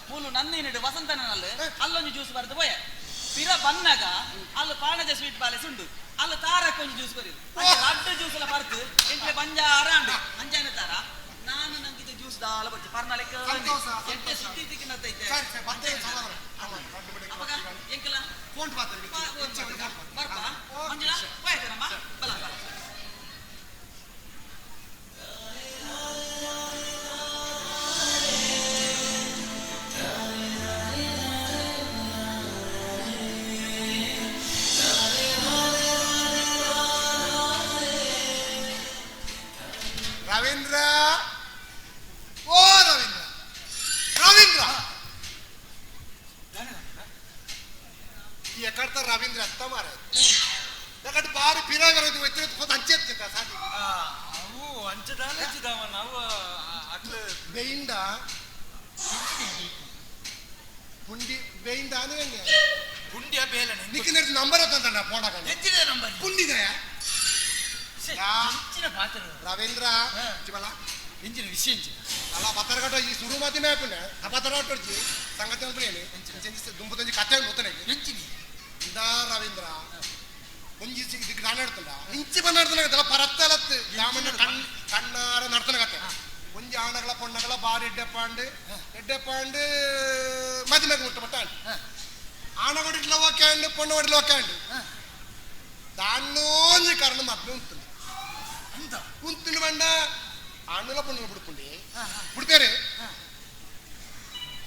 ಮೂಲು ನಂದಿನಿಡು ವಸಂತನಲ್ಲಿ ಅಲ್ಲೊಂದು ಜ್ಯೂಸ್ ಬರೆದು ಪೋಯ ಪಿರ ಬನ್ನಾಗ ಅಲ್ಲ ಪಾಣಜ ಸ್ವೀಟ್ ಬಾಲೆ ಸುಂಡು ಅಲ್ಲ ತಾರಕ್ಕೆ ಒಂದು ಜ್ಯೂಸ್ ಬರೀದು ಅಡ್ಡ ಜ್ಯೂಸ್ ಎಲ್ಲ ಬರ್ತು ಎಂಟ್ಲೆ ಬಂಜಾರ ಅಂಡು ಅಂಜಾನ ತಾರ ನಾನು ನಂಗಿದ್ದು ಜ್ಯೂಸ್ ದಾಲ ಬರ್ತಿ ಪರ್ನಾಲೆಕ್ಕ ಎಂಟೆ ಸುದ್ದಿ ತಿಕ್ಕಿನತ್ತೈತೆ ಅಪ್ಪಗ ಎಂಕಲ ಬರ್ಪಾ ಮಂಜುಳಾ ಹೋಯ್ತಾನಮ್ಮ ಬಲ ಬಲ ರವೀಂದ್ರ ಓ ರವೀಂದ್ರ ರವೀಂದ್ರ ಎಕಡ್ತ ರವೀಂದ್ರ ಅತ್ತ ಮಾರ ಯಾಕಂದ್ರೆ ಬಾರಿ ಪಿರಾಗರೋದು ವ್ಯತಿರಿಕ್ತ ಅಂಚೆತ್ತ ಸಾಧಿ ಅವು ಅಂಚದಾಲಚ್ಚಿದಾವ ನಾವು ಅಟ್ಲ ಬೇಯಿಂಡ ಪುಂಡಿ ಬೇಯಿಂಡ ಅಂದ್ರೆ ಪುಂಡಿಯ ಬೇಲನೆ ನಿಕ್ಕಿನ ನಂಬರ್ ತಂದ ಫೋನ್ ಹೆಚ್ಚಿದೆ ನಂಬರ್ ಪುಂಡಿದೆಯಾ ಪಾತ್ರ ರವೀಂದ್ರ ಚಿಬಲ ಇಂಜಿನ ವಿಷಯ ಇಂಜಿನ ಅಲ್ಲ ಪತ್ತರಗಟ್ಟ ಈ ಸುರು ಮಾತಿ ಮ್ಯಾಪುಂಡೆ ಆ ಪತ್ತರಗಟ್ಟ ಸಂಗತಿ ಅಂದ್ರೇನು ದುಂಬುತಂಜಿ ಕತೆ ಗೊತ್ತನೆ ಎಂಚಿನಿ ಇಂದಾ ರವೀಂದ್ರ ಒಂಜಿ ದಿಕ್ಕ ನಾನಾಡ್ತಲ್ಲ ಇಂಚಿ ಬಂದಾಡ್ತಾನೆ ಕತ್ತಲ್ಲ ಪರತ್ತಲತ್ತು ರಾಮಣ್ಣ ಕಣ್ಣಾರ ನಡ್ತಾನೆ ಕತೆ ಒಂಜಿ ಆಣಗಳ ಪೊಣ್ಣಗಳ ಬಾರಿ ಎಡ್ಡೆಪ್ಪಾಂಡು ಎಡ್ಡೆಪ್ಪಾಂಡು ಮದಿ ಮ್ಯಾಗ ಮುಟ್ಟ ಪಟ್ಟ ಆಣಗೊಡಿಟ್ಲ ಓಕೆ ಅಂಡು ಪೊಣ್ಣಗೊಡಿಟ್ಲ ಓಕೆ ಅಂಡು దాన్నోంజి కారణం మద్మే ఉంటుంది ఉంటుంది ಬಂಡ ఆణుల పొన్నులు పుడుకుండి పుడిపేరే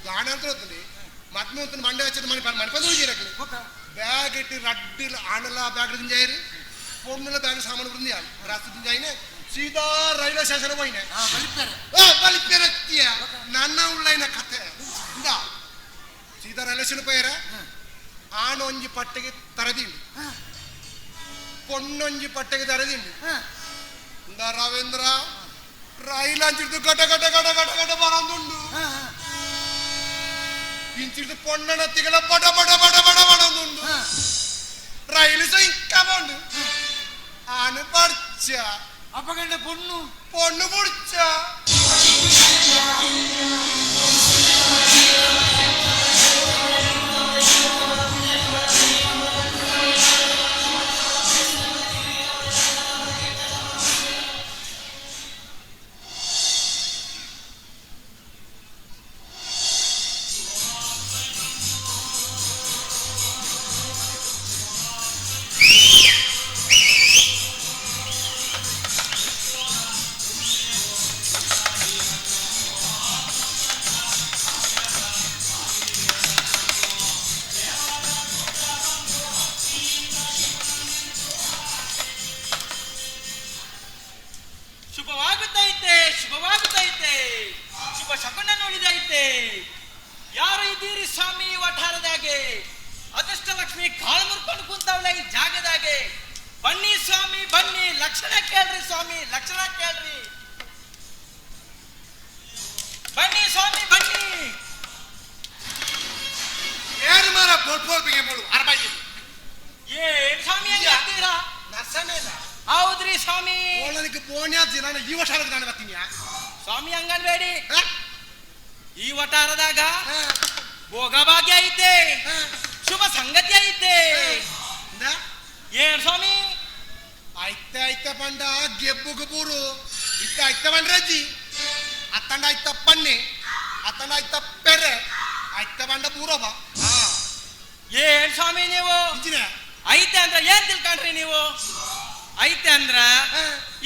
దాని అవుతుంది మద్మే ఉంటుంది మండే వచ్చేది మన మన పనులు చేయరు బ్యాగ్ ఎట్టి రడ్డు ఆణుల బ్యాగ్ దించారు పొన్నుల బ్యాగ్ సామాను చేయాలి డ్రెస్ దించాయినే సీదా రైల్వే స్టేషన్ పోయినా బలిపేరత్తియ నన్న ఉళ్ళైన కథ ఇందా సీదా రైల్వే స్టేషన్ పోయారా ఆణొంజి పట్టకి తరదిండు పొన్నొంజి పట్టకి తరదిండు ఇందా రవీంద్ర రైలు అంచిడుతూ గట గట గట గట గట బరందుండు ఇంచిడుతూ పొన్నన తిగల బడ బడ బడ బడ బడందుండు రైలు సో ఇంకా బాండు ఆను పడ్చా అప్పగండ పొన్ను పొన్ను పుడ్చా ಶುಭವಾಗುತ್ತೈತೆ ಶುಭವಾಗುತ್ತೈತೆ. ಶಕುನ ನೋಡಿದೈತೆ. ಯಾರು ಇದ್ದೀರಿ ಸ್ವಾಮಿ ವಠಾರದಾಗೆ? ಅದೃಷ್ಟ ಲಕ್ಷ್ಮಿ ಕಾಲು ಮುರ್ಕೊಂಡು ಕುಂತವಳೆ ಈ ಜಾಗದಾಗೆ. ಬನ್ನಿ ಸ್ವಾಮಿ ಬನ್ನಿ, ಲಕ್ಷಣ ಕೇಳ್ರಿ ಸ್ವಾಮಿ, ಲಕ್ಷಣ ಕೇಳ್ರಿ. ಬನ್ನಿ ಸ್ವಾಮಿ ಬನ್ನಿ. ಏನು ಮಾರ ಬೋಲ್ ಬಿಗೆ ಬೋಳು ಅರ್ಬಾಯಿ. ಏನ್ ಸ್ವಾಮಿ ಹಂಗೆ? ನರ್ಸಣ್ಣ. ಹೌದ್ರಿ ಸ್ವಾಮಿ. ಓಳನಿಗೆ ಬೋಣ್ಯಾಜಿ ನಾನು ಈ ವಠಾರಕ್ಕೆ ನಾನು ಬರ್ತೀನಿ ಸ್ವಾಮಿ. ಹಂಗನ್ಬೇಡಿ, ಈ ವಠಾರದಾಗ ಭೋಗಭಾಗ್ಯ ಐತೆ, ಶುಭ ಸಂಗತಿ ಐತೆ. ಏನ್ ಸ್ವಾಮಿ? ಐತೆ ಐತೆ ಪಂಡ ಗೆಬ್ಬುಗು ಬೂರು ಇತ್ತ ಐತೆ ಬಂಡ್ರಜ್ಜಿ ಅತ್ತಂಡ ಐತ ಪನ್ನೆ ಅತ್ತಂಡ ಐತ ಪೆರೆ ಐತೆ ಬಂಡ ಬೂರವ. ಏನ್ ಸ್ವಾಮಿ ನೀವು ಐತೆ ಅಂದ್ರೆ ಏನ್ ತಿಳ್ಕೊಂಡ್ರಿ ನೀವು? ಐತೆ ಅಂದ್ರ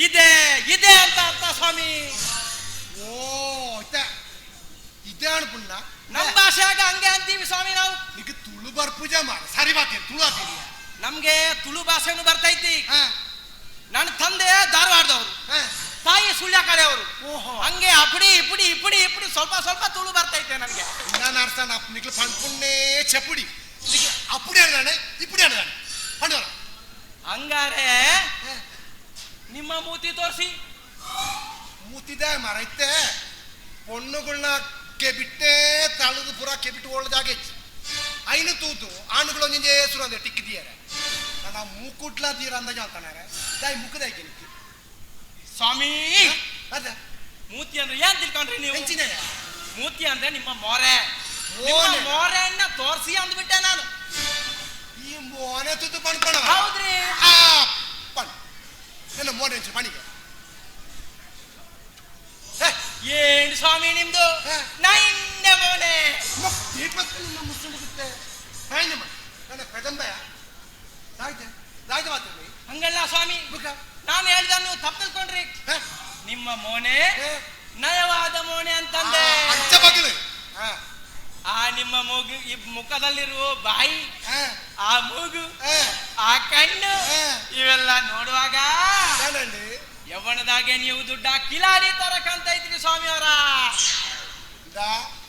ಇದೆ ಇದೆ ಅಂತ ಅರ್ಥ ಸ್ವಾಮಿ. ಓ ಐತೆ ಇದೆ ಅನ್ಪುಣ್ಣ ನಮ್ಮ ಭಾಷೆಯಾಗ ಹಂಗೆ ಅಂತೀವಿ ಸ್ವಾಮಿ ನಾವು. ನಿಮಗೆ ತುಳು ಬರ್ಪೂಜೆ ಮಾಡ ಸರಿ ಬಾತೀರಿ ತುಳು ಆತೀರಿ. ನಮ್ಗೆ ತುಳು ಭಾಷೆನೂ ಬರ್ತೈತಿ. ನನ್ನ ತಂದೆ ಧಾರವಾಡದವರು, ತಾಯಿ ಸುಳ್ಯ ಕಡೆಯವರು. ಹಂಗೆ ಅಪಡಿ ಇಪಡಿ ಇಪಡಿ ಇಪಡಿ ಸ್ವಲ್ಪ ಸ್ವಲ್ಪ ತುಳು ಬರ್ತೈತೆ ನನಗೆ. ನಾನು ಅರ್ಥ ನಿಕ್ಲು ಪಣ್ಪುಣ್ಣೇ ಚಪುಡಿ ಅಪ್ಪುಡಿ ಅಣ್ದಾನೆ ಇಪ್ಪುಡಿ ಅಣ್ದಾನೆ ಪಂಡವರ. ಹಂಗಾರೆ ನಿಮ್ಮ ಮೂತಿ ತೋರಿಸಿ. ಮೂತಿದೆ ಮರೈತೆ ಪೊಣ್ಣುಗಳನ್ನ ಕೆಬಿಟ್ಟೆ ತಳದು ಪೂರ ಕೆಬಿಟ್ಟು ಒಳ್ಳೆದಾಗೈತಿ. ಐನು ತೂತು ಆಣುಗಳು ನಿಂಜೆ ಸುರ ಅಂದ್ರೆ ಟಿಕ್ಕಿದೀಯಾರೆ. ನನ್ನ ಮೂಕುಟ್ಲ ತೀರ ಅಂದಾಜ ಅಂತಾನೆ ದಾಯಿ ಮುಕ್ಕದಾಯ್ಕೆ ನಿಕ್ಕಿ ಸ್ವಾಮಿ. ಅದ ಮೂತಿ ಅಂದ್ರೆ ಏನ್ ತಿಳ್ಕೊಂಡ್ರಿ ನೀವು? ಮೂತಿ ಅಂದ್ರೆ ನಿಮ್ಮ ಮೋರೆ. ಮೋರೆಯನ್ನ ತೋರಿಸಿ ಅಂದ್ಬಿಟ್ಟೆ ನಾನು. ಈ ಮೋನೆ ತುತ್ತು ಪಣ್ಪಣ. ಹೌದ್ರಿ. ಆ ಪಣ್ ನನ್ನ ಮೋನೆ ಪಣಿಗೆ. ಏನ್ ಸ್ವಾಮಿ ನಿಮ್ದು ನೈನ್ಯ ಮೋನೆ? ಹಂಗಲ್ಲ ಸ್ವಾಮಿ, ನಾನು ಹೇಳ್ದ ನೀವು ತಪ್ಪು ತಿಳ್ಕೊಂಡ್ರಿ. ನಿಮ್ಮ ಮೋನೆ ನಯವಾದ ಮೋನೆ ಅಂತಂದೆ. ಆ ನಿಮ್ಮ ಮೂಗು, ಈ ಮುಖದಲ್ಲಿರುವ ಬಾಯಿ, ಆ ಮೂಗು, ಆ ಕಣ್ಣು, ಇವೆಲ್ಲ ನೋಡುವಾಗ ಯವ್ವನದಾಗೆ ನೀವು ದುಡ್ಡ ಕಿಲಾಡಿ ತರ ಕಾಣ್ತಾ ಇದ್ರಿ ಸ್ವಾಮಿ ಅವರ.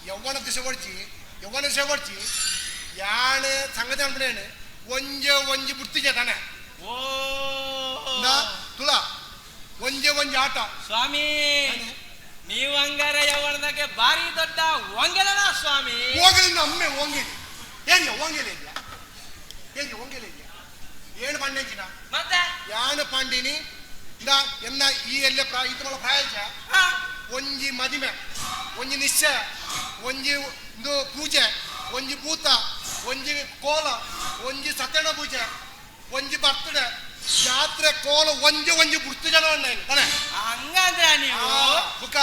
ಯವ್ವನ ದಿಶೆ ಹೊಡ್ಚಿ, ಯವ್ವನ ದಿಶೆ ಹೊಡ್ಚಿ ಯಾಣ ಸಂಗತಿ ಅನ್ಬಿಡೇನು ಒಂಜೆ ಒಂಜಿ ಬುಡ್ತಿಜೆ ತಾನೆ. ಓ ತುಲಾ ಒಂಜೆ ಒಂಜಿ ಆಟ ಸ್ವಾಮಿ. ನೀವು ಹಂಗಾರೆ ಯವ್ವನದಾಗೆ ಭಾರಿ ದೊಡ್ಡ ಒಂಗೆಲನ ಸ್ವಾಮಿ. ಹೋಗಲಿಂದ ಅಮ್ಮೆ ಒಂಗೇಲಿ ಏನ್ ಒಂಗೇಲಿ ಇದೆಯಾ? ಏನ್ ಒಂಗೇಲಿ ಇದೆಯಾ? ಏನು ಪಂಡಿನ ಮತ್ತೆ ಯಾನ ಪಾಂಡಿನಿ ಎನ್ನ ಈ ಎಲ್ಲ ಇತಮಲ ಪ್ರಾಯಚ ಒಂಜಿ ಮದಿಮೆ, ಒಂಜಿ ನಿಶ್ಚಯ, ಒಂಜಿ ಪೂಜೆ, ಒಂಜಿ ಭೂತ, ಒಂಜಿ ಕೋಲ, ಒಂಜಿ ಸತ್ಯನ ಪೂಜೆ, ಒಂಜಿ ಬರ್ತಡೆ, ಜಾತ್ರೆ, ಕೋಲ, ಒಂಜಿ ಒಂಜಿ ಬುಡ್ತು ಜನ ತಾನೆ. ಹಂಗಂದ್ರೆ ನೀವು ಬುಕ್ಕ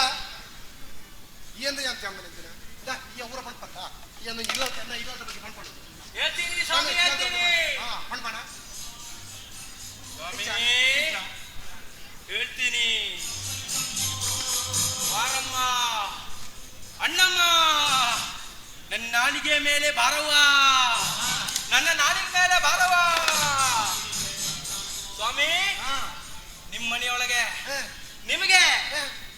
ಏನು ಅಂತ ಈ ಅವರ ಪಣ್ಪತ್ತ ಏನು ಇಲ್ಲ ಇಲ್ಲ ಬಗ್ಗೆ ಪಣ್ಪಣ ಹೇಳ್ತೀನಿ ಸ್ವಾಮಿ, ಹೇಳ್ತೀನಿ. ಪಣ್ಪಣ ಸ್ವಾಮಿ ಹೇಳ್ತೀನಿ. ಬಾರಮ್ಮ ಅಣ್ಣಮ್ಮ, ನನ್ನ ನಾಲಿಗೆ ಮೇಲೆ ಬಾರವ್ವ, ನನ್ನ ನಾಲಿಗೆ ಮೇಲೆ ಬಾರವ್ವ. ಸ್ವಾಮಿ, ನಿಮ್ಮ ಮನೆಯೊಳಗೆ ನಿಮಗೆ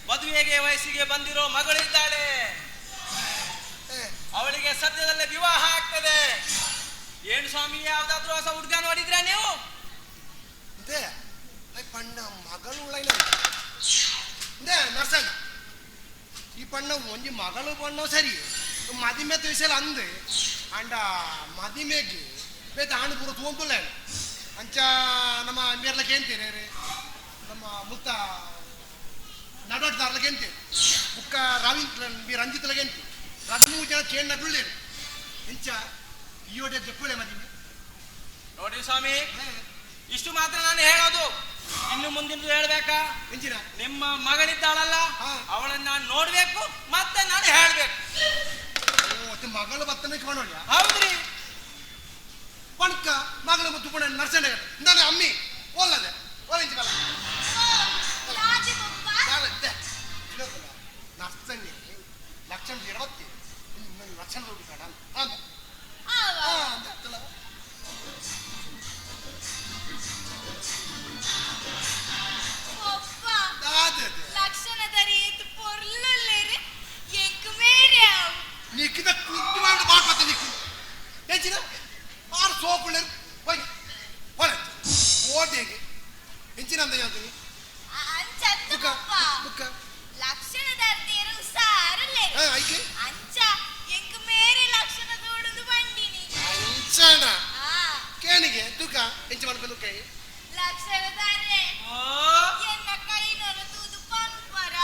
ಮದುವೆಗೆ ವಯಸ್ಸಿಗೆ ಬಂದಿರೋ ಮಗಳಿದ್ದಾಳೆ. ಅವಳಿಗೆ ಸದ್ಯದಲ್ಲೇ ವಿವಾಹ ಆಗ್ತದೆ. ಏನು ಸ್ವಾಮಿ, ಯಾವ್ದಾದ್ರು ಹೊಸ ಹುಡುಗ ನೋಡಿದ್ರ ನೀವು? ಪಣ್ಣ ಮಗಳು ನರ್ಸಣ್ಣ ಈ ಪಣ್ಣ ಒಂಜಿ ಮಗಳು ಪಣ್ಣ ಸರಿ ಮದಿಮೆ ತಿಳಿಸಲ್ಲ ಅಂದೆ ಅಂಡ ಮದಿಮೆಗೆ ಬೇತ ಆಣು ಪೂರ ತೂಂತುಲ್ಲ ಅಂಚ ನಮ್ಮ ಮೇರ್ಲ ಕೇಂತೀರಿ ನಮ್ಮ ಮುತ್ತ ನಡವಟ್ದಾರ್ಲ ಕೇಂತೀರಿ ಬುಕ್ಕ ರವೀಂದ್ರ ಬಿ ರಂಜಿತ್ಲ ಕೇಂತಿ ರಡ್ ಮೂರು ಜನ ಕೇಂದ್ರ ಬಿಳ್ಳೇರು ಇಂಚ ಈ ಜಪ್ಪುಳೆ ಮದಿಮೆ. ನೋಡಿ ಸ್ವಾಮಿ, ಇಷ್ಟು ಮಾತ್ರ ನಾನು ಹೇಳೋದು, ಇನ್ನು ಮುಂದಿನ ಹೇಳ್ಬೇಕಾ? ನಿಮ್ಮ ಮಗಳಿದ್ದಾಳಲ್ಲ, ಅವಳನ್ನ ನೋಡ್ಬೇಕು ಮತ್ತೆ ನಾನು ಹೇಳ್ಬೇಕು. ಮಗಳು ಬತ್ತನೆ ಕಾಣೋಣ. ಹೌದ್ರಿ. ಪಣಕ ಮಗಳ ಮತ್ತು ಪುಣ ನರ್ಸಣ್ಣ ನಾನು ಅಮ್ಮಿ ಒಲ್ಲದೆ ಒಲಂಚಿ ಬಲ್ಲ ನರ್ಸಣ್ಣೆ ಲಕ್ಷಣ ಇರವತ್ತಿ ಲಕ್ಷಣ ಹೋಗಿ ಕಾಣ. ಲಕ್ಷಣದರಿ ಪೊರ್ಲುಲ್ಲೇರಿ. ಎಂಕ್ ಎಂಚ ಮನ್ಪೆಂದು ಕೈ ಲಕ್ಷಣದಾರೆ ಎನ್ನ ಕೈನೊಲ ತೂದು ಪಂಪರ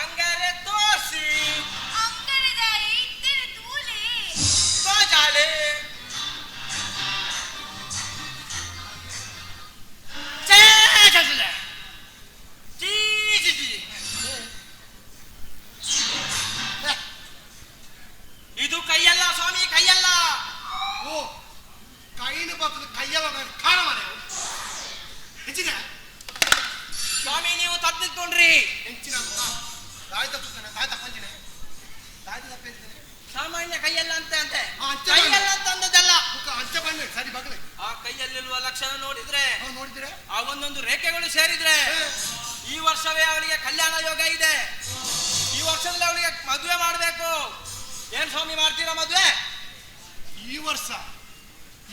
ಅಂಗಾರೆ ತೋರ್ಸಿ ಅಂಗಡಿದಾಯಿ ಇದ್ದೇನೆ ತೂಲಿ ತೋಜಾಲೆ ಇದು ಕೈಯಲ್ಲ ಸ್ವಾಮಿ ಕೈಯಲ್ಲ. ಓ ಕೈನ ಬರ್ತದೆ ಕೈಯಲ್ಲ ಕಾಣ ಮಾರೆ ಹೆಚ್ಚಿನ ಸ್ವಾಮಿ ನೀವು ತಪ್ಪು ನಿಂತ್ಕೊಂಡ್ರಿ. ಹೆಚ್ಚಿನ ದಾಯಿ ತಪ್ಪಿಸ್ತಾನೆ ದಾಯಿ ತಪ್ಪಂಜಿನೆ ದಾಯಿ ತಪ್ಪಿಸ್ತಾನೆ. ಸಾಮಾನ್ಯ ಕೈಯಲ್ಲ ಅಂತ ಅಂತೆ ಕೈಯಲ್ಲ ಅಂತ ಅಂದದ್ದಲ್ಲ. ಅಂಚೆ ಬಣ್ಣ ಸರಿ ಬಗಲೆ. ಆ ಕೈಯಲ್ಲಿರುವ ಲಕ್ಷಣ ನೋಡಿದ್ರೆ ನೋಡಿದ್ರೆ ಆ ಒಂದೊಂದು ರೇಖೆಗಳು ಸೇರಿದ್ರೆ ಈ ವರ್ಷವೇ ಅವಳಿಗೆ ಕಲ್ಯಾಣ ಯೋಗ ಇದೆ. ಈ ವರ್ಷದಲ್ಲಿ ಅವಳಿಗೆ ಮದುವೆ ಮಾಡಬೇಕು. ಏನ್ ಸ್ವಾಮಿ ಮಾಡ್ತೀರಾ ಮದುವೆ? ಈ ವರ್ಷ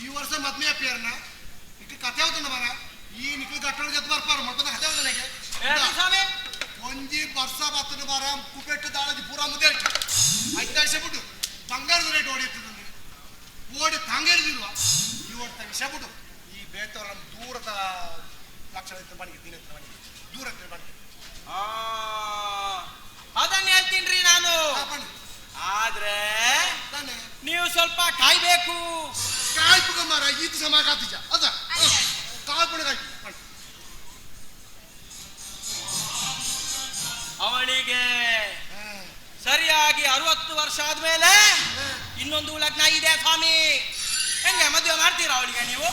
ಈ ವರ್ಷ ಮದ್ವೆ ಅಪ್ಪಿಯಾರನ ಇಕ್ಕ ಕಥೆ ಹೋದ ಮರ ಈ ನಿಖಲ್ ಗಟ್ಟಡ ಜೊತೆ ಬರ್ಪಾರ ಮೊಟ್ಟದ ಕಥೆ ಹೋದ ನನಗೆ ಸ್ವಾಮಿ. ಒಂಜಿ ವರ್ಷ ಬತ್ತದ ಮರ ಕುಪೆಟ್ಟು ದಾಳಜಿ ಪೂರ ಮುದ್ದೆ ಐದು ಬಿಟ್ಟು ಬಂಗಾರದ ರೇಟ್ ಓಡಿ ಇರ್ತದೆ ಓಡಿ ತಂಗೇರಿದಿಲ್ವ ಈ ಓಡಿ ತಂಗಿ ಬಿಟ್ಟು ಈ ಬೇತವ್ರ ನಮ್ಮ ದೂರದ ಲಕ್ಷಣ ಮನೆಗೆ ದಿನ ಮನೆಗೆ ದೂರ ಮನೆಗೆ ಅದನ್ನ ಹೇಳ್ತೀನಿ ನಾನು. ಆದ್ರೆ ನೀವು ಸ್ವಲ್ಪ ಕಾಯ್ಬೇಕು. ಕಾಯ್ಪುಗ ಮಾರ ಈತ ಸಮಾಗಾತಿಜ ಅದ ಕಾಯ್ಪುಣ ಕಾಯ್ಪು. ಅವಳಿಗೆ ಸರಿಯಾಗಿ 60 ವರ್ಷ ಆದ್ಮೇಲೆ ಇನ್ನೊಂದು ಲಗ್ನ ಇದೆ ಸ್ವಾಮಿ. ಹೆಂಗೆ ಮದುವೆ ಮಾಡ್ತೀರಾ ಅವಳಿಗೆ ನೀವು?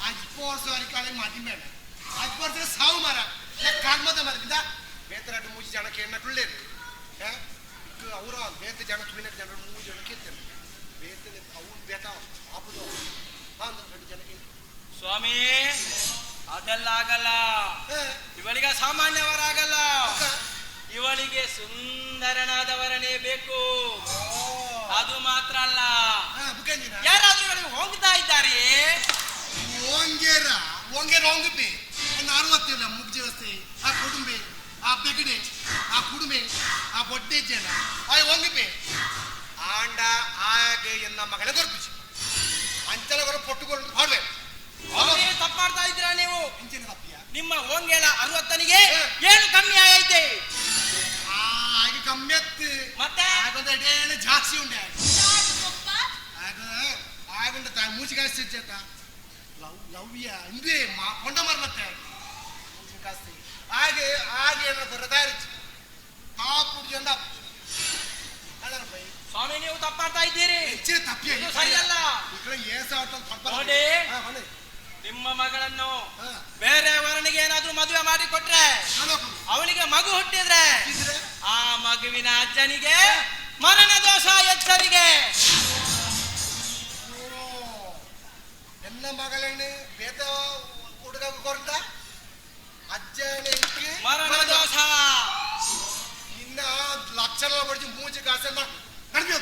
ಅಜ್ಪ ವರ್ಷ ಮದಿ ಮೇಲೆ ಅಜ್ಪ ವರ್ಷ ಸಾವು ಮಾರ ಕಾಗ್ಮದ ಮಾರ ಬೇತರಾಟ ಮೂಜಿ ಜನಕ್ಕೆ ಹೆಣ್ಣಕ್ಳುಳ್ಳೇರು ಅವರ ಬೇತ ಜನ ತುಳಿನ ಜನರು ಮೂರು ಜನಕ್ಕೆ ಇರ್ತೇನೆ ಬೇತನೆ ಅವ್ರು ಬೇತ ಆಪುದು ಎರಡು ಜನಕ್ಕೆ. ಸ್ವಾಮಿ ಅದೆಲ್ಲ ಆಗಲ್ಲ. ಇವಳಿಗೆ ಸಾಮಾನ್ಯವರಾಗಲ್ಲ. ಇವಳಿಗೆ ಸುಂದರನಾದವರನೇ ಬೇಕು. ಅದು ಮಾತ್ರ ಅಲ್ಲ, ಯಾರಾದ್ರೂ ಇವಳಿಗೆ ಹೋಗ್ತಾ ಇದ್ದಾರೆ. ಓಂಗೇರ ಓಂಗೇರ ಹೋಂಗಪಿ ಅರವತ್ತಿಲ್ಲ ಮುಗ್ಜಿ ವಸ್ತಿ ಆ ಕುಟುಂಬೆ ಆ ಬೆಗಡೆ ಆ ಕುಡುಮೆ ಆ ಬೊಡ್ಡೆ ಜನ ಆ ಒಂಗಿಪೆ ಆಂಡ ಆಗೆ ಎನ್ನ ಮಗಳೇ ಗೊರ್ಪಿಸಿ ಅಂಚಲ ಗೊರ ಪೊಟ್ಟುಕೊಂಡು ಹಾಡ್ಬೇಕು. ತಪ್ಪು ಮಾಡ್ತಾ ಇದ್ದೀರಾ ನೀವು. ನಿಮ್ಮ ಓಂಗೇಳ 60ನಿಗೆ ಏನು ಕಮ್ಮಿ ಆಗೈತೆ? ಹಾಗೆ ಕಮ್ಮಿ ಅತ್ತು ಮತ್ತೆ ಆಗೊಂದು ಜಾಸ್ತಿ ಉಂಡೆ ಆಗುಂಡ ತಾಯಿ ಮೂಸಿ ಕಾಸ್ತಿ ಚೇತ ಲವ್ ಲವ್ಯ ಇಂದೇ ಕೊಂಡ ಮಾರ್ಲತ್ತೆ ಮೂಸಿ ಕಾಸ್ತಿ ಹಾಗೆ ಹಾಗೆ ಏನಾರ ಬರದಾರಿச்சு ಕಾಪು ಜಂಡ ಸ್ವಾಮಿ ನೀವು ತಪ್ಪು ಮಾಡ್ತಾ ಇದ್ದೀರಿ. ತಪ್ಪಿ ಸರಿಯಲ್ಲ. ನೋಡಿ, ನಿಮ್ಮ ಮಗಳನ್ನು ಬೇರೆ ವರನಿಗೆ ಏನಾದ್ರೂ ಮದುವೆ ಮಾಡಿ ಕೊಟ್ರೆ ಅವಳಿಗೆ ಮಗು ಹುಟ್ಟಿದ್ರೆ ಆ ಮಗುವಿನ ಅಜ್ಜನಿಗೆ ಮರಣ ದೋಷ ಎಚ್ಚರಿಗೆ. ಎನ್ನ ಮಗಳನ್ನೇ ಬೇತ ಹುಡುಗ ಕೊಡ್ತ ಅಜ್ಜನಿಗೆ ಮರಣ ದೋಷ. ಇನ್ನ ಲಕ್ಷಣ ಬಡಿಸಿ ಮೂಜಿ ಕಾಸೆ ಕಡಿಮೆ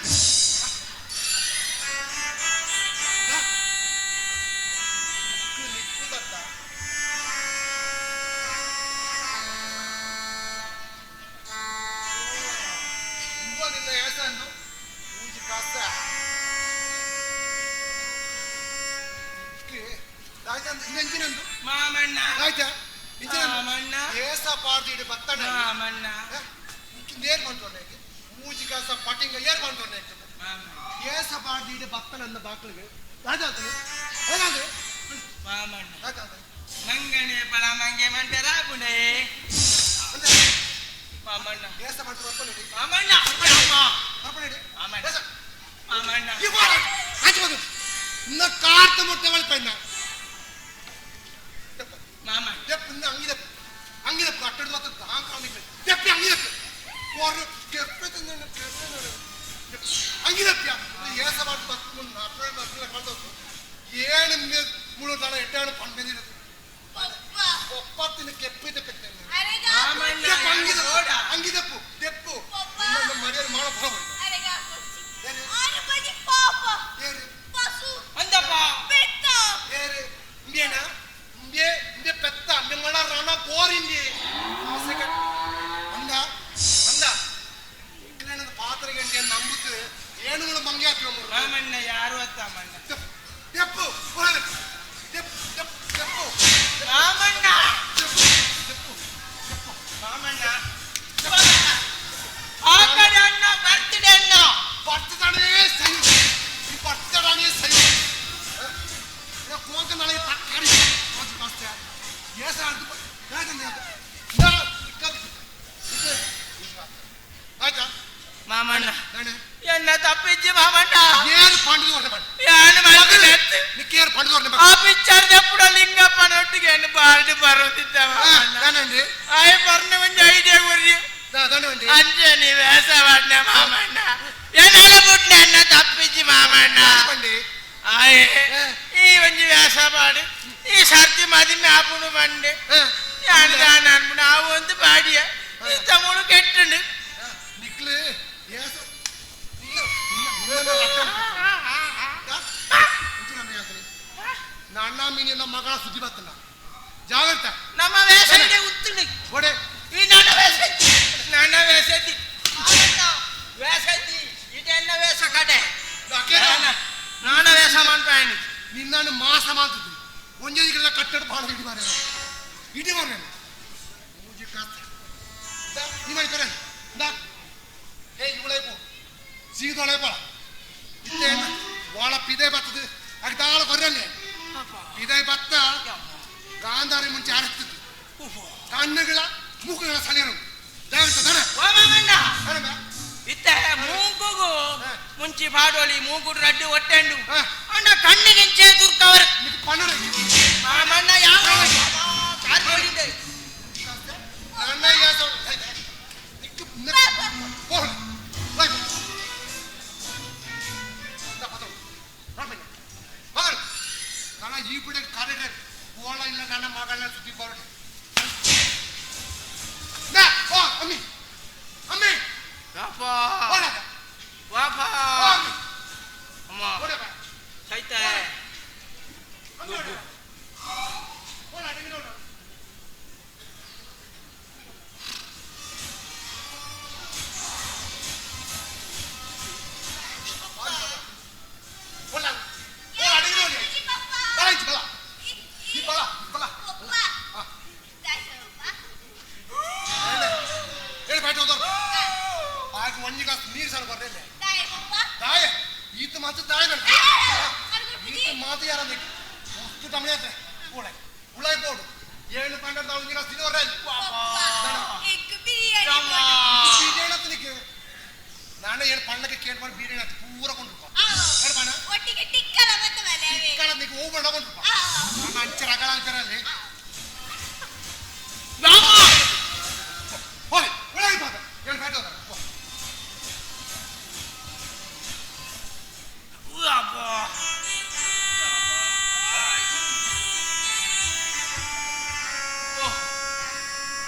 ಮಂಗನೆ ಬಳ ಮಂಗೆ ಮಂಟರ ಪುಣೆ ಮಾಮಣ್ಣ ಮಾಮಣ್ಣ ಮಾಮಣ್ಣ ಕಾರ್ತ ಮುಟ್ಟೆ ಒಳಪಣ್ಣ ಮಾಮ ಅಂಗಿದಪ್ಪ ಅಂಗಿದಪ್ಪ ಅಟ್ಟಡ ದೆಪ್ಪಿ ಅಂಗಿದಪ್ಪ ಅಂಗಿದಪ್ಪ ಏಸ ಮಾಡಿ ಬತ್ತು ಏಳು ಮುಳುದಾಳ ಎಟ್ಟಾಳು ಪಂಡಿರೋದು ಒಪ್ಪತ್ತಿನ ಕೆಪ್ಪಿದ ಅಂಗಿದಪ್ಪು ದೆಪ್ಪು ಮರ್ಯಾದೆ ಮಾಡೋ ಪೆತ್ತ ನಿಮ್ಮಣ್ಣ ರಣ ಬೋರ್ ಇಂಡಿ ಅಂದ ಅಂದ ಪಾತ್ರೆಗೆ ನಂಬುತ್ತೆ ಏನುಗಳು ಮಂಗೆ ಹಾಕಿ ರಾಮಣ್ಣ ಯಾರು ಅತ್ತ ಅಮ್ಮಣ್ಣ ತೆಪ್ಪು ಮಾಮಣ್ಣ ಎನ್ನ ತಪ್ಪಿಜ್ಜಿ ಮಾಮಣ್ಣ ಏನು ಪಂಡದು ಹೊರಟೆ ಬಣ್ಣ ಯಾನು ಮಲ್ತಿಲ್ಲ ನಿಕ್ಕೇರು ಪಂಡದು ಹೊರಟೆ ಆ ಪಿಕ್ಚರ್ ದೆಪ್ಪುಡ ಲಿಂಗಪ್ಪನೊಟ್ಟಿಗೆ ಎನ್ನು ಬಾರ್ಡ್ ಬರುತ್ತಿದ್ದ ದಾನಂಡಿ ಆಯ್ ಬರ್ನ ಒಂಜಿ ಐಡಿಯಾ ಕೊರ್ರಿ ದಾನಂಡಿ ಅಂಚೆ ನೀ ವೇಷ ಮಾಡ್ನೆ ಮಾಮಣ್ಣ ಏನಾಲ ಬುಡ್ನೆ ಎನ್ನ ತಪ್ಪಿಜ್ಜಿ ಮಾಮಣ್ಣ ಆಯ್ ಈ ಒಂಜಿ ವೇಷ ಮಾಡಿ ಈ ಸರ್ತಿ ಮದಿಮೆ ಆಪುಣು ಬಂಡೆ ಯಾನು ದಾನ ಅನ್ಪುಣ ಆ ಒಂದು ಪಾಡಿಯ ಈ ತಮುಳು ಕೆಟ್ಟುಂಡು ನಿಕ್ಲು ಏಸ ನನ್ನ ಮೀನಿನ ಮಗಳ ಸುದ್ದಿ ಬತ್ತಲ್ಲ ಜಾಗ್ರತೆ ನಮ್ಮ ವೇಷ ಇದೆ ಉತ್ತುಂಡು ಒಡೆ ಈ ನನ್ನ ವೇಷ ನನ್ನ ವೇಷ ಇದ್ದಿ ವೇಷ ಇದ್ದಿ ಇದೆಲ್ಲ ವೇಷ ಕಡೆ ನಾನ ವೇಷ ಮಾಡ್ತಾಯಿನಿ ನಿನ್ನನ್ನು ಮಾಸ ಮಾಡ್ತಿದ್ವಿ ಒಂದೇ ದಿನ ಕಟ್ಟಡ ಭಾಳ ಇಡಿ ಮಾರ ಇಡಿ ಮಾರ ಮೂಜಿ ಕಾಸ್ತ ನೀ ಮಾಡಿ ಕರೆ ದಾ ಏ ಇವಳೈಪು ಸೀದೊಳೆ ಪಳ ಇತ್ತೇನ ವಾಳ ಪಿದೆ ಬರ್ತದೆ ಅಗ್ದಾಳ ಕೊರ್ರಲ್ಲಿ ಪಿದೆ ಬತ್ತ ಗಾಂಧಾರಿ ಮುಂಚೆ ಆರಿಸ್ತಿತ್ತು ಕಣ್ಣುಗಳ ಮೂಕುಗಳ ಸಲಿಯರು ಇತ್ತ ಮೂಗುಗು ಮುಂಚೆ ಪಾಡೋಲಿ ಮೂಗುಡು ರಡ್ಡು ಒಟ್ಟೆಂಡು ಅಣ್ಣ ಕಣ್ಣಿಗಿಂಚೆ ದುರ್ಕವರ್ ಮಾಮಣ್ಣ ಯಾವ ನನ್ನ ಈ ಬಿಡ ಕಾರಿಡರ್ ಓಳ ಇಲ್ಲ ನನ್ನ ಮಗಳನ್ನ ಸುದ್ದಿ ಬರೋಣ ಅಮ್ಮಿ ಅಮ್ಮಿ ವಾಪಾ ವಾಪಾ ಅಮ್ಮ ಸೈತ ನಾನು ಏನು ಪಣ್ಣಕ್ಕೆ ಕೇಳಿ ಮಾಡಿ ಬೀರಿಣಿ ಅಂತ ಪೂರ ಕೊಂಡಿರ್ಪ ಒಟ್ಟಿಗೆ ಟಿಕ್ಕಲ ಮತ್ತೆ ಮೇಲೆ ಟಿಕ್ಕಳ ಹೋಗ್ಬೇಡ ಕೊಂಡಿರ್ಪ ನಾನು ಅಂಚೆ ರಗಳ ಅಂತಾರಲ್ಲಿ ಹೋಗಿ ಒಳಗೆ ಬಾದ ಏನು ಬೇಡ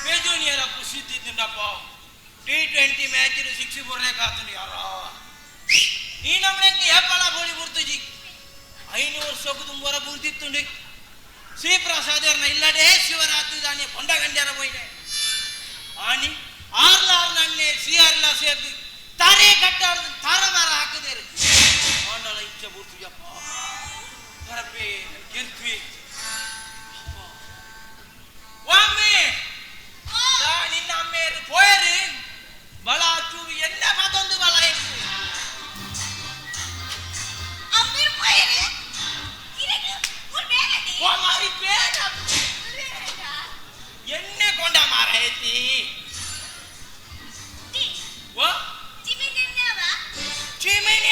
ಬೇಜೋನಿಯರ ಖುಷಿ T20 match six ಬರಲೇ ಕಾತುಂಡು ಯಾರ ಈ ನಮ್ಮನೆಗೆ ಏಪಲ ಬೋಳಿ ಬುರ್ತುಜಿ 5 ವರ್ಷಕ್ಕೂ ತುಂಬರ ಬುರ್ದಿತ್ತುಂಡು ಶ್ರೀಪ್ರಸಾದರ್ನ ಇಲ್ಲಡೆ ಶಿವರಾತ್ರಿ ದಾನಿ ಕೊಂಡ ಗಂಡ್ಯಾರ ಪೋಯ್ನೆ ಆನಿ ಆರ್ಲಾರ್ ನನ್ನೆ ಸಿ ಆರ್ಲ ಸೇರ್ದು ತಾರೆ ಕಟ್ಟಾಡ್ದು ತಾರ ಮಾರ ಹಾಕಿದೇರು ಆಂಡಲ ಇಚ್ಛೆ ಬುರ್ತುಜಪ್ಪ ಬರಪೆ ಗೆಲ್ತ್ವಿ ವಾಮಿ ನಿನ್ನ ಅಮ್ಮೇರು ಪೋಯರು ಬಲ ಚೂರು ಎಲ್ಲ ಮತ್ತೊಂದು ಬಲ ಅಮ್ಮೇರು ಪೋಯರು ಮಾರಿ ಬೇಡ ಎಣ್ಣೆ ಕೊಂಡ ಮಾರಾಯ್ತಿ ಓ ಚಿಮಿನಿ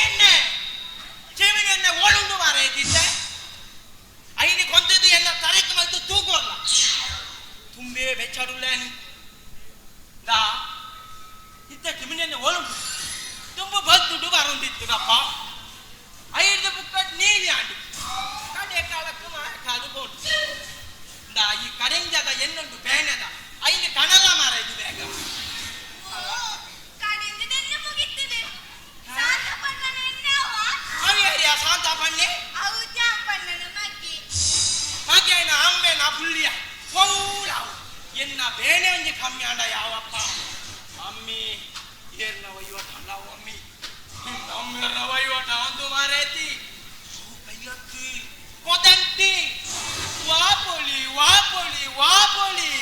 ಎಣ್ಣೆ ಚಿಮಿನಿ ಎಣ್ಣೆ ಓಡುಂಡು ಮಾರಾಯ್ತಿದ್ದೆ ಐನು ಕೊಂದದ್ದು ಎಲ್ಲ ತರಕ್ಕೆ ಮತ್ತು ತೂಗೋಲ್ಲ ತುಂಬೇ ಬೆಚ್ಚಾಡುಲ್ಲೇನು ದಾ ಇತ್ತ ಚಿಮಿನಿ ಓಳುಂಟು ತುಂಬ ಬದ್ದುಡು ಬರುಂದಿತ್ತು ಗಪ್ಪ ಐದು ಬುಕ್ಕ ನೀವಿ ಆಂಡು ಕಡೆ ಕಾಲಕ್ಕೆ ಮಾಯ ಬೋಟು ದಾ ಈ ಕಡೆಂಜದ ಎನ್ನುಂಟು ಬೇನೆದ ಐದು ಕಣಲ ಮಾರ ಇದು ಬೇಗ ಶಾಂತ ಪಣ್ಣೆ ಮಗೇನ ಅಮ್ಮೇನ ಪುಳ್ಳಿಯ ಪೌಲಾವು ಎನ್ನ ಬೇನೆ ಒಂಜಿ ಕಮ್ಮಿ ಅಂಡ ಯಾವಪ್ಪ ಅಮ್ಮಿ ಏರ್ನ ವಹಿವಾಟ ಅಲ್ಲವು ಅಮ್ಮಿ ಅಮ್ಮಿಯರ್ನ ವಹಿವಾಟ ಒಂದು ಮಾರೇತಿ ಕೈಯತ್ತಿ ಕೊದಂತಿ ವಾಪೊಲಿ ವಾಪೊಲಿ ವಾಪೊಲಿ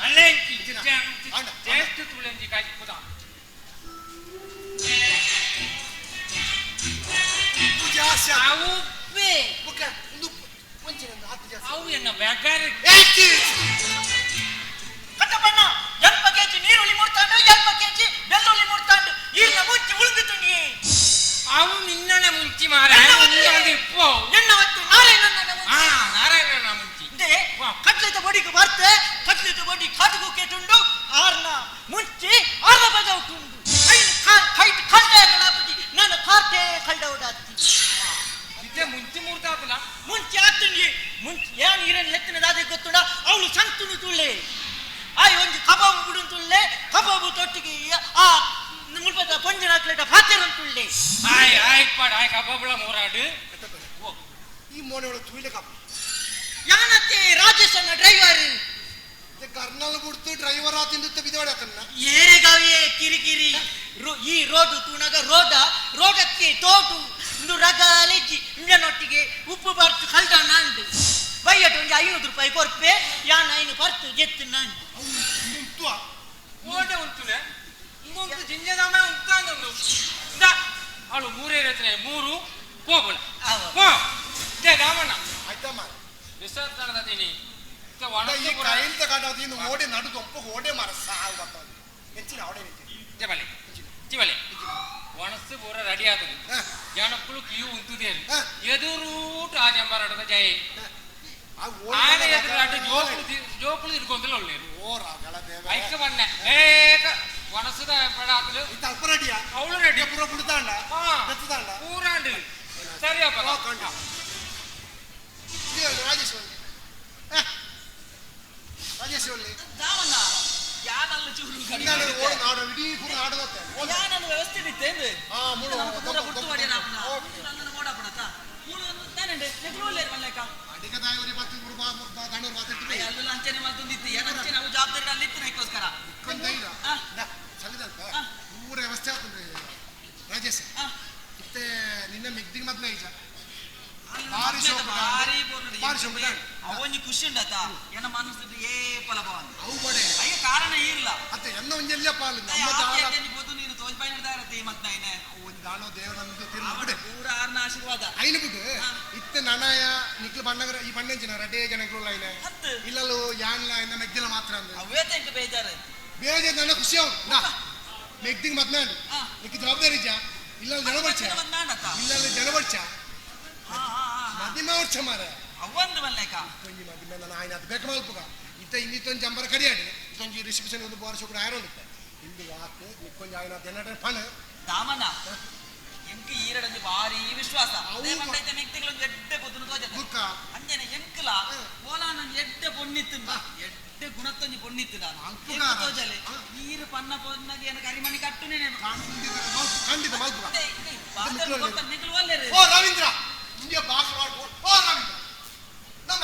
ಅಲ್ಲೇಂಚಿ ಟೇಸ್ಟ್ ತುಳೆಂಜಿ ಕಾಯಿ ಪುದ ಜಾಸ್ತಿ ಅವು ಉಪ್ಪೇ ಬುಕ್ಕ ಒಂದು ಒಂಚಿನ ಆತು ಜಾಸ್ತಿ ಅವು ಎನ್ನ ಬೇಕಾದ್ರೆ ಕಟ್ಟಪ್ಪಣ್ಣ ಎಲ್ಪ ಕೆಜಿ ನೀರುಳ್ಳಿ ಮುಡ್ತಾಂಡು ಎಲ್ಪ ಕೆಜಿ ಬೆಳ್ಳುಳ್ಳಿ ಮುಡ್ತಾಂಡು ಈರ್ನ ಮುಂಚಿ ಉಳಿದು ತುಣಿ ಅವು ನಿನ್ನನೆ ಮುಂಚಿ ಮಾರ ಇಪ್ಪೋ ಎನ್ನ ಒತ್ತು ನಾರಾಯಣನ ಆ ನಾರಾಯಣನ ಮುಂಚಿ ಕಟ್ಲಿತ ಬಡಿಗೆ ಬರ್ತೆ ಕಟ್ಲಿತ ಬಡಿ ಕಾಟುಕು ಕೇಟುಂಡು ಆರ್ನ ಮುಂಚಿ ಆರ್ನ ಬಜ ಉಂಟು ಕೈಟ್ ಕಲ್ದ ನಾನು ಕಾರ್ಟೆ ಕಲ್ದ ಉಡಾತಿ ಇದೇ ಮುಂಚಿ ಮೂರ್ತಾತಲ್ಲ ಮುಂಚೆ ಆತುಂಡಿ ಮುಂಚೆ ಏನ್ ಇರನ್ ಲೆತ್ತಿನ ದಾದೆ ಗೊತ್ತುಂಡ ಅವಳು ಸಂತುನು ತುಳ್ಳೆ ಆಯ್ ಒಂಜಿ ಕಬಾಬು ಬಿಡುನ್ ತುಳ್ಳೆ ಕಬಾಬು ತೊಟ್ಟಿಗೆ ಆ ಮುಲ್ಪದ ಪಂಜನ ಹಾಕ್ಲೇಟ ಪಾತೆರನ್ ತುಳ್ಳೆ ಆಯ್ ಆಯ್ ಪಾಡ್ ಆಯ್ ಕಬಾಬುಳ ಮೋರಾಡು ಈ ಮೋನೆ ಒಳಗೆ ತುಯ್ಲೆ ಕಾಪು ಯಾನತ್ತೆ ರಾಜೇಶನ ಡ್ರೈವರ್ ಕರ್ನಲ್ ಬಿಡ್ತು ಡ್ರೈವರ್ ಆತಿಂದು ಬಿದೋಡೆ ಆತನ್ನ ಏರೆಗಾವಿಯೇ ಕಿರಿಕಿರಿ ಈ ರೋಡು ತೂನಗ ರೋಡ ರೋಡಕ್ಕೆ ತೋಟು ಇಂದು ರಗಾಲೆಜ್ಜಿ ಇಂಜನೊಟ್ಟಿಗೆ ಉಪ್ಪು ಬರ್ತು ಕಲ್ದ ನಾಂಡು ಬೈಯಟ್ ಒಂಜಿ 500 ರೂಪಾಯಿ ಕೊರ್ಪೆ ಯಾನ್ ಐನು ಬರ್ತು ಜೆತ್ತು ನಾಂಡು ಉಂಟು ಓಟೆ ಉಂಟುನೆ ಇಂದೊಂದು ಜಿಂಜದಾಮ ಉಂಟಾಂದೊಂದು ಇಂದ ಅವಳು ಮೂರೇ ರಚನೆ ಮೂರು ಪೋಗುಳ ಪೋ they Ramanna ಆಯ್ತಮ್ಮ ವಿಸರ್ಜನದೀನಿ ಈ ಕೈಲ್ತ ಕಾಡೋದು ಇನ್ನು ಓಡೆ ನಡು ದೊಪ್ಪ ಓಡೆ ಮರ ಸಾವು ಬರ್ತದೆ ಹೆಚ್ಚಿನ ಅವಡೆ ಜಬಲೆ ಚಿವಲೆ ಒಣಸು ಪೂರ ರೆಡಿ ಆತದೆ ಜನಕ್ಕಳು ಕ್ಯೂ ಉಂತುದೇರು ಎದುರೂಟ ಆ ಜಂಬಾರಾಟದ ಜಯ ಆನೆ ಎದುರಾಟ ಜೋಕುಳು ಜೋಕುಳು ಇರ್ಕೊಂತಲೇ ಒಳ್ಳೇರು ಓ ರಾಗಳ ದೇವ ಐಕ ಬಣ್ಣ ಬೇಗ ಒಣಸುದ ಪಡಾತಲು ಅಲ್ಪ ರೆಡಿಯಾ ಅವಳು ರೆಡಿ ಪೂರ ಬಿಡ್ತಾಂಡ ಬೆತ್ತದಾಂಡ ಪೂರಾಂಡು ಸರಿಯಪ್ಪ ರಾಜೇಶ್ ರಾಜೇಶ್ ಒಳ್ಳೆ ದಾಮಣ್ಣ ಯಾನಲ್ಲ ಚೂರು ಓಡು ನಾಡು ಇಡೀ ಪೂರ ನಾಡದತ್ತೆ ಯಾನಲ್ಲ ವ್ಯವಸ್ಥೆ ಇತ್ತೇಂದು ಹಾ ಮೂಳು ಪೂರ ಗುರ್ತು ಮಾಡಿ ನನ್ನ ಮೋಡಪಣತ ಮೂಳು ತಾನೆಂಡೆ ನೆಗ್ಲು ಒಳ್ಳೆ ಮಲ್ಲೇಕ ಅಡಿಗೆ ತಾಯಿ ಬತ್ತು ಮೂರು ಬಾ ಮೂರು ಬಾ ದಾಣೂರು ಮಾತಾಡ್ತೀವಿ ಅಲ್ಲ ಅಂಚನೆ ಮಾತೊಂದಿತ್ತು ಏನಂಚೆ ನಾವು ಜವಾಬ್ದಾರಿ ಅಲ್ಲಿತ್ತು ನೈಕೋಸ್ಕರ ಕೊಂದೈರ ಚಲಿದಲ್ಪ ಪೂರ ವ್ಯವಸ್ಥೆ ಆಗ್ತದೆ ರಾಜೇಶ್ ಇತ್ತೆ ನಿನ್ನ ಮಿಗ್ದಿಗೆ ಮೊದಲೇ ಈಜ ಬಾರಿ ಶೋಕ ಬಾರಿ ಬಾರಿ ಶೋಕ ಅವೊಂಜಿ ಖುಷಿ ಉಂಡತ ಎನ್ನ ಮನಸ್ಸು ಏ ಫಲಭವನ್ ಅವು ಬಡೆ ಅಯ್ಯ ಕಾರಣ ಇರ್ಲ ಅತ್ತೆ ಎನ್ನ ಒಂಜೆಲ್ಲ ಪಾಲು ನಮ್ಮ ದಾಳ ಗೊತ್ತು ನೀನು ತೋಜ್ ಬಾಯಿ ನಡ್ತಾ ಇರತ್ತೆ ಈ ಮತ್ ನಾಯಿನೆ ಒಂದು ದಾಳೋ ದೇವರಂದು ತಿರ್ಲು ಬಿಡೆ ಪೂರ ಆರ್ನ ಆಶೀರ್ವಾದ ಐನು ಬಿಡು ಇತ್ತೆ ನನಯ ನಿಕ್ಲು ಬಣ್ಣಗರ ಈ ಬಣ್ಣಂಚಿನ ರಡ್ಡೆ ಜನಗಳು ಐನೆ ಇಲ್ಲಲು ಯಾನ್ಲ ಎನ್ನ ಮೆಗ್ದಿಲ ಮಾತ್ರ ಅಂದೆ ಅವೇ ತಂಕ ಬೇಜಾರು ಬೇಜಾರು ನನ್ನ ಖುಷಿ ಅವು ನಾ ಮೆಗ್ದಿಗೆ ಮದ್ನಾಡು ನಿಕ್ಕೆ ಜವಾಬ್ದಾರಿ ಇಜ್ಜಾ ಇಲ್ಲ ಜನ ಬರ್ಚ ಇಲ್ಲ ಜನ ಬರ್ಚ ಮದಿಮ ವರ್ಷ ಮಾರ ಅವೊಂದು ಮಲ್ಲೇಕ ಒಂಜಿ ಮದಿಮೆ ನನ್ನ ಆಯ್ನ ಅದು ಬೇಕು ಮಲ್ಪುಗ ಇತ್ತ ಇನ್ನಿತ್ತೊಂದು ಜಂಬರ ಕಡಿಯಾಡಿ ಇತ್ತೊಂಜಿ ರಿಸೆಪ್ಷನ್ ಒಂದು ಬಾರ್ ಶುಕ್ರ ಆಯ್ರೋಂದಿತ್ತೆ ಇಂದು ವಾಕ್ ನಿಕ್ಕೊಂಜಿ ಆಯ್ನ ದೆನ್ನಟ ಪಣ ದಾಮನ ಎಂಕ್ ಈರಡಂಜಿ ಭಾರಿ ವಿಶ್ವಾಸ ಮಂಡೈತೆ ಮೆಕ್ತಿಗಳೊಂದು ಎಡ್ಡೆ ಪೊದ್ದುನು ತೋಜತೆ ಅಂಜನೆ ಎಂಕ್ಲ ಓಲಾನೊಂದು ಎಡ್ಡೆ ಪೊನ್ನಿತ್ತು ಎಡ್ಡೆ ಗುಣತ್ತೊಂಜಿ ಪೊನ್ನಿತ್ತು ನಾನು ತೋಜಲೆ ನೀರು ಪನ್ನ ಪೊನ್ನಾಗ ಏನು ಕರಿಮಣಿ ಕಟ್ಟುನೇ ಖಂಡಿತ ಮಲ್ಪುಗ ನಿಕ್ಲು ಒಲ್ಲೆರು ಓ ರವೀಂದ್ರ ಇಂಡಿಯಾ ಬಾಸ್ ಓ ರವೀಂದ್ರ ನಮ್ಮ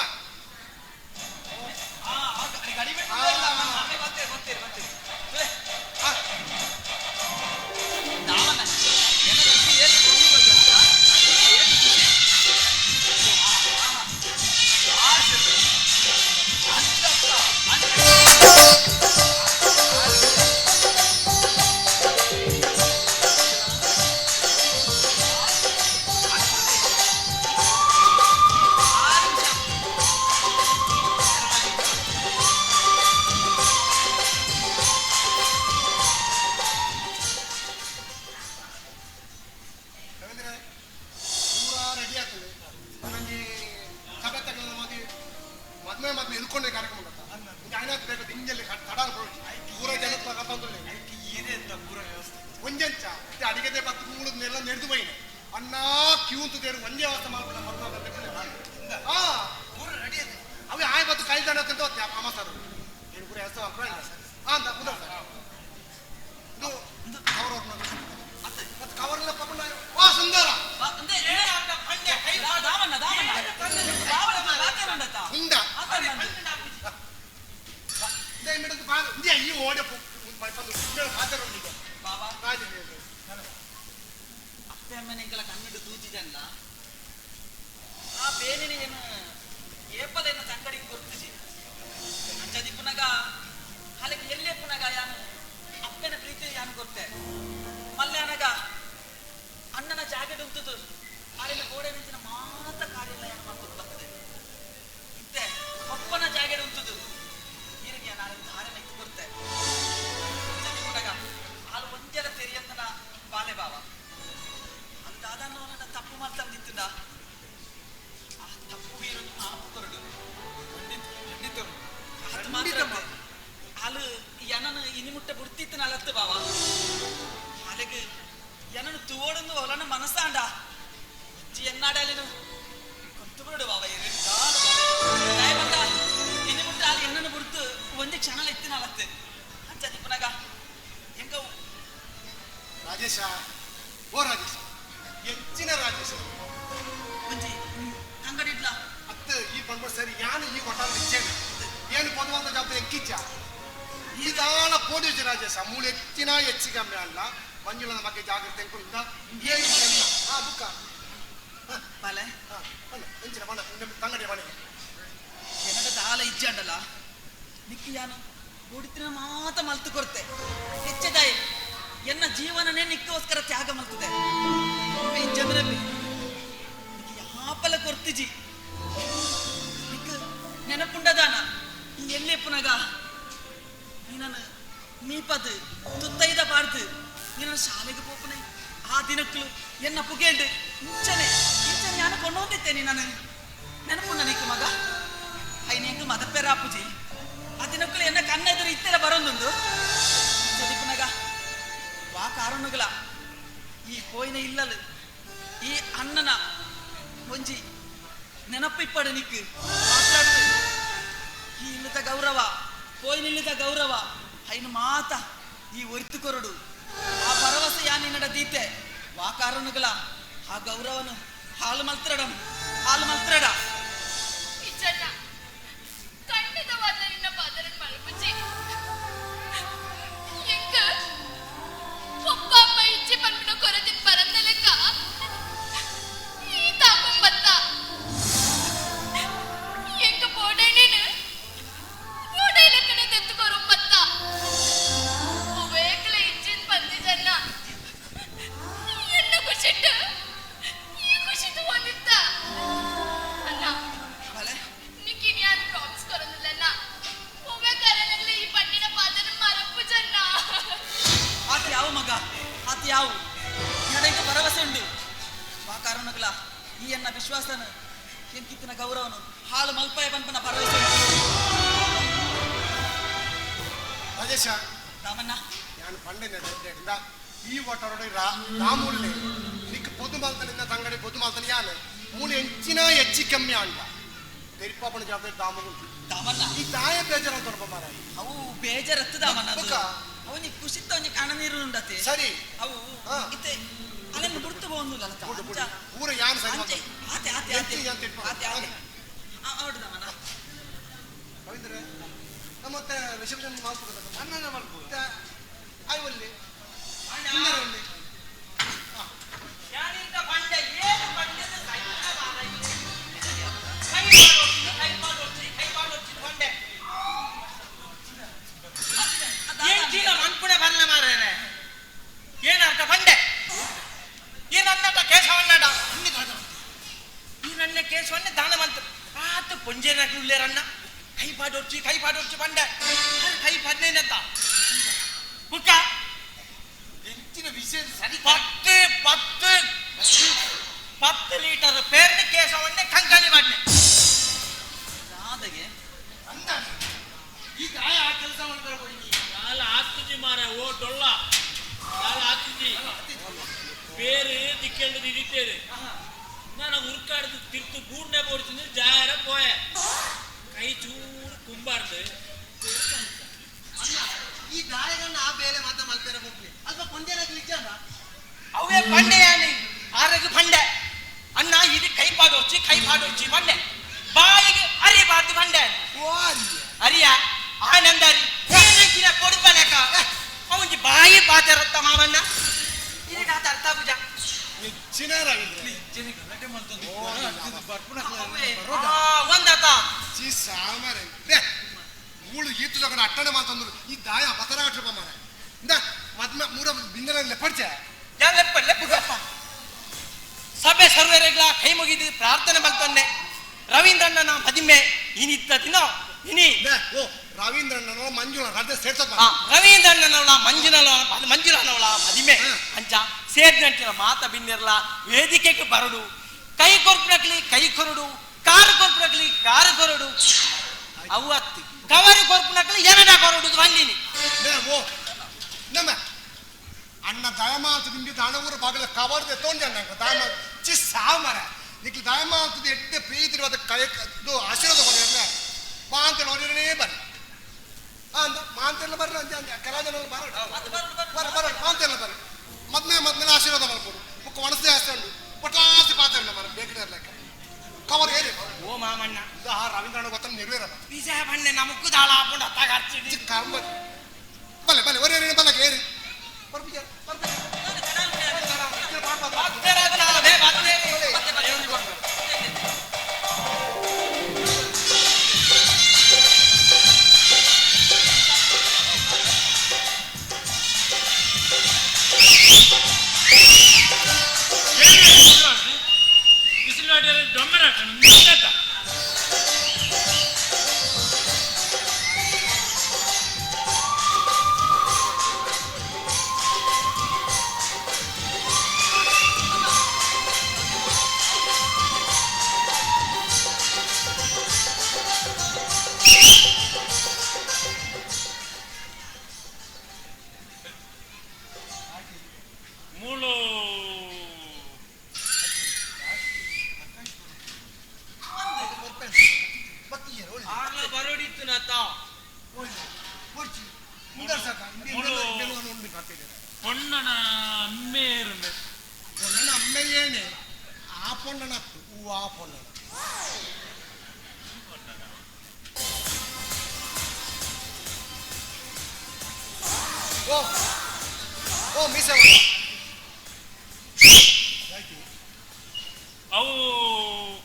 ರವೀಂದ್ರ ಪೂರಾ ರೆಡಿ ಆಗ್ತದೆ ನನಗೆ ಸಭೆ ತಗೊಂಡು ಮದುವೆ ಮದ್ವೆ ಮದ್ವೆ ಎಲ್ಕೊಂಡೆ ಕಾರ್ಯಕ್ರಮ ಐನಾತ್ ಬೇಕು ದಿಂಜಲ್ಲಿ ತಡ ಪೂರ ಜನ ತಗೊಂಡ್ರೆ ಒಂಜಂಚ ಮತ್ತೆ ಅಡಿಗೆದೆ ಬತ್ತು ಮೂಳದ್ನೆಲ್ಲ ನೆರೆದು ಬೈನೆ ಅನ್ನ ಕ್ಯೂ ಅಂತ ತೇರು ಒಂದೇ ವ್ಯವಸ್ಥೆ ಮಾಡ್ಬಿಡ ಮದ್ವೆ ಹಾ ಪೂರ ರೆಡಿ ಆಯ್ತು ಅవి ಆಯ್ ಬತ್ತು ಕೈದಾಣ ಅಂತ ಅಮ್ಮ ಸರ್ ಏನು ಪೂರ ವ್ಯವಸ್ಥೆ ಮಾಡ್ಕೊಳ್ಳ ಹಾ ಅಂತ ಮುಂದೆ ಸರ್ ಇದು ಕವರ್ ಮತ್ತೆ ಕವರ್ ಎಲ್ಲ ಪಕೊಂಡ ವಾ ಸುಂದರ ಉಂಡ ಈ ಓಡೆ ಅಪ್ಪೆ ಅಮ್ಮನ ಎಂಕಲ ಕಣ್ಣಿಡು ತೂಚಿದಲ್ಲ ಆ ಬೇನಿನ ಏನು ಏಪಲ ಎನ್ನ ತಂಗಡಿಗೆ ಗುರ್ತಿಸಿ ಅಂಚ ದಿಪ್ಪುನಗ ಬತ್ತದು ಆರೆಲ್ಲ ಗೋಡೆ ನಿಂತಿನ ಮಾತ ಕಾರ್ಯ ಏನು ಮಾಡ್ತದೆ ಬರ್ತದೆ ಇತ್ತೆ ಒಪ್ಪನ ಜಾಗೆಡ್ ಉಂಟುದು ಈರಿಗೆ ನಾನು ಧಾರೆ ಮೆತ್ತು ಕೊಡ್ತೆ ಕೂಡಗ ಹಾಲು ಒಂಜಲ ತೆರಿಯಂತನ ಬಾಲೆ ಬಾವ ಅದು ದಾದಾನ ತಪ್ಪು ಮಾಡ್ತಂದಿತ್ತುಂಡ ಆ ತಪ್ಪು ಬೀರು ಮಾಪು ಕೊರಡು ಅದು ಮಾತ್ರ ಹಾಲು ಏನನ ಇನಿ ಮುಟ್ಟ ಬುಡ್ತಿತ್ತು ನಲತ್ತು ಬಾವ ಅಲೆಗ್ ಏನನು ತೋಡೊಂದು ಹೊಲನ ಮನಸ್ಸಾಂಡ ಉಜ್ಜಿ ಎನ್ನಾಡಲಿನು ಕೊಂತು ಬಿಡು ಬಾವ ಇರು ದಯವಂಡ ಇನಿ ಮುಟ್ಟ ಹಾಲು ಎನ್ನನು ಬುಡ್ತು ಒಂಜಿ ಕ್ಷಣ ಎತ್ತಿನ ಅಲತ್ತು ಅಂಚ ದಿಪ್ಪನಾಗ ಹೆಂಗ ರಾಜೇಶ ಓ ರಾಜೇಶ ಹೆಚ್ಚಿನ ರಾಜೇಶ ಒಂಜಿ ಅಂಗಡಿ ಇಡ್ಲ ಅತ್ತ ಈ ಪಂಡ ಸರಿ ಯಾನು ಈ ಕೊಟ್ಟಾರ ಇಚ್ಚೇನು ಏನು ಪೊದುವಂತ ಜವಾಬ್ದಾರಿ ಎಂಕಿಚ್ಚ ಈ ದಾಳ ಪೋಡಿಜ ರಾಜೇಶ ಮೂಳು ಹೆಚ್ಚಿನ ಹೆಚ್ಚು ಕಮ್ಮಿ ಅಲ್ಲ ಮಂಜುಳನ ಬಗ್ಗೆ ಜಾಗ್ರತೆ ಎಂಕುಂದ ಏನು ಹಾ ಬುಕ್ಕ ಬಾಲೆ ಹಾ ಬಣ್ಣ ಎಂಚಿನ ಬಣ್ಣ ತಂಗಡಿ ಮನೆ ಎನ್ನಡ ದಾಲ ಇಜ್ಜಾಂಡಲ ನಿಕ್ಕಿ ಯಾನು ಗೋಡಿತಿನ ಮಾತ ಮಲ್ತು ಕೊರ್ತೆ ಹೆಚ್ಚದಾಯಿ ಎನ್ನ ಜೀವನನೇ ನಿಕ್ಕೋಸ್ಕರ ತ್ಯಾಗ ಮಲ್ತದೆ ಇಜ್ಜಂದ್ರೆ ನಿಕ್ಕಿ ಯಾಪಲ ಕೊರ್ತಿಜಿ ನಿಕ್ಕ ನೆನಪುಂಡದಾನ ಈ ಎಲ್ಲಿ ಪುನಗ ನೀನನ್ನು ಮೀಪದು ತುತ್ತೈದ ಪಾಡ್ದು ನೀನು ಶಾಲೆಗೆ ಪೋಪನೆ ಆ ದಿನಕ್ಕೂ ಎನ್ನ ಪುಗೇಲ್ಡು ಇಂಚನೆ ಇಂಚನೆ ನಾನು ಕೊಂಡೋಂದಿತ್ತೇನೆ ನಾನು ನೆನಪುಂಡ ನಿಕ್ಕ ಮಗ ಐನೇಂಗ್ ಮದಪೆರ ಅಪ್ಪುಜಿ ಆ ದಿನಕ್ಕೂ ಎನ್ನ ಕಣ್ಣೆದುರು ಇತ್ತೆರ ಬರೋಂದೊಂದು ಚದಿಪುನಗ ವಾ ಕಾರಣಗಳ ಈ ಪೋಯಿನ ಇಲ್ಲಲು ಈ ಅಣ್ಣನ ಒಂಜಿ ನೆನಪಿಪ್ಪಡು ನಿಕ್ಕು ಮಾತಾಡ್ತು ಈ ಇಲ್ಲದ ಗೌರವ ಪೋಯಿನಿಲ್ಲದ ಗೌರವ ಐನು ಮಾತ ಈ ಒರಿತು ಕೊರಡು ಆ ಭರವಸೆ ಯಾನಿನ್ನಡ ದೀತೆ ವಾ ಕಾರಣಗಳ ಆ ಗೌರವನು ಹಾಲು ಮಲ್ತ್ರಡ ಹಾಲು ಮಲ್ತ್ರಡ ಇಜ್ಜಣ್ಣ ಖಂಡಿತವಾದ ನಿನ್ನ ಪಾದರನ್ ಮಲ್ಪುಜಿ ಎಂಕ ಒಪ್ಪ ಅಮ್ಮ ಇಜ್ಜಿ ಪನ್ಪಿನ ಕೊರತಿನ ಪರಂದ ಲೆಕ್ಕ ಈ ತಾಪಂ ಬತ್ತ ಎಂಕ ಪೋಡೈನೇನು ಪೋಡೈ ಲೆಕ್ಕನೆ ತೆತ್ತುಕೊರು ಬತ್ತ ಒವೇಕ್ಲ ಇಜ್ಜಿನ್ ಪಂದಿಜಣ್ಣ ಎನ್ನ ಖುಷಿಟ್ಟು ಈ ಖುಷಿ ತಗೊಂಡಿತ್ತ ಅಣ್ಣ ನಿಕ್ಕಿನ್ ಯಾರು ಪ್ರಾಮಿಸ್ ಕೊರೊಂದಿಲ್ಲಣ್ಣ ಒವ್ವೆ ಕಾರಣಗ್ಲ ಈ ಪಣ್ಣಿನ ಪಾದನ ಮರಪ್ಪು ಜಣ್ಣ. ಆತ ಯಾವ ಮಗ ಆತ ಯಾವ ನನಗೆ ಭರವಸೆ ಉಂಡು ಆ ಕಾರಣಗಳ ಈ ಎನ್ನ ವಿಶ್ವಾಸನ ಎಂಕಿತ್ತಿನ ಗೌರವನು ಹಾಲು ಮಲ್ಪಾಯ ಪನ್ಪನ ಭರವಸೆ ಉಂಡು. ರಾಜೇಶ ರಾಮಣ್ಣ ನಾನು ಪಂಡೆನ ಈ ಒಟ್ಟರೊಡೆ ರಾಮುಲ್ಲೆ ನಿಕ್ ಪೊದು ಮಲ್ತನಿಂದ ತಂಗಡಿ ಪೊದು ಮಲ್ತನ ಯಾನು ಮೂಲು ಎಂಚಿನ ಹೆಚ್ಚಿ ಕಮ್ಮಿ ಅಂಡ ತೆರಿಪಾಪಣ ಜವಾಬ್ದಾರಿ ದಾಮುಗು ದಾಮಣ್ಣ ಈ ತಾಯ ಬೇಜಾರ ತೊಡಪ ಮಾರ ಅವು ಬೇಜಾರತ್ತು ದಾಮಣ್ಣ ಅದು. ಬುಕ್ಕ. ಅವನಿಗೆ ಖುಷಿತ್ತ ಅವನಿಗೆ ಕಣ ನೀರು ಉಂಡತೆ ಸರಿ ಅವು ಇತ್ತೆ ಅಲೆನ್ ಬುಡ್ತು ಬೋಂದುಲ್ಲ ಪೂರ ಯಾನ್ ಸರಿ ಆತೆ ಆತೆ ಆತೆ ಆತೆ ಆತೆ ಹೌದು ದಾಮಣ್ಣ. ರವೀಂದ್ರ ಮತ್ತೆ ರಿಸೆಪ್ಷನ್ ಮಾಡ್ಬೋದು ಅನ್ನ ಮಾಡ್ಬೋದು ಆಯ್ವಲ್ಲಿ ಸುಂದರವಲ್ಲಿ ಯಾನಿಂದ ಬಂಡೆ ಏನು ಬಂಡೆದ ಸೈತ ಮಾರ ಕೈ ಮಾಡೋಚಿ ಕೈ ಮಾಡೋಚಿ ಕೈ ಮಾಡೋಚಿ ಬಂಡೆ ಏನ್ ಜೀನ ಮನ್ಪುಣೆ ಬಲ್ಲ ಮಾರೇನೆ ಏನರ್ಥ ಬಂಡೆ ಈ ನನ್ನಟ ಕೇಶವನ್ನಡ ಈ ನನ್ನ ಕೇಶವನ್ನೇ ದಾನ ಮಂತ್ರ ಆತ ಪೊಂಜೇನಾಗ್ಲು ಉಳ್ಳೇರಣ್ಣ ಕೈ ಪಾಡೋರ್ಚಿ ಕೈ ಪಾಡೋರ್ಚಿ ಬಂಡೆ ಕೈ ಪದ್ನೇನತ್ತ ಬುಕ್ಕ ಎಂಚಿನ ವಿಷಯ ಸರಿ ಪತ್ತು ಪತ್ತು ಪತ್ತು ಲೀಟರ್ ಪೇರ್ನ ಕೇಶವನ್ನೇ ಕಂಕಣಿ ಮಾಡ್ನೆ ರಾಧೆಗೆ ಈ ತಾಯ ಆ ಕೆಲಸ ಮಾಡ್ತಾರೆ ದಾಲ ಆತುಜಿ ಮಾರ ಓ ಡೊಳ್ಳ ದಾಲ ಆತುಜಿ ಬೇರೆ ದಿಕ್ಕೆಂಡು ದಿದಿತ್ತೇರು ನಾನು ಉರ್ಕಾಡ್ದು ತಿರ್ತು ಗೂಂಡೆ ಬೋಡ್ತಿಂದು ಜಾರ ಪೋಯ ಕೈ ಚೂರು ಕುಂಬಾರ್ದು ಅಣ್ಣ ಈ ದಾಯಗನ್ನ ಆ ಬೇಲೆ ಮಾತ ಮಲ್ಪೇರ ಹೋಗ್ಲಿ ಅಲ್ಪ ಕೊಂದೇನಾಗ್ಲಿ ಇಜ್ಜಾನ ಅವೇ ಬಂಡೆ ಯಾನಿ ಆರೋಗ್ಯ ಬಂಡೆ ಅಣ್ಣ ಇದು ಕೈ ಪಾಡೋಚಿ ಕೈ ಪಾಡೋಚಿ ಬಂಡೆ ಬಾಯಿಗೆ ಅರಿಬಾರ್ದು ಬಂಡೆ ಅರಿಯ ಆನಂದ ಅರಿ ಏನಂಚಿನ ಕೊಡುಪನಕ ಅವಂಜಿ ಬಾಯಿ ಪಾತರತ್ತ ಮಾವಣ್ಣ ಇದಕ್ಕೆ ಆತ ಅರ್ಥ ಪೂಜಾ ಹೆಚ್ಚಿನ ರವೀಂದ್ರ ಒಂದಾತ ಚಿ ಸಾಮಾರೆ they ಮೂಳು ಈತು ಜಗನ ಅಟ್ಟಣೆ ಮಾತಂದ್ರು ಈ ದಾಯ ಪತನ ಕಟ್ಟಪ್ಪ ಮಾರ ಇಂದ ಮದ್ಮ ಮೂರ ಬಿಂದನ ಲೆಪ್ಪಡ್ಚೆ ಯಾನ್ ಲೆಪ್ಪ ಲೆಪ್ಪುಗಪ್ಪ ಸಭೆ ಸರ್ವರೆಗ್ಲ ಕೈ ಮುಗಿದು ಪ್ರಾರ್ಥನೆ ಮಲ್ತೊನ್ನೆ ರವೀಂದ್ರಣ್ಣನ ಮದಿಮೆ ಇನಿತ್ತ ದಿನ ಇನಿ ಓ ರವೀಂದ್ರಣ್ಣನ ಮಂಜುಳ ರಜೆ ಸೇರ್ತದ ರವೀಂದ್ರಣ್ಣನವಳ ಮಂಜುನಲ ಮಂಜುಳನವಳ ಮದಿಮೆ ಅಂಚ ಸೇರಿದಂಟಿನ ಮಾತ ಬಿನ್ನಿರ್ಲ ವೇದಿಕೆಗೆ ಬರಡು ಕೈ ಕೊರ್ಪುನಕ್ಲಿ ಕೈ ಕೊರಡು ಕಾರು ಕೊರ್ಪುನಕ್ಲಿ ಕಾರು ಕೊರಡು ಅವು ಅತ್ತಿ ಕವರು ಕೊರ್ಪುನಕ್ಲಿ ಏನಡ ಕೊರಡು ಬಂದಿನಿ ಓ ನಮ್ಮ ಅಣ್ಣ ದಯಮಾಲ್ತು ನಿಮಗೆ ದಾನವೂರ ಬಾಗಿಲ ಕವರ್ದೆ ತೋಂಜ ಅಣ್ಣ ದಯಮಾ ಚಿ ಸಾವು ಮರ ನಿಕ್ಲು ದಯಮಾಲ್ತದ ಎಡ್ಡೆ ಪ್ರೀತಿ ಅದಕ್ಕೆ ಕೈ ಇದು ಆಶೀರ್ವಾದ ಕೊಡಿರಲ್ಲ ಮಾಂತೆಲ್ಲ ಹೊಡಿರನೇ ಬರ್ರಿ ಅಂದ ಮಾಂತೆಲ್ಲ ಬರ್ರಿ ಅಂಜ ಅಂಜ ಕೆಲ ಜನ ಬರ ಬರ ಬರ ಮಾಂತೆಲ್ಲ ಬರ್ರಿ ಮದ್ಮೆ ಮದ್ಮೇಲೆ ಆಶೀರ್ವಾದ ಮಾಡ್ಕೊಡು ಮುಕ್ಕ ಒಣಸದೆ ಆಸ್ತಿ ಉಂಟು ಪಟಾಸಿ ಪಾತ್ರ ಮರ ಬೇಕಡೆ ಇರ್ಲಿಕ್ಕೆ ಕವರ್ ಹೇಳಿ ಓ ಮಾಮಣ್ಣ ಇದು ಆ ರವೀಂದ್ರಣ್ಣ ಗೊತ್ತ ನಿರ್ವೇರಲ್ಲ ಬೀಜ ಬಣ್ಣೆ ನಮಕ್ಕೂ ದಾಳ ಹಾಕೊಂಡು ಅತ್ತಾಗ ಹಚ್ಚಿದಿ ಕರ್ಮ ಬಲೆ ಬಲೆ ಒರೆ ಒರೆ ಬಲೆ ಏರಿ ಬಿಸಿಲು ಡೊಮ್ಮರ ನಿಂತ ಮೂಳು ಆರ್ಲ ಬರೋಡಿತ್ತು ನಾತ ಪೊಣ್ಣನ ಅಮ್ಮೇರುಂಡೆ ಪೊಣ್ಣನ ಅಮ್ಮೆ ಏನೆ ಆ ಪೊಣ್ಣನ ಹೂ ಆ ಪೊಣ್ಣನ ಓ ಓ ಮೀಸೆ ಅವು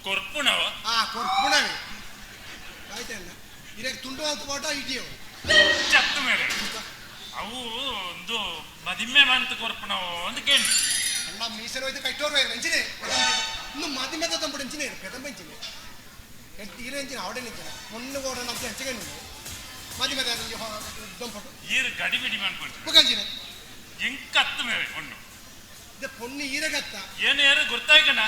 ಕೊರ್ಪುಣವ ಆ ಕೊರ್ಪುಣವೇ ಆಯ್ತಣ್ಣ ಇರಕ್ಕೆ ತುಂಡು ಅಂತ ಪಾಟ ಇದೆಯೋ ಚತ್ತು ಮೇಲೆ ಅವು ಒಂದು ಮದಿಮೆ ಮಂತ್ ಕೊರ್ಪುಣವು ಒಂದು ಕೇಳಿ ಅಣ್ಣ ಮೀಸಲು ಹೋಯ್ತು ಕಟ್ಟೋರು ಎಂಚಿನೆ ಇನ್ನು ಮದಿಮೆ ತಂಪು ಎಂಚಿನೆ ಪೆದಂಬ ಎಂಚಿನೆ ಇರ ಎಂಚಿನ ಅವಡೆ ಎಂಚಿನ ಮೊನ್ನೆ ಓಡೋಣ ಅಂತ ಹೆಚ್ಚಿಗೆ ಮದಿಮೆ ದಂಪಟು ಈರು ಗಡಿಬಿಡಿ ಮಾಡ್ಕೊಳ್ತೀವಿ ಬುಕ್ಕಂಚಿನೆ ಎಂಕತ್ತು ಮೇಲೆ ಹೊಣ್ಣು ಇದು ಪೊಣ್ಣು ಈರಗತ್ತ ಏನು ಏರು ಗುರ್ತಾಯ್ಕಣ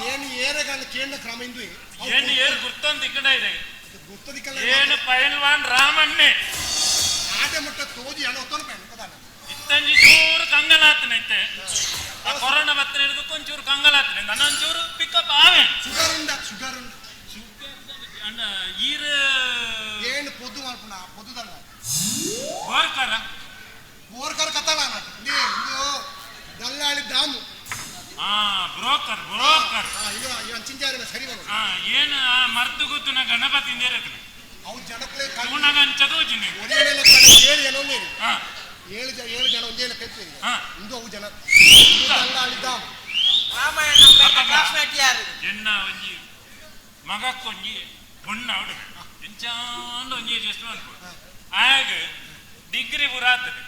ಏನು ಏರಗಲ್ಲ ಕೇಂದ್ರ ಕ್ರಮ ಇಂದು ಏನು ಏರು ಗುರ್ತಂತ ಇಕ್ಕಡ ಇದೆ ಗುರ್ತದಿಕ್ಕಲ್ಲ ಏನು ಪೈಲ್ವಾನ್ ರಾಮಣ್ಣೆ ಆಟೆ ಮುಟ್ಟ ತೋಜಿ ಹಣ ಒತ್ತೊಂದು ಪೆಣ್ಣು ಕದಾನ ಇತ್ತಂಜಿ ಚೂರು ಕಂಗಲಾತನೈತೆ ಆ ಕೊರೋನಾ ಬತ್ತನ ಹಿಡಿದು ಒಂಚೂರು ಕಂಗಲಾತನೆ ನನ್ನ ಒಂಚೂರು ಪಿಕಪ್ ಆವೆ ಶುಗರ್ ಉಂಡ ಶುಗರ್ ಉಂಡ ಅಣ್ಣ ಈರು ಏನು ಪೊದ್ದು ಮಾಡ್ಪುಣ ಪೊದ್ದುದಲ್ಲ ಬೋರ್ಕಾರ ಬೋರ್ಕರ್ ಕತ್ತಲ ಇದು ದಲ್ಲಾಳಿ ದಾಮು ಆ ಬ್ರೋಕರ್ ಬ್ರೋಕರ್ ಇದು ಅಂಚಿಂಚಾರಿನ ಸರಿ ಬರೋದು ಆ ಏನು ಆ ಮರ್ದು ಗುದ್ದುನ ಗಣಪತಿ ಇರತ್ತೆ ಅವು ಜನಕ್ಕೇ ಚದೋಜಿನಿ ಒಡೆಯನೆಲ್ಲ ಏಳು ಜನ ಒಂದೇ ಏಳು ಜನ ಏಳು ಜನ ಒಂದೇ ಕೈತೀರಿ ಇಂದು ಅವು ಜನ ಇದು ದಲ್ಲಾಳಿ ದಾಮು ರಾಮಾಯಣ ಕ್ಲಾಸ್ಮೇಟ್ ಯಾರು ಎಣ್ಣ ಒಂಜಿ ಮಗಕ್ಕೊಂಜಿ ಪೊಣ್ಣ ಅವಡು ಎಂಚಾಂಡ ಒಂಜಿ ಎಷ್ಟು ಅನ್ಕೊ ಆಗ ಡಿಗ್ರಿ ಪೂರ ಆತದೆ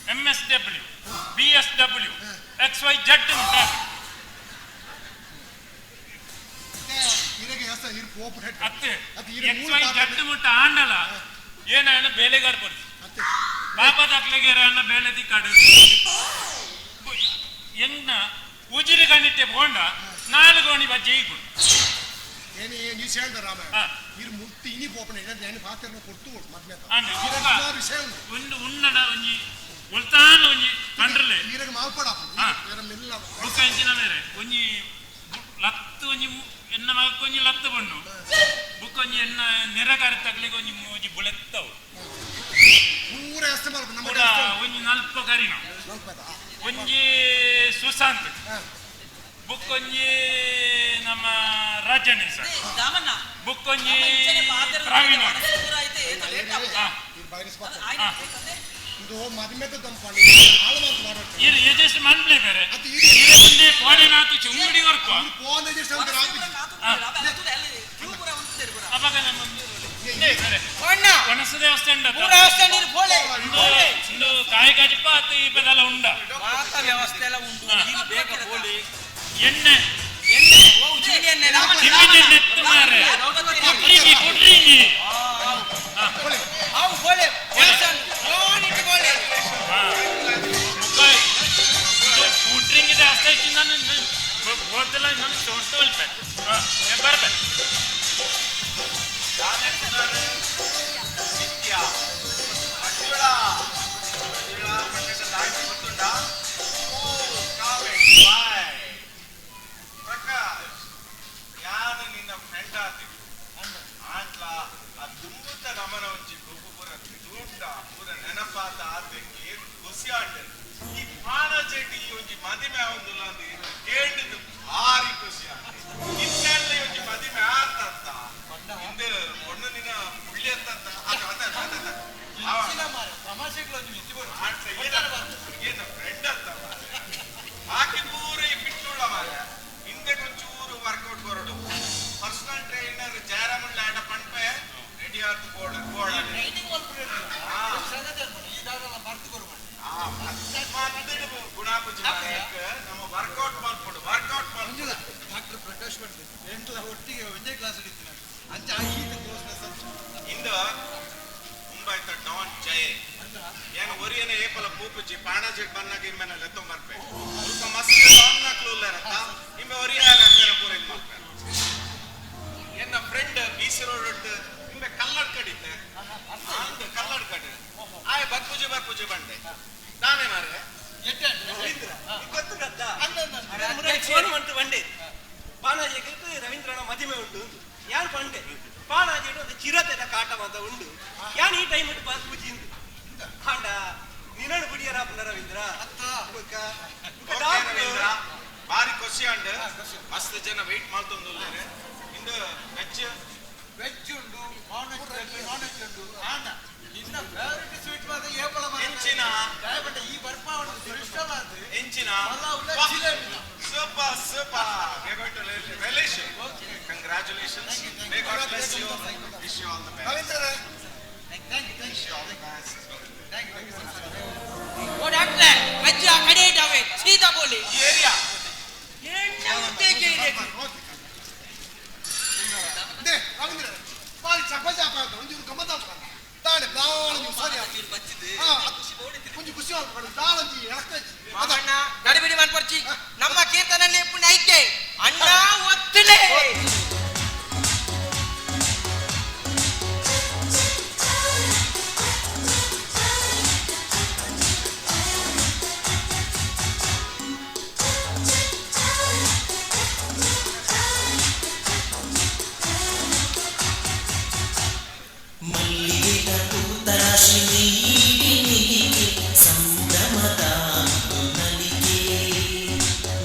M S W B S W X Y Z ಉಂಟಾ ಅತ್ತೆ ಎಕ್ಸ್ ವೈ ಜಡ್ ಮುಟ್ಟ ಆಂಡಲ ಏನಾಯನ ಬೇಲೆಗಾರ್ ಪಡ್ತು ಪಾಪ ದಾಖಲೆಗೆ ಅಣ್ಣ ಬೇಲೆ ದಿಕ್ಕಾಡು ಎಂಗ್ನ ಉಜಿರಿ ಕಣ್ಣಿಟ್ಟೆ ಬೋಂಡ ನಾಲ್ಕು ಗೋಣಿ ಬಜ್ಜೆ ಈಗು ಏನು ನೀವು ಹೇಳ್ದ ರಾಮಾಯಣ ಇರು ಮುರ್ತಿ ಇನಿ ಪೋಪಣ ಇಲ್ಲ నేను ಪಾತ್ರನ ಕೊಡ್ತು ಮದ್ಮೆ ಅಂಡ್ ವಿಷಯ ಒಂದು ಉನ್ನಡ ಒಂಜಿ ಉಲ್ತಾನ ಒಂಜಿ ಕಂಡ್ರಲೆ ಈರಗ ಮಾಲ್ಪಡ ಮೆಲ್ಲ ಬುಕ್ಕ ಇಂಚಿನ ಬೇರೆ ಒಂಜಿ ಲತ್ತು ಒಂಜಿ ಎನ್ನ ಮಗಕ್ಕೆ ಒಂಜಿ ಲತ್ತು ಬಣ್ಣು ಬುಕ್ಕ ಒಂಜಿ ಎನ್ನ ನೆರಗಾರಿ ತಗ್ಲಿಗೆ ಒಂಜಿ ಒಂಜಿ ಬುಳೆತ್ತವು ಪೂರ ಅಷ್ಟೇ ಮಾಡ್ಬೇಕು ನಮ್ಮ ಪೂರ ಒಂಜಿ ನಲ್ಪ ಕರಿನ ಒಂಜಿ ಸುಶಾಂತ್ ಬುಕ್ ಒಂಜಿ ನಮ್ಮ ರಜನಿ ಸರ್ ದಾಮಣ್ಣ ಬುಕ್ ಒಂಜಿ ಪ್ರವೀಣ ಇದು ಮದಿಮೆದ ದಂಪಣಿ ಆಳು ಮಾತು ಮಾಡಬೇಕು ಇದು ಯಜಸ್ ಮಂಡ್ಲಿ ಬೇರೆ ಇದು ಕೋಡಿನಾಥ ಚುಂಗುಡಿ ವರ್ಕ ಫೋನ್ ಯಜಸ್ ಅಂತ ಅವಾಗ ನಮ್ಮ ಒಣಸು ದೇವಸ್ಥಾನ ಪೂರ ದೇವಸ್ಥಾನ ನೀರು ಪೋಲೆ ಇಂದು ಕಾಯಿ ಕಾಜಿಪ್ಪ ಅತ್ತು ಈ ಪದಲ ಉಂಡ ಮಾತ ವ್ಯವಸ್ಥೆ ಎಲ್ಲ ಉಂಟು ನೀರು ಬೇಗ ಪೋಲಿ ಎಣ್ಣೆ ನಮ್ಮ ಕೀರ್ತನಲ್ಲಿ ಐಕೆ ಅಣ್ಣ ಒತ್ತಲೇ. ಮಲ್ಲಿಗೆದ ಪೂತರಾಶಿ ನೀಡಿ ನಿಲಿಕೆ ಸಂಭ್ರಮದ ನಲಿಕೆ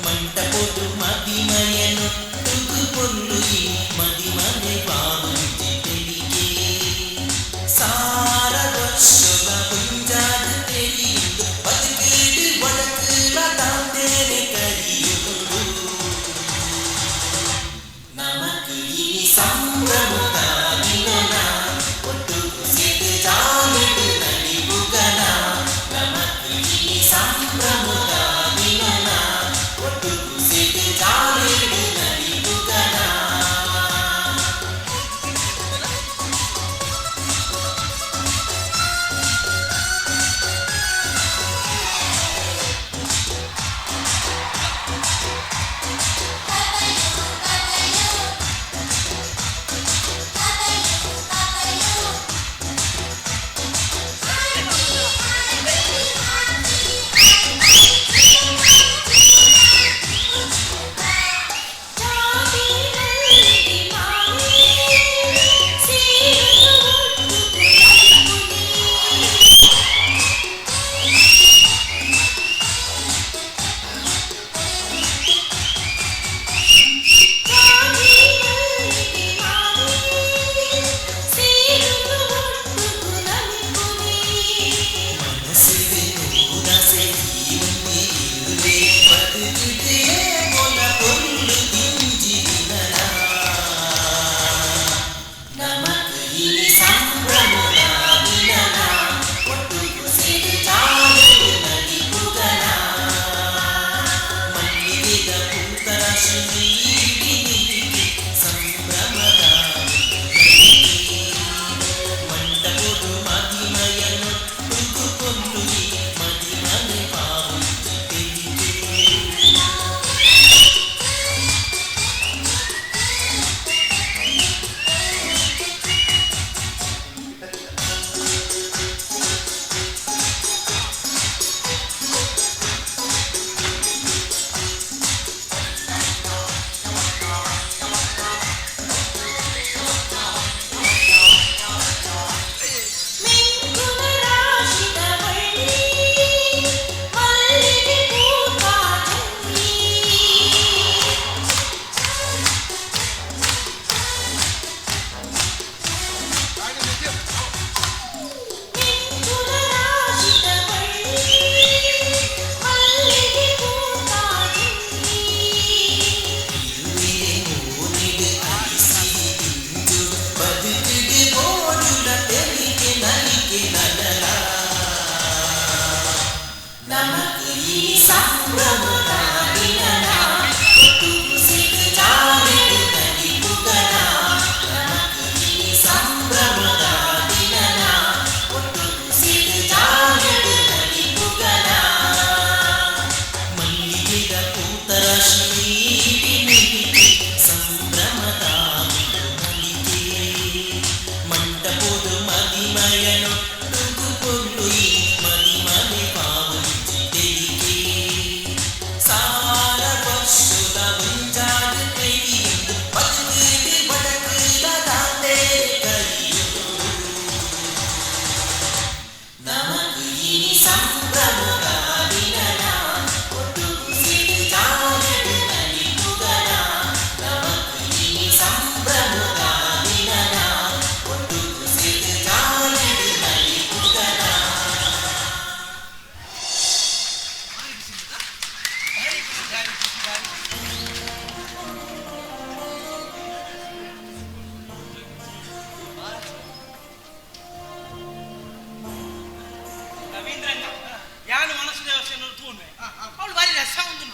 ಮಂಟಪೊಡು ಮದಿಮಯನೊಟ್ಟುಗು ಪೊಲ್ಲು.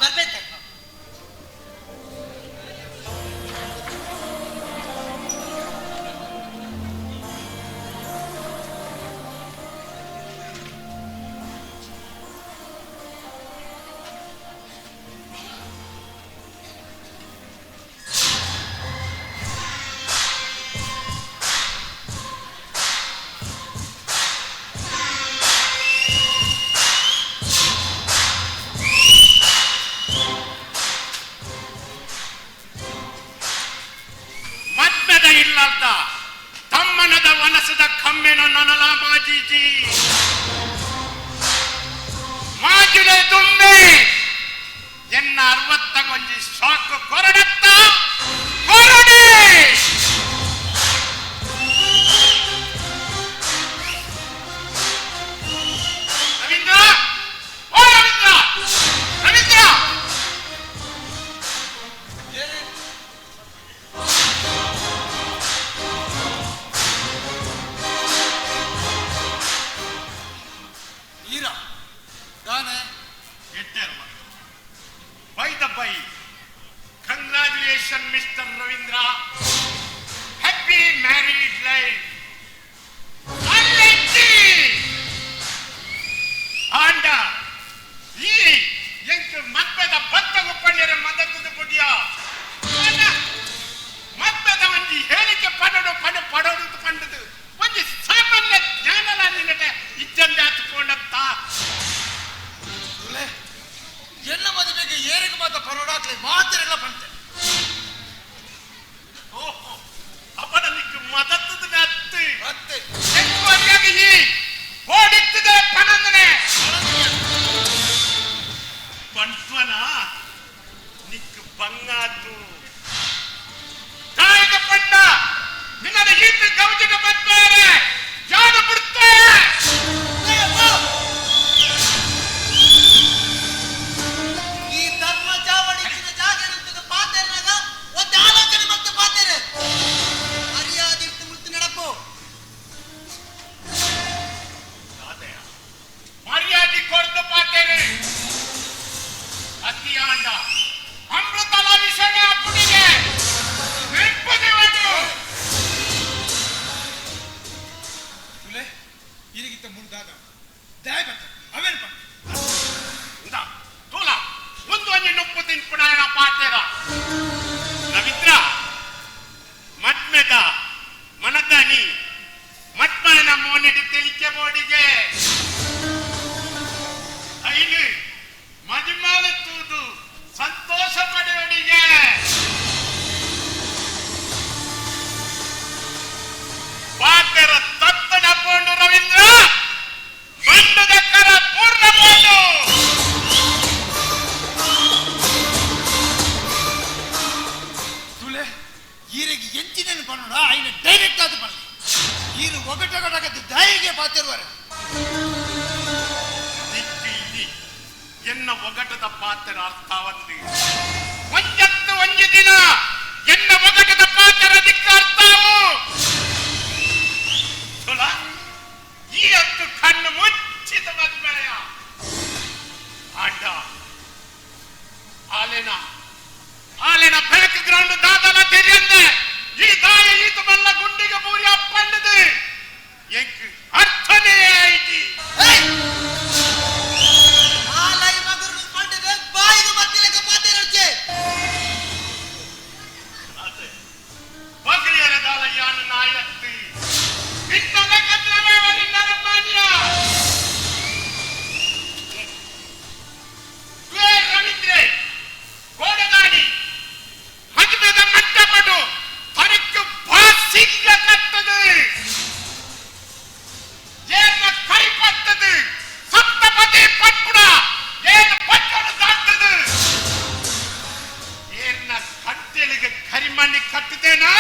ಬರ್ಬೇಕು. ಮದ್ಮೆದ ಇಲ್ಲಲ್ದ ತಮ್ಮನದ ವನಸದ ಕಮ್ಮೆನ ನನಲ ಮಾಜೀಜಿ ಮಾಜುಲೆ ತುಂಬೆ ಎನ್ನ ಅರವತ್ತಗೊಂಜಿ ಶಾಕು ಕೊರಡತ್ತ ಕೊರಡೆ. ರವೀಂದ್ರ, ಓ ರವೀಂದ್ರ, ರವೀಂದ್ರ. ಈರ ದಾನೆ. By the by, congratulation mister Ravindra, happy married life. ಆಂಡ ಈ ಎಂಕ್ ಮದ್ಮೆದ ಬತ್ತಗು ಪಂಡ್ಯರೆ ಮದತ್ತದ ಪುಡಿಯ ಮದ್ಮೆದ ಒಂಜಿ ಹೇಳಿಕೆ ಪಡಡು ಪಡ ಪಡೋದು ಪಂಡದು ಒಂಜಿ ಸಾಮಾನ್ಯ ಜ್ಞಾನಲ ನಿನ್ನಟ ಇಜ್ಜಂದೆ ಹತ್ಕೊಂಡಂತ. ಎನ್ನ ಮದುವೆಗೆ ಏರಿಗೆ ಮಾತ ಪರೋಡಾಕ್ಲಿ ಮಾತಿರಲ್ಲ ಪಂತೆ. ಓಹೋ, ಅಪ್ಪನ ನಿಕ್ಕು ಮದತ್ತದ ಅತ್ತು ಅತ್ತೆ. ಎಂಕುವರಿಯಾಗಿ ಓಡಿತ್ತದೆ ಪಣಂದನೆ ಪಂಟ್ವನ ನಿಕ್ಕು ಬಂಗಾತು ತಾಯಿಗ ಪಂಡ ನಿನ್ನದ ಈತ ಗೌಜಿಗ ಬರ್ತಾರೆ ಯಾರು ಬಿಡ್ತಾರೆ. ಈ ಧರ್ಮ ಚಾವಡಿಸಿದ ಜಾಗ ಇರುತ್ತದೆ ಪಾತೆರ್ನಾಗ ಒಂದು ಆಲೋಚನೆ ಮತ್ತು ಪಾತೆರೆ ಮರ್ಯಾದಿರ್ತು ಮುಳ್ತು ನಡಪು. ಮರ್ಯಾದೆ ಕೊಡ್ದು ಪಾತೇರೆ ಅತಿಯಾಂಡ ಅಮೃತ ಲಭಿಸಣ ಪುಡಿಗೆ ನೆನಪುದೇವನು. ತುಲೆ ಈರಿಗಿತ್ತ ಮುಳುದಾದ ದಾಯ ಬತ್ತ ಅವೇನು ಪಂತೆ. ಇಂದ ತೂಲ ಒಂದು ಒಂಜಿ ನುಪ್ಪು ತಿನ್ಪುಣಾಯನ ಪಾತೇರ. ರವೀಂದ್ರ, ಮದ್ಮೆದ ಮನದಾನಿ ಮತ್ಮನ ಮೋನೆಡು ತಿಳಿಕೆ ಬೋಡಿಗೆ ಐನು ಮದುಮಾಲ ತೂದು ಸಂತೋಷ ಪಡೆಯೋಡಿಗೆ. ಪಾತೆರ ತತ್ತಡ ಪೋಂಡು ರವೀಂದ್ರ, ಬಂಡದ ಕರ ಪೂರ್ಣ ಪೋಂಡು. ತುಲೆ ಈರಿಗೆ ಎಂಚಿನ ಪನ್ನಡ ಐನ ಡೈರೆಕ್ಟ್ ಆದ ಪನ್ನೆ ಈರು ಒಗಟ ಒಗಟಗದ ದಾಯಿಗೆ ಪಾತಿರುವರು. ದಿಕ್ಕಿ ಇಲ್ಲಿ ಎನ್ನ ಒಗಟದ ಪಾತ್ರ ಅರ್ಥವಂದು ಒಂಜತ್ತು ಒಂಜಿ ದಿನ ಎನ್ನ ಒಗಟದ ಪಾತ್ರ ದಿಕ್ಕ ಅರ್ಥವು ತುಲ ಈ ಅಂತು ಕಣ್ಣು ಮುಚ್ಚಿದ ಮದ್ಮಯ ಆಟ ಆಲೆನ ಆಲೆನ ಬ್ಯಾಕ್ ಗ್ರೌಂಡ್ ದಾದಲ ತೆರಿಯಂದೆ ಈ ದಾಯ ಈತ ಬಲ್ಲ ಗುಂಡಿಗೆ ಪೂರಿ ಅಪ್ಪಂಡದು ಎಂಕ್ ಅರ್ಥನೇ ಆಯ್ತಿ. ಆಲೈ ಮಗರು ಪಂಡದ ಬಾಯಿಗೆ ಮತ್ತಿಲಕ ಪಾತೆರಡ್ಚೆ. ಬಗ್ರಿಯರ ದಾಲಯ್ಯಾನು ನಾಯತ್ತಿ ಇತ್ತಲ ಕತ್ರವರಿ ನರಮಾನ್ಯ ರವೀಂದ್ರೆ ಗೋಡಗಾಡಿ ಮದ್ಮೆದ ಮಟ್ಟಪಡು ತನக்கு ಬಾಸಿಂಗ ಕಟ್ಟದು ಏನ ಕೈ ಪಟ್ಟದು ಸಪ್ತಪದಿ ಪಟ್ಪುಡ ಏನ ಪಟ್ಟಡು ದಾಟದು ಏನ ಕಟ್ಟೆಲಿಗೆ ಕರಿಮಣ್ಣಿ ಕಟ್ಟಿದೇನಾ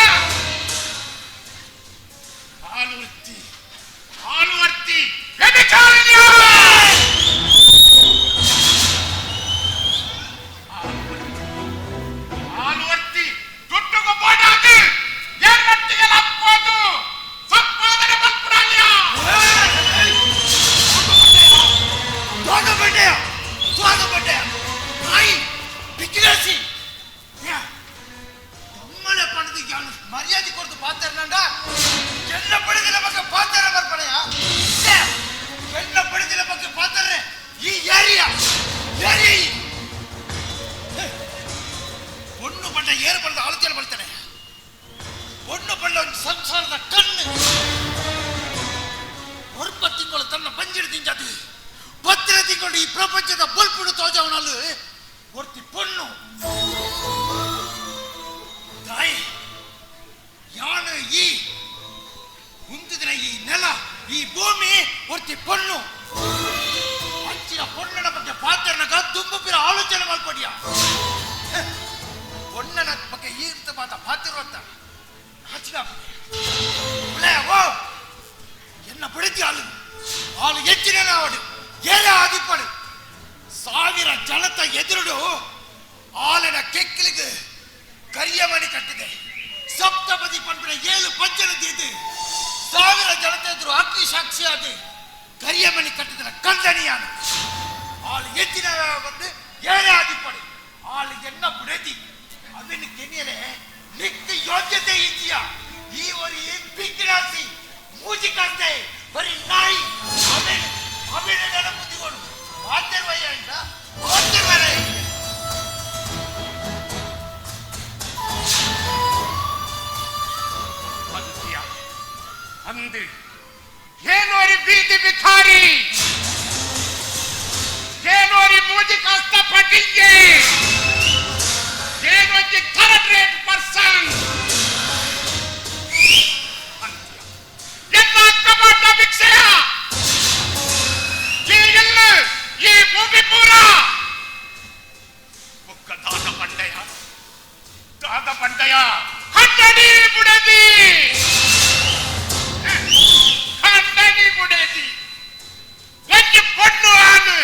ಆಲುವರ್ತಿ ಆಲುವರ್ತಿ ವ್ಯಭಿಚಾರಿಣಿಯ. ಆಲುವರ್ತಿ ದುಡ್ಡುಗೂ ಬೋಡಾದು ಏನ್ನೊಟ್ಟಿಗೆ ಲಪ್ಪೋದು ಸಂಪಾದನೆ ಮಲ್ಪುಡಾಲ್ಯ. ತೋಗ ಬಂಡೆಯ ತೋಗ ಬಂಡೆಯ ನಾಯಿ. ಈ ಪ್ರಪಂಚದ ಬಲ್ಪುಡು ತೋಜವನಲ್ಲು ಒರ್ತಿ ಪೊಣ್ಣು ತಾಯಿ ಯಾನು ಈ ಉಂತಿದಿನ ಈ ನೆಲ ಈ ಭೂಮಿ ಒರ್ತಿ ಪೊಣ್ಣು ಅಂಚಿನ ಪೊಣ್ಣನ ಬಗ್ಗೆ ಪಾತ್ರನಗ ದುಂಬು ಪಿರ ಆಲೋಚನೆ ಮಾಡ್ಕೊಡಿಯ ಪೊಣ್ಣನ ಬಗ್ಗೆ ಈ ಮಾತ ಪಾತಿರುವಂತ ನಾಚಿನ ಓ என்ன பிடிச்சி ஆளு ஆளு எச்சின ஆவடு ஏழை ஆதிப்பாடு ಸಾವಿರ ಜನತ ಎದುರುಡು ಆಲನ ಕೆಕ್ಕಿಲಿಗೆ ಕರಿಯಮಣಿ ಕಟ್ಟಿದೆ ಸಪ್ತಪದಿ ಪಂಪಿನ ಏಳು ಪಂಚನ ತೀದು ಸಾವಿರ ಜನತೆ ಎದುರು ಅಗ್ನಿ ಸಾಕ್ಷಿಯಾದ ಕರಿಯಮಣಿ ಕಟ್ಟಿದ ಕಂದನಿಯಾನ ಆಳು ಎತ್ತಿನ வந்து ஏழை ஆதிப்படு ஆளு என்ன புடதி அவனு கெனியலே நிக்கு யோக்கியத்தை இஞ்சியா ಈ ஒரு பிக்கிராசி மூஞ்சி காஸ்தே ஒரு நாய் அவன் அவன நட புத்தி கொடு மாத்திரவையா மாத்திரவரை ಅಂತ್ಯ ಅಂದು ಏನೋರಿ ಬೀದಿ ಭಿಖಾರಿ ಏನೋರಿ ಮೂಜಿ ಕಾಸ್ತ ಪಟಿಂಗೆ ಏನೊಂಜಿ ಥರ್ಡ್ ರೇಟ್ ಪರ್ಸನ್ ಎಲ್ಲ ಕಮಾಂಡ ಭಿಕ್ಷೆಯ ಈ ಎಲ್ಲ ಈ ಭೂಮಿ ಪೂರ ಬುಕ್ಕ ದಾದ ಪಂಡಯ ದಾದ ಪಂಡಯ ಕನ್ನಡಿ ಬುಡದಿ ಕನ್ನಡಿ ಬುಡದಿ ಒಂಜಿ ಪೊಣ್ಣು ಆನು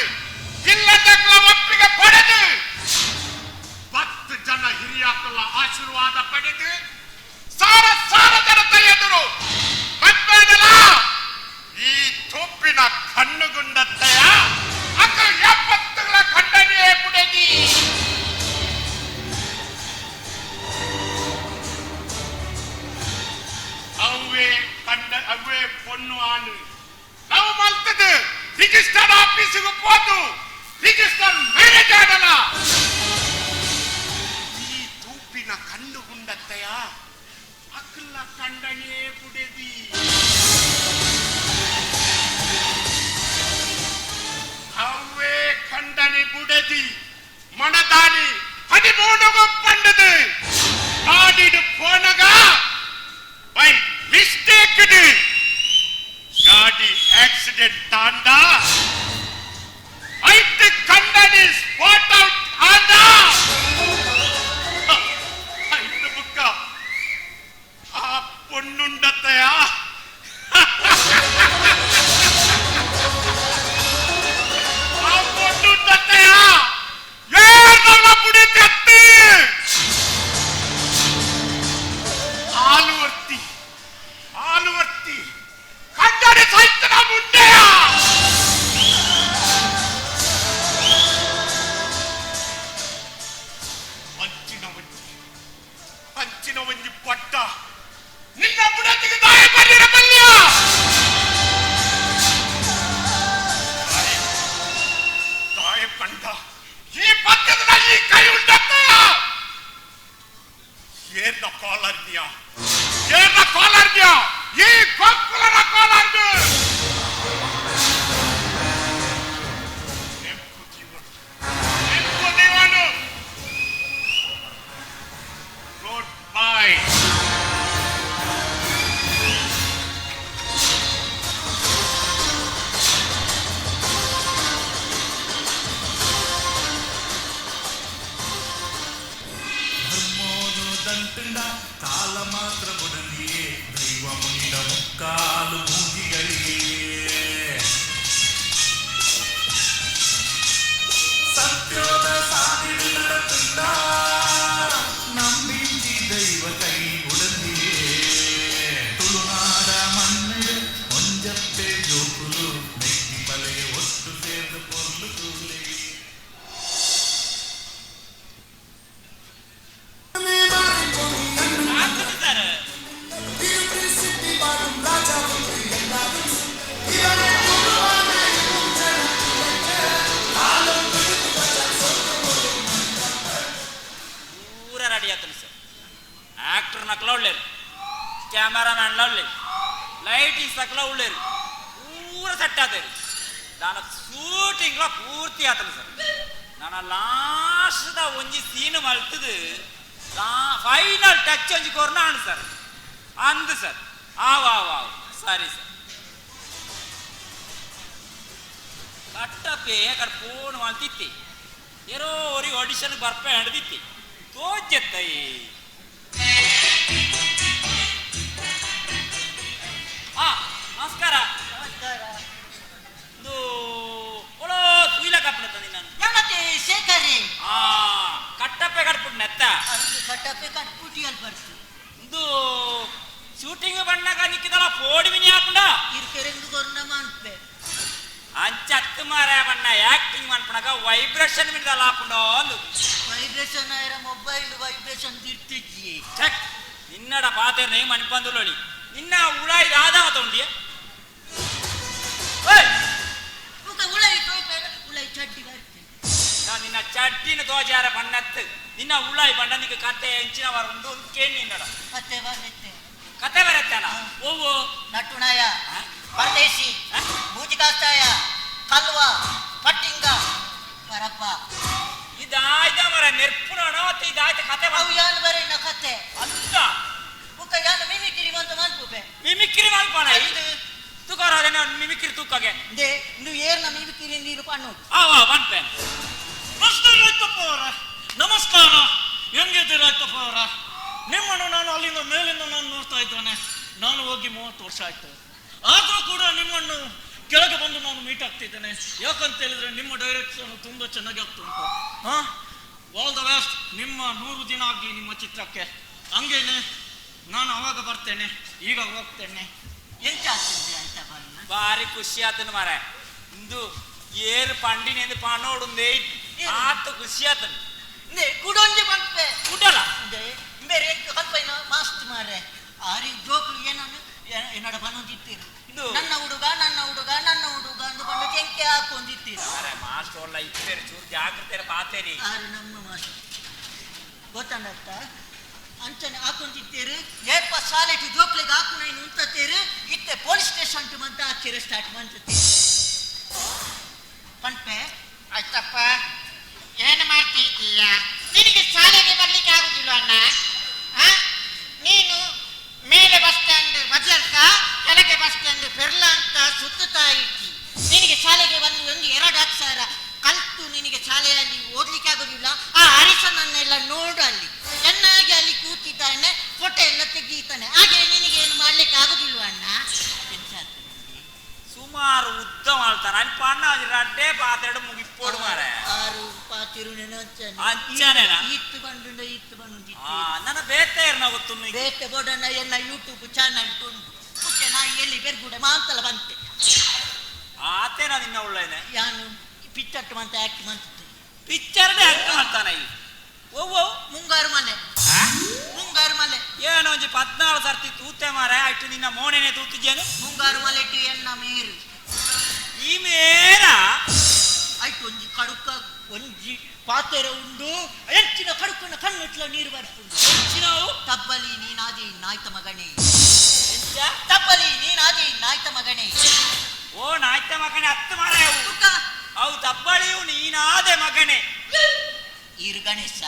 ಇಲ್ಲದಕ್ಲ ಒಪ್ಪಿಗೆ ಪಡೆದು 10 ಜನ ಹಿರಿಯಾಕಲ ಆಶೀರ್ವಾದ ಪಡೆದು ಸಾರ ಸಾರ ಜನತ ಎದುರು ಮದ್ಮೇದಲ ಈ ತೋಪಿನ ಕಣ್ಣುಗುಂಡತ್ತೆಯ ಅಕ್ಕ 70 ಖಂಡನೆಯೇ ಬುಡದಿ ಅವೇ ಕಂಡ ಅವೇ ಪೊಣ್ಣು ಆನು ನಾವು ಮಲ್ತದು ರಿಜಿಸ್ಟರ್ ಆಫೀಸಿಗೆ ಹೋದು ರಿಜಿಸ್ಟರ್ ಮ್ಯಾರೇಜ್ ಆಗಲ್ಲ ಈ ತೂಪಿನ ಕಣ್ಣು ಗುಂಡತ್ತೆಯ ಅಕ್ಕಲ ಕಂಡನೇ ಬುಡೆದಿ ಅವೇ ಖಂಡನೆ ಬುಡದಿ ಮಣದಾನಿ 13 ಪಂಡದು ಕಾಡಿಡು ಪೋನಗ ಬೈ ಮಿಸ್ಟೇಕ್ ಗಾಡಿ ಆಕ್ಸಿಡೆಂಟ್ ತಾಂಡ ಐತು ಖಂಡನೆ ಸ್ಪಾಟ್ ಔಟ್ ಆಂಡ ಐತು ಬುಕ್ಕ ಆ ಪೊಣ್ಣುಂಡತ್ತೆಯ ಆ ಪೊಣ್ಣುಂಡತ್ತೆಯ ಏರ್ನಲ್ಲ ಬುಡಿತತ್ತಿ ಆಲುವರ್ತಿ ಆಲುವರ್ತಿ ಕಂಡನೆ ಸೈತನ ಮುಂಡೆಯ ಅಂಚಿನ ಒಂಜಿ ಅಂಚಿನ ಒಂಜಿ ಪಟ್ಟ ನಿನ್ನ ಬುಡತಿಗೆ ದಾಯ ಬನ್ನಿರ ಬಲ್ಯ ತಾಯಿ ಕಂಡ ಈ ಪಕ್ಕದ ಈ ಕೈ ಉಂಡತ್ತ ಏರ್ನ ಕಾಲರ್ನಿಯ ಏರ್ನ ಕಾಲರ್ನಿಯ ಈ ಕೊಕ್ಕುಲನ ಕಾಲರ್ನು ನೆಂಪು ಜೀವನು ಗುಡ್ ಬೈ. ಧರ್ಮೋನು ದಂಟುಂಡ ಕಾಲ ಮಾತ್ರ ಬುಡಲಿಯೇ ದೈವ ಮುಂಡ ಮುಕ್ಕಾಲು ಮೂಗಿಗಳಿಗೆ ಸತ್ಯೋದ ಸಾದಿಡು ನಡತುಂಡ ನಂಬಿಂಚಿ ದೈವ ಕೈ ಉಡಲಿಯೇ ತುಳುನಾಡ ಮಣ್ಣಿಡು ಒಂಜಪ್ಪೆ ಜೋಕುಲು ಮೆಕ್ಕಿ ಬಲೆಯ ಒಟ್ಟು ಸೇರ್ದು ಪೊರ್ಲು ತೂಲೆ. ಪೂರ ರೆಡಿ ಆತನು ಸರ್. ಆಕ್ಟರ್ ನಕಲ ಒಳ್ಳೇರು, ಕ್ಯಾಮರಾಮ್ಯಾನ್ಲ ಒಳ್ಳೇರು, ಲೈಟಿಂಗ್ಸ್ ನಕಲ ಒಳ್ಳೇರು, ಪೂರ ಸೆಟ್ ಆತೇರಿ. ದಾನ ಶೂಟಿಂಗ್ಲ ಪೂರ್ತಿ ಆತನ ಸರ್. ನಾನು ಲಾಸ್ಟ್ದ ಒಂಜಿ ಸೀನ್ ಮಲ್ತದು ಫೈನಲ್ ಟಚ್ ಒಂಜಿ ಕೊರ್ನ ಆಣ್ ಸರ್. ಅಂದು ಸರ್. ಆವ್ ಆವ್ ಆವ್ ಸರಿ ಸರ್. ಕಟ್ಟಪ್ಪೆ ಕಡೆ ಫೋನ್ ಮಾಡ್ತಿತ್ತಿ ಏರೋ ಒರಿ ಆಡಿಷನ್ ಬರ್ಪೆ ಹಡ್ದಿತ್ತಿ ತೋಜೆತ್ತೈ. ಆ ನಮಸ್ಕಾರ. ಇದು ಒಳೋ ಸುಯಿಲ ಕಪ್ಪನ ತಂದಿ ನಾನು. ನಮತ್ತೆ ಶೇಖರಿ. ಆ ಕಟ್ಟಪ್ಪೆ ಕಟ್ಬಿಟ್ಟು ನೆತ್ತ. ಅಂದು ಕಟ್ಟಪ್ಪೆ ಕಟ್ಬಿಟ್ಟು ಅಲ್ಲಿ ಬರ್ತು. ಇದು ಶೂಟಿಂಗ್ ಬಣ್ಣಗ ನಿಕ್ಕಿದಲ್ಲ ಪೋಡಿ ಮಿನಿ ಹಾಕೊಂಡ. ಇರ್ಕೆರೆಂದು ಕೊರ್ನ ಮಾಡ್ಪೆ. ಅಂಚತ್ತು ಮಾರ ಬಣ್ಣ ಆಕ್ಟಿಂಗ್ ಮಾಡ್ಪಣಗ ವೈಬ್ರೇಷನ್ ಮಿಡ್ದಲ್ಲ ಹಾಕೊಂಡು ಒಂದು. ವೈಬ್ರೇಷನ್ ಆಯ್ರ ಮೊಬೈಲ್ ವೈಬ್ರೇಷನ್ ತಿರ್ತಿಜ್ಜಿ. ಚೆಕ್ ನಿನ್ನಡ ಪಾತೇರ್ ನೇಮ್ ಅನ್ಪಂದುಲೋಳಿ. ನಿನ್ನ ಉಳಾಯಿ ಆದಾವ ತೊಂಡಿಯ. ಓಯ್ ಮುಖ ಉಳಾಯಿ ತೋಯ್ಪೇರ ಉಳಾಯಿ ಚಡ್ಡಿ ಬರ್ತೆ. ನಾ ನಿನ್ನ ಚಡ್ಡಿನ ತೋಜಾರ ಬಣ್ಣತ್ತು ನಿನ್ನ ಉಳಾಯಿ ಬಣ್ಣ ನಿಕ್ಕ ಕತೆ ಎಂಚಿನ ವಾರ ಉಂಡು ಒಂದು ಕೇಳಿ ನಿನ್ನಡ. ಕತೆ ಬರುತ್ತೆ. ಕತೆ ಬರತ್ತೇನ? ಓವೋ ನಟುಣಾಯ ಪರದೇಶಿ ಬೂಜಿಕಾಸ್ತಾಯ ಕಲ್ವ ಪಟ್ಟಿಂಗ ಪರಪ್ಪ. ಇದಾಯ್ತ ಮರ ನೆರ್ಪುನೋಣ ಮತ್ತೆ ಇದಾಯ್ತ ಕತೆ. ಅವು ಯಾನು ಬರೆಯಿನ ಕತೆ ಅಂತ ಬುಕ್ಕ ಯಾನು ಮಿಮಿಕ್ರಿ ಅಂತ ಮನ್ಪುಪೆ. ಮಿಮಿಕ್ರಿ ಮನ್ಪಣ ತೂಕಾರ ಅದೇನ ಮಿಮಿಕ್ರಿ ತೂಕಾಗೆ they ನೀವು ಏರ್ನ ಮಿಮಿಕ್ರಿ ನೀರು ಪಣ್ಣು. ಆವ ಮನ್ಪೆ. ನಮಸ್ತೆ ರೈತಪ್ಪ ಅವರ. ನಮಸ್ಕಾರ. ಹೆಂಗಿದ್ದೀರ ರೈತಪ್ಪ ಅವರ? ನಿಮ್ಮನ್ನು ನಾನು ಅಲ್ಲಿಂದ ಮೇಲಿಂದ ನಾನು ನೋಡ್ತಾ ಇದ್ದೇನೆ. ನಾನು ಹೋಗಿ 30 ವರ್ಷ ಆಯ್ತು. ಆದರೂ ಕೂಡ ನಿಮ್ಮನ್ನು ಕೆಳಗೆ ಬಂದು ನಾನು ಮೀಟ್ ಆಗ್ತಿದ್ದೇನೆ. ಯಾಕಂತ ಹೇಳಿದ್ರೆ ನಿಮ್ಮ ಡೈರೆಕ್ಷನ್ ತುಂಬ ಚೆನ್ನಾಗಿ ಆಗ್ತುಂಟು. ಹಾಂ, ಆಲ್ the best. ನಿಮ್ಮ 100 ದಿನ ಆಗಲಿ ನಿಮ್ಮ ಚಿತ್ರಕ್ಕೆ. ಹಂಗೇನೆ ನಾನು ಅವಾಗ ಬರ್ತೇನೆ, ಈಗ ಹೋಗ್ತೇನೆ. ಎಂತ ಆಗ್ತದೆ ಆಯ್ತಾ ಬಣ್ಣ? ಭಾರಿ ಖುಷಿ ಆತನ ಮಾರ. ಇಂದು ಏರು ಪಂಡಿನ ಪಾನೋಡುಂದೇ ಆತ ಖುಷಿ ಆತನ. ಕುಡೊಂಜಿ ಬಂಪೆ ಕುಡಲ ಬೇರೆ ಕಲ್ಪೈನ ಮಾಸ್ತ್ ಮಾರೆ. ಆರಿ ಜೋಕ್ಲು ಏನನ್ನು ಎನ್ನಡ ಬನ್ನೊಂದಿತ್ತೀರು. ನನ್ನ ಹುಡುಗ ನನ್ನ ಹುಡುಗ ನನ್ನ ಹುಡುಗ ಅಂದು ಬಂದು ಕೆಂಕೆ ಹಾಕೊಂಡಿತ್ತೀರು. ಮಾಸ್ಟರ್ ಒಳ್ಳ ಇಪ್ಪೇರು ಚೂರು ಜಾಗ್ರತೆ ಪಾತೇರಿ. ಆರು ನಮ್ಮ ಮಾಸ್ಟರ್ ಗೊತ್ತಂಡತ್ತ ಅಂಚನೆ ಹಾಕೊಂಡಿತ್ತೀರು. ಏಪ ಸಾಲೆಟ್ ಜೋಕ್ಲಿಗೆ ಹಾಕು ನೈನು ಉಂತತ್ತೀರು. ಇತ್ತೆ ಪೊಲೀಸ್ ಸ್ಟೇಷನ್ ಟು ಮಂತ ಹಾಕಿರ ಸ್ಟಾರ್ಟ್ ಮಂತತ್ತೀರು ಪಂಪೆ. ಆಯ್ತಪ್ಪ, ಏನು ಮಾಡ್ತಿದ್ದೀಯಾ? ನಿನಗೆ ಶಾಲೆಗೆ ಬರ್ಲಿಕ್ಕೆ ಆಗುದಿಲ್ಲ ಅಣ್ಣ. ನೀನು ಮೇಲೆ ಬಸ್ ಸ್ಟ್ಯಾಂಡ್ ಬಜರ್ಕ, ಕೆಳಗೆ ಬಸ್ ಸ್ಟ್ಯಾಂಡ್ ಪೆರ್ಲಾ ಅಂತ ಸುತ್ತುತ್ತಾ ಇದ್ದಿ. ನಿನಗೆ ಶಾಲೆಗೆ ಬಂದು ಒಂದು 2 ಅಕ್ಷರ ಕಲ್ತು ನಿನಗೆ ಶಾಲೆಯಲ್ಲಿ ಓದ್ಲಿಕ್ಕೆ ಆಗುದಿಲ್ಲ. ಆ ಹರಿಸನನ್ನೆಲ್ಲ ನೋಡು, ಅಲ್ಲಿ ಚೆನ್ನಾಗಿ ಅಲ್ಲಿ ಕೂತಿದ್ದಾನೆ, ಫೋಟೋ ಎಲ್ಲ ತೆಗೀತಾನೆ. ಹಾಗೆ ನಿನಗೆ ಏನು ಮಾಡ್ಲಿಕ್ಕೆ ಆಗುದಿಲ್ವ ಅಣ್ಣ? ಸುಮಾರು ಉದ್ದ ಮಾಡ್ತಾನೆ ಅಲ್ಲಿ ಪಣ್ಣ ರಡ್ಡೆ ಪಾತ್ರೆ ಮುಗಿಪೋಡು ಮಾರೆ. ಆರು ಪಾತಿರು ಅಂಚನೇನಾ? ಇತ್ತು ಬಂದು ಇತ್ತು ಬಂದು ನನ್ನ ಬೇತೆ ಇರ್ನ ಗೊತ್ತು. ಬೇತೆ ಬೋಡಣ್ಣ ಎಲ್ಲ ಯೂಟ್ಯೂಬ್ ಚಾನಲ್ ಉಂಟು. ಪುಚ್ಚೆ ನಾ ಎಲ್ಲಿ ಬೆರ್ಗುಡೆ ಮಾಂತಲ ಬಂತೆ. ಆತೇನ ನಿನ್ನ ಉಳ್ಳೇನೆ ಯಾನು ಪಿಕ್ಚರ್ ಮಂತ ಆಕ್ಟ್ ಮಂತಿತ್ತು. ಪಿಕ್ಚರ್ ಆಕ್ಟ್ ಮಾಡ್ತಾನೆ ಈ ಓ ಮುಂಗಾರು ಮಲೆ. ಮುಂಗಾರು ಮಲೆ ಏನೋ ಒಂಜಿ 14 ಸರ್ತಿ ತೂತೆ ಮಾರೆ. ಆಯ್ತು ನಿನ್ನ ಮೋನೆನೆ ತೂತಿದ್ದೇನು. ಮುಂಗಾರು ಮಲೆ ಟಿ ಎನ್ನ ಮೇರು ಈ ಮೇರ ಆಯ್ತು. ಒಂಜಿ ಕಡುಕ ಒಂಜಿ ಪಾತೆರ ಉಂಡು. ಹೆಚ್ಚಿನ ಕಡುಕನ ಕಣ್ಣುಟ್ಲ ನೀರು ಬರ್ಪುಂಡು. ಹೆಚ್ಚಿನವು ತಬ್ಬಲಿ ನೀನಾದಿ ನಾಯ್ತ ಮಗನೇ. ತಬ್ಬಲಿ ನೀನಾದಿ ನಾಯ್ತ ಮಗನೇ. ಓ ನಾಯ್ತ ಮಗನೇ ಹತ್ತು ಮಾರ. ಅವು ತಬ್ಬಳಿಯು ನೀನಾದೆ ಮಗನೇ. ಈರು ಗಣೇಶ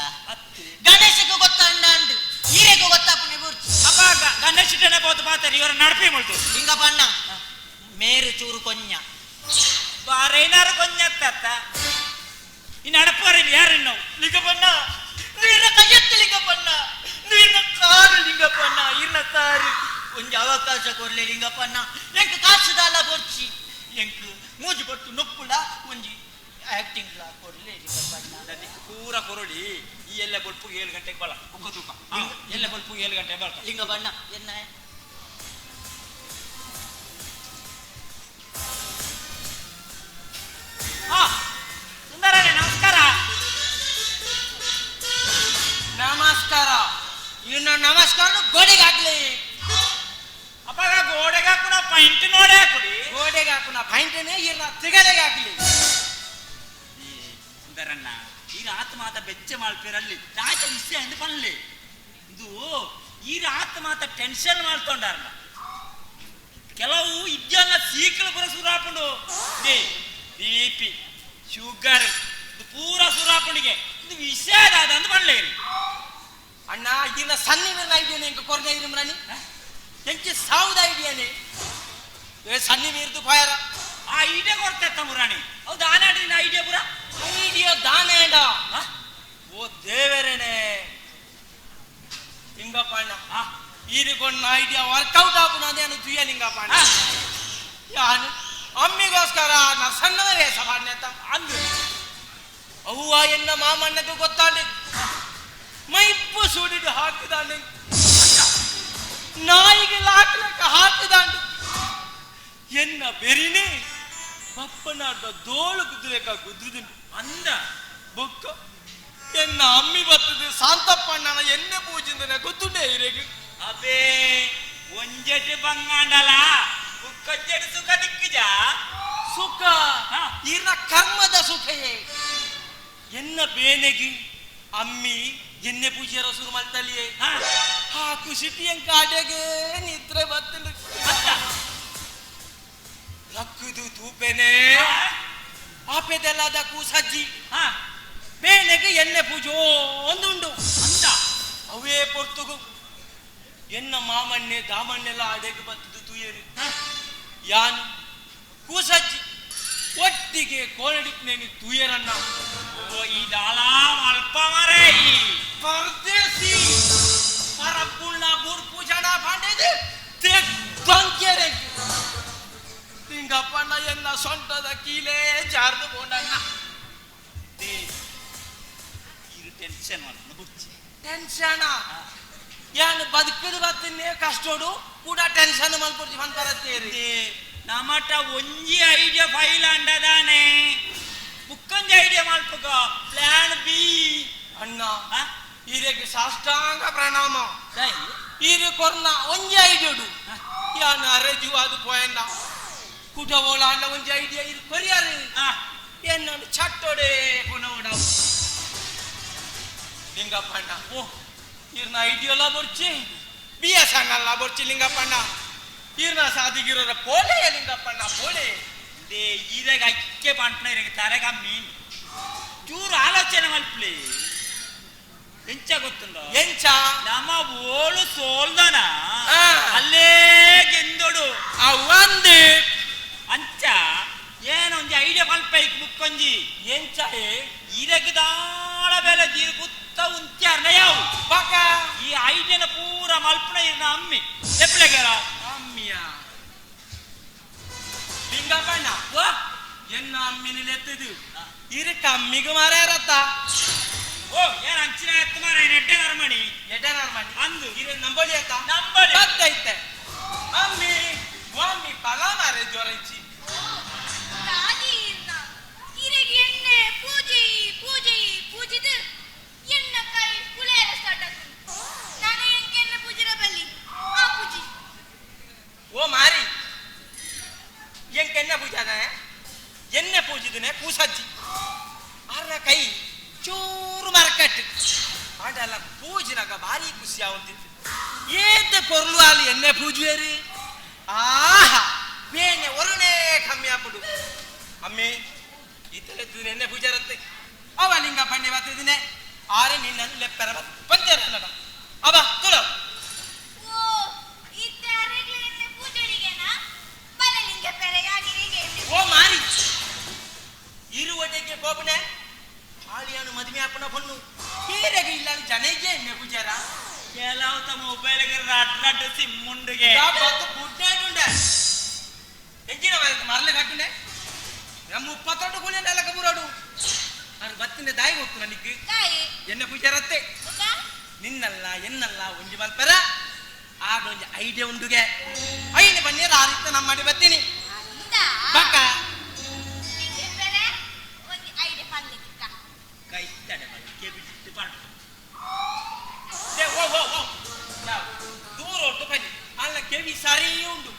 ಗಣೇಶಗೂ ಗೊತ್ತಂಡ ಅಂಡು ಈರೆಗೂ ಗೊತ್ತಾಪುಣೆ ಬುರ್ಚು. ಅಪ್ಪ ಗಣೇಶ ಬೋದು ಪಾತಾರೆ ಇವರ ನಡಪಿ ಮುಳ್ತು. ಲಿಂಗಪ್ಪಣ್ಣ ಮೇರು ಚೂರು ಕೊಂಜ ಬಾರೇನಾರು ಕೊಂಜತ್ತ ಇನ್ನು ಅಡಪಾರಿಲ್ಲ ಯಾರು ನಾವು. ಲಿಂಗಪ್ಪಣ್ಣ ನೀರಿನ ಕೈಯತ್ತ ಲಿಂಗಪ್ಪಣ್ಣ, ನೀರಿನ ಕಾರು ಲಿಂಗಪ್ಪಣ್ಣ, ಇರ್ನ ಕಾರು ಒಂಜಿ ಅವಕಾಶ ಕೊರ್ಲೆ ಲಿಂಗಪ್ಪಣ್ಣ. ಎಂಕ್ ಕಾಸುದಾಲ ಬೊರ್ಚಿ ಎಂಕ್ ಮೂಜಿ ಬೊಟ್ಟು ನೊಪ್ಪುಲ ಒಂಜಿ ಆಕ್ಟಿಂಗ್ ಲಾ ಕೊರ್ಲೆ ಲಿಂಗಪ್ಪಣ್ಣ. ಪೂರ ಕೊರಳಿ ಈ ಎಲ್ಲ ಬೊಲ್ಪು 7 ಗಂಟೆಗೆ ಬಲ ಬುಕ್ಕ ತೂಕ ಎಲ್ಲ ಬೊಲ್ಪು 7 ಗಂಟೆಗೆ ಬಲ ಲಿಂಗಪ್ಪಣ್ಣ ಎನ್ನ ಸುಂದರನೇ ನಮಸ್ಕಾರ. ನಮಸ್ಕಾರ. ಇನ್ನು ನಮಸ್ಕಾರ ಗೋಡೆಗೆ ಹಾಕ್ಲಿ. ಅಪ್ಪ ಗೋಡೆಗೆ ಹಾಕು ನಾ ಪೈಂಟ್ ನೋಡೆ ಹಾಕುಡಿ. ಗೋಡೆಗೆ ಹಾಕು ನಾ ಪೈಂಟನೇ ಇರ್ನ ತಿಗಡೆಗೆ ಹಾಕ್ಲಿ. ಸುಂದರಣ್ಣ ಈಗ ಆತ್ಮ ಮಾತ ಬೆಚ್ಚ ಮಾಡ್ಪಿರಲ್ಲಿ ರಾಜ ವಿಷಯ ಎಂದು ಪನ್ಲಿ. ಇದು ಈ ರಾತ್ ಮಾತ ಟೆನ್ಷನ್ ಮಾಡ್ಕೊಂಡಾರ ಕೆಲವು ಇದ್ಯಲ್ಲ ಸೀಕಲು ಪುರ ಸುರಾಪುಂಡು. They ಬಿ ಪಿ ಶುಗರ್ ಇದು ಪೂರ ಸುರಾಪುಣಿಗೆ ಇದು ವಿಷಯದಾದ ಅಂತ ಪಡ್ಲೇರಿ. ಅಣ್ಣ ಇನ್ನ ಸನ್ನಿ ಐಡಿಯಾನೆ ಎಂಕ ಕೊರ್ನೆ ಇರುಮ್ರಾಣಿ ಎಂಚಿ ಸಾವುದ ಐಡಿಯಾನೆ ಏ ಸನ್ನಿ ಮೀರ್ದು ಫಾಯರ ಆ ಐಡಿಯಾ ಕೊಡ್ತಾ ಮುರಾಣಿ. ಹೌದು ಆನಾಡಿನ ಐಡಿಯಾ ಪುರ ಐಡಿಯಾ ದಾನೇಂಡ ಓ ದೇವರೇನೆ ಲಿಂಗಪ್ಪಣ್ಣ ಈರಿಕೊಂಡ ಐಡಿಯಾ ವರ್ಕೌಟ್ ಆಪುನ ಅದೇನು ತುಯ್ಯ ಲಿಂಗಪ್ಪಣ್ಣ ಯಾನು ಅಮ್ಮಿಗೋಸ್ಕರ ನಾ ಸಣ್ಣದ ವೇಷ ಮಾಡ್ನೇತ ಅಂದು ಅವ್ವ ಎನ್ನ ಮಾಮಣ್ಣಗೆ ಗೊತ್ತಾಂಡೆ ಮೈಪು ಸುಡಿದು ಹಾಕಿದಾನೆ ನಾಯಿಗೆ ಲಾಕ್ಲಕ್ಕ ಹಾಕಿದಾಂಡು ಎನ್ನ ಬೆರಿನೇ ಬಪ್ಪನಾಡ್ದ ದೋಳು ಗುದ್ರೇಕ ಗುದ್ರುದುಂಡು ಅಂದ ಬೊಕ್ಕ ಎನ್ನ ಅಮ್ಮಿ ಬರ್ತದೆ ಶಾಂತಪ್ಪಣ್ಣನ ಎಣ್ಣೆ ಪೂಜಿಂದನೆ ಗೊತ್ತುಂಡೆ ಇರೆಗೆ ಅಬೇ ಒಂಜೆಟ್ ಬಂಗಾಂಡಲ ಬುಕ್ಕೊಂಜೆಟ್ ಸುಖ ದಿಕ್ಕಿಜ ಸುಖ ಇರ್ನ ಕರ್ಮದ ಸುಖಯೇ ಎನ್ನ ಬೇನೆಗೆ ಅಮ್ಮಿ ಎಣ್ಣೆ ಪೂಜೆರ ಶುರು ಮಲ್ತಲಿಯೇ ಆ ಕುಸಿಟಿ ಎಂಕ ಅಡೆಗೆ ನಿದ್ರೆ ಬತ್ತಲು ಲಕ್ಕುದು ತೂಪೆನೆ ಆಪೆದೆಲ್ಲದ ಕೂಸಜ್ಜಿ ಬೇನೆಗೆ ಎಣ್ಣೆ ಪೂಜೆ ಒಂದುಂಡು ಅಂದ ಅವೇ ಪೊರ್ತುಗು ಎನ್ನ ಮಾಮಣ್ಣೆ ದಾಮಣ್ಣೆಲ್ಲ ಅಡೆಗೆ ಬತ್ತದು ತೂಯರು ಯಾನು ಕೂಸಜ್ಜಿ ಒಟ್ಟಿಗೆ ಕೋಲಡಿಪ್ನೇನಿ ತೂಯರನ್ನ ಓ ಈ ದಾಲ ಅಲ್ಪ ಮರೇ ಪರದೇಸಿ ಪರಪುಳ್ಳ ಬೂರ್ಪು ಜನ ಪಾಂಡೇದು ತೆಗ್ದಂಕೆರೆ ತಿಂಗಪ್ಪಣ್ಣ ಎನ್ನ ಸೊಂಟದ ಕೀಲೇ ಜಾರ್ದು ಬೋಂಡಣ್ಣ. ಇರು ಟೆನ್ಷನ್ ಮಾಡ್ಕೊಂಡು ಬುಚ್ಚಿ ಟೆನ್ಷನ್ ಯಾನು ಬದುಕದು ಬತ್ತನ್ನೇ ಕಷ್ಟೋಡು ಕೂಡ ಟೆನ್ಷನ್ ಮಲ್ಪುರ್ಜಿ ಬಂದ್ ಬರತ್ತೇರಿ. ನಮಟ ಒಂಜಿ ಐಡಿಯಾ ಫೈಲ್ ಅಂಡದಾನೆ ಬುಕ್ಕಂಜಿ ಐಡಿಯಾ ಮಲ್ಪಕ ಪ್ಲಾನ್ ಬಿ. ಅಣ್ಣ ಈರೆಗೆ ಸಾಷ್ಟಾಂಗ ಪ್ರಣಾಮ. ಈರೆ ಕೊರ್ನ ಒಂಜಿ ಐಡಿಯೋಡು ಯಾನು ಅರೆಜು ಅದು ಪೋಯಣ್ಣ ಕುಟ ಓಳ ಅಣ್ಣ ಒಂಜಿ ಐಡಿಯಾ ಇರು ಕೊರಿಯಾರು ಎನ್ನೊಂದು ಚಟ್ಟೋಡೆ ಕೊನೋಡ ಲಿಂಗಪ್ಪಣ್ಣ. ಓ ಇರ್ನ ಐಡಿಯೋಲ ಬೊರ್ಚಿ ಬಿ ಎಸ್ ಅನ್ನಲ್ಲ ಬೊರ್ಚಿ ಲಿಂಗಪ್ಪಣ್ಣ ಇರ್ನ ಸಾದಿಗಿರೋರ ಪೋಲೆ ಲಿಂಗಪ್ಪಣ್ಣ ಪೋಲೆ. ಈರೆಗ ಅಕ್ಕೆ ಪಂಟ್ನ ಇರೆಗೆ ತರೆಗ ಮೀನ್ ಚೂರು ಆಲೋಚನೆ ಮಲ್ಪಲಿ ಎಂಚ ಗೊತ್ತುಂಡ ಎಂಚ ನಮ್ಮ ಓಳು ಸೋಲ್ದನ ಅಲ್ಲೇ ಗೆಂದೋಡು ಒಂದು ಅಂಚ ಏನೊಂಜಿ ಐಡಿಯಾ ಮಲ್ಪೈಕ್ ಬುಕ್ಕೊಂಜಿ ಎಂಚ ಇರೆಗ್ ದಾಳ ಬೆಲೆ ಜೀರು ಗುತ್ತ ಉಂಚಾರ್ನ ಯಾವು ಬಾಕ ಈ ಐಡಿಯಾನ ಪೂರ ಮಲ್ಪನ ಇರ್ನ ಅಮ್ಮಿ ಎಪ್ಪಲೆಗರ ಅಮ್ಮಿಯ ಲಿಂಗಪ್ಪಣ್ಣ ಎನ್ನ ಅಮ್ಮಿನ ಎತ್ತಿದು ಇರು ಕಮ್ಮಿಗೆ ಮಾರಾರತ್ತ. ಓ ಏನ್ ಅಂಚಿನ ಎತ್ತು ಮಾರ ಎಡ್ಡೆ ನರ್ಮಣಿ ಎಡ್ಡೆ ನರ್ಮಣಿ ಅಂದು ಇರು ನಂಬಳಿ ಅತ್ತ ನಂಬಳಿ ಬತ್ತೈತೆ ಅಮ್ಮಿ ಅಮ್ಮಿ ಪಲ ಮಾರೆ ಜ್ವರಂಚಿ ಇರೆಗೆ ಎಣ್ಣೆ ಪೂಜೆ ಪೂಜೆ ಪೂಜಿದು ಎಣ್ಣ ಕೈ ಪುಳೆಯರ ಸ್ಟಾರ್ಟ್ ಆಗ್ತದೆ. ನಾನು ಎಂಕೆನ್ನ ಪೂಜಿರ ಬಲ್ಲಿ ಆ ಪೂಜಿ. ಓ ಮಾರಿ ಎಂಕೆನ್ನ ಪೂಜಾದ ಎಣ್ಣೆ ಪೂಜಿದನೆ ಕೂಸಜ್ಜಿ ಆರ್ನ ಕೈ ಚೂರು ಮರಕಟ್ಟು ಆಂಡಲ್ಲ ಪೂಜಿನಾಗ ಭಾರಿ ಖುಷಿ ಆವಂತಿತ್ತು. ಏತ ಕೊರ್ಲು ಅಲ್ಲಿ ಎಣ್ಣೆ ಪೂಜುವೇರಿ ಆಹಾ ಬೇನೆ ಒರುನೇ ಕಮ್ಮಿ ಆಪುಡು. ಅಮ್ಮಿ ಇತ್ತಲೆತ್ತಿನ ಎಣ್ಣೆ ಪೂಜಾರತ್ತೆ ಅವ ಲಿಂಗ ಪಣ್ಣೆ ಬತ್ತಿದ್ದೀನಿ ಆರೆ ನಿನ್ನನ್ನು ಲೆಪ್ಪೆರ ಪಂಚರ ಅವ ತುಳು. ಓ ಇತ್ತೆ ಅರೆಗ್ಲೆ ಎಣ್ಣೆ ಪೂಜಡಿಗೆನಾ ಬಲ ಲಿಂಗ ಪೆರೆ ಯಾನಿಗೆ. ಓ ಮಾರಿ ಇರುವಟೆಗೆ ಕೋಪನೆ ಆಳಿಯಾನು ಮದುವೆ ಅಪ್ಪನ ಪೊಣ್ಣು ಹೀರೆಗೆ ಇಲ್ಲ ಜನಗೆ ಎಣ್ಣೆ ಪೂಜಾರ ಕೆಲವು ತಮ್ಮ ಮೊಬೈಲ್ ರಡ್ ರಡ್ ಸಿಮ್ ಉಂಡುಗೆ ಗುಡ್ಡೆ ಎಂಚಿನ ಮರಲೆ ಕಟ್ಟುಂಡೆ ಮುಪ್ಪತ್ತೆರಡು ಕೂಲಿ ನೆಲಕ ಬುರಾಡು ನಾನು ಬತ್ತಿನ ದಾಯಿ ಗೊತ್ತು ನನಗೆ ಎಣ್ಣೆ ಪೂಜಾರತ್ತೆ ನಿನ್ನಲ್ಲ ಎನ್ನಲ್ಲ ಒಂಜಿ ಮಲ್ಪೆರ ಆಡೊಂಜಿ ಐಡಿಯಾ ಉಂಡುಗೆ ಐನ ಬನ್ನಿ ಆರಿತ್ತ ನಮ್ಮ ಮಾಡಿ ಬತ್ತೀನಿ ಬಕ್ಕ ದೂರ ಒಟ್ಟು ಬನ್ನಿ ಅಲ್ಲ ಕೆವಿ ಸರಿ ಉಂಡು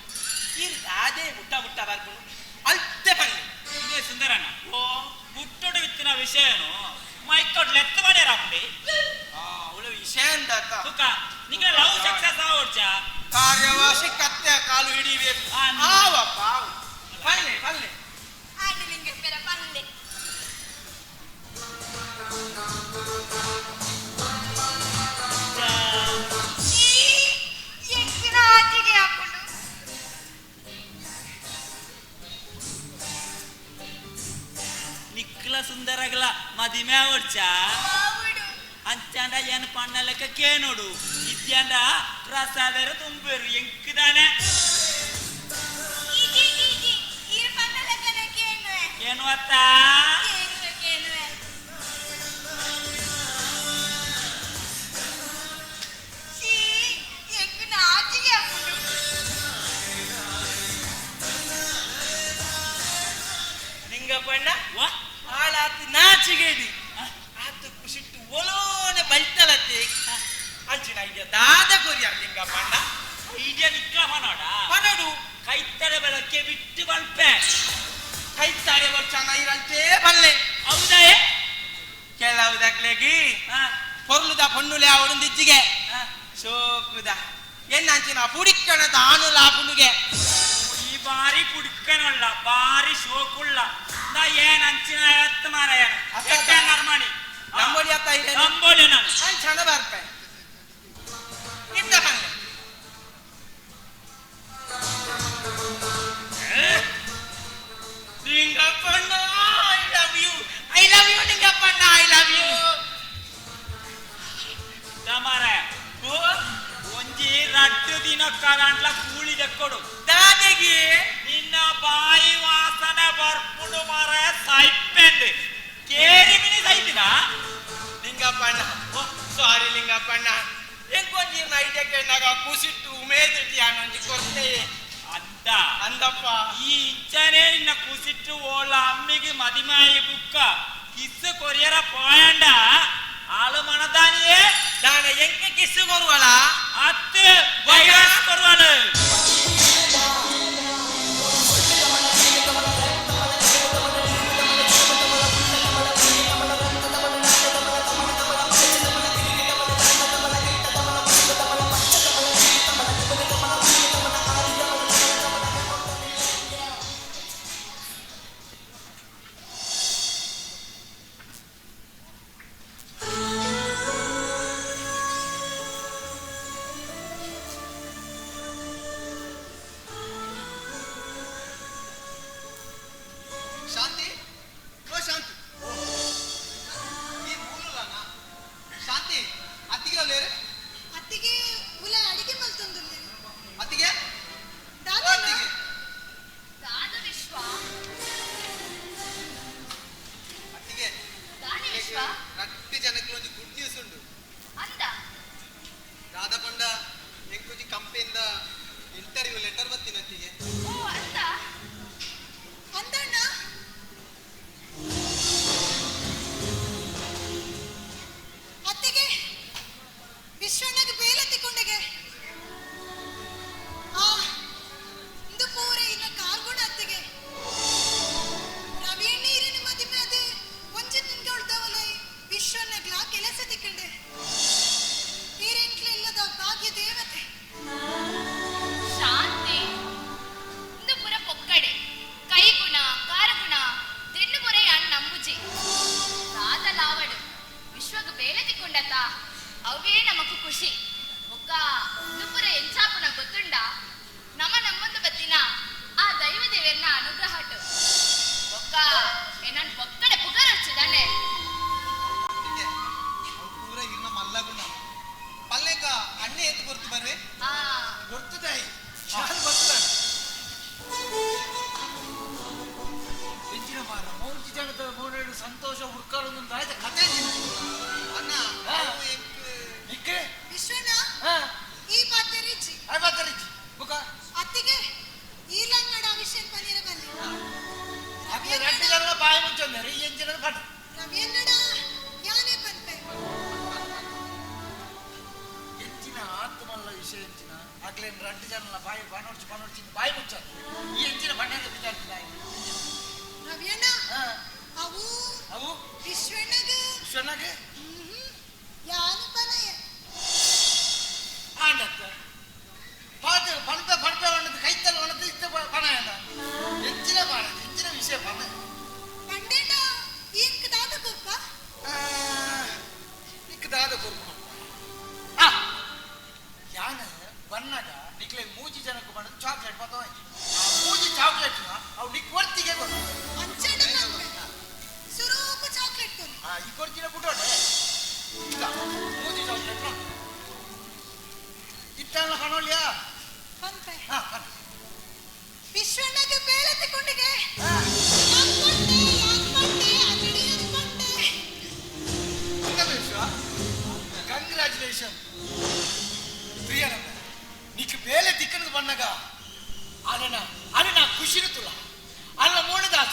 ಇರ್ದಾದೆ ಮುಟ್ಟ ಮುಟ್ಟ ಬರ್ಕೊಂಡು ಅಲ್ತೆ ಬನ್ನಿ. ಇದೇ ಸುಂದರಣ್ಣ ಓ ಗುಟ್ಟೋಡು ವಿತ್ತಿನ ವಿಷಯನು ಮೈಕೋಟ್ ಲೆತ್ತ ಮಾಡ್ಯಾರ ಅಪ್ಪಡಿ ಅವಳು ವಿಷಯ ಅಂದ ಸುಖ ನಿಂಗೆ ಲವ್ ಸಕ್ಸಸ್ ಆವಡ್ಚ ಕಾರ್ಯವಾಸಿ ಕತ್ತೆ ಕಾಲು ಹಿಡಿಬೇಕು. ಆವಪ್ಪ ಬಲ್ಲೆ ಬಲ್ಲೆ ಆಡು ಲಿಂಗ ಪೆರ ಸೋಕುಗ್ಲ ಸುಂದರಗ್ಲ ಮದಿಮೆ ಆವಡ್ಚ ಅಂಚಾಂಡ ಏನ್ ಪಣ್ಣಲೆಕ್ಕ ಕೇನೋಡು ಇದ್ಯಾಂಡ ಪ್ರಸಾದರ ತುಂಬೇರು ಎಂಕ್ದಾನೆ ಏನು ಅತ್ತ ನಿಂಗಪ್ಪಣ್ಣ ಆಳಾತು ನಾಚಿಗೇಡಿ ಆತು ಕುಸಿಟ್ಟು ಒಲೋನೆ ಬಲ್ತಲತ್ತೆ ಅಂಚಿನ ಐಡಿಯಾ ದಾದ ಕೊರಿಯ ಲಿಂಗಪ್ಪಣ್ಣ ಐಡಿಯಾ ನಿಕ್ಕ ಪನೋಡ ಪನೋಡು ಕೈತರೆ ಬೆಳಕ್ಕೆ ಬಿಟ್ಟು ಬಲ್ಪೆ ಕೈತಾರೆ ವರ್ಷ ಇರಂತೆ ಬಲ್ಲೆ ಹೌದಾ ಕೆಲವುದಕ್ಲೆಗಿ ಪೊರ್ಲುದ ಪೊನ್ನುಲೆ ಅವಡುಂದಿಜ್ಜಿಗೆ ಸೋಕುದ ಎನ್ನಂಚಿನ ಪುಡಿಕ್ಕಣ ತಾನು ಲಾಪುನುಗೆ ಈ ಬಾರಿ ಪುಡಿಕ್ಕನಲ್ಲ ಬಾರಿ ಶೋಕುಳ್ಳ ನಾ ಏನ್ ಅಂಚಿನ ಎತ್ತ ಮಾರಾಯಣ ಅರ್ಮಾಣಿ ನಂಬೋಲಿ ಅತ್ತ ಇದೆ ನಂಬೋಲಿ ನಾನು ಚಂದ ಬರ್ಪೆ ಇದ್ದ ಬಂದೆ ಲಿಂಗಪ್ಪಣ್ಣ I love you I love you ಲಿಂಗಪ್ಪಣ್ಣ I love you ಮಾರಾಯ ಒಂಜಿ ರಡ್ಡು ದಿನ ಕರಂಟ್ಲ ಕೂಳಿ ದಕ್ಕೊಡು ದಾದೆಗೆ ನಿನ್ನ ಬಾಯಿ ವಾಸನೆ ಬರ್ಪುಂಡು ಮಾರಾಯ ಸೈಪೆಂದು ಕೇರಿ ಮಿನಿ ಸೈತಿನ ಲಿಂಗಪ್ಪಣ್ಣ ಸಾರಿ ಲಿಂಗಪ್ಪಣ್ಣ ಎಂಕೊಂಜಿ ಐಡಿಯಾ ಕೇಳಿದಾಗ ಕುಸಿಟ್ಟು ಉಮೇದಿಟ್ಟು ಯಾನೊಂಜಿ ಕೊರ್ತೆ ಅಂತ ಅಂದಪ್ಪ ಈ ಇಂಚನೆ ನಿನ್ನ ಕುಸಿಟ್ಟು ಓಳ ಅಮ್ಮಿಗೆ ಮದಿಮಾಯಿ ಬುಕ್ಕ ಕಿಸ್ಸು ಕೊರಿಯರ ಪೋಯಂಡ ಆಳು ಮನದಾನಿಯೇ ದಾನ ಎಂಕ ಕಿಸ್ಸು ಕೊರುವಳ ಅತ್ತು ವೈರಸ್ ಕೊರುವಳು ಶಾಂತಿ ಓ ಶಾಂತಿ ಈ ಮೂಲನ ಶಾಂತಿ ಅತ್ತಿಗೆ ಅಲ್ಲೇರು ಅತ್ತಿಗೆ ಉಲ ಅಡಿಗೆ ಮಲ್ತೊಂದುಲ್ಲೇರು ಅತ್ತಿಗೆ ದಾದ ಅತ್ತಿಗೆ ದಾದ ವಿಶ್ವ ಅತ್ತಿಗೆ ದಾನಿ ವಿಶ್ವ ರಟ್ಟಿ ಜನಕ್ಕೆ ಒಂಜಿ ಗುಡ್ ನ್ಯೂಸ್ ಉಂಡು ಅಂದ ರಾಧಾ ಪಂಡ ಎಂಕೊಂಜಿ ಕಂಪನಿಯಿಂದ ಇಂಟರ್ವ್ಯೂ ಲೆಟರ್ ಬತ್ತೀನಿ ಅತ್ತಿಗೆ ಓ ಅಂದ ಅಂದಣ್ಣ ಅತ್ತಿಗೆ ವಿಶ್ವಣ್ಣಗೆ ಬೇಲೆ ತಿಕ್ಕೊಂಡೆಗೆ ಆ ಇಂದು ಪೂರ ಇನ್ನ ಕಾರ್ಗುಣ ಅತ್ತಿಗೆ ರವಿಯಣ್ಣ ಇರಿನ ಮದಿಮೆ ಅದು ಒಂಜಿ ತಿಂಗೆ ಉಳ್ದವಲೈ ವಿಶ್ವಣ್ಣಗ್ಲಾ ಕೆಲಸ ತಿಕ್ಕಂಡೆ ಇಲ್ಲದ ಭಾಗ್ಯ ದೇವತೆ ಶಾಂತಿ ಇಂದು ಪುರ ಪೊಕ್ಕಡೆ ಕೈಗುಣ ಕಾರಗುಣ ದೆಣ್ಣು ಪೊರೆಯ ನಂಬುಜಿ ದಾದ ಲಾವಡು ವಿಶ್ವಗ ಬೇಲೆ ತಿಕ್ಕೊಂಡತ ಅವೇ ನಮಕು ಖುಷಿ ಒಕ್ಕ ಇಂದು ಪುರ ಎಂಚಾಪುನ ಗೊತ್ತುಂಡ ನಮ ನಮ್ಮೊಂದು ಬತ್ತಿನ ಆ ದೈವ ದೇವರನ್ನ ಅನುಗ್ರಹಟು ಒಕ್ಕ ಏನನ್ ಪೊಕ್ಕಡೆ ಪುಗರಚ್ಚಿದಾನೆ ಪೂರ ಇರ್ನ ಮಲ್ಲಗುಣ ಪಲ್ಲೆಕ ಅಣ್ಣೆ ಎತ್ತು ಕೊರ್ತು ಬರ್ರೆ ಆ ಗೊತ್ತು ತಾಯಿ ಶಾಲು ಗೊತ್ತು ಹೆಚ್ಚಿನ ಮಾರ ಮೂರ್ತಿ ಜನದ ಮೋನೇಡು ಸಂತೋಷ ಹುಡ್ಕಾರೊಂದೊಂದು ಆಯ್ತ ಕತೆ ಅಣ್ಣ ನಿಕ್ಕೆ ವಿಶ್ವಣ್ಣ ಈ ಪಾತೆರಿಜ್ಜಿ ಆ ಪಾತೆರಿಜ್ಜಿ ಬುಕ ಅತ್ತಿಗೆ ಈ ಲಂಗಡ ವಿಷಯ ಪನೀರ ಬಲ್ಲಿ ಅಕ್ಕೆ ರಡ್ಡು ಜನ ಬಾಯಿ ಮುಚ್ಚೊಂದರೆ ಈ ಎಂಜಿನ ಪಟ್ ರವಿಯನ್ನಡ ಯಾನೇ ಪನ್ಪೆ ಎಂಚಿನ ಆತ್ಮಲ್ಲ ವಿಷಯ ಎಂಚಿನ ಆಗ್ಲೇನು ರಡ್ಡು ಜನಲ ಬಾಯಿ ಬನೋಡ್ಚಿ ಬನೋಡ್ಚಿ ಬಾಯಿ ಮುಚ್ಚೋದು ಈ ಎಂಚಿನ ಬಣ್ಣದ ಬಿದ್ದಾಡ್ತಿಲ್ಲ ರವಿಯಣ್ಣ ಅವು ಅವು ವಿಶ್ವಣ್ಣಗ ವಿಶ್ವಣ್ಣಗ ಯಾನು ಪನಯ ಆಂಡತ್ತ ಪಾತೆ ಪಣಪ ಪಣಪ ಒಣದು ಕೈತಲ್ ಒಣದು ಇತ್ತ ಪಣ ಎಂಚಿನ ಪಾಣ ಎಂಚಿನ ವಿಷಯ ಪಣ ಪಂಡೇನ ಇಂಕ್ ದಾದ ಕೊರ್ಪ ಇಂಕ್ ದಾದ ಕೊರ್ಪ ಆ ಯಾನ ಬನ್ನಾಗ ನಿಕ್ಲೆ ಮೂಜಿ ಜನಕ್ಕೆ ಬಣ್ಣದ ಚಾಕ್ಲೇಟ್ ಪತ ಆ ಮೂಜಿ ಚಾಕ್ಲೇಟ್ ಅವು ನಿಕ್ ವರ್ತಿಗೆ ಕೊರ್ಪ ಅಂಚಡ ಪನ್ಪೆ ಸುರು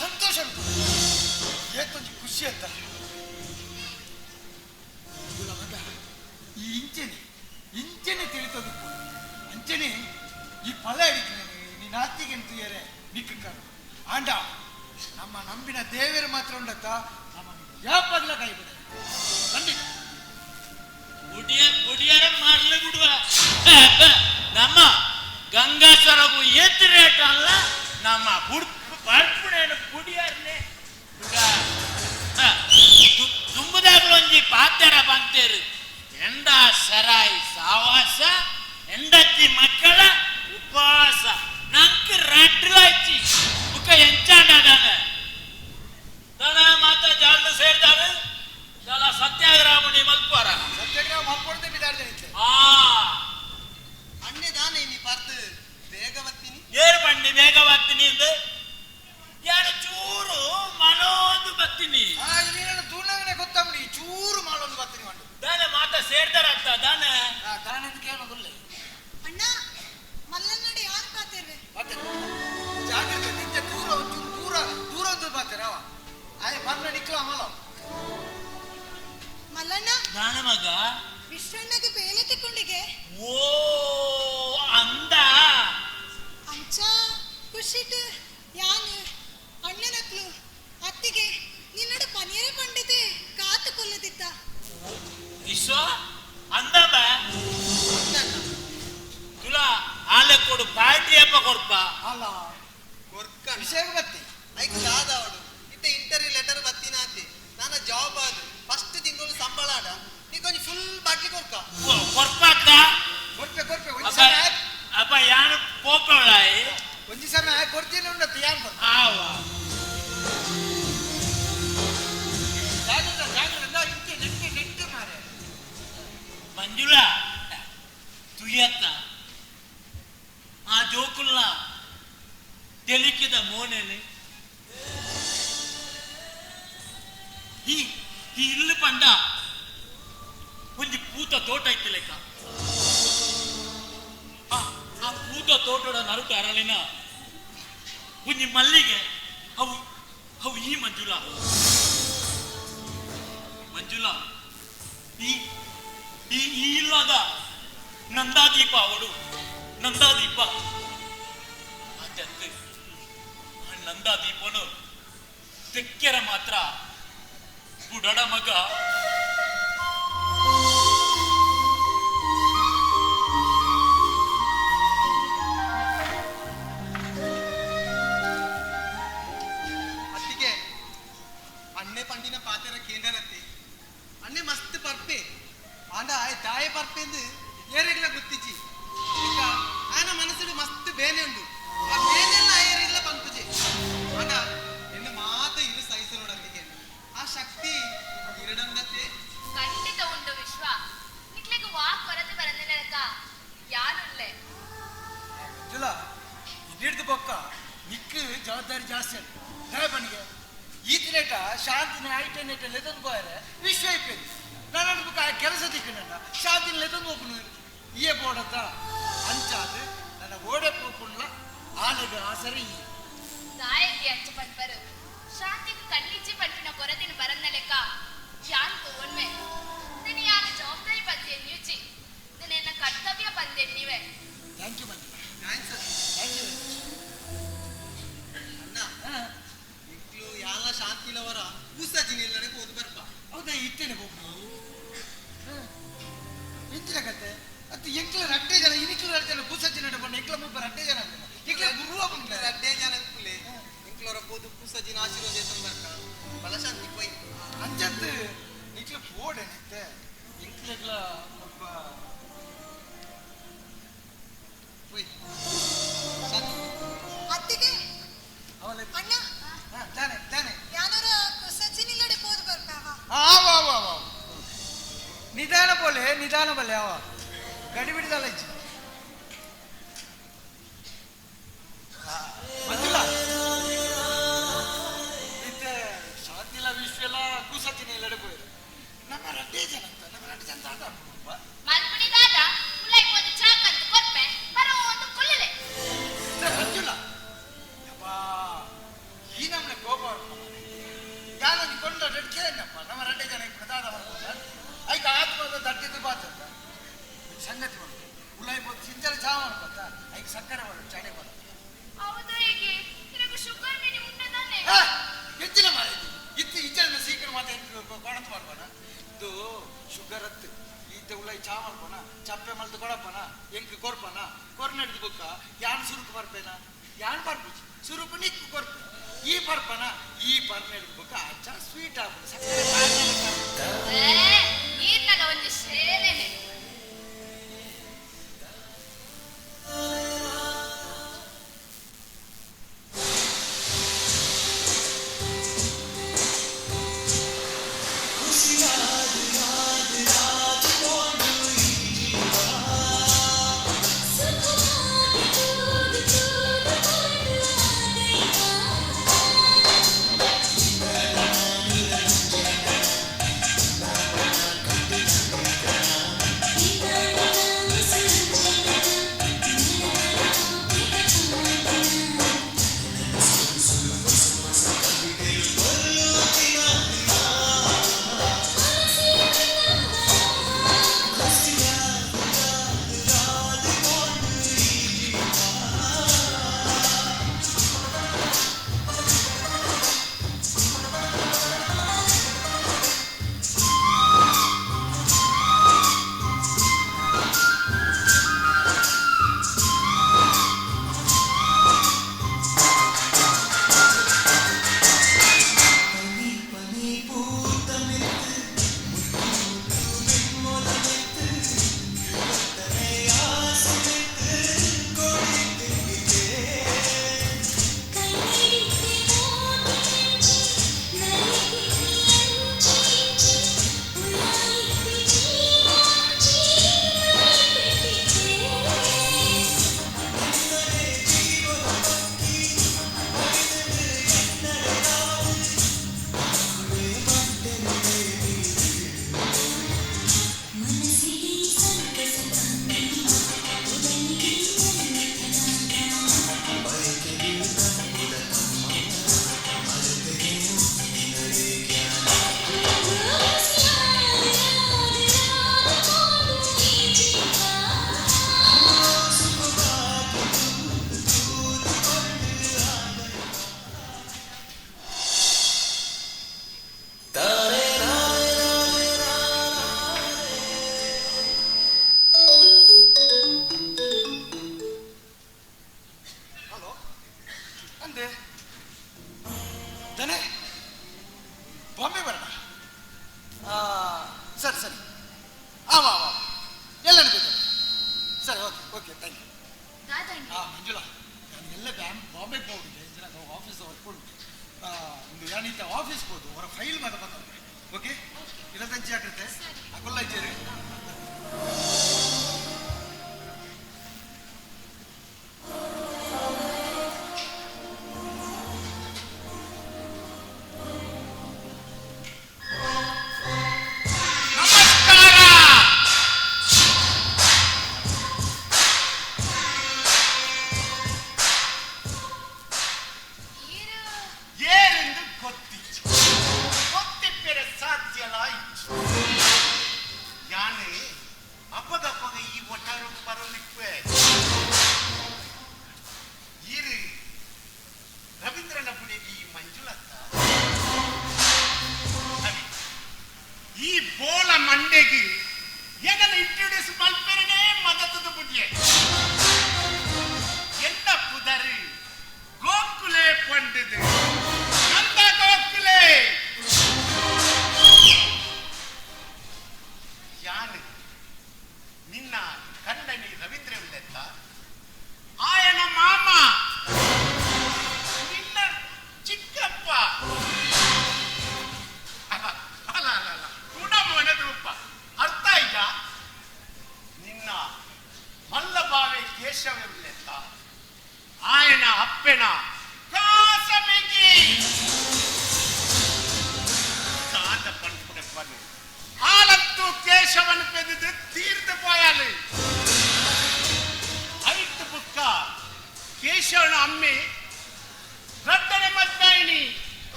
ಸಂತೋಷ ಉಂಟು. ಏತೊಂಜಿ ಖುಷಿ ಅಂತ ಮಗ ಈ ಇಂಚೆನೆ ಇಂಚೆನೆ ತಿಳಿತದು ಅಂಚೆನೆ ಈ ಫಲ ಹಿಡಿತೀನಿ ನೀನು ಆಸ್ತಿಗೆ ತುಯರೆ ನಿಕ್ಕರು ಆಂಡ ನಮ್ಮ ನಂಬಿನ ದೇವರು ಮಾತ್ರ ಉಂಡತ್ತ ನಮ್ಮ ಯಾಪಾಗ್ಲ ಕೈ ಬಿಡ ಖಂಡಿತ ಗುಡಿಯ ಗುಡಿಯರ ಮಾಡಲು ಬಿಡುವ ನಮ್ಮ ಗಂಗಾಸರಗು ಏತ್ ರೇಟ್ ಅಲ್ಲ ನಮ್ಮ ಪಡ್ಪುಣೇನು ಕುಡಿಯರ್ನೆ ತುಂಬುದಾಗ್ಲೊಂಜಿ ಪಾತೆರ ಬಂತೇರು ಎಂಡ ಸರಾಯಿ ಸಾವಾಸ ಎಂಡತ್ತಿ ಮಕ್ಕಳ ಉಪವಾಸ ನಂಗೆ ರಡ್ಲಾಯ್ಚಿ ಮುಖ ಎಂಚಾಂಡ ದನ ಮಾತ ಜಾಲ್ದ ಸೇರ್ದಾನೆ ಜಾಲ ಸತ್ಯಾಗ್ರಹ ಮಲ್ಪುವಾರ ಸತ್ಯಾಗ್ರಹ ಮಲ್ಪೊಡ್ದೆ ಬಿದಾಡ್ದೆ ಆ ಅಣ್ಣೆ ದಾನೆ ನೀ ಪರ್ದು ಬೇಗ ಬತ್ತೀನಿ ಏರು ಬಂಡಿ ಬೇಗ ಬರ್ತೀನಿ ಅಂದು ಯಾರು ಚೂರು ಮನೋಂದು ಬರ್ತೀನಿ ತೂರ್ನಾಗನೆ ಗೊತ್ತಾಮಣಿ ಚೂರು ಮಾಡೋದು ಬರ್ತೀನಿ ಒಂದು ದಾನೆ ಮಾತ ಸೇರ್ದಾರ ಅಂತ ದಾನೆ ದಾನೆ ಅಂತ ಕೇಳೋದಿಲ್ಲ ಅಣ್ಣ ಮಲ್ಲನ್ನಡಿ ಯಾರು ಪಾತೇರ್ವೆ ಜಾಗ್ರತೆ ನಿಂತ ದೂರ ಒಂಚೂರು ದೂರ ದೂರ ಒಂದು ಬಾತೇರ ಅವ ಆಯ್ ಬಂದ ನಿಕ್ಲ ಅಮಲ ಮಲ್ಲಣ್ಣ ದಾನೆ ಮಗ ವಿಶ್ವಣ್ಣಗೆ ಬೇಲೆ ತಿಕ್ಕೊಂಡಿಗೆ ಓ ಅಂದ ಅಂಚ ಖುಷಿಟ್ ಯಾನ್ ಅಣ್ಣನಕ್ಲು ಅತ್ತಿಗೆ ನಿನ್ನಡ ಪನಿಯರೆ ಪಂಡಿತೆ ಕಾತು ಕೊಲ್ಲದಿತ್ತ ವಿಶ್ವ ಅಂದಮ್ಮ ತುಲಾ ಆಲೆ ಕೊಡು ಪಾರ್ಟಿ ಅಪ್ಪ ಕೊಡ್ಪ ಅಲ್ಲ ಕೊರ್ಕ ವಿಷಯ ಬತ್ತಿ ಐಕ್ ದಾದ ಅವಳು ಇತ್ತ ಇಂಟರ್ವ್ಯೂ ಲೆಟರ್ ಬತ್ತಿನಾತಿ ನಾನ ಜಾಬ್ ಆದು ಫಸ್ಟ್ ತಿಂಗಳು ಸಂಬಳ ಆಡ ನೀ ಕೊಂಚ ಫುಲ್ ಬಾಟ್ಲಿ ಕೊರ್ಕ ಕೊರ್ಪಾಕ ಕೊರ್ಪೆ ಕೊರ್ಪೆ ಒಂಜಿ ಅಪ್ಪ ಸಮಯ ಅಪ್ಪ ಯಾನು ಪೋಪವಳಾಯಿ ಒಂಜಿ ಸಮಯ ಕೊಡ್ತೀನಿ ಉಂಡತ್ತು ಯಾನ್ ಬಂದ ಆವ ಜಾಗ್ರತೆ ಜಾಗ್ರತೆ ಇಂಚೆ ನೆಟ್ಟೆ ನೆಟ್ಟೆ ಮಾರೆ ಮಂಜುಳಾ ತುಯತ್ತ ಆ ಜೋಕುಲ್ನ ತೆಲಿಕಿದ ಮೋನೆನೆ ಈ ಈ ಇಲ್ಲು ಪಂಡ ಒಂಜಿ ಪೂತ ತೋಟ ಇತ್ತು ಲೆಕ್ಕ ಆ ಆ ಪೂತ ತೋಟದ ನರುಟ ಅರಳಿನ ಒಂಜಿ ಮಲ್ಲಿಗೆ ಅವು ಅವು ಈ ಮಂಜುಳಾ ಮಂಜುಳಾ ಈ ಈ ಈ ಇಲ್ಲದ ನಂದಾದೀಪ ಅವಳು ನಂದಾದೀಪ ಅದಂತೆ ಆ ನಂದಾದೀಪನು ತೆಕ್ಕೆರ ಮಾತ್ರ ಬುಡಡ ಮಗ ಅತ್ತಿಗೆ ಅಣ್ಣೆ ಪಂಡಿನ ಪಾತೆರ ಕೇಂದ್ರತ್ತೆ ಅಣ್ಣೆ ಮಸ್ತ್ ಪರ್ಪೆ ಆಂಡ ಆಯ್ ತಾಯಿ ಪರ್ಪೆಂದು ಏರಿಗ್ಲ ಗೊತ್ತಿಜ್ಜಿ ಇಕ್ಕ ಆನ ಮನಸ್ಸುಡು ಮಸ್ತ್ ಬೇನೆ ಉಂಡು ಆ ಬೇನೆಲ್ಲ ಏರಿಗ್ಲ ಪಂಪುಜೆ ಆಂಡ ಎನ್ನು ಮಾತ ಇರು ಸಹಿಸ ನೋಡತ್ತಿಗೆ ಆ ಶಕ್ತಿ ಇರಡಂದತ್ತೆ ಖಂಡಿತ ಉಂಟು ವಿಶ್ವ ನಿಕ್ಲೆಗ್ ವಾ ಕೊರತೆ ಬರಂದಿಲ್ಲಕ್ಕ ಯಾರುಲ್ಲೆ ಮಂಜುಳಾ ಹಿಡಿದು ಬೊಕ್ಕ ನಿಕ್ಕು ಜವಾಬ್ದಾರಿ ಜಾಸ್ತಿ ಅಂತ ದಯ ಬನ್ನಿಗೆ ಈತನೇಟ ಶಾಂತಿನ ಐಟನೇಟ ಲೆದನ್ ಬೋಯರೆ ವಿಶ್ವ ಇಪ್ಪೇನು ನಾನು ಅನ್ಬೇಕು ಆ ಕೆಲಸ ದಿಕ್ಕು ನನ್ನ ಶಾಂತಿನ ಲೆದನ್ ಹೋಗ್ನು ಈಯೇ ಬೋಡತ್ತ ಅಂಚಾದ ನನ್ನ ಓಡೆ ಪೋಪುಣ್ಲ ಆಲೆಗ ಆಸರೆ ಈ ದಾಯಕ್ಕೆ ಅಂಚು ಪನ್ಪರು ಶಾಂತಿಗೆ ಕಣ್ಣಿಚ್ಚಿ ಪಂಪಿನ ಕೊರತಿನ ಬರಂದ ಲೆಕ್ಕ ಯಾನ್ ಒನ್ಮೆ ಇದನ್ನ ಯಾನ ಜವಾಬ್ದಾರಿ ಬಂದೆ ನ್ಯೂಚಿ ಇದನ್ನ ಎನ್ನ ಕರ್ತವ್ಯ ಬಂದೆ ನೀವೇ thank you Manjula thanks thank you ಅಣ್ಣ ಇಕ್ಲು ಯಾಲ ಶಾಂತಿಲವರ ಕೂಸಜಿನಿಲ್ಲಡೆ ಓದು ಬರ್ಪ ಹೌದಾ ಇತ್ತೇನೆ ಬೋಪು ಎಂಚಿನ ಕತೆ ಅದು ಎಂಕ್ಲ ರಡ್ಡೆ ಜನ ಇನಿಕ್ಲ ರಡ್ಡೆ ಜನ ಕೂಸಜ್ಜಿ ನಡೆ ಬಂಡ ಎಂಕ್ಲ ಮುಬ್ಬ ರಡ್ಡೆ ಜನ ಎಂಕ್ಲ ಗುರುವ ಬಂಡ ರಡ್ಡೆ ಜನ ಕುಲೆ ಎಂಕ್ಲವರ ಪೋದು ಕೂಸಜಿನ ಆಶೀರ್ವಾದ ಎತ್ತೊಂದು ಬರ್ಕ ಬಲಶಾಂತಿ ಪೋಯ್ ಅಂಚತ್ತು ನಿಕ್ಲ ಪೋಡೆ ನಿತ್ತೆ ಎಂಕ್ಲೆಗ್ಲ ಒಬ್ಬ ಪೋಯ್ ಶಾಂತಿ ಅತ್ತಿಗೆ ಅವಳ ಅಣ್ಣ ತಾನೆ ತಾನೆ ಯಾನರ ಸಚಿನಿಲ್ಲಡೆ ಪೋದು ಬರ್ಪಾವ ಆವ ಆವ ಆವ ನಿಧಾನ ಪೋಲೆ ನಿಧಾನ ಬಲ್ಲೆ ಅವ ಗಡಿ ಬಿಡಿದಲ್ಲ ಇಜ್ಜಿ ಮಂಜುಳಾ ಇತ್ತೆ ಶಾಂತಿಲ ವಿಶ್ವೆಲ್ಲ ಕೂಸತ್ತಿನ ಎಲ್ಲಡೆ ಪೋಯಿರು ನಮ್ಮ ರಡ್ಡೇ ಜನ ಅಂತ ನಮ್ಮ ರಡ್ಡೆ ಜನ ತಾಟ ಮಲ್ಪುಣಿ ದಾದ ಉಲೈ ಪೋದು ಚಾಕಂತ ಕೊರ್ಪೆ ಬರೋ ಒಂದು ಕುಲ್ಲಲೆ ಮಂಜುಳಾ ಯಬ್ಬಾ ಈ ನಮ್ಮನೆ ಕೋಪ ಕೋಪ ಯಾನೊಂದು ಕೊಂಡ ಕೇಳಪ್ಪ ನಮ್ಮ ರಡ್ಡೆ ಜನ ಇಬ್ಬರು ದಾದ ಐಕ ಆತ್ಮದ ದಟ್ಟಿದ್ದು ಬಾತ ಸಂಗತಿ ಮಾಡು ಉಲಾಯಿ ಬೋದು ಸಿಂಚಲ ಚಾ ಮಾಡ್ಕೊತ ಐಕ ಸಕ್ಕರೆ ಮಾಡು ಚಾಡೆ ಮಾಡು. ಹೌದಾ ಹೇಗೆ ನಿನಗೆ ಶುಗರ್ ಮಿನಿ ಉಂಟದಾನೆ? ಹೆಚ್ಚಿನ ಮಾಡಿದ್ದು ಇತ್ತು ಇಚ್ಚನ ಸೀಕರ್ ಮಾತಾ ಕೊಣತ್ ಮಾಡ್ಬೋಣ ಇದು ಶುಗರ್ ಹತ್ತು ಈತ ಉಲಾಯಿ ಚಾ ಮಾಡ್ಬೋಣ ಚಪ್ಪೆ ಮಲ್ದು ಕೊಡಪ್ಪನ ಎಂಕ್ ಕೊರ್ಪನ ಕೊರ್ನಡಿದ ಬುಕ್ಕ ಯಾನ್ ಸುರುಕು ಬರ್ಪೇನ ಯಾನ್ ಬರ್ಪುಜಿ ಸುರುಕು ನಿಕ್ಕು ಕೊರ್ಪೆ ಈ ಪರ್ಪನ ಈ ಪರ್ನ ಬುಕ್ಕ ಆ ಸ್ವೀಟ್ ಆಗ್ಬಿಡು ಸಕ್ಕರೆ. ನೀರ್ನಲ್ಲ ಒಂದು ಶೇಲೆನೆ. ಬಾಂಬೆ ಬರೋಣ. ಸರಿ ಸರಿ, ಆವ ಆವ ಎಲ್ಲ ಬೇಕು. ಸರಿ, ಓಕೆ ಓಕೆ, thank you. ಹಾಂ ಮಂಜುಳಾ, ನಾನು ಎಲ್ಲ ಬಾಂಬೆಗೆ ಹೋಗಿದ್ದೆ, ಆಫೀಸ್ ವರ್ಕ್ ಉಂಟು. ಒಂದು ಯಾನೀತ ಆಫೀಸ್ ಹೋದು ಅವರ ಫೈಲ್ ಮಾತ್ರ ಬಂದ್ರೆ ಓಕೆ, ಇಲ್ಲ ತಂಚಿ ಹಾಕಿರುತ್ತೆ ಅಕೊಲ್ಲ ಇಚ್ಚೇರಿ.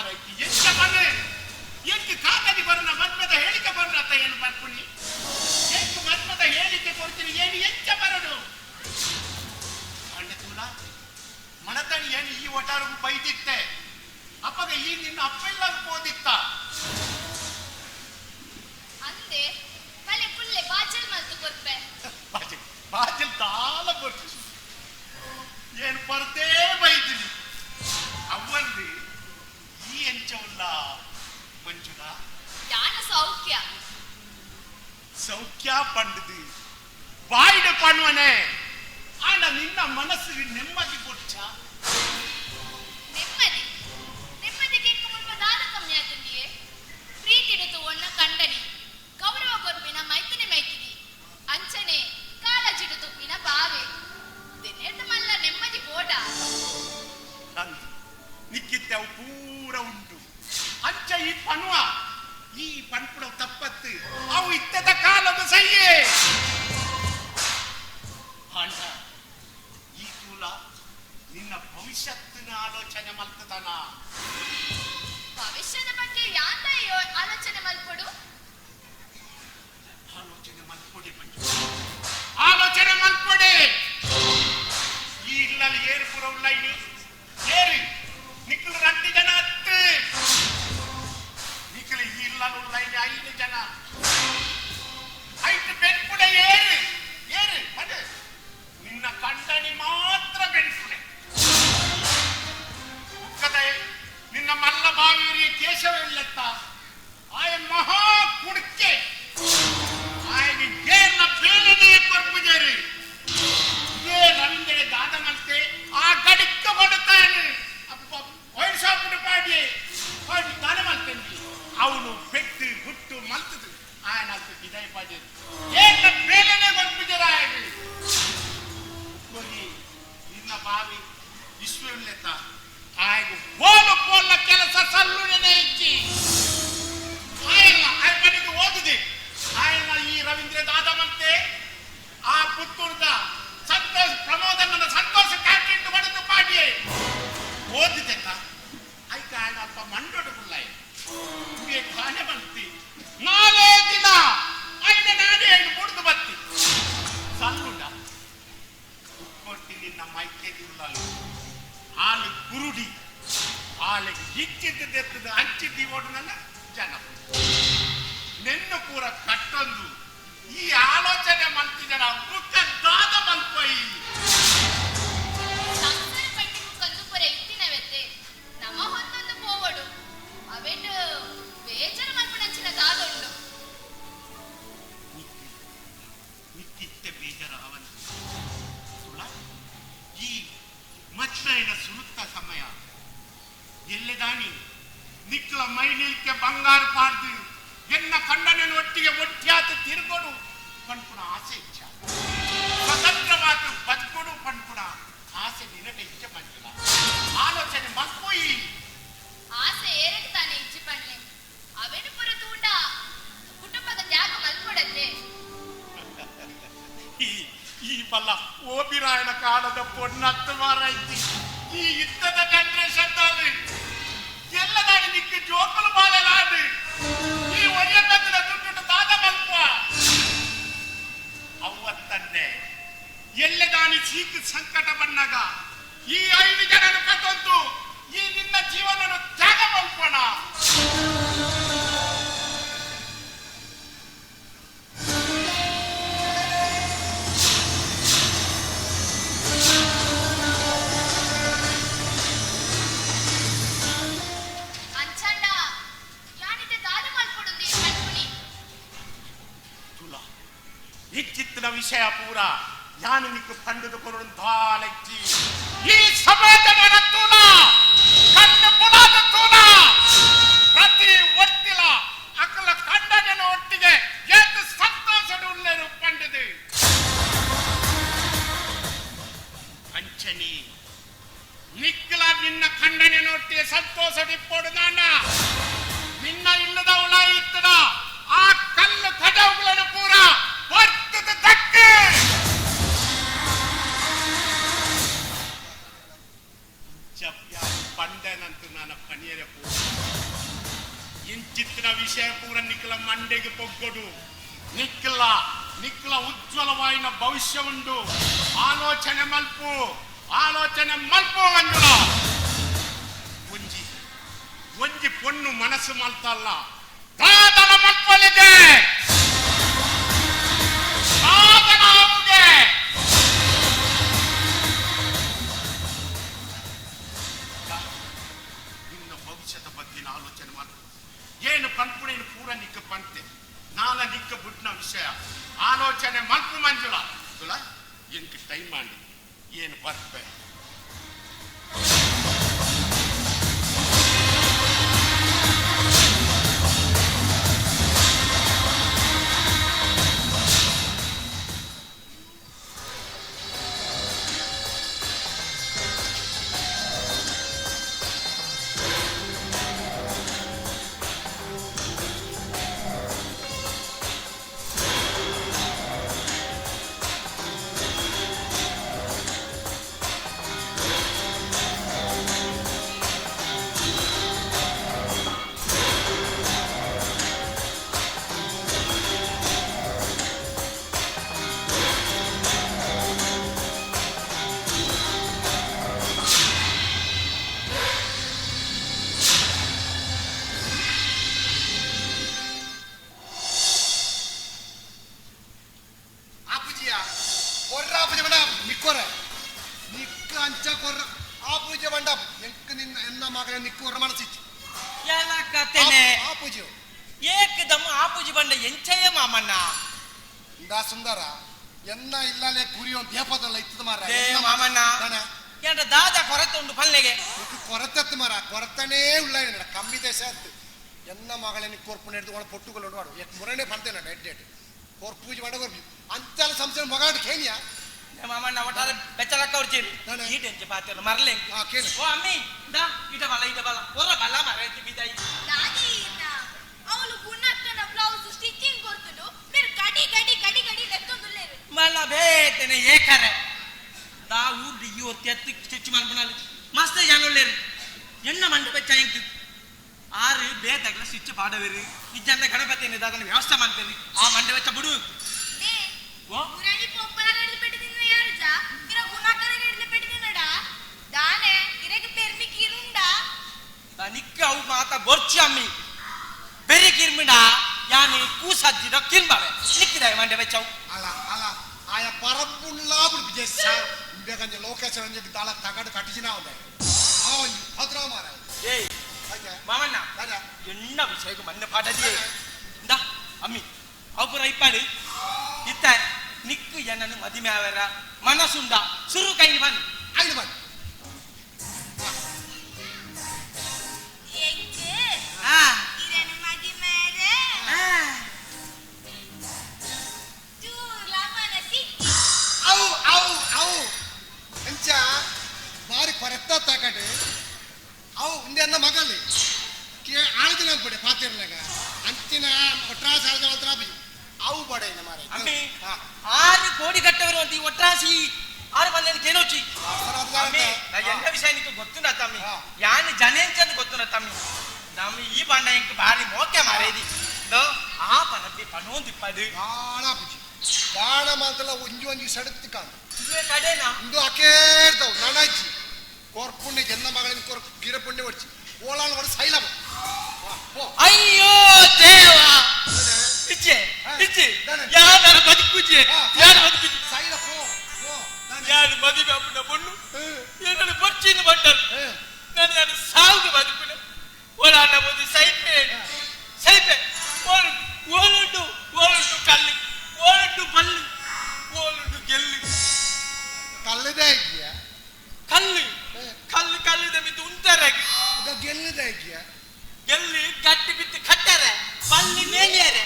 ಮಾರೈತಿ ಎಂತ ಮನೆ ಎಂಕ್ ಕಾಗದಿ ಬರೋಣ ಮದ್ಮದ ಹೇಳಿಕೆ ಬರೋಣ ಏನು ಬರ್ಪುನಿ ಎಂಕ್ ಮದ್ಮದ ಹೇಳಿಕೆ ಕೊಡ್ತೀನಿ ಏನು ಎಂಚ ಬರೋಡು ಅಂಡ ತೂಲ ಮಣತಣಿ ಏನು ಈ ಒಟಾರಿಗೂ ಬೈದಿತ್ತೆ ಅಪ್ಪಗ ಈ ನಿನ್ನ ಅಪ್ಪ ಇಲ್ಲ ಹೋದಿತ್ತ ಅಂದೆ ಬಲೆ ಪುಲ್ಲೆ ಬಾಜಲ್ ಮಲ್ತು ಕೊರ್ಪೆ ಬಾಜಲ್ ಬಾಜಲ್ ದಾಲ ಬರ್ತು ಏನು ಪರ್ದೇ ಬೈದಿನಿ ಅವ್ವಂದು ಈ ಎಂಚವುಲ್ಲ ಮಂಜುಳಾ ಯಾನ ಸೌಖ್ಯ ಸೌಖ್ಯ ಪಂಡದು ಬಾಯಿಡ ಪಣ್ವನೆ ಆಂಡ ನಿನ್ನ ಮನಸ್ಸಿಗೆ ನೆಮ್ಮದಿ ಕೊಚ್ಚ ನೆಮ್ಮದಿ ನೆಮ್ಮದಿಗೆ ಮುಲ್ಪ ದಾದ ಕಮ್ಮಿ ಆತಂದಿಯೇ ಪ್ರೀತಿಡುತ್ತು ಒಣ್ಣ ಕಂಡನಿ ಗೌರವ ಕೊರ್ಪಿನ ಮೈತನೆ ಮೈತಿದಿ ಅಂಚನೆ ಕಾಲಜಿಡು ತುಪ್ಪಿನ ಬಾವೆ ದಿನೇರ್ದ ಮಲ್ಲ ನೆಮ್ಮದಿ ಬೋಡ ಅಂದು ನಿಕ್ಕಿತ್ತೆ ಅವು ಪೂರ ಉಂಟು ಅಂಚ ಈ ಪಣುವ ಈ ಪನ್ಪುಡ ತಪ್ಪತ್ತು ಅವು ಇತ್ತದ ಕಾಲದ ಸೈಯೇ ಆಂಡ ಈ ತೂಲ ನಿನ್ನ ಭವಿಷ್ಯತ್ತಿನ ಆಲೋಚನೆ ಮಲ್ತದನ ಭವಿಷ್ಯದ ಬಗ್ಗೆ ಯಾಂದ ಆಲೋಚನೆ ಮಲ್ಪಡು ಆಲೋಚನೆ ಮಲ್ಪೊಡಿ ಮಂಜು ಆಲೋಚನೆ ಮಲ್ಪೊಡಿ ಈ ಇಲ್ಲಲ್ಲಿ ಏರು ಪುರ ಉಲ್ಲ ಇನಿ ಏರು ನಿಕ್ಕಲು ರಂಡಿ ಜನ ಹತ್ತು ನಿಕ್ಕಲು ಈ ಇಲ್ಲಲ್ಲಿ ಉಲ್ಲ ಇನಿ ಐದು ಜನ ಐದು ಬೆನ್ಪುಡೆ ಏರು ಏರು ಬಡು ನಿನ್ನ ಕಂಡನಿ ಮಾತ್ರ ಬೆನ್ಪುಡೆ ಉಕ್ಕದ ನಿನ್ನ ಮಲ್ಲ ಬಾವಿಯರಿಗೆ ಕೇಶವ ಇಲ್ಲತ್ತ ಆಯ ಮಹಾ ಕುಡ್ಕೆ ಆಯಗೆ ಏರ್ನ ಬೇಲನೆ ಕೊರ್ಪುಜೇರಿ ಇದೇ ರವೀಂದ್ರ ದಾದ ಮಲ್ತೆ ಆ ಗಡಿಕ್ಕ ಕೊಡುತ್ತಾನೆ ಅಪ್ಪ ವೈನ್ ಶಾಪ್ ಪಾಡಿ ಪಾಡಿ ದಾನ ಮಲ್ತೇನೆ ಅವನು ಪೆಟ್ಟು ಗುಟ್ಟು ಮಲ್ತದು ಆಯನ ಅಲ್ಪ ಬಿದಾಯಿ ಪಾಡಿ ಏರ್ನ ಬೇಲನೆ ಕೊರ್ಪುಜೇರ ಆಯಗೆ ಕೊರಿ ನಿನ್ನ ಬಾವಿ ವಿಶ್ವವಿಲ್ಲತ್ತ ಆಯಗೆ ಹೋಲು ಪೋಲ ಕೆಲಸ ಸಲ್ಲುನೇ ಇಚ್ಚಿ ಆಯಲ್ಲ ಆಯ ಮನೆಗೆ ಓದಿದೆ ಆಯನ ಈ ರವೀಂದ್ರ ದಾದ ಮಂತೆ ಆ ಪುತ್ತೂರ್ದ ಸಂತೋಷ ಪ್ರಮೋದನ ಸಂತೋಷ ಕ್ಯಾಂಟೀನ್ ಬಡಿದು ಪಾಡಿಯೇ ಓದಿದೆ ಐಕ ಆಯನ ಅಲ್ಪ ಮಂಡೋಡು ಕುಲ್ಲಾಯ ಕಾಣೆ ಬಂತಿ ನಾಲೇ ದಿನ ಐನ ನಾನೇ ಐನು ಬುಡ್ದು ಬತ್ತಿ ಸಲ್ಲುಂಡ ಉಕ್ಕೊಟ್ಟಿ ನಿನ್ನ ಮೈಕೆದಿಲ್ಲಲು ಆಲು ಕುರುಡಿ ಆಲಿಗೆ ಇಚ್ಚಿದ್ದೆತ್ತದ ಅಂಚಿದ್ದಿ ಓಡುನಲ್ಲ ಜನ ನೆನ್ನು ಪೂರ ಕಟ್ಟೊಂದು ಈ ಆಲೋಚನೆ ಮಲ್ತಿಜನ ಬುಕ್ಕ ದಾದ ಮಲ್ಪೊಯ್ ಸಂಸಾರ ಪಟ್ಟಿ ಕಂದು ಪುರ ಇತ್ತಿನವೆತ್ತೆ ನಮ್ಮ ಹೊತ್ತೊಂದು ಪೋವಡು ಅವೆಟ್ ಬೇಜಾರು ಮಲ್ಪುನಂಚಿನ ದಾದ ಉಂಡು ನಿಕ್ಕಿತ್ತೆ ಬೇಜಾರ ಅವನ ಸುಳ ಈ ಮಚ್ಚೈನ ಸುರುತ್ತ ಸಮಯ ಎಲ್ಲೆದಾಣಿ ನಿಕ್ಕಲ ಮೈ ನಿಲ್ಕೆ ಬಂಗಾರ ಪಾಡ್ದು ಎನ್ನ ಕಣ್ಣನ ಒಟ್ಟಿಗೆ ಒಟ್ಟಿಯಾತ ತಿರುಗೋಡು ಪನ್ಪುಣ ಆಸೆ ಇಚ್ಛ ಸ್ವತಂತ್ರವಾದ ಬದುಕೋಡು ಪನ್ಪುಣ ಆಸೆ ನಿನಗೆ ಇಚ್ಛೆ ಮಂಜುಳ ಆಲೋಚನೆ ಮಲ್ಪೊಯಿ ಆಸೆ ಏರಕ್ಕೆ ತಾನೆ ಇಜ್ಜಿ ಪಣ್ಲೆ ಅವೆನು ಪುರ ತೂಂಡ ಕುಟುಂಬದ ತ್ಯಾಗ ಮಲ್ಪೊಡತ್ತೆ ಈ ಈ ಬಲ್ಲ ಓಬಿರಾಯನ ಕಾಲದ ಪೊನ್ನತ್ತು ಮಾರೈತಿ ಈ ಯುದ್ಧದ ಜನರೇಷನ್ ಅಲ್ಲಿ ಎಲ್ಲದಾಡಿ ನಿಕ್ಕ ಜೋಕುಲು ಬಾಳೆಲಾಡಿ ಈ ಒರಿಯನ್ನದ ದುಡ್ಡು ದಾದ ಮಲ್ಪ ಅವ್ವತ್ತನ್ನೇ ಎಲ್ಲದಾನಿ ಸೀಕ ಸಂಕಟ ಬಂದಾಗ ಈ ಐದು ಜನನು ಕತ್ತೊಂದು ಈ ನಿನ್ನ ಜೀವನನು ತ್ಯಾಗ ಮಲ್ಪಣ ಅಂಚಂಡ ಯಾನಿತೆ ದಾದ ಮಲ್ಪೊಡುಂದು ಮಲ್ಪುನಿ ತುಲಾ ಇಚ್ಚಿತ್ತಿನ ವಿಷಯ ಪೂರ ಯಾನು ನಿಕ್ಕು ಪಂಡದು ಕೊರಡು ದಾಲಚ್ಚಿ ಈ ಸಮಾಜದ ತೂಲ ಕಣ್ಣು ಪುಲಾದ ತೂಲ ಪ್ರತಿ ಒಟ್ಟಿಲ ಅಕಲ ಕಂಡನ ಒಟ್ಟಿಗೆ ಏತು ಸಂತೋಷದ ಉಳ್ಳೇರು ಪಂಡದು ಅಂಚನಿ ನಿಕ್ಕಲ ನಿನ್ನ ಖಂಡನೆ ಸಂತೋಷ ಇಪ್ಪೋಡು ನಾನ ನಿನ್ನ ಇಲ್ಲದ ಉಳ ಇತ್ತದ ಆ ಕಲ್ಲು ಕಡವುಗಳನ್ನು ಪೂರ ಬರ್ತದ ದಕ್ಕೆ ಪಂಡನ ಎನ್ನಂತು ನಾನ ಪನಿಯರೆ ಪೂ ಇಂಚಿತ್ತಿನ ವಿಷಯ ಪೂರ ನಿಕ್ಕಲ ಮಂಡೆಗೆ ಪೊಗ್ಗೊಡು ನಿಕ್ಕಲ ನಿಕ್ಕಲ ಉಜ್ವಲವಾಯಿನ ಭವಿಷ್ಯ ಉಂಡು ಆಲೋಚನೆ ಮಲ್ಪು ಆಲೋಚನೆ ಮಲ್ಪು ಮಂಜುಳ ಒಂಜಿ ಒಂಜಿ ಪೊಣ್ಣು ಮನಸ್ಸು ಮಲ್ತಲ್ಲ ದಾದನ ಮಲ್ಪಲಿದೆ ದಾದನ ಅವುಗೆ ನಿನ್ನ ಭವಿಷ್ಯದ ಬಗ್ಗೆ ಆಲೋಚನೆ ಮಾಡು ಏನು ಪನ್ಪುಣೇನು ಪೂರ ನಿಕ್ಕ ಪಂತೆ ನಾನ ನಿಕ್ಕ ಬುಡ್ನ ವಿಷಯ ಆಲೋಚನೆ ಮಲ್ಪು ಮಂಜುಳ ತುಳ ಎಂಕ್ ಟೈಮ್ ಮಾಡಿ ಏನು ಬರ್ಪೆ ಆಪುಜಿಯ ಕೊರ್ರ ಆಪುಜಿ ಬಂಡ ನಿಕ್ಕೊರ ನಿಕ್ಕ ಅಂಚ ಕೊರ್ರ ಆಪುಜಿ ಬಂಡ ಎಂಕ್ ನಿನ್ನ ಎನ್ನ ಮಗನ ನಿಕ್ಕೊರ ಮನಸ್ಸಿಚ್ಚು ಎಲ್ಲ ಕತೆನೆ ಆಪುಜಿ ಏಕದಮ್ ಆಪುಜಿ ಬಂಡ ಎಂಚಯ್ಯ ಮಾಮಣ್ಣ ಇಂದಾ ಸುಂದರ ಎನ್ನ ಇಲ್ಲಲೆ ಕುರಿ ಒಂದು ದೇಪದಲ್ಲ ಇತ್ತದ ಮಾರ they ಮಾಮಣ್ಣ ಎಂಟ ದಾದ ಕೊರತೆ ಉಂಡು ಪಲ್ಲೆಗೆ ಕೊರತೆ ಮಾರ ಕೊರತನೇ ಉಳ್ಳ ಕಮ್ಮಿ ದೇಶ ಅತ್ತು ಎನ್ನ ಮಗಳನ್ನ ಕೊರ್ಪು ನಡೆದು ಒಳ ಪೊಟ್ಟುಗಳು ವಾಡು ಎಕ್ ಮುರನೇ ಪಂತೇನ ಡೆಡ್ ಡೆಡ್ ಕೊರ್ಪೂಜಿ ಬಂಡ ಕೊರ್ಪು ಅಂತೆಲ್ಲ ಸಂಸ್ಥೆ ಮಗಾಡು ಕೇನಿಯಾ ಮಾಮಣ್ಣ ಒಟ್ಟಾರೆ ಬೆಚ್ಚಲಕ್ಕ ಹೊಡ್ತೀರಿ ಈಟ ಎಂಚ ಪಾತೆಲ್ಲ ಮರಲೆ ಓ ಅಮ್ಮಿ ದಾ ಈಟ ಬಲ ಈಟ ಬಲ ಒರ ಬಲ ಮರ ಬಿದ್ದಾಯಿ ದಾದಿ ಅವಳು ಗುಣಕ್ಕನ ಬ್ಲೌಸ್ ಸ್ಟಿಚಿಂಗ್ ಕೊಡ್ತುಂಡು ಬೇರೆ ಗಡಿ ಗಡಿ ಗಡಿ ಗಡಿ ಲೆತ್ತೊಂದುಲ್ಲೇರು ಮಲ್ಲ ಬೇತನೆ ಏಕರೆ ದಾ ಊರ್ಡು ಈ ಒತ್ತಿ ಎತ್ತು ಸ್ಟಿಚ್ ಮಲ್ಪುನಾಲು ಮಸ್ತ್ ಜನ ಉಳ್ಳೇರು ಎಣ್ಣ ಮಂಡ ಬೆಚ್ಚ ಎಂಕ್ ಆರು ಬೇತಗ್ಲ ಸ್ಟಿಚ್ ಪಾಡವೇರು ಇಜ್ಜಂದ ಗಣಪತಿಯನ್ನು ದಾದನ ವ್ಯವಸ್ಥೆ ಮಾಡ್ತೇವೆ ಆ ಮಂಡ ಬೆಚ್ಚ ಬಿಡು ಓ ಮುರಳಿ ಪೊಪ್ಪನ ಹಿಡಿದು ಪೆಟ್ಟಿನ ಯಾರು ಜಾ ಇರ ಗುಣಾಕರ ಹಿಡಿದು ಪೆಟ್ಟಿನಡ ದಾನೆ ಇರಗೆ ಪೆರ್ಮಿ ಕಿರುಂಡ ನಿಕ್ಕ ಅವು ಮಾತ ಬೊರ್ಚಿ ಅಮ್ಮಿ ಬೆರಿ ಕಿರ್ಮಿಡ ಯಾನಿ ಕೂಸಜ್ಜಿಡ ಕಿರ್ಮವೆ ನಿಕ್ಕಿದಾಯ ಮಂಡೆ ಬೆಚ್ಚವು ಅಲ್ಲ ಅಲ್ಲ ಆಯ ಪರಬ್ಬುಳ್ಳ ಬಿಡ್ಪು ಜೆಸ್ಸ ಇಂಬೇಕಂಜ ಲೋಕೇಶ್ವರ ಅಂಜ ದಾಳ ತಗಡು ಕಟ್ಟಿಸಿನ ಅವನ ಅವನ್ ಭದ್ರ ಮಾರ ಏಯ್ ಮಾಮಣ್ಣ ಎಣ್ಣ ವಿಷಯಕ್ಕೆ ಮಣ್ಣೆ ಪಾಠದಿ ಇಂದ ಅಮ್ಮಿ ಅವು ಪೂರ ಇಪ್ಪಾಡು ಇತ್ತ ನಿಕ್ಕು ಎನ್ನನ್ನು ಮದಿಮೆ ಆವರ ಮನಸ್ಸುಂಡ ಸುರು ಕೈಲಿ ಬನ್ನಿ ಐದು ಬನ್ನಿ ಎಂಕ್ ಆ ಇರನ ಮದಿಮೇರೆ ಚೂರ್ಲ ಮನಸ್ಸಿಚ್ಚಿ ಅವು ಅವು ಅವು ಅಂಚ ಬಾರಿ ಕೊರೆತ್ತ ತಗಡು ಅವು ಇಂದ ಎನ್ನ ಮಗಲಿ ಕೇ ಆಳ್ದಿನ ಬಿಡೆ ಪಾತಿರ್ನಾಗ ಅಂಚಿನ ಒಟ್ರಾಸ ಆಳ್ದಿನ ಮಾತ್ರ ಅವು ಬಡೆ ಮಾರ ಅಮ್ಮಿ ಆರು ಕೋಡಿ ಕಟ್ಟವರು ಅಂತ ಈ ಒಟ್ರಾಸಿ ಆರು ಬಂದ ಕೇನೋಚಿ ಅಮ್ಮಿ ನಾ ಎನ್ನ ವಿಷಯ ನಿಕ್ಕು ಗೊತ್ತುಂಡ ತಮ್ಮಿ ಯಾನ್ ಜನೇಂಚಂದು ಗೊತ್ತುಂಡ ತಮ್ಮಿ ನಮ್ಮ ಈ ಬಣ್ಣ ಇಂಕ್ ಬಾರಿ ಮೋಕೆ ಮಾರೇದಿ ದೋ ಆ ಪನಪ್ಪಿ ಪಣೋಂದಿಪ್ಪದು ದಾಳ ಪುಜಿ ದಾಳ ಮಾತ್ರ ಒಂಜಿ ಒಂಜಿ ಸಡತ್ತಿ ಕಾಣು ಇವೆ ಕಡೆನಾ ಇಂದು ಅಕೇರ್ದವು ನನಜ್ಜಿ ಕೊರ್ಪುಣ್ಯ ಜನ್ನ ಮಗಳಿನ ಕೊರ್ ಗಿರಪುಣ್ಯ ಒಡ್ಚಿ ಓಲಾಳ ಒಡ ಸೈಲ ಅಯ್ಯೋ ದೇವ ಇಜ್ಜೆ ಇಜ್ಜೆ ಯಾರ ಬದುಕುಜೆ ಯಾರ ಬದುಕುಜೆ ಸೈಲ ಪೋ ಯಾರು ಮದುವೆ ಅಪ್ಪನ ಪೊಣ್ಣು ಏನನ್ನು ಬೊಚ್ಚಿನ ಬಂಡರು ನಾನು ನಾನು ಸಾವುಗೆ ಬದುಕುನೆ ಓಲಾಡ ಒಂದು ಸೈಪೆ ಸೈಪೆ ಓಲು ಓಲುಂಡು ಓಲುಂಡು ಕಲ್ಲು ಓಲುಂಡು ಬಲ್ಲು ಓಲುಂಡು ಗೆಲ್ಲು ಕಲ್ಲದೇ ಇದೆಯಾ ಕಲ್ಲು ಕಲ್ಲು ಕಲ್ಲುದ ಬಿದ್ದು ಉಂಟರಾಗಿ ಗೆಲ್ಲದ ಇದೆಯಾ ಗೆಲ್ಲು ಗಟ್ಟಿ ಬಿದ್ದು ಕಟ್ಟರೆ ಬಲ್ಲು ಮೇಲಿಯರೆ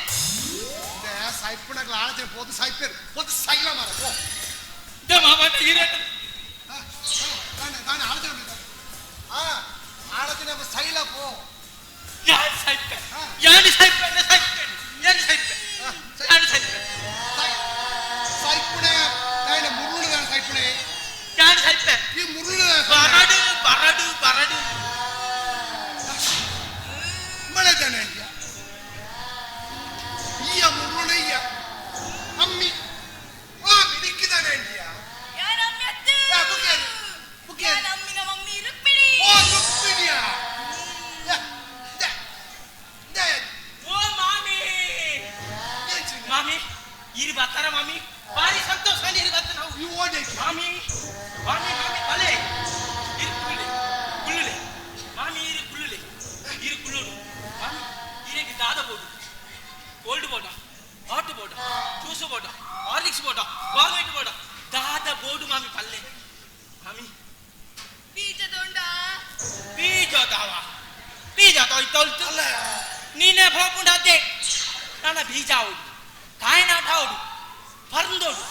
ಸೈಪುಣಗ್ಲ ಆಳತೆ ಪೋದು ಸೈಪೇರು ಪೋದು ಸೈಲ ಮಾರ ಪೋ ಮಾಮಣ್ಣ ಹಿರೇಣ ತಾನೆ ಆಳತೆ ಆ ಆಳತಿನ ಸೈಲ ಪೋ ಯಾರು ಸೈಪೆ ಯಾರು ಸೈಪೆ ಸೈಪೆ ಯಾರು ಸೈಪೆ ಯಾರು ಸೈಪೆ ಸೈಪುಣೆ ತಾನೆ ಮುರುಳುದಾನ ಸೈಪುಣೆ ಯಾರು ಸೈಪೆ ಈ ಮುರುಳುದಾನ ಬರಡು ಬರಡು ಬರಡು ಬೀಜೋದಾವ ಬೀಜ ತೊಯ್ತೊಲ್ತು ನೀನೇ ಪೋಪುಂಡಾತೆ ನನ್ನ ಬೀಜ ಆವಡು ಕಾಯಿನಾಟ ಆವಡು ಪರ್ಂದೋಡು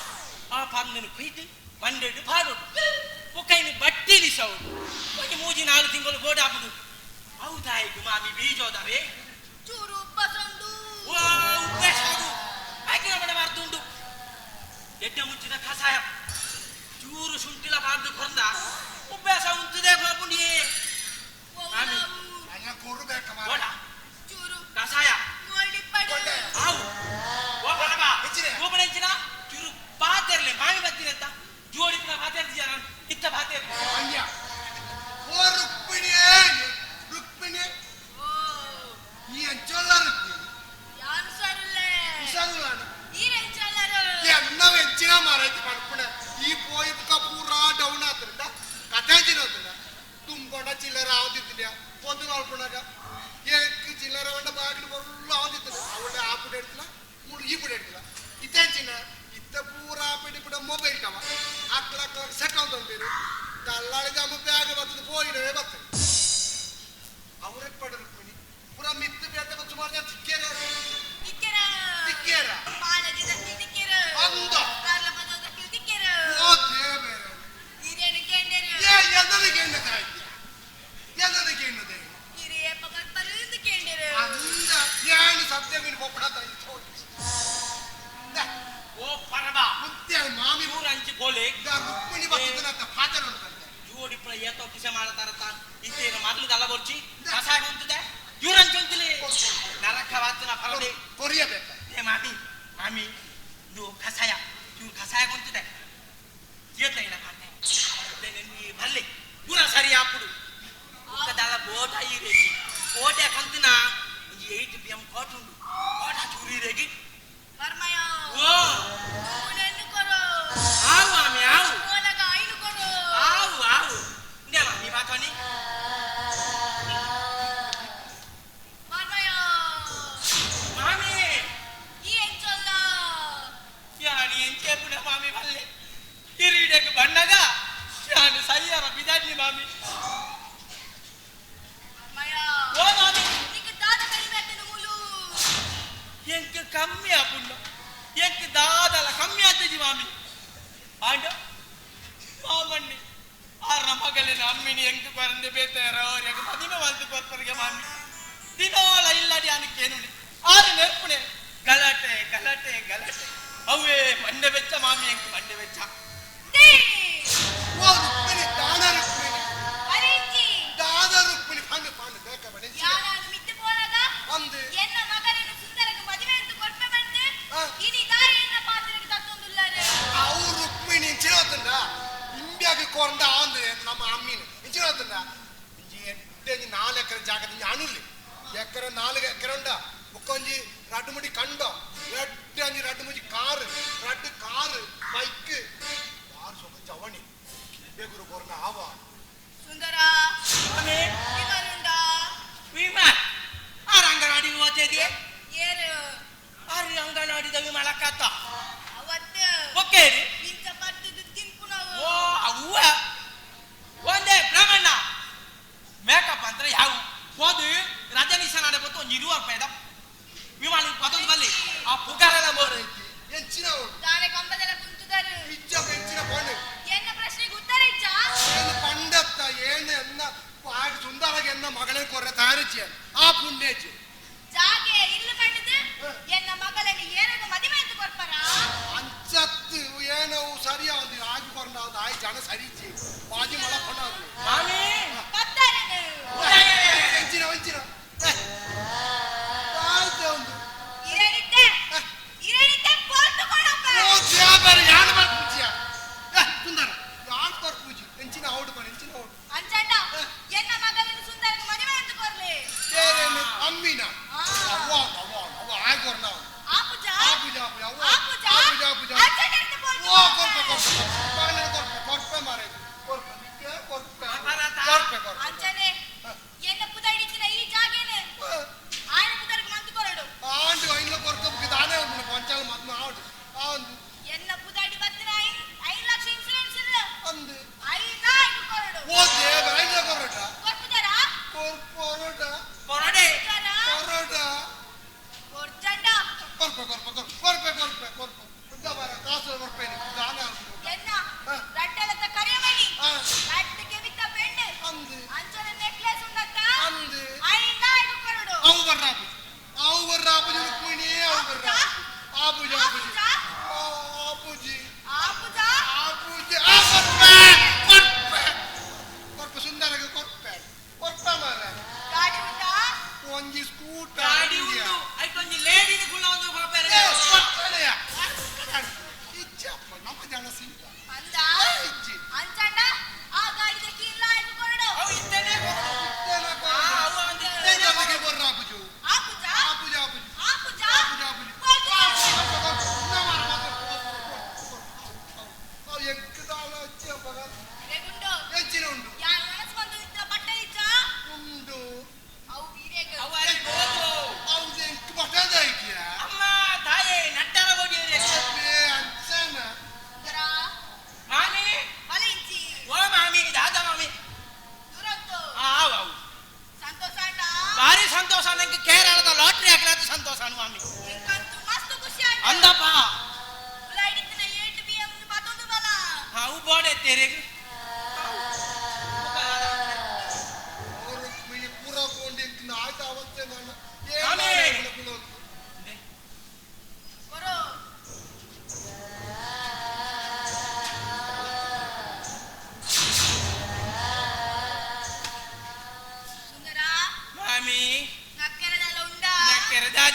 ಆ ಪರ್ಂದನು ಕುಯ್ದು ಬಂಡೆಡು ಪಾಡೋಡು ಒಕ್ಕೈನ ಬಟ್ಟಿಲಿ ಸೌಡು ಒಂಜಿ ಮೂಜಿ ನಾಲ್ಕು ತಿಂಗಳು ಬೋಡಾಪುಡು ಹೌದಾಯ್ತು ಮಾಮಿ ಬೀಜೋದವೇ ಚೂರು ಉಪ್ಪಸೊಂಡು ಓ ಉಪ್ಪೆಸಾಗು ಆಕಿನ ಬಡ ಮರ್ತುಂಡು ಎಡ್ಡೆ ಮುಚ್ಚಿದ ಕಷಾಯ ಚೂರು ಶುಂಠಿಲ ಪಾಡ್ದು ಕೊರ್ದ ಉಪ್ಪೆಸ ಉಂತುದೇ ಪಾಪುಂಡಿಯೇ ಮಾಮಿ ಬೋಡ ಕಷಾಯ ಆವು ಓ ಬರಬಾ ಗೋಪಣೆಂಚಿನ ಚೂರು ಪಾತೆರ್ಲೆ ಮಾಮಿ ಬತ್ತಿನತ್ತ ಜೋಡಿಪುನ ಪಾತೆರ್ದಿಯಾರ ಇತ್ತ ಪಾತೆರ್ ಓ ರುಕ್ಮಿಣಿಯೇ ರುಕ್ಮಿಣಿ ಈ ಅಂಚೊಲ್ಲ ರುಕ್ಮಿಣಿ ಯಾರು ಸರುಲೆ ಹುಷಾರುಲ್ಲಾನ ಈರೆಂಚಲ್ಲರು ಎನ್ನ ವೆಂಚಿನ ಮಾರೈತಿ ಪಡ್ಪುಣೆ ಈ ಪೋಯಿಬ್ಕ ಪೂರಾ ಡೌನ್ ಆದ್ರಿಂದ ಕಥೆ ತಿನ್ನೋದಿಲ್ಲ ತುಂಬೋಣ ಚಿಲ್ಲರ ಆವಂದಿತ್ತಿಲ್ಲ ಒಂದು ನಾಲ್ಪುಣಾಗ ಏಕ್ ಚಿಲ್ಲರ వంಡ ಬಾಗಿಲು ಬರುಲ್ಲ ಆವಂದಿತ್ತಿಲ್ಲ ಅವಳ ಆ ಪುಡಿ എടുത്തില്ല ಮೂಳು ಈ ಪುಡಿ എടുത്തില്ല ಇತ್ತೇಂಚಿನ ಇತ್ತ ಪೂರಾ ಪಿಡಿ ಪಿಡ ಮೊಬೈಲ್ ಟವ ಅಕ್ಲ ಅಕ್ಲ ಸೆಟ್ ಆವಂದಿರು ದಲ್ಲಾಳಿದ ಅಮ್ಮ ಬ್ಯಾಗ್ ಬರ್ತದೆ ಪೋಯಿಡವೇ ಬರ್ತದೆ ಅವರೇ ಪಡ ರುಕ್ಮಿಣಿ ಪೂರಾ ಮಿತ್ತು ಬೇತೆ ಸುಮಾರು ಜನ ತಿಕ್ಕೇರ ತಿಕ್ಕೇರ ತಿಕ್ಕೇರ ಮಾಲದಿದ ತಿಕ್ಕೇರ ಅಂದ ಕಾರ್ಲ ಪದದ ತಿಕ್ಕೇರ ಓ ದೇವರೇ ಹಿರಿಯನ ಕೇಂಡೇರು ಏ ಎಲ್ಲದ ಕೇಂಡದ ಎಲ್ಲದ ಕೇಂಡದೆ ಹಿರಿಯ ಪಕ್ಕದ ಕೇಂಡೇರು ಅಂದ ಏನು ಸತ್ಯ ಮೀನು ಪೊಪ್ಪಡ ಓ ಪರಬಾ ಮುತ್ತೆ ಮಾಮಿ ಊರ ಅಂಚಿ ಕೋಲೆ ರುಕ್ಮಿಣಿ ಬರ್ತದನಂತ ಪಾತ್ರ ಉಂಟಂತೆ ಜೋಡಿಪ್ರ ಏತೋ ಕಿಸೆ ಮಾಡತಾರತ ಇತ್ತೇನು ಮೊದಲು ದಲ್ಲ ಬೊರ್ಚಿ ಕಷಾಯ ಹೊಂತಿದೆ ಇವ್ರಂಚು ಅಂತಿಲಿ ನರಕ ವಾತನ ಫಲದೆ ಕೊರಿಯಬೇಕ ಏ ಮಾಮಿ ಮಾಮಿ ಇದು ಕಷಾಯ ಇವ್ರು ಕಷಾಯ ಕೊಂತಿದೆ ಇಲ್ಲ ಪಾತೆ ನೀ ಬರ್ಲಿ ಪೂರ ಸರಿ ಆಪುಡು ಒಕ್ಕದಲ್ಲ ಬೋಟ ಈ ರೇಗಿ ಕೋಟೆ ಕಂತಿನ ಒಂಜಿ 8 ಪಿ ಎಂ ಕೋಟ ಉಂಡು ಕೋಟ ಚೂರಿ ರೇಗಿ ಬರ್ಮಯ ಓ ನೂನೆನ್ನು ಕೊರು ಆವು ಮಾಮಿ ಆವು ಓನಗ ಐನು ಕೊರು ಆವು ಆವು ಇಂದೇ ಮಾಮಿ ಮಾತೋನಿ ಬರ್ಮಯ ಮಾಮಿ ಈ ಎಂಚೊಲ್ಲ ಯಾನಿ ಎಂಚೆ ಪುಣ ಮಾಮಿ ಬಲ್ಲೆ ಕಿರೀಟಕ್ಕೆ ಬಣ್ಣಗ ಯಾನು ಸಯ್ಯಾರ ಬಿದಾಜಿ ಮಾಮಿ ಬರ್ಮಯ ಓ ಮಾಮಿ ನಿಕ್ಕ ದಾದ ಕಡಿಮೆ ಆಗ್ತದೆ ಮೂಲು ಎಂಕ್ ಕಮ್ಮಿ ಆಪುಂಡು ಎಂಕ್ ದಾದಲ ಕಮ್ಮಿ ಆತಜಿ ಮಾಮಿ ಆಂಡ ಮಾಮಣ್ಣಿ ಆರ್ನ ಮಗಲಿನ ಅಮ್ಮಿನಿ ಎಂಕ್ ಕೊರಂದೆ ಬೇತಾರ ಅವ್ರಿಗೆ ಮದಿಮೆ ಮಲ್ತು ಕೊರ್ಪರಿಗೆ ಮಾಮಿ ದಿನೋಲ ಇಲ್ಲಡಿ ಅನಕ್ಕೇನುಣಿ ಆರು ನೆರ್ಪುಣೆ ಗಲಾಟೆ ಗಲಾಟೆ ಗಲಾಟೆ ಅವೇ ಮಂಡೆ ಬೆಚ್ಚ ಮಾಮಿ ಎಂಕ್ ಮಂಡೆ ಬೆಚ್ಚ ಓ ರುಕ್ಮಿಣಿ ದಾನ ರುಕ್ಮಿಣಿ ಅರಿಂಜಿ ದಾದ ರುಕ್ಮಿಣಿ ಪಾಂಡು ಪಾಂಡು ಬೇಕ ಬಣೆ ಯಾರಾನು ಮಿತ್ತು ಪೋನಗ ಅಂದು ಎನ್ನ ಮಗನನ್ನು ಸುಂದರಕ್ಕೆ ಮದುವೆ ಅಂತ ಕೊರ್ಪೆ ಬಂದು ಇನಿ ದಾರಿ ಎನ್ನ ಪಾತ್ರಕ್ಕೆ ತತ್ತೊಂದುಲ್ಲಾರೆ ಅವು ರುಕ್ಮಿಣಿ ಇಂಚಿನ ಇಂಬ್ಯಾಗ ಕೊರಂಡ ಆಂದು ನಮ್ಮ ಅಮ್ಮಿನ ಇಂಚಿನ ಇಂಜಿ ಎಡ್ಡೆ ಇಂಜಿ 4 ಎಕರೆ ಜಾಗದ ಅಣುಲಿ ಎಕರೆ 4 ಎಕರೆ ಉಂಡ ಬುಕ್ಕೊಂಜಿ ರಡ್ಡು ಮುಡಿ ಕಂಡ ಎಡ್ಡೆ ಅಂಜಿ ರಡ್ಡು ಮುಜಿ ಕಾರು ರಡ್ಡು ಕಾರು ಬೈಕ್ ಯಾರು ಸೊಕ್ಕ ಜವಣಿ ಬೇಗುರು ಕೊರಂಡ ಆವ ಸುಂದರ ಮಾಮಿ ವಿಮಾನುಂಡ ವಿಮಾನ ಆರ್ ಅಂಗನವಾಡಿ ಓದ್ತಿದ್ಯೆ ಏರು ಆರ್ ಅಂಗನವಾಡಿದ ವಿಮಾನಕ್ಕಾತ ಅವತ್ತು ಓಕೆ ಇಂಚ ಪಟ್ಟದ ತಿನ್ಪುನವು ಓ ಅವ್ವ ಒಂದೇ ಬ್ರಹ್ಮಣ್ಣ ಮೇಕಪ್ ಅಂದ್ರೆ ಯಾವ ಹೋದು ರಜನೀಶ ನಾಡೆ ಬತ್ತು ಒಂದು 20 ರೂಪಾಯಿದ ವಿಮಾನ ಪತ್ತೊಂದು ಬಲ್ಲಿ ಆ ಪುಗಾರೆಲ್ಲ ಬೋರ್ ಎಂಚಿನ ತಾನೆ ಕಂಬದೆಲ್ಲ ಕುಂತುದರು ಇಜ್ಜ ಎಂಚಿನ ಪಾಂಡು ಎನ್ನ ಪ್ರಶ್ನೆಗೆ ಉತ್ತರ ಇಜ್ಜ ಏನು ಪಂಡತ್ತ ಏನು ಎನ್ನ ಆಗ ಸುಂದರಗೆ ಎನ್ನ ಮಗಳೇ ಕೊರ್ರೆ ತಯಾರಿಚಿ ಆ ಪುಣ್ಯಚಿ ಜಾಗೆ ಇಲ್ಲ ಪಂಡದು ಎನ್ನ ಮಗಳನ್ನು ಏನಾಗ ಮದುವೆ ಅಂತ ಕೊರ್ಪರ ಅಂಚತ್ತು ಏನೋ ಸರಿಯ ಒಂದು ಆಗಿ ಕೊರಂಡ ಒಂದು ಆಯ್ ಜನ ಸರಿಚಿ ಬಾಜಿ ಮಳ ಕೊಂಡ ಮಾಮಿ ಪತ್ತಾರನು ಎಂಚಿನ ಎಂಚಿನ ಆಯ್ತು ಒಂದು ಇರಣಿತೆ ಇರಣಿತೆ ಪೋರ್ತು ಕೊಡಪ್ಪ ಓ ದೇವರೇ ಯಾರು ಬರ್ ಪೂಜಿಯ ಸುಂದರ ಯಾರು ಬರ್ ಪೂಜಿ ಎಂಚಿನ ಔಡು ಬರ್ ಎಂಚಿನ ಔಡು ಅಂಚಣ್ಣ ಎನ್ನ ಮಗಳನ್ನು ಸುಂದರಗೆ ಮದುವೆ ಅಂತ ಕೊರ್ಲಿ ಬೇರೆ ಅಮ್ಮಿನ ಅವ್ವ ಅವ್ವ ಅವ್ವ ಆಗಿ ಕೊರಂಡ ಆಪುಜ ಆಪುಜ ಆಪುಜ ಅವ್ವ ಆಪುಜ ಆಪುಜ ಆಪುಜ ಅಂಚಣ್ಣ ಇರ್ತೆ ಪೋರ್ತು ಓ ಕೊರ್ಪೆ ಕೊರ್ಪೆ ಕೊರ್ಪೆ ಕೊರ್ಪೆ ಮಾರೆ ಕೊರ್ಪೆ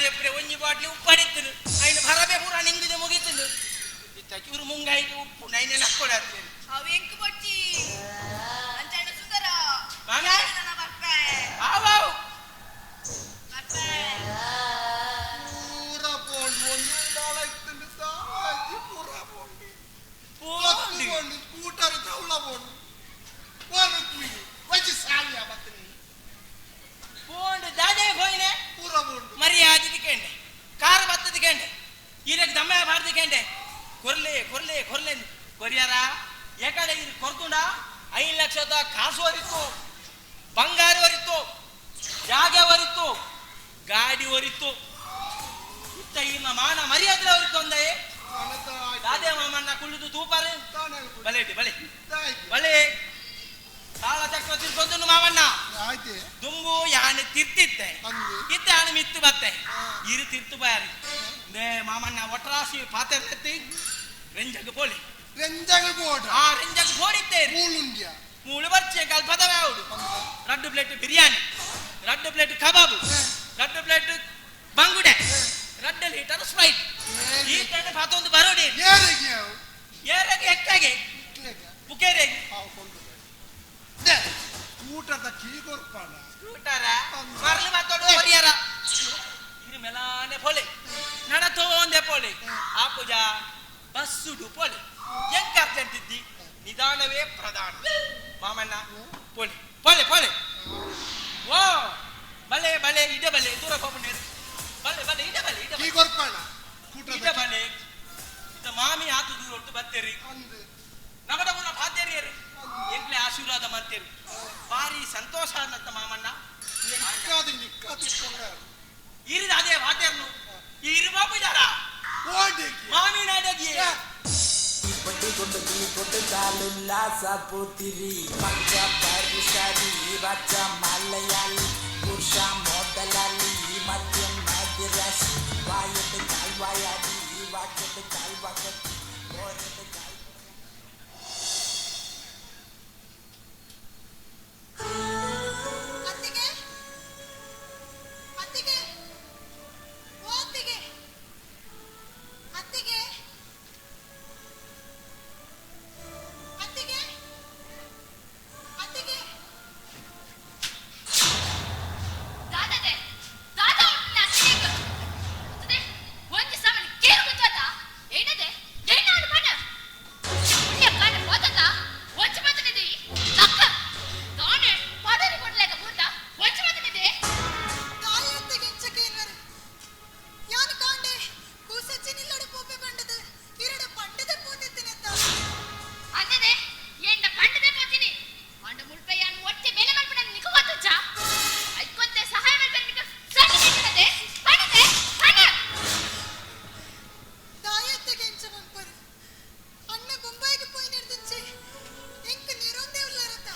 ಎಪ್ರೆ ಒಂಜಿ ಬಾಟ್ಲಿ ಉಪ್ಪಡಿತ್ತನು ಐನ ಭರಬೆ ಪೂರ ನಿಂಗಿದೆ ಮುಗಿತನು ಇತ್ತ ಚೂರು ಮುಂಗಾಯಿಗೆ ಉಪ್ಪು ನೈನೆ ನಕ್ಕೊಡಾತ್ರಿ ಅವು ಎಂಕ್ ಬೊಚ್ಚಿ ಅಂಚಣ್ಣ ಸುಂದರ ಮಾಮ ನನ್ನ ಬರ್ಪೆ ಆವಾವು ಬರ್ಪೆ ಪೂರ ಪೋಂಡು ಒಂದು ದಾಳ ಇತ್ತಂಡು ಸಾಜಿ ಪೂರ ಪೋಂಡು ಪೋಂಡು ಪೋಂಡು ಸ್ಕೂಟರ್ ತೌಳ ಪೋಂಡು ಪೋಂಡು ಕುಯ್ಯಿ ವಜಿ ಸಾಲಿಯ ಬತ್ತನಿ ಪೋಂಡು ದಾದೆ ಪೋಯಿನೆ ಪೂರ ಪೋಂಡು ಮರ್ಯಾದೆ ದಿಕೆಂಡೆ ಕಾರ್ ಬತ್ತದ ದಿಕೆಂಡೆ ಈರಕ್ ದಮ್ಮ ಬಾರ್ದ ದಿಕೆಂಡೆ ಕೊರ್ಲೆ ಕೊರ್ಲೆ ಕೊರ್ಲೆ ಕೊರಿಯಾರ ಏಕಡೆ ಇದು ಕೊರ್ದುಂಡ 5 ಲಕ್ಷದ ಕಾಸು ವರಿತ್ತು ಬಂಗಾರ ವರಿತ್ತು ಜಾಗ ವರಿತ್ತು ಗಾಡಿ ವರಿತ್ತು ಇತ್ತ ಇನ್ನ ಮಾನ ಮರ್ಯಾದೆ ವರಿತ್ತು ಅಂದೆ ದಾದೆ ಮಾಮಣ್ಣ ಕುಳಿದು ತೂಪಾರೆ ಬಲೆ ಬಲೆ ಬಲೆ ತಾಳ ಚಕ್ರ ತಿರ್ಕೊಂದು ಮಾವಣ್ಣ ದುಂಬು ಯಾನೆ ತಿರ್ತಿತ್ತೆ ಇತ್ತೆ ಯಾನೆ ಮಿತ್ತು ಬತ್ತೆ ಇರು ತಿರ್ತು ಬಾರಿ ನೇ ಮಾಮಣ್ಣ ಒಟ್ರಾಸಿ ಪಾತೆರ್ತಿ ರೆಂಜಗ್ ಪೋಲಿ ರೆಂಜಗ್ ಬೋಡ ಆ ರೆಂಜಗ್ ಬೋಡಿತ್ತೆ ಮೂಳುಂಡ್ಯ ಮೂಳು ಬರ್ಚೆ ಕಲ್ಪದವೇ ಅವಡು ರಡ್ಡು ಪ್ಲೇಟ್ ಬಿರಿಯಾನಿ ರಡ್ಡು ಪ್ಲೇಟ್ ಕಬಾಬು ರಡ್ಡು ಪ್ಲೇಟ್ ಬಂಗುಡೆ ರಡ್ಡು ಲೀಟರ್ ಸ್ಪ್ರೈಟ್ ಈ ಟೈಮ್ ಪಾತೊಂದು ಬರೋಡಿ ಏರೆಗೆ ಎಕ್ಕಾಗೆ ಬುಕೇರೆಗೆ ಸ್ಕೂಟರ್ದ ಕೀ ಕೊರ್ಪಾಣ ಸ್ಕೂಟರ ಮರಳು ಮಾತಾಡು ಹೊರಿಯರ ಇರು ಮೆಲಾನೆ ಪೋಲೆ ನಡ ತೋಂದೆ ಪೋಲೆ ಆ ಪೂಜಾ ಬಸ್ಸುಡು ಪೋಲೆ ಎಂಕ ಅರ್ಜೆಂಟ್ ಇದ್ದಿ ನಿಧಾನವೇ ಪ್ರಧಾನ ಮಾಮಣ್ಣ ಪೋಲೆ ಪೋಲೆ ಪೋಲೆ ಓ ಬಲೆ ಬಲೆ ಇಡ ಬಲೆ ದೂರ ಹೋಗ್ಬಿಟ್ಟು ಬಲೆ ಬಲೆ ಇಡ ಬಲೆ ಇಡ ಕೀ ಕೊರ್ಪಾಣ ಇಡ ಬಲೆ ಇದ ಮಾಮಿ ಆತು ದೂರ ಹೊಟ್ಟು ಬತ್ತೇರಿ ನಮದ ಊರ ಪಾತೇರಿಯರು ಎಂಕ್ಲೆ ಆಶೀರ್ವಾದ ಮಾಡ್ತೇರಿ ಭಾರಿ ಸಂತೋಷ ಅನ್ನತ್ತ ಮಾಮಣ್ಣ ಇರಿದ ಅದೇ ವಾತೇರ್ನು ಇರು ಬಾಬುದಾರ ಮಾಮಿ ನಾಡಗಿ ಅತ್ತಿಗೆ ಅತ್ತಿಗೆ ಓ ಅತ್ತಿಗೆ ಅತ್ತಿಗೆ ಅತ್ತಿಗೆ ಅತ್ತಿಗೆ ದಾದಾದೆ ದಾದಾ ಉಂಟು ಅತ್ತಿಗೆ ಅತ್ತದೆ ಒಂಜಿ ಸಮಯ ಕೇರು ಗೊತ್ತಾತ ಏನದೆ ಏನಾಡು ಬಣ್ಣ ಪುಣ್ಯ ಕಾಣ ಹೋದತ ಒಂಜಿ ಮಾತನಿದೆ ತಕ್ಕ ದಾನೆ ಪಡರಿ ಕೊಡ್ಲೇಕ ಬೂಟ ಒಂಜಿ ಮಾತನಿದೆ ತಾಯಿ ಅತ್ತಿಗೆ ಇಂಚಕೇನರು ಯಾನು ಕಾಂಡೆ ಕೂಸಚ್ಚಿ ನಿಲ್ಲಡು ಪೋಪೆ ಬಂಡದು ಇರಡು ಪಂಡದ ಪೋತೆತ್ತಿನತ್ತ ಅಂದದೆ ಎಂಡ ಪಂಡದೆ ಪೋತಿನಿ ಅಂಡ ಮುಲ್ಪೆಯಾನು ಒಟ್ಟೆ ಮೇಲೆ ಮಲ್ಪನ ನಿಕ ಗೊತ್ತುಚ್ಚ ಐಕೊಂತೆ ಸಹಾಯ ಮಲ್ಪೆ ನಿಕ ಸಣ್ಣ ಸಿಕ್ಕದೆ ಪಂಡದೆ ಪಂಡ ತಾಯಿ ಅತ್ತಿಗೆ ಇಂಚ ಬಂಪರು ಅಣ್ಣ ಬೊಂಬಾಯಿಗೆ ಪೋಯಿ ನಡೆದಿಂಚೆ ಎಂಕ್ ನಿರೊಂದೇ ಉಲ್ಲರತ್ತ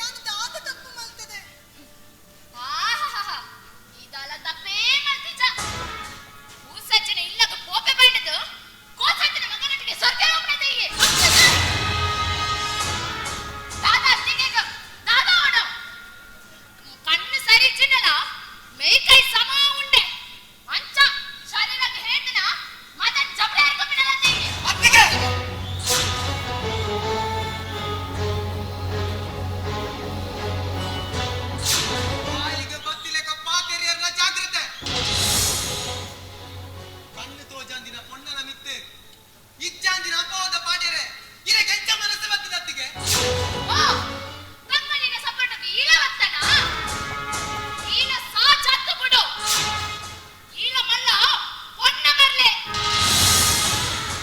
ಯಾನು ದಾದ ತಪ್ಪು ಮಲ್ತದೆ ಆಹಾಹಾಹಾ ಇದಲ ತಪ್ಪೇ ಮಲ್ತಿಚ ಊಸಜ್ಜನ ಇಲ್ಲಗ ಪೋಪೆ ಬಂಡದು ಕೋಸಜ್ಜನ ಮಗನೊಟ್ಟಿಗೆ ಸ್ವರ್ಗ ಹೋಗ್ನದೆ ದಾದಾ ಅತ್ತಿಗೆ ದಾದಾ ಓಡು ಕಣ್ಣು ಸರಿ ಚಿನ್ನಲ ಮೇಕೈ ಸಮ ಉಂಡೆ ಅಂಚ ಶರೀರಕ್ಕೆ ಹೇಳ್ತನ ಮದನ್ ಜಬಳೆ ಹರ್ಕೊಂಡ್ಬಿಡಲ್ಲ ಅತ್ತಿಗೆ ಬಾಯಿಗೆ ಬತ್ತಿಲೆಕ ಪಾತೆರಿಯರ್ನ ಜಾಗ್ರತೆ ಕಣ್ಣು ತೋಜಾಂದಿನ ಪೊಣ್ಣನ ಮಿತ್ತೆ ಇಜ್ಜಾಂದಿನ ಅಪವಾದ ಪಾಡ್ಯರೆ ಇರೆ ಕೆಂಚ ಮನಸ್ಸು ಬತ್ತಿದತ್ತಿಗೆ ಓ ಕಂಗನಿನ ಸಪಟಕ್ಕೆ ಈಳ ವತ್ತನ ಈಳ ಸಾಚಾತ್ತು ಬಿಡು ಈಳ ಮಲ್ಲ ಪೊನ್ನ ಬರ್ಲೆ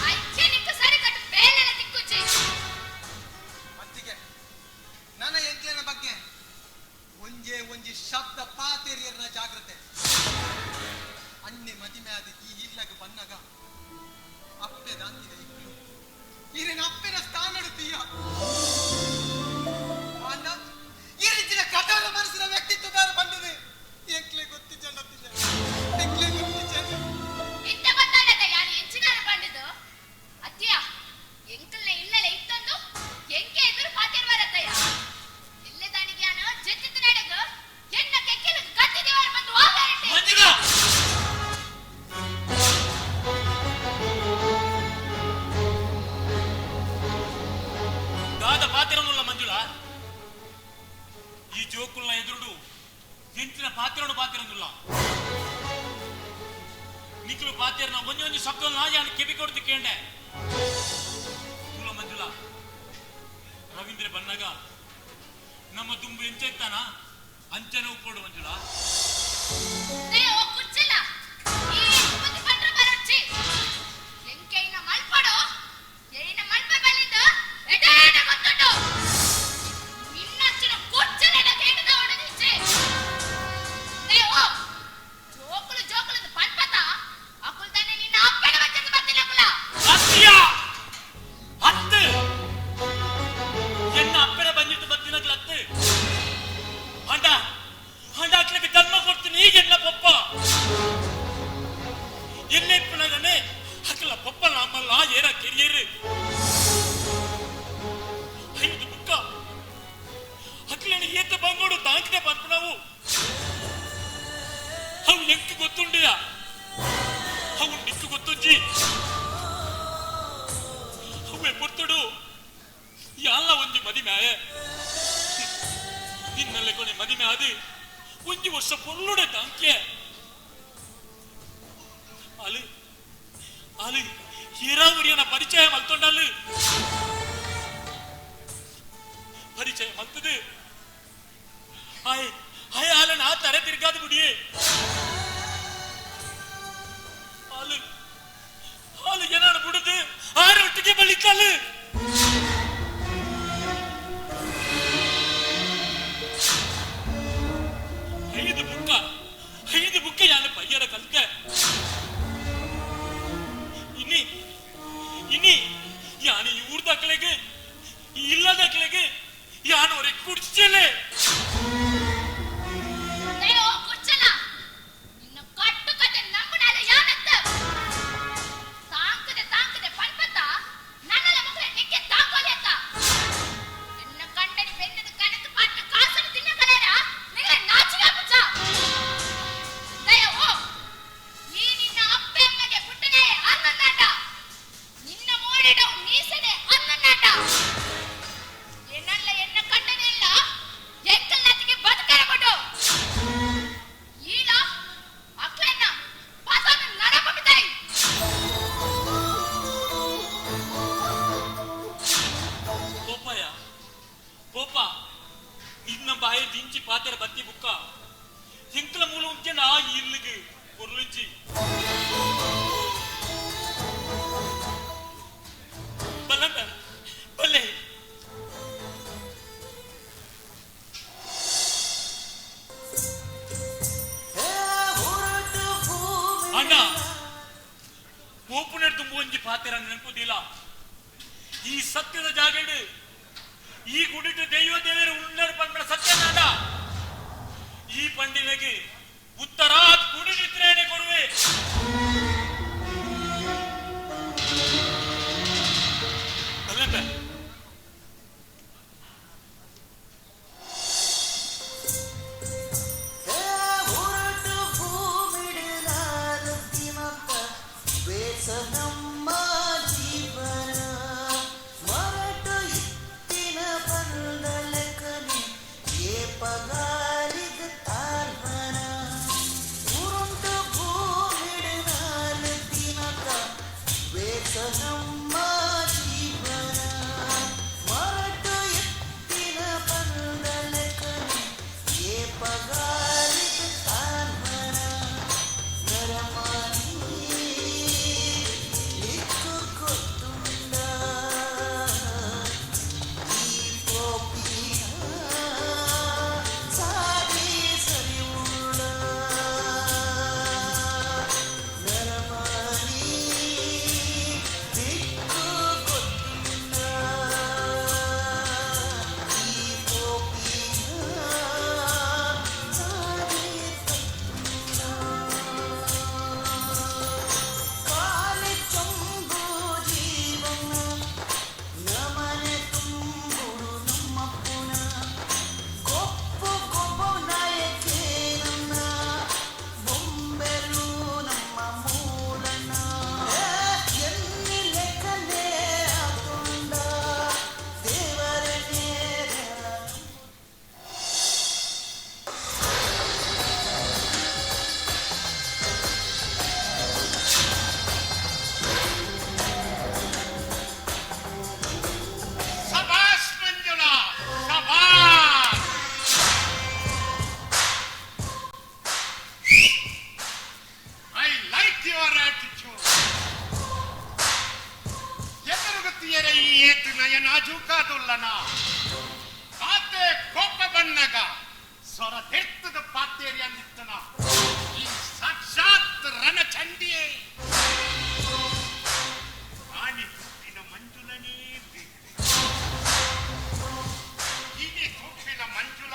ಅಜ್ಜೆ ನಿಕ್ಕ ಸರಿ ಕಟ್ಟು ಬೇಲೆಲ್ಲ ತಿಕ್ಕುಚ್ಚಿ ಅತ್ತಿಗೆ ನನ್ನ ಎಂಕ್ಲೆನ ಬಗ್ಗೆ ಒಂಜೇ ಒಂಜಿ ಶಬ್ದ ಪಾತೆರಿಯರ್ನ ಜಾಗ್ರತೆ ಅಣ್ಣೆ ಮದಿಮೆ ಆದ ಈ ಇಲ್ಲಗ ಬನ್ನಗ ಅಪ್ಪೆ ದಾಂತಿನ ಇಕ್ಲು ಈರಿನ ಅಪ್ಪೆನ ಸ್ಥಾನಡುತ್ತೀಯ ಅಣ್ಣ ಈ ರೀತಿಯ ಕಠೋರ ಮನಸ್ಸಿನ ವ್ಯಕ್ತಿತ್ವದಾರ ಬಂದಿದೆ ಎಂಕ್ಲೆ ಗೊತ್ತಿಜ್ಜಂಡತ್ತಿದೆ ಎಂಕ್ಲೆ ಗೊತ್ತಿಜ್ಜಂಡ ಇತ್ತ ಗೊತ್ತಾಡದ ಯಾರು ಎಂಚಿನಾರ ಬಂದಿದ್ದು ಅತ್ತಿಯ ಎಂಕಲ್ನ ಇಲ್ಲಲೆ ಇತ್ತಂದು ಎಂಕೆ ಎದುರು ಪಾತಿರ್ವಾರತ್ತಯ್ಯ ಇಲ್ಲೇ ದಾನಿಗೆ ಯಾನ ಜೆತ್ತಿತ್ತು ನಡೆದು ಎನ್ನ ಕೆಕ್ಕೆಲು ಕತ್ತಿದಿವಾರ ಬಂದು ವಾಗಾರಟ್ಟೆ ಮಂಜುಳಾ! ಎಂಚಿನ ಪಾತ್ರನು ಪಾತಿರಂದುಲ್ಲ ನಿಕ್ಲು ಪಾತಿರನ ಒಂಜಿ ಒಂಜಿ ಶಬ್ದ ಯಾನು ಕಿವಿ ಕೊಡ್ತು ಕೇಂಡೆ ತುಲ ಮಂಜುಲ ರವೀಂದ್ರ ಬನ್ನಾಗ ನಮ್ಮ ದುಂಬು ಎಂಚೆತ್ತಾನ ಅಂಚನೆ ಉಪ್ಪೋಡು ಮಂಜುಲ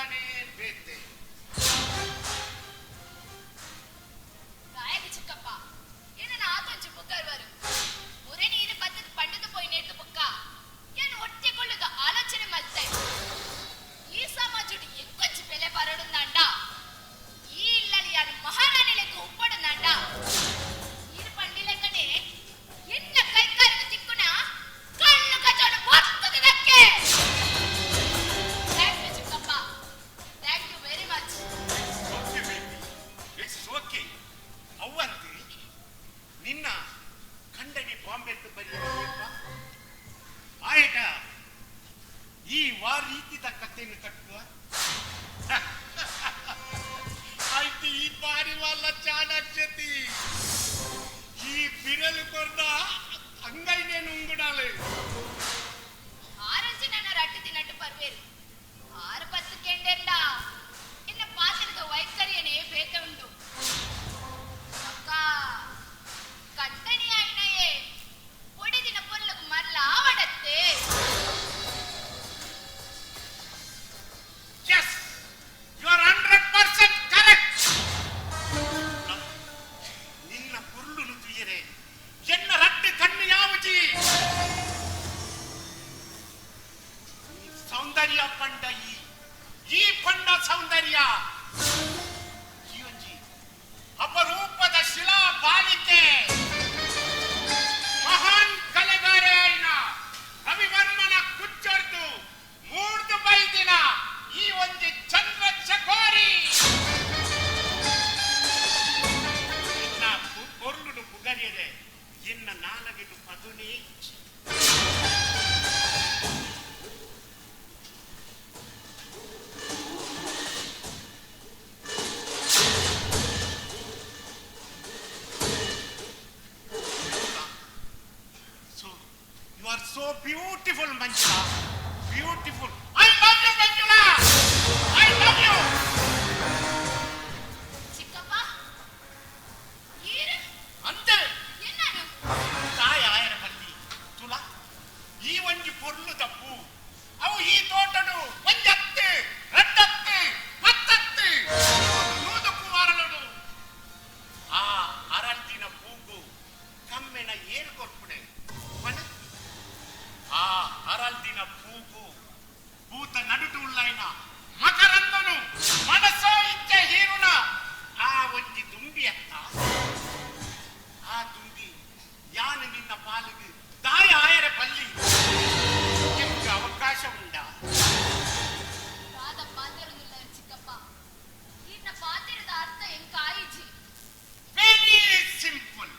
ಅರ್ಥನೇ ಬೇತೆ. ಗಾಯಕ ಚಿಕ್ಕಪ್ಪ ಏನ ಆತೊಂಚು ಪುಕ್ಕರ್ವರು ಮುರೆ ನೀರು ಬತ್ತದ ಪಂಡದ ಪೋಯಿ ನೇರ್ದು ಬುಕ್ಕ ಏನು ಒಟ್ಟಿಕೊಳ್ಳುದ ಆಲೋಚನೆ ಮಲ್ತೆ. ಈ ಸಮಾಜುಡು ಎಂಕೊಂಚು ಬೆಲೆ ಬರಡುಂದಾಂಡ, ಈ ಇಲ್ಲಲಿ ಯಾನು ಮಹಾರಾಣಿ ಲೆಕ್ಕ ಉಪ್ಪಡುಂದಾಂಡ, ನೀರು ಪಂಡಿಲೆಕ್ಕನೆ ಎನ್ನ ಕೈಕಾಲಿಗೆ ತಿಕ್ಕುನ ಕಣ್ಣು ಕಚೋಡು ಬರ್ತದಕ್ಕೆ. Thank you ಚಿಕ್ಕಪ್ಪ, thank you very much. Okay baby, it's okay. ಅವ್ವಂತಿ ನಿನ್ನ ಕಂಡನಿ ಬಾಂಬೆ ಬರೆಯಪ್ಪ ಆಯ್ತ ಈ ವಾ ರೀತಿದ ಕಥೆಯನ್ನು ಕಟ್ಟುವ ಆಯ್ತು. ಈ ಬಾರಿ ವಲ್ಲ ಚಾಣಾಕ್ಷತಿ ಈ ಬಿರಲು ಕೊರ್ದ ಅಂಗೈನೇನು ಉಂಗುಡಾಲೆ. ಆರಂಜಿ ನನ್ನ ರಟ್ಟು ತಿನ್ನಟ್ಟು ಪರ್ವೇರು ಆರು ಪತ್ತು ಕೆಂಡೆಂಡ ಇನ್ನ ಪಾತ್ರದ ವೈಖರಿಯನೇ ಬೇತ ಉಂಡು. ಅಕ್ಕ ಕಂಡನಿ ಆಯ್ನಯೇ పొడిదిన పొర్లకు మరల ఆవడತ್ತೆ. Yes, you are 100% correct. ನಿನ್ನ ಪುರ್ಲುನು ತುಯ್ಯರೆ ಎನ್ನ ರಟ್ಟು ಕಣ್ಣು ಯಾವಜಿ. ಸೌಂದರ್ಯ ಪಂಡ ಈ ಈ ಪಂಡ ಸೌಂದರ್ಯ ಜೀವಂಜಿ ಅಪರೂಪದ ಶಿಲಾ ಬಾಲಿಕೆ ಮಹಾನ್ ಕಲೆಗಾರೆಯಾಯಿನ ರವಿವರ್ಮನ ಕುಚ್ಚೊರ್ದು ಮೂರ್ದು ಬೈದಿನ ಈ ಒಂಜಿ ಚಂದ್ರ ಚಕೋರಿ. ನಿನ್ನ ಪೊರ್ಲುನು ಪುಗರಿಯದೆ ಎನ್ನ ನಾಲಗೆಡು ಪದುನೇ ಇಚ್ಛೆ. So, you are so beautiful, Manjula. Beautiful. I love you, Manjula. I love you. ಚಿಕ್ಕಪ್ಪ ಈರು ಅಂತೆ ಎನ್ನಾನು ತಾಯಿ ಆಯರ ಬಲ್ಲಿ ತುಲ ಈ ಒಂಜಿ ಪೊರ್ಲು ತಪ್ಪು ಅವು ಈ ತೋಟಡು ಒಂಜತ್ತು ರಡ್ಡತ್ತು ಪತ್ತತ್ತು ನೂದಪ್ಪು ವಾರಲಡು ಆ ಅರಳ್ದಿನ ಪೂಗು ಕಮ್ಮೆನ ಏರು ಕೊರ್ಪುಡೆ ಪಣ. ಆ ಅರಳ್ದಿನ ಪೂಗು ಭೂತ ನಡುಟು ಉಳ್ಳೈನ ಮಕರಂದನು ಮನಸ್ಸೋ ಇಚ್ಛೆ ಹೀರುನ ಆ ಒಂಜಿ ದುಂಬಿ ಅತ್ತ. ಆ ದುಂಬಿ ಯಾನು ನಿನ್ನ ಪಾಲಿಗೆ ತಾಯಿ ಆಯರ ಬಲ್ಲಿ ನಿಮ್ಗೆ ಅವಕಾಶ ಉಂಡ. ರಾಧ ಪಾತೆರುದಿಲ್ಲ ಚಿಕ್ಕಪ್ಪ, ಈರ್ನ ಪಾತೆರದ ಅರ್ಥ ಎಂಕ ಆಯಿಜಿ. Very simple,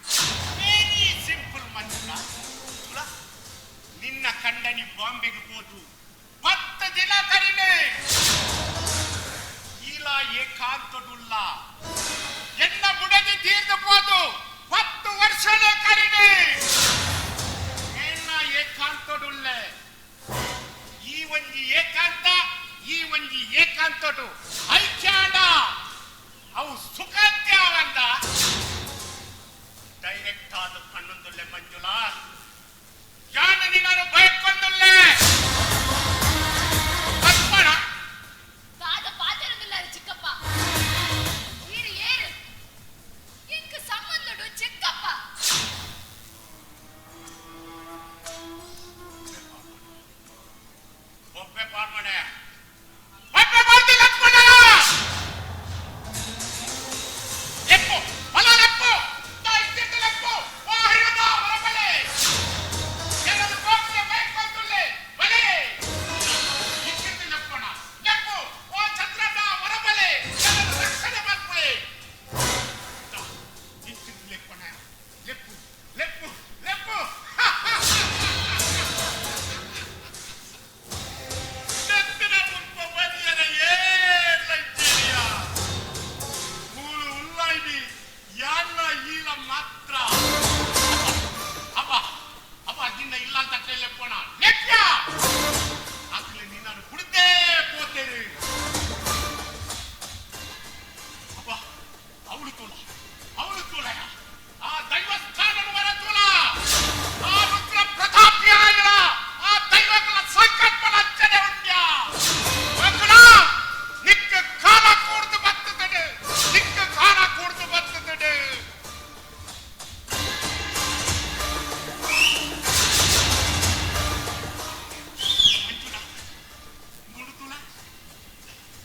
very simple Manjula. ತುಳ, ನಿನ್ನ ಕಂಡನಿ ಬಾಂಬೆಗೆ ಹೋದು 10 ದಿನ ಕಡಿಮೆ ಈಲ ಏಕಾಂತಡುಲ್ಲ ಎನ್ನ ಬುಡದಿ ತೀರ್ದು ಹೋದು 10 ವರ್ಷನೇ ಕಡಿಮೆ ಏನ ಏಕಾಂತಡುಲ್ಲೆ. ಈ ಒಂಜಿ ಏಕಾಂತ ಈ ಒಂಜಿ ಏಕಾಂತಡು ಐಕ್ಯಾಂಡ ಅವು ಸುಖತ್ಯಾವಂದ ಡೈರೆಕ್ಟ್ ಆದ ಕಣ್ಣೊಂದುಲ್ಲೆ ಮಂಜುಳಾ. ಯಾನ ನಿನ್ನನ್ನು ಭಯಕೊಂದುಲ್ಲೆ ಪದ್ಮಣ. ದಾದ ಪಾತೆರುದಿಲ್ಲ ಚಿಕ್ಕಪ್ಪ, ಈರು ಏರು ಎಂಕ ಸಂಬಂಧಡು ಚಿಕ್ಕಪ್ಪ. ಒಬ್ಬೆ ಪಾಡ್ಮಣೆ ಒಬ್ಬೆ ಮಾಡ್ತಿ ಲಕ್ಷ್ಮಣ ಲೆಪ್ಪು ಬಲ ಲೆಪ್ಪು ತಾಯಿ ಲೆಪ್ಪು ವಾಹಿರದ ಹೊರಬಲೆ. ಎರಡು ಕೋಪಿಯ ಬೈಕೊಂದುಲ್ಲೆ ಬಲೆ.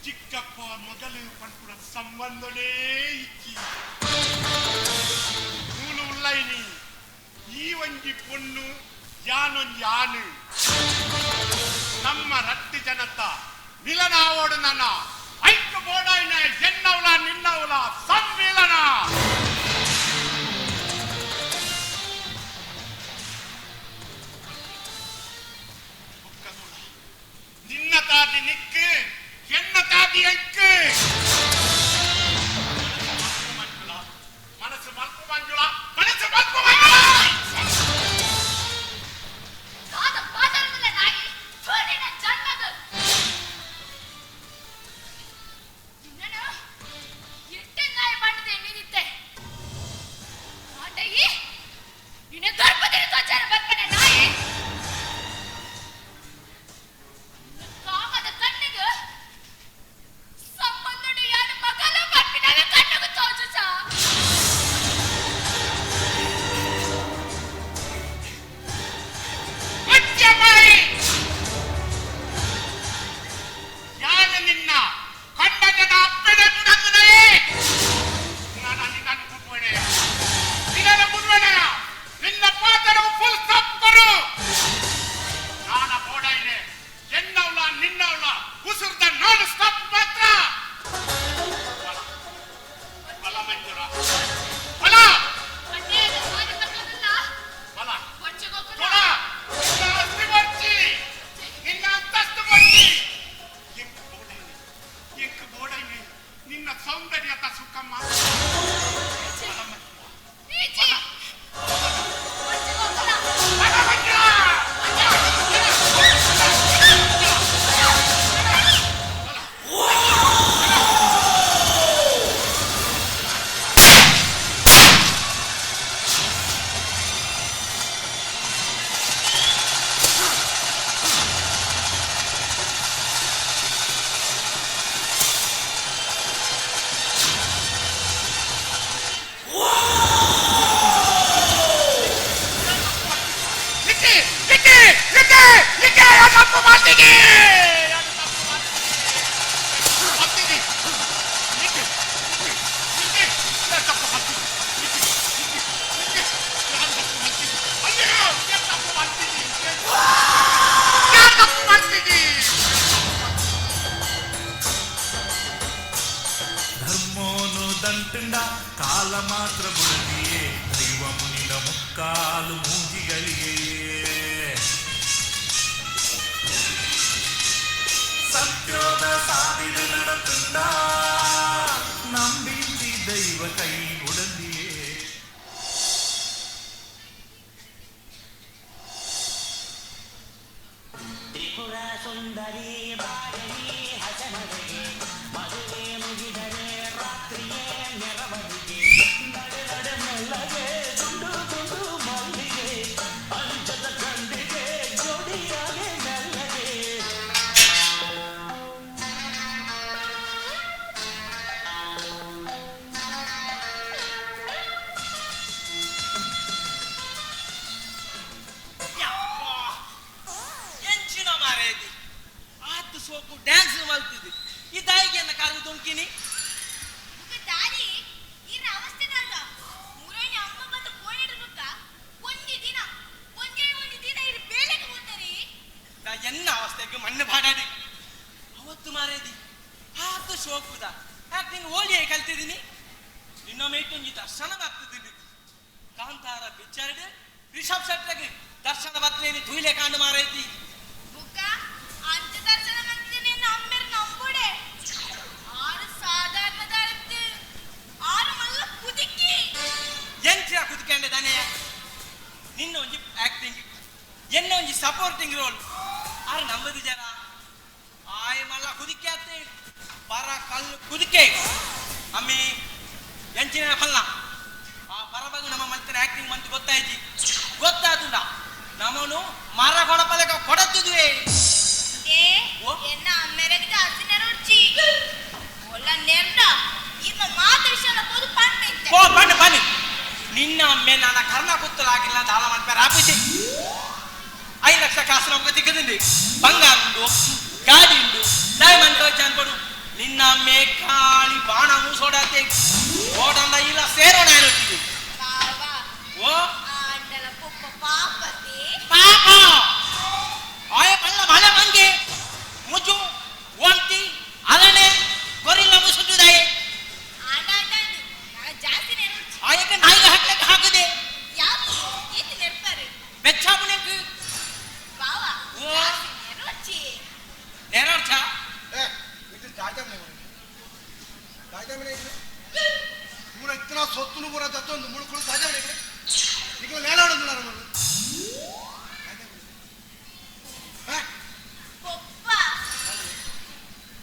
ಚಿಕ್ಕಪ್ಪ ಮೊದಲು ಪನ್ಪುನ ಸಂಬಂಧನೇ ಇಜ್ಜಿ ಮೂಲು ಉಳ್ಳೈನಿ ಈ ಒಂಜಿ ಪೊಣ್ಣು ಯಾನೊಂಜಿ ಆನು ನಮ್ಮ ರಟ್ಟಿ ಜನತ ಮಿಲನಾವೋಡು ನನ್ನ ಐಕ್ಯ ಬೋಡಾಯ್ನ ಎನ್ನವಲ ನಿನ್ನವಲ ಸಮ್ಮಿಲನ ನಿನ್ನ ತಾತಿ ನಿಕ್ಕು ಎನ್ನ ತಾತಿ ಅಂಕು ಮನಸ್ಸು ಮಲ್ಪು ಮಂಜುಳ ಮನಸ್ಸು ಮಲ್ಪು ಮಂಜುಳ. ದಾದ ಪಾತಾರದಲ್ಲ ನಾಯಿ ಥು, ನಿನ್ನ ಜನ್ಮಗ ನಿನ್ನನು ಎಟ್ಟೆ ನಾಯಿ ಮಾಡಿದೆ ಎಣ್ಣಿದಿತ್ತೆ ಆಂಡಯಿ ನಿನ್ನ ಗರ್ಭದಲ್ಲಿ ತೋಚಾರ ಬರ್ಪನೆ ನಾಯಿ ಕಾಮದ ಕಣ್ಣಿಗೆ ಸಂಬಂಧಡಿ ಯಾರು ಮಗಲ ಬರ್ಪಿನವೆ ಕಣ್ಣಿಗೆ ತೋಚು ಸಾ. ಮುಚ್ಚಬಾಯಿ ಯಾರು ನಿನ್ನ ಕಂಡಜನ ಅಪ್ಪನ ಗುಣಗುಣವೇ ನಾನು ನಿನ್ನನ್ನು ಕುಟ್ಬೇಡ ನಿನ್ನನ್ನು ಕುಟ್ಬೇಡ ನಿನ್ನ ಪಾತ್ರವು ಫುಲ್ ಸ್ಟಾಪ್ ಕೊರು ನಾನ ಬೋಡ ಇದೆ ಎನ್ನವಳ ನಿನ್ನವಳ ಉಸುರ್ದ ನಾನು ಸ್ಟಾಪ್ ಮಾತ್ರ ಬಲ ಬಲ ಮಂಜುಳ ಬಲ ಅನ್ಯಾಯದ ಸಾರಿ ಬರ್ಲದಲ್ಲ ಬಲ ಹೊಂಚಿಗೋಕುಲ ಕೊಡ ನಿನ್ನ ಆಸ್ತಿ ಬರ್ಚಿ ನಿನ್ನ ಅಂತಸ್ತು ಬರ್ಚಿ ಎಂಕ್ ಬೋಡೈನೆ ಎಂಕ್ ಬೋಡೈನೆ ನಿನ್ನ ಸೌಂದರ್ಯದ ಸುಖ ಮಾತ್ರ ಬಲ ಮಂಜುಳ ಈಚಿ ಹೊಂಚಿಗೋಕುಲ ಬಲ ಮಂಜುಳ. ನಿಕ್ಕಿ ನಿಕ್ಕಿ ನಿಕ್ಕಿ ನಿಕ್ಕಿ ಯಾರು ತಪ್ಪು ಮಾಡ್ತೀನಿ ಯಾರು ತಪ್ಪು ಮಾಡ್ತೀನಿ ನಿಕ್ಕಿ ನಿಕ್ಕಿ ನಿಕ್ಕಿ ಯಾರು ತಪ್ಪು ಮಾಡ್ತೀನಿ ನಿಕ್ಕಿ ನಿಕ್ಕಿ ನಿಕ್ಕಿ ಯಾರು ತಪ್ಪು ಮಾಡ್ತೀನಿ ಅಯ್ಯೋ ಯಾರು ತಪ್ಪು ಮಾಡ್ತೀನಿ ಯಾರು ತಪ್ಪು ಮಾಡ್ತೀನಿ ಧರ್ಮೋನು ದಂಟುಂಡ ಕಾಲ ಮಾತ್ರ ಬುಡದಿಯೇ ದೈವ ಮುನಿದ ಮುಕ್ಕಾಲು ಮೂಜಿಗಳಿಗೆ ಸತ್ಯೋದ ಸಾದಿಡು ನಡತುಂಡ ನಂಬಿಂಚಿ ದೈವ ಕೈ ಉಡಂದಿಯೇ. ತ್ರಿಪುರ ಸುಂದರಿ ಬಾರಲಿ ಹಸನರಿಗೆ ಮದುವೆ ಮುಗಿದರೆ ರಾತ್ರಿಯೇ ಮೆರವಣಿಗೆ ನಡೆ ನಡೆ ಮೆಲ್ಲಗೆ ತುಂಡು ತುಂಡು ಮಲ್ಲಿಗೆ ಅಂಜದ ಕಂಡಿಗೆ ಜೋಡಿಯಾಗೆ ಮೆಲ್ಲಗೆ. ಎಂಚಿನ ಮಾರೇದಿ ಆತು ಸೋಕು ಡ್ಯಾನ್ಸ್ ಮಲ್ತಿದ್ದು ಈ ತಾಯಿಗೆ ಕಾರು ತುಣ್ಕಿನಿ. ಬುಕ್ಕ ದಾರಿ ಇರ ಅವಸ್ಥೆದಾಗ ಮೂರನೇ ಅಮ್ಮ ಬಂದು ಪೋಣಿಡ್ಬೇಕ ಒಂಜಿ ದಿನ ಒಂಜೇ ಒಂಜಿ ದಿನ ಇರ್ ಬೇಲೆಗೆ ಹೋಗ್ತಾರೆ. ಎನ್ನ ಅವಸ್ಥೆಗೆ ಮಣ್ಣು ಬಾಡಾಡಿ ಅವತ್ತು ಮಾರೇದಿ ಆತು ಶೋಕುದ ಆಕ್ಟಿಂಗ್ ಓಲಿಯೇ ಕಲ್ತಿದ್ದೀನಿ ನಿನ್ನ ಮೇಟೊಂಜಿ ದರ್ಶನ ಆಗ್ತಿದ್ದೀನಿ ಕಾಂತಾರ ಪಿಕ್ಚರ್ ರಿಷಬ್ ಶೆಟ್ಟಗೆ ದರ್ಶನ ಬತ್ಲೇನಿ ತುಯಿಲೆ ಕಾಂಡು ಮಾರೈತಿ. ಬುಕ್ಕ ಅಂಚ ದರ್ಶನ ಮಂತಿದ್ದೀನಿ ಅಮ್ಮೆರ್ ನಂಬುಡೆ ಆರು ಸಾಧಾರಣ ದಾರತ್ತು ಆರು ಮಲ್ಲ ಕುದಿಕ್ಕಿ. ಎಂಚಿನ ಕುದಿಕಂಡೆ ದನೆಯ ನಿನ್ನ ಒಂಜಿ ಆಕ್ಟಿಂಗ್ ಎನ್ನ ಒಂಜಿ ಸಪೋರ್ಟಿಂಗ್ ರೋಲ್ ಆರು ನಂಬದು ಜನ ಆಯ್ ಮಲ್ಲ ಕುದಿಕೆ ಆತೆ ಪರ ಕಲ್ಲು ಕುದಿಕೆ ಅಮ್ಮಿ ಎಂಚಿನ ಫಲ್ಲ ಆ ಪರಬಾಗ ನಮ್ಮ ಮಂತಿನ ಆಕ್ಟಿಂಗ್ ಮಂತ್ ಗೊತ್ತಾಯ್ತಿ ಗೊತ್ತಾದುಲ್ಲ ನಮ್ಮನು ಮರ ಕೊಡಪಲೆಕ ಕೊಡತ್ತುದುವೆ. ಏ ಎನ್ನ ಅಮ್ಮೆರೆಗೆ ಜಾಸ್ತಿ ನೆರೊಡ್ಚಿ ಒಲ್ಲ ನೆರ್ಡ ಇರ್ನ ಮಾತ ವಿಷಯ ಪೋದು ಪಣ್ಪೆತ್ತೆ. ಪೋ ಬನ್ನಿ ಬನ್ನಿ ನಿನ್ನ ಅಮ್ಮೆ ನನ್ನ ಕರ್ಣ ಗೊತ್ತಲಾಗಿಲ್ಲ ದಾಳ ಮನ್ಪೇರ ಆಪಿಸಿ 5 ಲಕ್ಷ ಕಾಸು ನಮ್ಗೆ ತಿಕ್ಕದಿಂಡಿ ಬಂಗಾರ ಉಂಡು ಗಾಡಿ ಉಂಡು ಡೈಮಂಡ್ ಅನ್ಕೊಡು. ಪೂರ ಇತ್ತಿನ ಸೊತ್ತುನು ಪೂರ ದತ್ತೊಂದು ಮುಳುಕುಳು ಸಾಧ್ಯ ಈಗ ನೇಲಾಡೋದು ನಾನು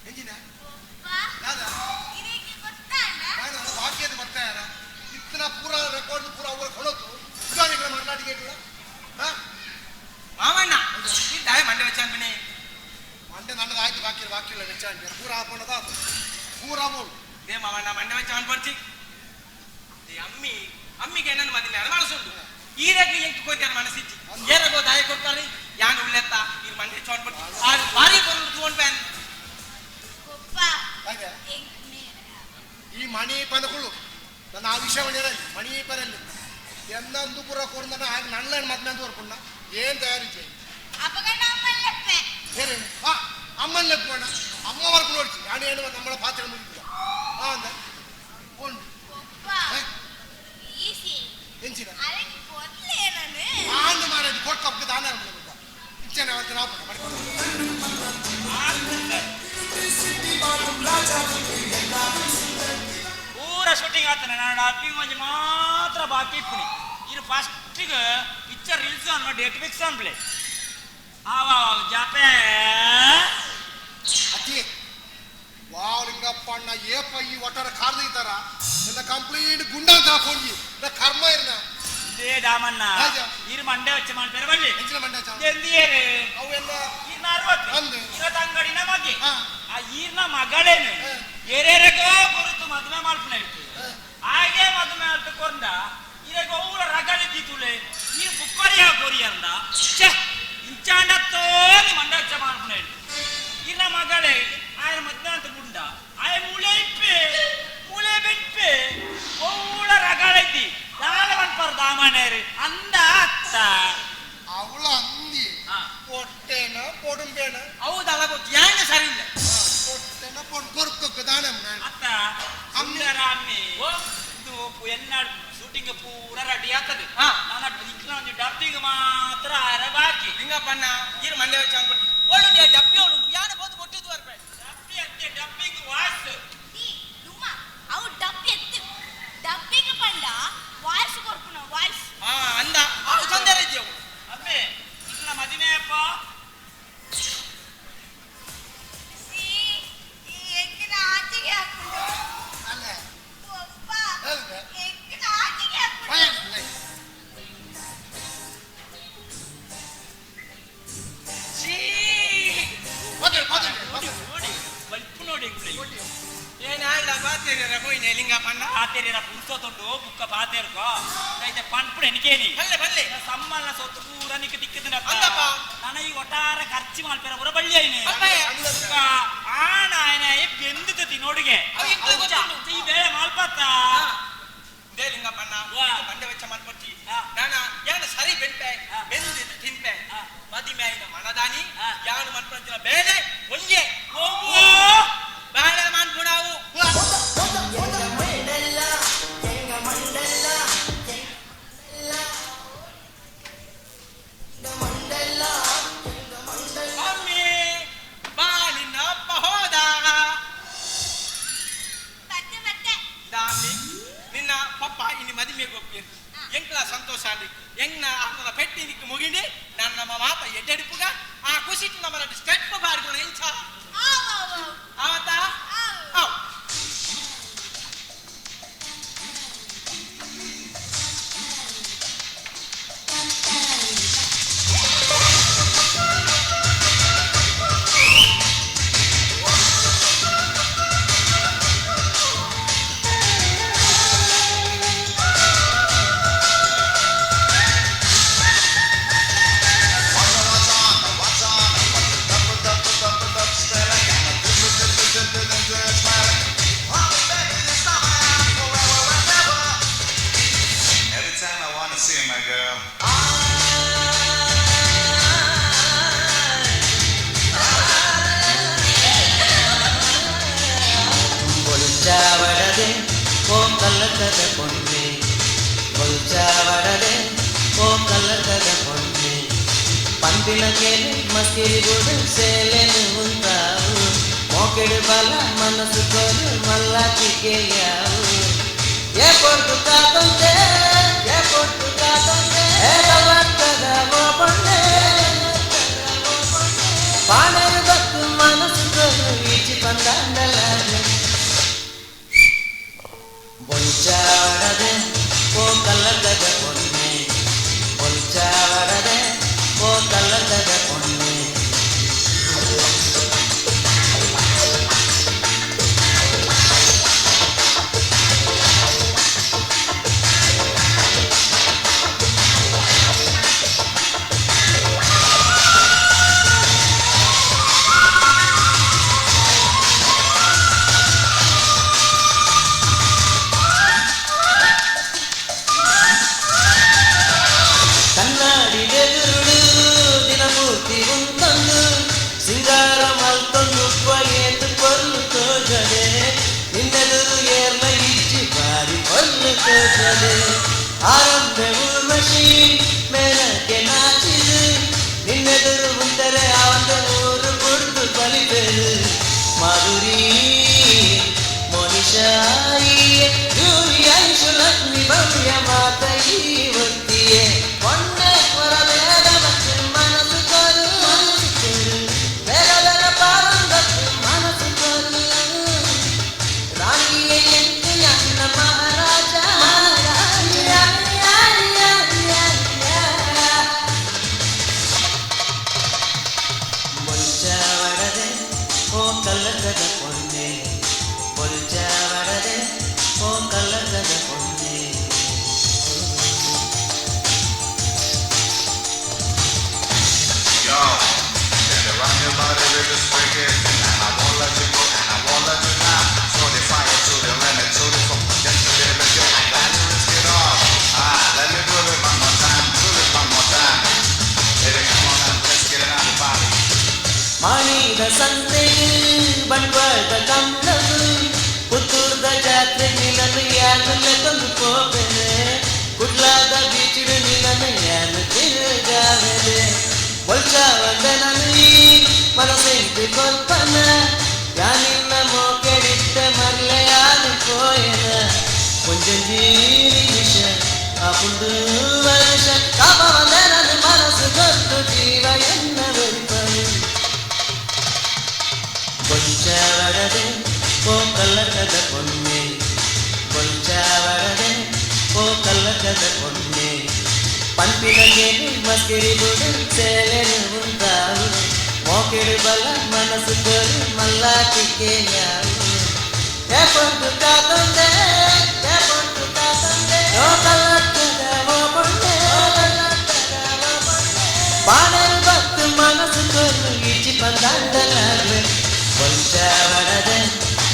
ಎಂಜಿನ ಬಾಕಿಯದು ಬರ್ತಾಯಾರ ಇತ್ತಿನ ಪೂರ ರೆಕಾರ್ಡ್ ಪೂರ ಅವರ ಕೊಡೋದು ಉದಾಹರಣೆಗಳ ಮಾತನಾಡಿಗೆ ಮಾಮಣ್ಣ ನೀನು ದಾಯ ಮಂಡೆ വെച്ചാൻ ಮಂಡೆ ನನ್ನದು ಆಯ್ತು ಬಾಕಿ ಬಾಕಿ ಇಲ್ಲ വെച്ചാൻ ಪೂರ ಹಾಕೊಂಡದ ಅದು ಪೂರ ಮೂರು they ಮಾಮಣ್ಣ ಮಂಡೆ വെച്ചാൻ ಪಡ್ಚಿ ಅಮ್ಮಿ ಅಮ್ಮಿಗೆ ನನ್ನ ಮದಿನ ಮನಸ್ಸುಂಟು ಈರಾಗ ಎಂಕ್ ಕೊಯ್ತಾರ ಮನಸ್ಸಿಚ್ಚಿ ಏರಾಗೋ ದಾಯ ಕೊಡ್ತಾರೆ ಯಾನ್ ಉಳ್ಳೆತ್ತ ಈ ಮಂಡೆ ಚೋನ್ ಪಡ್ಚಿ ಆ ಭಾರಿ ಬರೋದು ತಗೊಂಡ್ ಪ್ಯಾನ್ ಈ ಮಣಿ ಪನಕುಳು ನನ್ನ ಆ ವಿಷಯ ಮಣಿಯಲ್ಲಿ ಮಣಿ ಪನಲ್ಲಿ ಎಂದಂದು ಪೂರ ಕೊರ್ದನ ಆಗ ನನ್ನ ಮದ್ವೆ ಅಂತ ವರ್ಪುಣ್ಣ ಏನ್ ತಯಾರಿ చేయి ಆ ಅಮ್ಮನ ಲೆಪ್ಪಣ ಅಮ್ಮ ವರ್ಕ್ ನೋಡ್ಸಿ ಯಾಣ ಏನು ನಮ್ಮಳ ಪಾತ್ರ ಮುಗಿದ ಆ ಅಂದ ಉಂಡು ಎಂಚಿನ ಆಂದ ಮಾರಾಜ್ ಕೊಟ್ಟ ದಾನ ಇಚ್ಛೆ ಅವತ್ತು ನಾವು ಪೂರ ಶೂಟಿಂಗ್ ಆಗ್ತಾನೆ ನಾನು ಡಬ್ಬಿಂಗ್ ಒಂಜಿ ಮಾತ್ರ ಬಾಕಿ ಇಪ್ಪುನಿ ಇದು ಫಸ್ಟಿಗೆ ಪಿಕ್ಚರ್ ರಿಲೀಸ್ ಅನ್ನ ಡೇಟ್ ಫಿಕ್ಸ್ ಅನ್ಪ್ಲೆ ಆವ ಜಾಪೆ ಅತಿ ವಾವ್ ಲಿಂಗಪ್ಪ ಅಣ್ಣ ಏಪ ಈ ಒಟ್ಟಾರ ಕಾರ್ದ ನನ್ನ ಕಂಪ್ಲೀಟ್ ಗುಂಡ ಅಂತ ಹಾಕೊಂಡಿ ನನ್ನ ಕರ್ಮ ಇರ್ನ ಇದೇ ದಾಮಣ್ಣ ಇರು ಮಂಡೆ ವಚ್ಚ ಮಾಡ್ಬೇರೆ ಬಳ್ಳಿ ಎಂಚಿನ ಮಂಡೆ ಎಂದಿಯೇರು ಅವೆಲ್ಲ ಈರ್ನ 60 ಈರ ತಂಗಡಿನ ಮಗೆ ಆ ಈರ್ನ ಮಗಳೇನು ಏರೇರೆಗೋ ಗುರುತು ಮದುವೆ ಮಾಡ್ಪುಣ ಇತ್ತು ಹಾಗೆ ಮದುವೆ ಮಾಡ್ಕೊಂಡ ಇರಗ ಊರ ರಗಳಿದ್ದಿತ್ತುಲೆ ಈ ಬುಕ್ಕರಿಯ ಕೊರಿಯಂದ ಛೆ ಇಂಚಾಂಡತ್ತೋನಿ ಮಂಡಚ್ಚ ಮಾಡ್ಪುಣ ಇತ್ತು ಈರ್ನ ಮಗಳೇ ಆಯನ ಮದುವೆ ಅಂತ ಗುಂಡ ಆಯ ಮೂಳೆ ಇಪ್ಪೆ ಮೂಳೆ ಬೆಪ್ಪೆ ಊಳ ರಗಳಿದ್ದಿ ದಾಲ ಮನ್ಪರ್ ದಾಮನೇರು ಅಂದ ಅತ್ತ ಅವಳ ಅಂದಿ పొట్టేನ పొడుంబేన ಹೌದಲ್ಲ ಗೊತ್ತು ಯಾನ್ ಸರಿ ಇಲ್ಲ పొట్టేನ పొడు ಕೊರ್ಕೊಕ್ಕ ದಾನ ಅತ್ತ ಅಮ್ಮರ ಅಮ್ಮಿ ಇದು ಎನ್ನ ಶೂಟಿಂಗ್ ಪೂರ ರೆಡಿ ಆಗ್ತದೆ ನಾನು ನಿಕ್ಲ ಒಂದು ಡಬ್ಬಿಂಗ್ ಮಾತ್ರ ಅರ ಬಾಕಿ ಲಿಂಗಪ್ಪಣ್ಣ ಈರು ಮಂಡೆ വെച്ച് ಅನ್ಬಿಟ್ಟು ಒಳ್ಳುಂಡೆ ಡಬ್ಬಿ ಒಳ್ಳುಂಡು ಯಾನ ಬೋದು ಕೊಟ್ಟಿದ್ದು ಬರ್ಬೇಡ ಡಬ್ಬಿ ಅತ್ತೆ ಡಬ್ಬಿಂಗ್ ವಾಸ್ ಅವು ಡಬ್ಬಿ ಎತ್ತು ಡಬ್ಬಿಗೆ ಪಂಡ ವಾಯ್ಸ್ ಕೊರ್ಪುನ ವಾಯ್ಸ್ ಆ ಅಂದ ಅವು ತೊಂದರೆ ಇದ್ದೆವು ಅಮ್ಮೆ ನಿನ್ನ ಮದಿಮೆ ಅಪ್ಪ ಎಂಕಿನ ಆಚೆಗೆ ಹಾಕೊಂಡು ಅಲ್ಲ ಪಪ್ಪ ಎಂಕಿನ ಆಚೆಗೆ ಹಾಕೊಂಡು ನೋಡಿ ನೋಡಿ ನೋಡಿ ಏನಾಯ್ಲ ಪಾತೇರಿಯರ ಹೋಯ್ನೆ ಲಿಂಗಪ್ಪಣ್ಣ ಪಾತೇರಿಯರ ಪುರ್ಸೊತ್ತುಂಡು ಬುಕ್ಕ ಪಾತೇರ್ಕೋ ಐತೆ ಪನ್ಪುಡು ಎನಿಕೇನಿ ಬಲ್ಲೆ ಬಲ್ಲೆ ಸಮ್ಮಲ್ನ ಸೊತ್ತು ಪೂರ ನಿಕ್ಕ ತಿಕ್ಕದ ಅಂದಪ್ಪ ನಾನ ಈ ಒಟ್ಟಾರೆ ಖರ್ಚು ಮಾಡ್ಪೇರ ಪೂರ ಬಳ್ಳಿ ಐನೆ ಆಣ ಆಯನ ಬೆಂದುತ ತಿನ್ನೋಡಿಗೆ ಈ ಬೇಳೆ ಮಾಲ್ಪತ್ತ they ಲಿಂಗಪ್ಪಣ್ಣ ಬಂಡೆ ವೆಚ್ಚ ಮಾಡ್ಕೊಡ್ತಿ ನಾನ ಯಾನ ಸರಿ ಬೆಂಪೆ ಬೆಂದು ತಿನ್ಪೆ ಮದಿಮೆ ಆಯ್ನ ಮನದಾನಿ ಯಾನು ಮನ್ಪಂಚಿನ ಬೇಳೆ ಒಂಜೆ ಬೇಳೆ ಮಾನ್ಪುಣಾವು ಅಮ್ಮಿ ಬಾ ನಿನ್ನ ಅಪ್ಪ ಹೋದ ಮತ್ತೆ ಮತ್ತೆ ದಾಮಿ ನಿನ್ನ ಪಪ್ಪ ಇನ್ನು ಮದುವೆಗೆ ಒಪ್ಪಿರು ಎಂಕ್ಲ ಸಂತೋಷ ಅಂಡಿ ಎಂಗ್ನ ಆತನ ಪೆಟ್ಟಿ ನಿಕ್ಕ ಮುಗಿಂಡಿ ನಾನು ನಮ್ಮ ಮಾತ ಎಡ್ಡೆಡಿಪುಗ ಆ ಖುಷಿ ನಮ್ಮ ಸ್ಟೆಪ್ ಬಾರ್ಗುಣ ಇಂಚ ಆವತ್ತ ಆವ್ Every time I wanna see my girl. ಬೊಲ್ಚಾವಡದೆ ಓ ಕಲ್ಲಕದ ಪೊನ್ನೆ ಬೊಲ್ಚಾವಡದೆ ಓ ಕಲ್ಲಕದ ಪೊನ್ನೆ ಪಂಪಿನ ಕೇಳಿ ಮಸ್ಕಿರಿ ಗುಡು ಸೇಲೆನು ಉಂತಾವು ಮೋಕೆಡು ಬಲ ಮನಸ್ಸು ಕೊರು ಮಲ್ಲಾಟಿಕೆಯಾವು ಏ ಪೊರ್ತು ಕಾತೊಂದೆ ಏ ಪೊರ್ತು ಕಾತೊಂದೆ ಏ ಕಲ್ಲಟ್ಟದ ಓ ಪೊಣ್ಣೆ ಪಾಣರು ಬತ್ತು ಮನಸ್ಸು ಕೊರು ಈಚಿ ಪಂದಾಂಡಲಾರೆ ಬೊಂಚಾವಡದೆ ಓ ಕಲ್ಲಟ್ಟದ ಪೊಣ್ಣೆ ಬೊಂಚಾವಡದೆ ಓ ಕಲ್ಲಟ್ಟದ ಪೊಣ್ಣೆ. ಕನ್ನಾಡಿದೆದುರುಡು ದಿನಪೂರ್ತಿ ಉಂತೊಂದು ಸಿಂಗಾರ ಮಲ್ತೊಂದು ಏತು ಪೊರ್ಲು ತೋಜದೆ ನಿನ್ನೆದುರು ಏರ್ಲ ಇಜ್ಜಿ ಬಾರಿ ಪೊರ್ಲು ತೋಜದೆ ಆರಂಭೆ ಊರ್ವಶಿ ಮೇಲಕ್ಕೆ ನಾಚಿದು ನಿನ್ನೆದುರು ಉಂದರೆ ಆವಂದ ಊರು ಬುಡ್ದು ಬಲಿಪೆರು ಮಾಧುರಿ ಮೋನಿಷಾಯಿಯೇ ಲಕ್ಷ್ಮಿ ಭವ್ಯ ಮಾತಯಿ ಒತ್ತಿಯೇ பொன்னை குறவேத மற்றும் மனசு கொரு மனசு கொரு வேற வேற பாரந்தத்து மனசு கொரு ராணியை என்று அண்ண மகாராஜா பொல்சாவடதே ஓ கல்லக்கத பொண்ணே பொல்சாவடதே ஓ கல்லக்கத பொண்ணே. Yo, then they rock your body with the spigot, and I won't let you go, and I won't let you down. So they fire to the limit, to the phone, just to live with you. I'm glad to risk it all. Ah, let me do it one more time, do it one more time. Baby, come on and let's get it on the party. ಮಾಣಿದ ಸಂತೆಗೆ ಬಂಡ್ವಾಳದ ಕಮ್ಮಲಗು ಪುತ್ತೂರ್ದ ಜಾತ್ರೆ ನಿನ್ನನ್ನು ಯಾನು ಲೆತ್ತೊಂದು ಪೋಪೆನೆ ಕುಡ್ಲಾದ ಬೀಚಿಡು ನಿನ್ನನ್ನು ಯಾನು ತಿರುಗಾವೆನೆ ಬೊಲ್ಚಾವಂದ ನಾನು ಈ ಮನಸ್ಸೆಂಟು ಕೊಲ್ಪನ ಯಾನಿನ್ನ ಮೋಕೆಡಿಟ್ಟ ಮರ್ಲೆ ಯಾನು ಪೋಯನ ಒಂಜೊಂಜಿ ನಿಮಿಷ ಆ ಪುಂಡು ವರ್ಷ ಕಾಪವಂದ ನನ್ನ ಮನಸ್ಸು ಗೊತ್ತು ಜೀವ ಎನ್ನ வெறுப்பது பொஞ்சாவடதே ஓ கள்ளக்கத பொண்ணே பொஞ்சாவடதே ஓ கள்ளக்கத பொண்ணே ಪಂಪಿನಗೇನು ಮಸ್ಕಿರಿ ಬುಡು ಸೇಲೆನು ಉಂದಾವು ಮೋಕೆಡು ಬಲ ಮನಸ್ಸು ಕೊರು ಮಲ್ಲಾಟಿಕೆ ಯಾವು ಏ ಪೊಂದು ಕಾತೊಂದೆ ಏ ಪೊಂದು ಕಾತೊಂದೆ ಓ ಕಲ್ಲಟ್ಟದ ಓ ಪೊಣ್ಣೆ ಓ ಕಲ್ಲಟ್ಟದ ಓ ಪೊಣ್ಣೆ ಬಾಣರು ಬತ್ತು ಮನಸ್ಸು ಕೊರು ಈಚಿ ಪಂದಾಂಡಲಾರ್ವೆ ಬೊಂಚಾವಡದೆ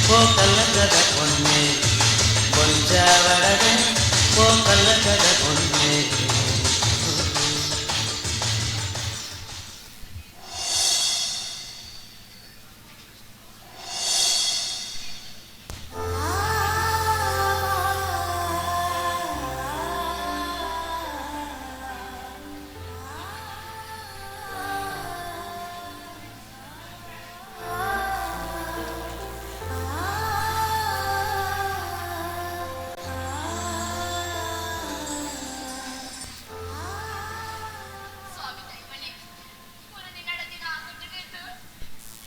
ಓ ಕಲ್ಲಕದ ಪೊಣ್ಣೆ ಬೊಂಚಾವಡದೆ ಓ ಕಲ್ಲಕದ ಪೊಣ್ಣೆ. ಸ್ವಾಮಿ ದೈವನೇ, ಪುರ ದಿನ ಆಗುತ್ತಿದ್ದು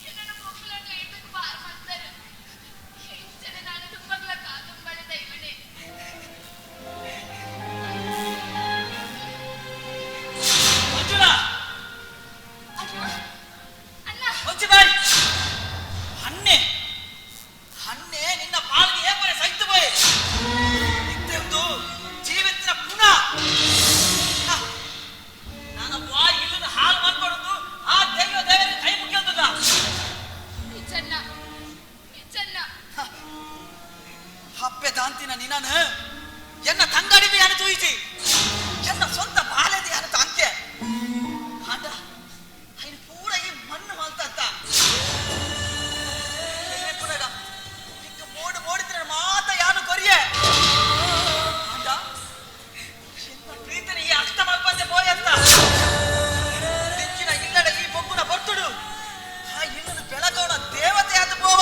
ಎನ್ನನ್ನು ಮಕ್ಕಳನ್ನು ಐತಕ್ಕೆ ಬಾರ್ ಮಾಡ್ತಾರೆ. ಇಂಚನೆ ನಾನು ತುಂಬಗ್ಲ ಕಾದುಂಬಳ ದೈವನೇ. ಮಂಜುಳಾ ಅಣ್ಣ. ಮಂಜು ಬಾಯ್ ಹನ್ನೆ ಹನ್ನೆ ನಿನ್ನ ಪಾಲ್ಗೆ ಏಪರೆ ಸೈತು ಬಾಯ್ ಇತ್ತೆಂದು ಜೀವಿತನ ಪುನಃ ನಾನು ಬಾಯ್ ಇಲ್ಲದ ಹಾಲು ಮಾಡ್ಬಾರ್ದು ಆ ದೈವ ದೇವರ ಕೈ ಮುಗಿಯೋದಿಲ್ಲ. ನಿಜನ್ನ ನಿಜನ್ನ ಹಪ್ಪೆ ದಾಂತಿನ ನಿನನ ಎನ್ನ ತಂಗಡಿ ಯಾನು ತೂಯಿಸಿ ಎನ್ನ ಸ್ವಂತ ಬಾಲೆದ ಯಾನು ತಾಂಕೆ ಆಂಡ ಐನು ಪೂರ ಈ ಮಣ್ಣು ಮಲ್ತತ್ತ ನಿಕ್ಕ ಮೋಡು ಮೋಡಿದ್ರೆ ಮಾತ ಯಾನು ಕೊರಿಯೆ ಆಂಡ ಎನ್ನ ಪ್ರೀತನ ಈ ಅರ್ಥ ಮಲ್ಪಂದೆ ಪೋಯತ್ತ ದಿಕ್ಕಿನ ಇಲ್ಲಡ ಈ ಬೊಗ್ಗುನ ಬರ್ತುಡು ಆ ಇಲ್ಲದ ಬೆಳಗೋಣ ದೇವತೆ ಆದ ಪೋವು.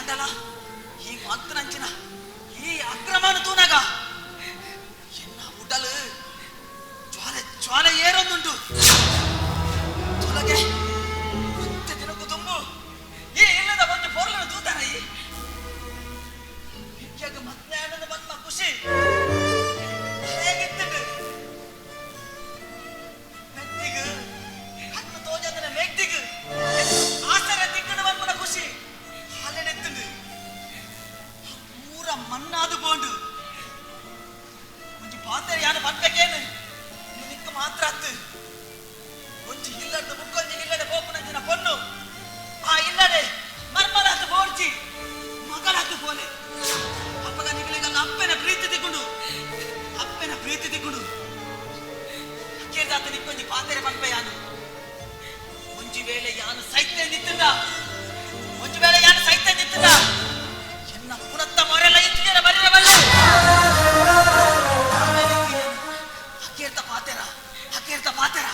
ಆಂಡಲ ಈ ಮಂತನಂಚಿನ ಈ ಅಕ್ರಮನ ತೂನಗ ಎನ್ನ ಉಡಲು ಜ್ವಾಲೆ ಜ್ವಾಲೆ ಏರೊಂದುಂಟು. ತೊಲಗೆ ಮತ್ತೆ ದಿನಕ್ಕೂ ತುಂಬು ಈ ಇಲ್ಲದ ಒಂದು ಪೊರ್ಲನ್ನು ತೂತಾನ ಈ ವಿದ್ಯಾಗ ಮತ್ತೆ ಆನಂದ ಮತ್ಮ ಖುಷಿ ಹೇಗಿತ್ತು ಮೆತ್ತಿಗ ಕಣ್ಣು ತೋಜಂದನ ಮೆತ್ತಿಗ ಆಸರ ತಿಕ್ಕಣ ಬಂದ್ಮನ ಖುಷಿ ಹಾಲೆಡೆತ್ತುಂಡು ಪೂರ ಮಣ್ಣಾದು ಬೋಂಡು ಒಂಜಿ ಪಾತ್ರೆ ಯಾನು ಪನ್ಪೇಕೇನು ನಿಕ್ಕ ಮಾತ್ರ ಅತ್ತು ಒಂಜಿ ಇಲ್ಲದ ಬುಕ್ಕೊಂಜಿ ಇಲ್ಲದೆ ಪೋಪುನಂಚಿನ ಪೊಣ್ಣು ಆ ಇಲ್ಲದೆ ಮರ್ಮಲಾತು ಬೋರ್ಚಿ ಮಗಳಾತು ಪೋಲೆ ಅಪ್ಪಗ ನಿಗಲಿಗಲ್ಲ ಅಪ್ಪನ ಪ್ರೀತಿ ತಿಕ್ಕೊಂಡು ಅಪ್ಪನ ಪ್ರೀತಿ ತಿಕ್ಕೊಂಡು ಅಕ್ಕೇರ್ದಾತ ನಿಕ್ಕೊಂಜಿ ಪಾತ್ರೆ ಪನ್ಪೆ ಯಾನು ಒಂಜಿ ವೇಳೆ ಯಾನು ಸೈತ್ಯ ನಿತ್ತದ ಒಂಜಿ ವೇಳೆ ಯಾನು ಸೈತ್ಯ ನಿತ್ತದ ಎನ್ನ ಪುನತ್ತ ಮೊರೆಲ್ಲ ಇತ್ತಿನ ಬರಿರ ಬಲ್ಲೆ ಅಕ್ಕೇರ್ತ ಪಾತೆರ ಅಕ್ಕೇರ್ತ ಪಾತೆರ.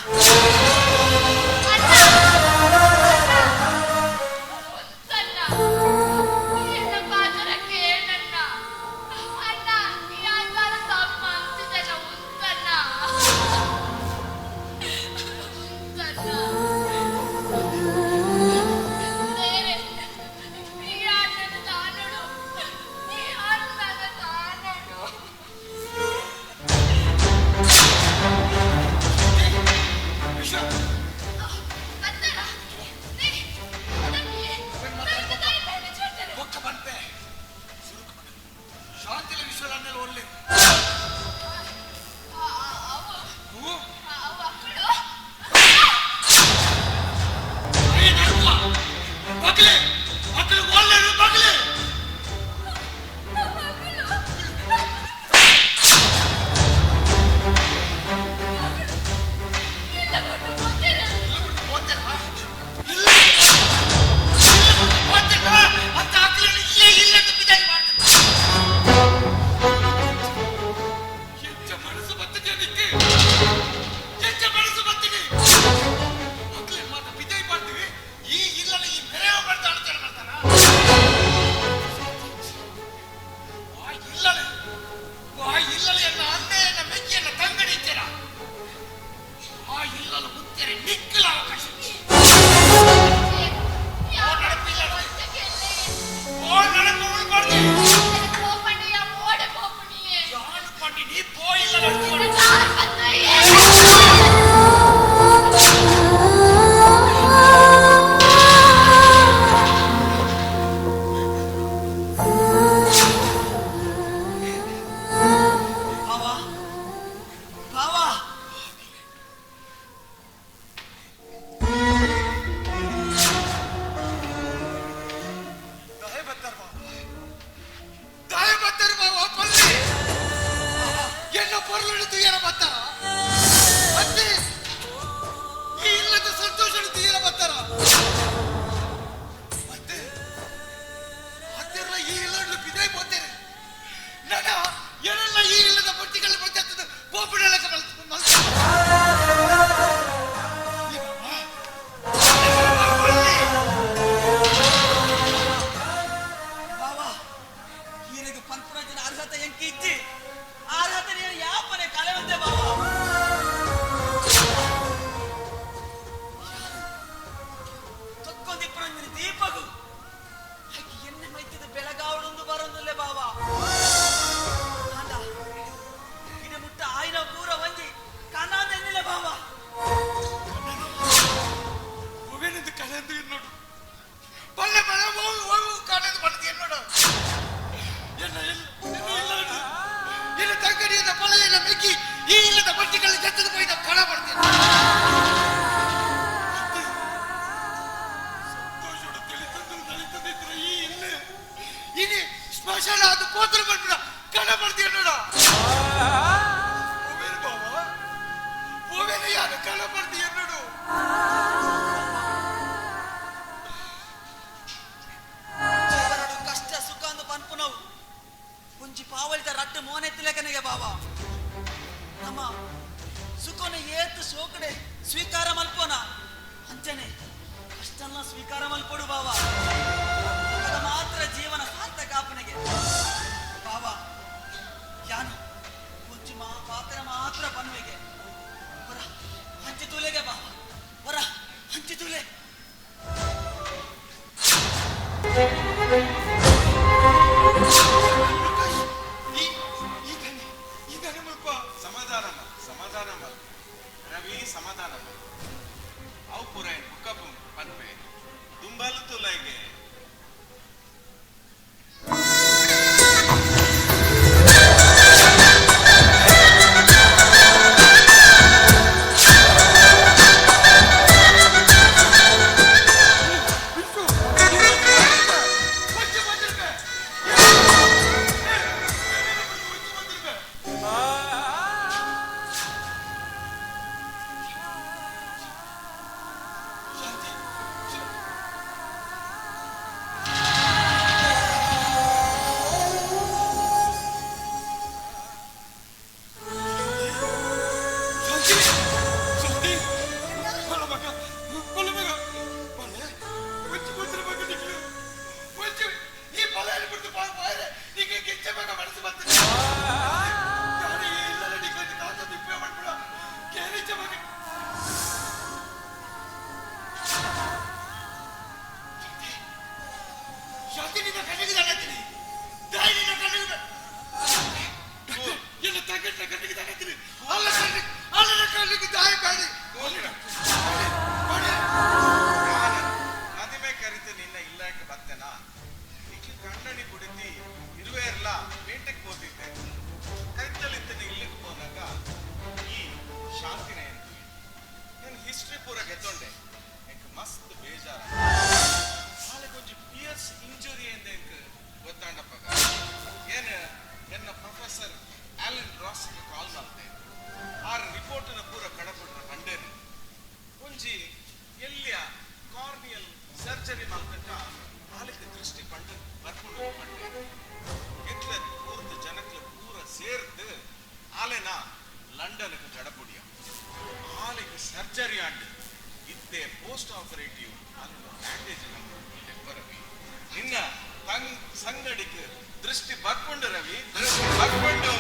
ತಂಗಡಿಗೆ ದೃಷ್ಟಿ ಬರ್ಪುಂಡು ರವಿ, ದೃಷ್ಟಿ ಬರ್ಪುಂಡು.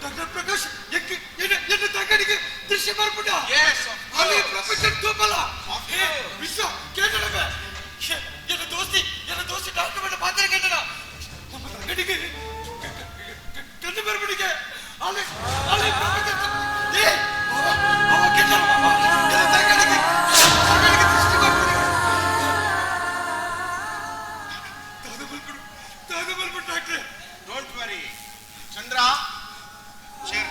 ಡಾಕ್ಟರ್ ಪ್ರಕಾಶ್, ಎನ್ನ ತಂಗಡಿಗೆ ದೃಷ್ಟಿ ಬರ್ಪುಂಡ? Yes. ಅಲ್ಲಿ ಪ್ರೊಫೆಸರ್ ತೂಪಲ ವಿಶ್ವ ಕೇಳಣವೆ. ಎನ್ನ ದೋಸ್ತಿ, ಎನ್ನ ದೋಸ್ತಿ ಡಾಕ್ಟರ್ ಮೇಲೆ ಮಾತ್ರ ಕೇಳಣ. ನಮ್ಮ ತಂಗಡಿಗೆ ಕಣ್ಣು ಬರ್ಬಿಡಿಗೆ ಅಲ್ಲಿ ಅಲ್ಲಿ ಪ್ರೊಫೆಸರ್ ಏ ಅವ ಕೇಳಣ. ಎನ್ನ ತಂಗಡಿಗೆ ತಂಗಡಿಗೆ ದೃಷ್ಟಿ ಬರ್ಬಿಡಿ. ದಾದ ಬಲ್ಬಿಡು, ದಾದ ಬಲ್ಬಿಡು ಡಾಕ್ಟ್ರೆ. Don't worry Chandra, chair.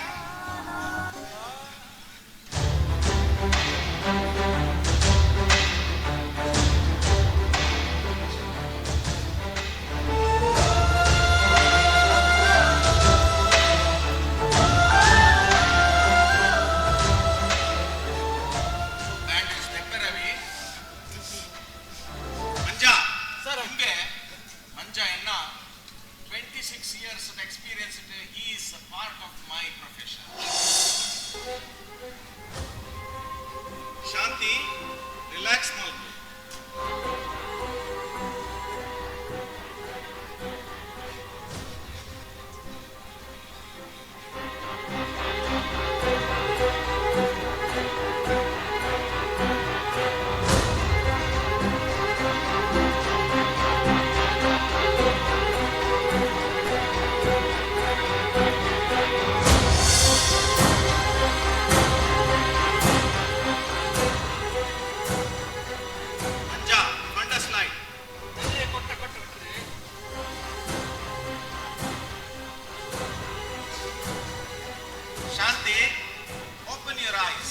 Bandage ತೆಪ್ಪೆ Ravi. Manja sir, ಹಿಂಗೆ ಮಂಜಾ ಎನ್ನ 26 years of experience, he is a part of my profession. Shanti, relax ಮಲ್ಪು. ಮಂಜಾ, ಫಂಡಸ್ ಲೈಟ್. ಕೊಟ್ಟ ಕೊಟ್ಟ ಬಿಟ್ಟರೆ. Shanti, open your eyes.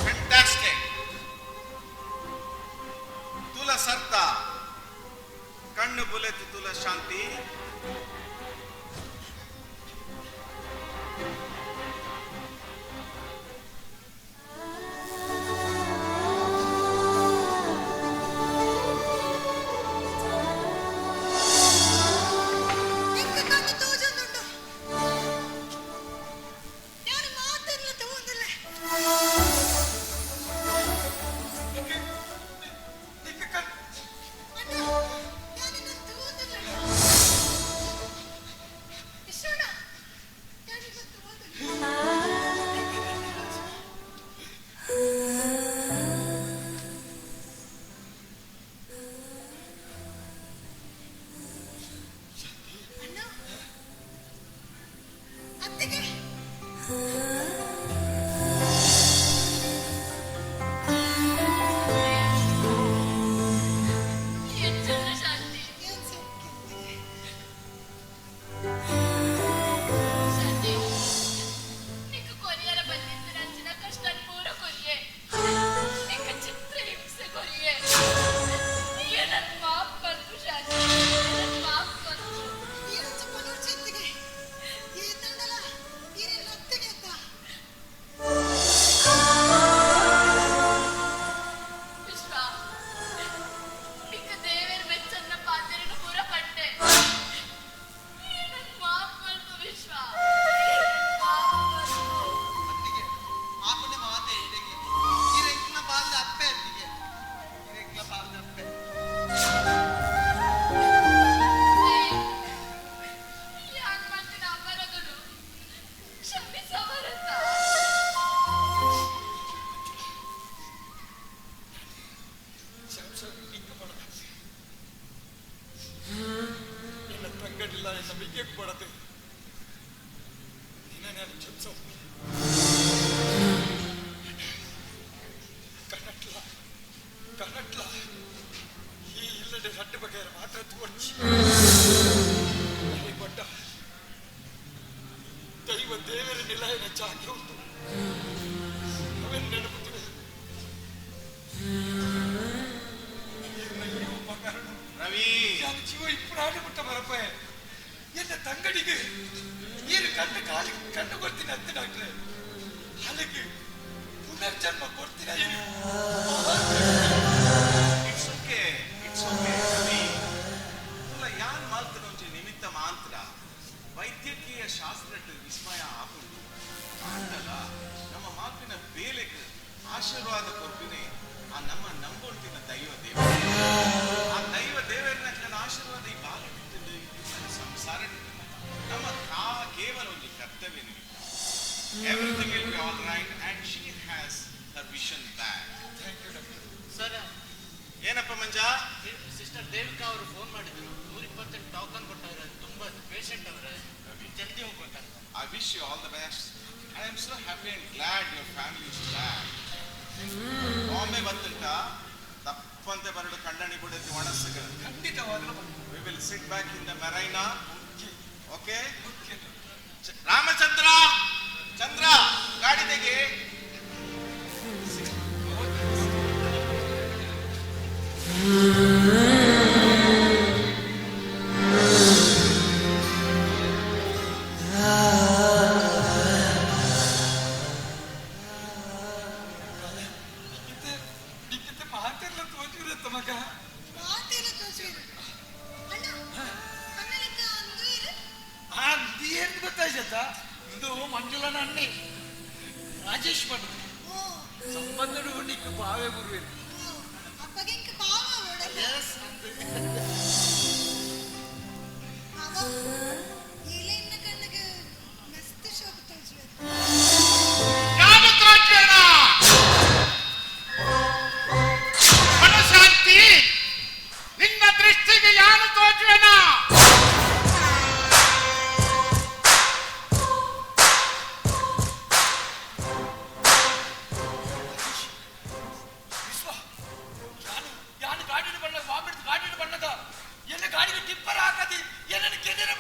Fantastic. ತುಲ ಸರ್ತ, ಕಣ್ಣು ಬುಲೆತ್ ತುಲ ಶಾಂತಿ. ಎಂಕ ಕಣ್ಣು ತೋಜೊಂದುಂಡು. ಯಾರು ಮಾತೆಲ್ಲ ತಗೊಂದಿಲ್ಲ. ಅತ್ತಿಗೆ. ಎಂಚುಂಡು ಶಾಂತಿ? ಶಾಂತಿ, ನಿಕ್ಕು ಕೊರಿಯರ ಬಂದಿತ್ತು ನಂಚಿನ ಕಷ್ಟ ಪೂರ ಕೊರಿಯೆ. ನಿಕ್ಕ ಚಿತ್ರ ಹಿಂಸೆ ಕೊರಿಯೆ. ನನ್ನ ಮಾಫ್ ಮಲ್ಪು ಶಾಂತಿ, ನನ್ನ ಮಾಫ್ ಮಲ್ಪು. ಈರಂಚ ಪನೋರ್ಚಿ ಅತ್ತಿಗೆ. ಏತಂಡಲ ಈರೆಲ್ಲ ಅತ್ತಿಗೆ ಅತ್ತ. ವಿಶ್ವ, ನಿಕ್ಕ ದೇವೇರ್ ಮೆಚ್ಚನ್ನ ಪಾತೆರನು ಪೂರ ಪಂಡೆ. ನನ್ನ ಮಾಫ್ ಮಲ್ಪು ವಿಶ್ವ, ಮಾಫ್ ಮಲ್ಪು. ಆಪುನೆ ಮಾತೆ ಇಡೆಗೆ ಇರೆಂಕ್ಲ ಬಾಲ್ದ ಅಪ್ಪೆ ಅತ್ತಿಗೆ, ಇರೆಂಕ್ಲ ಬಾಲ್ದ ಅಪ್ಪೆ. ಯಾನ್ ಮಂತಿನ ಅಪರದನು ಕ್ಷಮಿಸವರತ. ಎನ್ನ ತಂಗಡಿಲ್ಲ, ಎನ್ನ ಮಿಗೆ ಕೊಡದೆ ನಿನ್ನ ನಾನು ಕ್ಷಮಿಸ. ಕನ್ನಟ್ಲ ಕನ್ನಟ್ಲ ಈ ಇಲ್ಲದೆ ಹಡ್ಡ ಬಗೆಯ ಮಾತ್ರ ತೋರ್ಚಿ ಬಡ್ಡ ದೈವ ದೇವರ ನಿಲಯನ ಜಾಗೆ ಉಂಟು. ಅವೆಲ್ಲ ನೆನಪುತ್ತಿವೆ. ರವಿ, ನಾನು ಜೀವ ಇಪ್ಪು ಬಿಟ್ಟ ಬರಪ್ಪ. ಎನ್ನ ತಂಗಡಿಗೆ ನೀರು ಕಣ್ಣು ಕಾಲಿ ಕಣ್ಣು ಕೊಡ್ತೀನಿ ಅತ್ತೆ ಡಾಕ್ಟ್ರೆ. ಅಲ್ಲಿಗೆ ಪುನರ್ಜನ್ಮ ಕೊಡ್ತೀನಿ ಏನು. It's okay, it's okay Ravi. ತುಲ ಯಾನ್ ಮಾಲ್ತನೊಂಜಿ ನಿಮಿತ್ತ ಮಾಂತ್ರ ವೈದ್ಯಕೀಯ ಶಾಸ್ತ್ರಟ್ ವಿಸ್ಮಯ ಆಪುಂಡು. ಆಂಡಲ ನಮ್ಮ ಮಾತಿನ ಬೇಲೆಗೆ ಆಶೀರ್ವಾದ ಕೊರ್ಪಿನಿ ಆ ನಮ್ಮ ನಂಬೊಂಟಿನ ದೈವ ದೇವ. ಆ ದೈವ ದೇವರನ್ನ ಆಶೀರ್ವಾದ ಈ ಬಾಲ ಸಂಸಾರ ನಮ್ಮ ಕೇವಲ ಒಂದು ಕರ್ತವ್ಯ ನಿಮಿತ್ತ. Everything will be all right and she has her vision back. Thank you doctor. Sir, ಏನಪ್ಪ ಮಂಜಾ? ಸಿಸ್ಟರ್ ದೇವಿಕಾ ಅವರು ಫೋನ್ ಮಾಡಿದ್ರು. 128 ಟೋಕನ್ ಕೊಟ್ಟವ್ರೆ, ತುಂಬಾ ಪೇಷಂಟ್ ಅವರೇ, ಜಲ್ದಿ ಹೋಗ್ಬೇಕಂತ. I wish you all the best. I am so happy and glad your family is back. Bombay ಬಂದುಂಟ ತಪ್ಪಂತೆ ಬರಡು ಕಂಡಣಿ ಬಿಡುತ್ತೆ ಒಣಸುಗಳು. ಖಂಡಿತವಾಗಲೂ. We will sit back in the Marina. Okay? Ramachandra, Chandra, ಗಾಡಿ ತೆಗಿ. ಮಾತೆಲ್ಲ ತೋಚಿರತ್ತ ಮಗ. ಮಾತೆಲ್ಲ ತೋಚುವಿರು ಅಣ್ಣ, ಅಣ್ಣಲಿಕ್ಕ ಅಂದು ಇರು. ಆ ಏನು ಗೊತ್ತಾಯ್ತ? ಇದು ಮಂಜುಳನ ಅಣ್ಣೆ ರಾಜೇಶ್ ಭಟ್. ಸಂಬಂಧಡು ನಿಕ್ಕು ಬಾವೆ ಗುರುವೆ. ಅಪ್ಪಗೆ ಬಾವ ಓಡಲ್ಲ. ಅವ ಇಲೆನ್ನ ಕಣ್ಣಿಗೆ ಮಸ್ತ್ ಶೋಭ ತೋಚುವಿರು. ಯಾರು ತೋಚುವೇನ? ಮನಶಾಂತಿ, ನಿನ್ನ ದೃಷ್ಟಿಗೆ ಯಾರು ತೋಚುವೇನ? ವಿಶ್ವ, ಯಾನು ಯಾನು ಗಾಡಿನ ಬಣ್ಣ ಬಾಂಬಿಡ್ದು ಗಾಡಿನ ಬಣ್ಣದ ಎಲ್ಲ ಗಾಡಿಗೆ ಟಿಪ್ಪರ್ ಹಾಕದಿ ಏನನ್ನು ಕೆದರ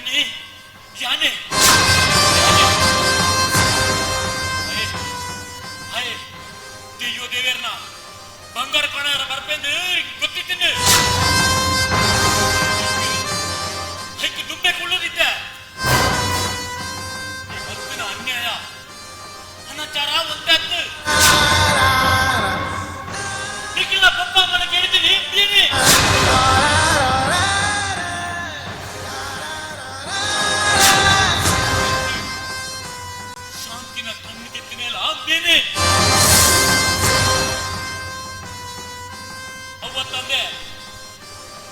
ಮಲ್ತಿನಿ ಯಾನೆ ಹಾಯ್ ದೆಯ್ಯೋ ದೇವೇರ್ನ ಬಂಗಾರ ಕಣರ ಬರ್ಪೆಂದು ಗೊತ್ತಿದ್ದೀನಿ ಹೈಕ್ ದುಂಬೆ ಕುಳ್ಳದಿದ್ದೆ ಈ ಮತ್ತಿನ ಅನ್ಯಾಯ ಅನಾಚಾರ ಒಂದಾಗ್ತು ನಿಖಿಲ್ನ ಪಪ್ಪ ಅಮ್ಮನ ಕೇಳ್ತೀನಿ ಬೀನಿ ಶಾಂತಿನ ಕಣ್ಣು ಕೆತ್ತಿನ ಬೇನೆ ಅವ್ವ ತಂದೆ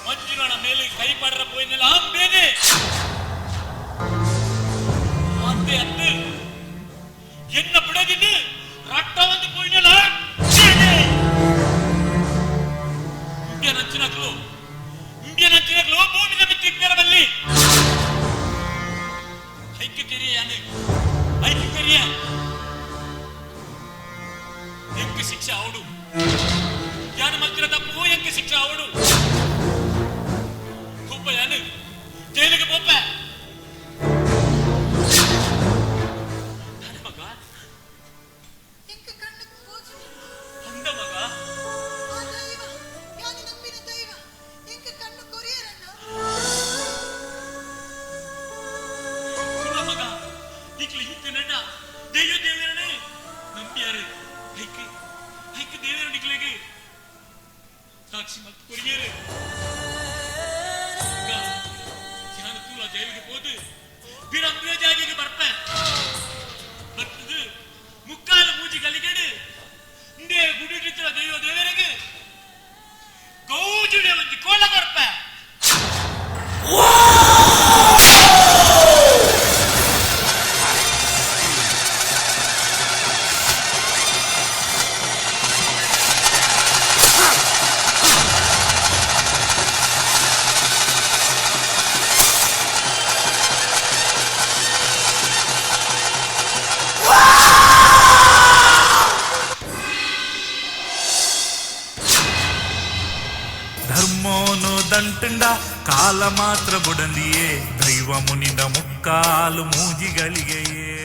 ಮಂಜುನಾಳ ಮೇಲೆ ಕೈ ಪಾಡ್ರ ಪೋಯಿನೆಲ್ಲ ಬೇನೆ ಅಂತೆ ಅತ್ತು என்ன ಬಿಡದಿದ್ದು ರಕ್ತ ಒಂದು ಪೋಯಿನೆಲ್ಲ ಬೇನೆ ಇಂಡಿಯನ್ ಹಂಚಿನಕ್ಲು ಇಂಡಿಯನ್ ಹಂಚಿನಕ್ಲು ಭೂಮಿದ ಬಿತ್ತಿಪ್ಪರವಲ್ಲಿ ಐಕ್ಯ ತೆರಿಯ ಐಕ್ಯ ತೆರಿಯ ಎಂಕ್ ಶಿಕ್ಷೆ ಅವಡು ಯಾನು ಮಲ್ತಿರ ತಪ್ಪು ಎಂಕ್ ಶಿಕ್ಷೆ ಅವಡು ಪೋಪ ಯಾನು ಜೈಲಿಗೆ ಪೋಪ ಮಗ ಎಂಕ ಕಣ್ಣು ತೋಜುನಿ ಅಂದ ಮಗ ಆ ದೈವ ಯಾನು ನಂಬಿನ ದೈವ ಎಂಕ ಕಣ್ಣು ಕೊರಿಯರಣ್ಣ ಸುಳ್ಳ ಮಗ ಈಗ್ಲೂ ಇತ್ತು ನಟ ದೈವ ದೇವರನೇ ನಂಬಿಯಾರು ಐಕ್ ಐಕ್ ದೇವರ ನಿಕ್ಲೆಗೆ ಸಾಕ್ಷಿ ಮತ್ತು ಕೊರಿಯರು ಮಗ ಯಾನು ತೂಲ ಜೈಲಿಗೆ ಹೋದು ಬಿರಂದ್ರೆ ಜಾಗೆಗೆ ಬರ್ಪ ಬರ್ತದು ಮುಕ್ಕಾಲ ಮೂಜಿ ಗಲಿಗೆಡು ಇಂದೇ ಗುಡಿಟಿತ್ತಿರ ದೈವ ದೇವರಿಗೆ ಗೌಜುಡೆ ಒಂದು ಕೋಲ ಕೊರ್ಪ ಧರ್ಮೋನು ದಂಟುಂಡ ಕಾಲ ಮಾತ್ರ ಬುಡಂದಿಯೇ ದೈವ ಮುನಿದ ಮುಕ್ಕಾಲು ಮೂಜಿಗಳಿಗೆಯೇ.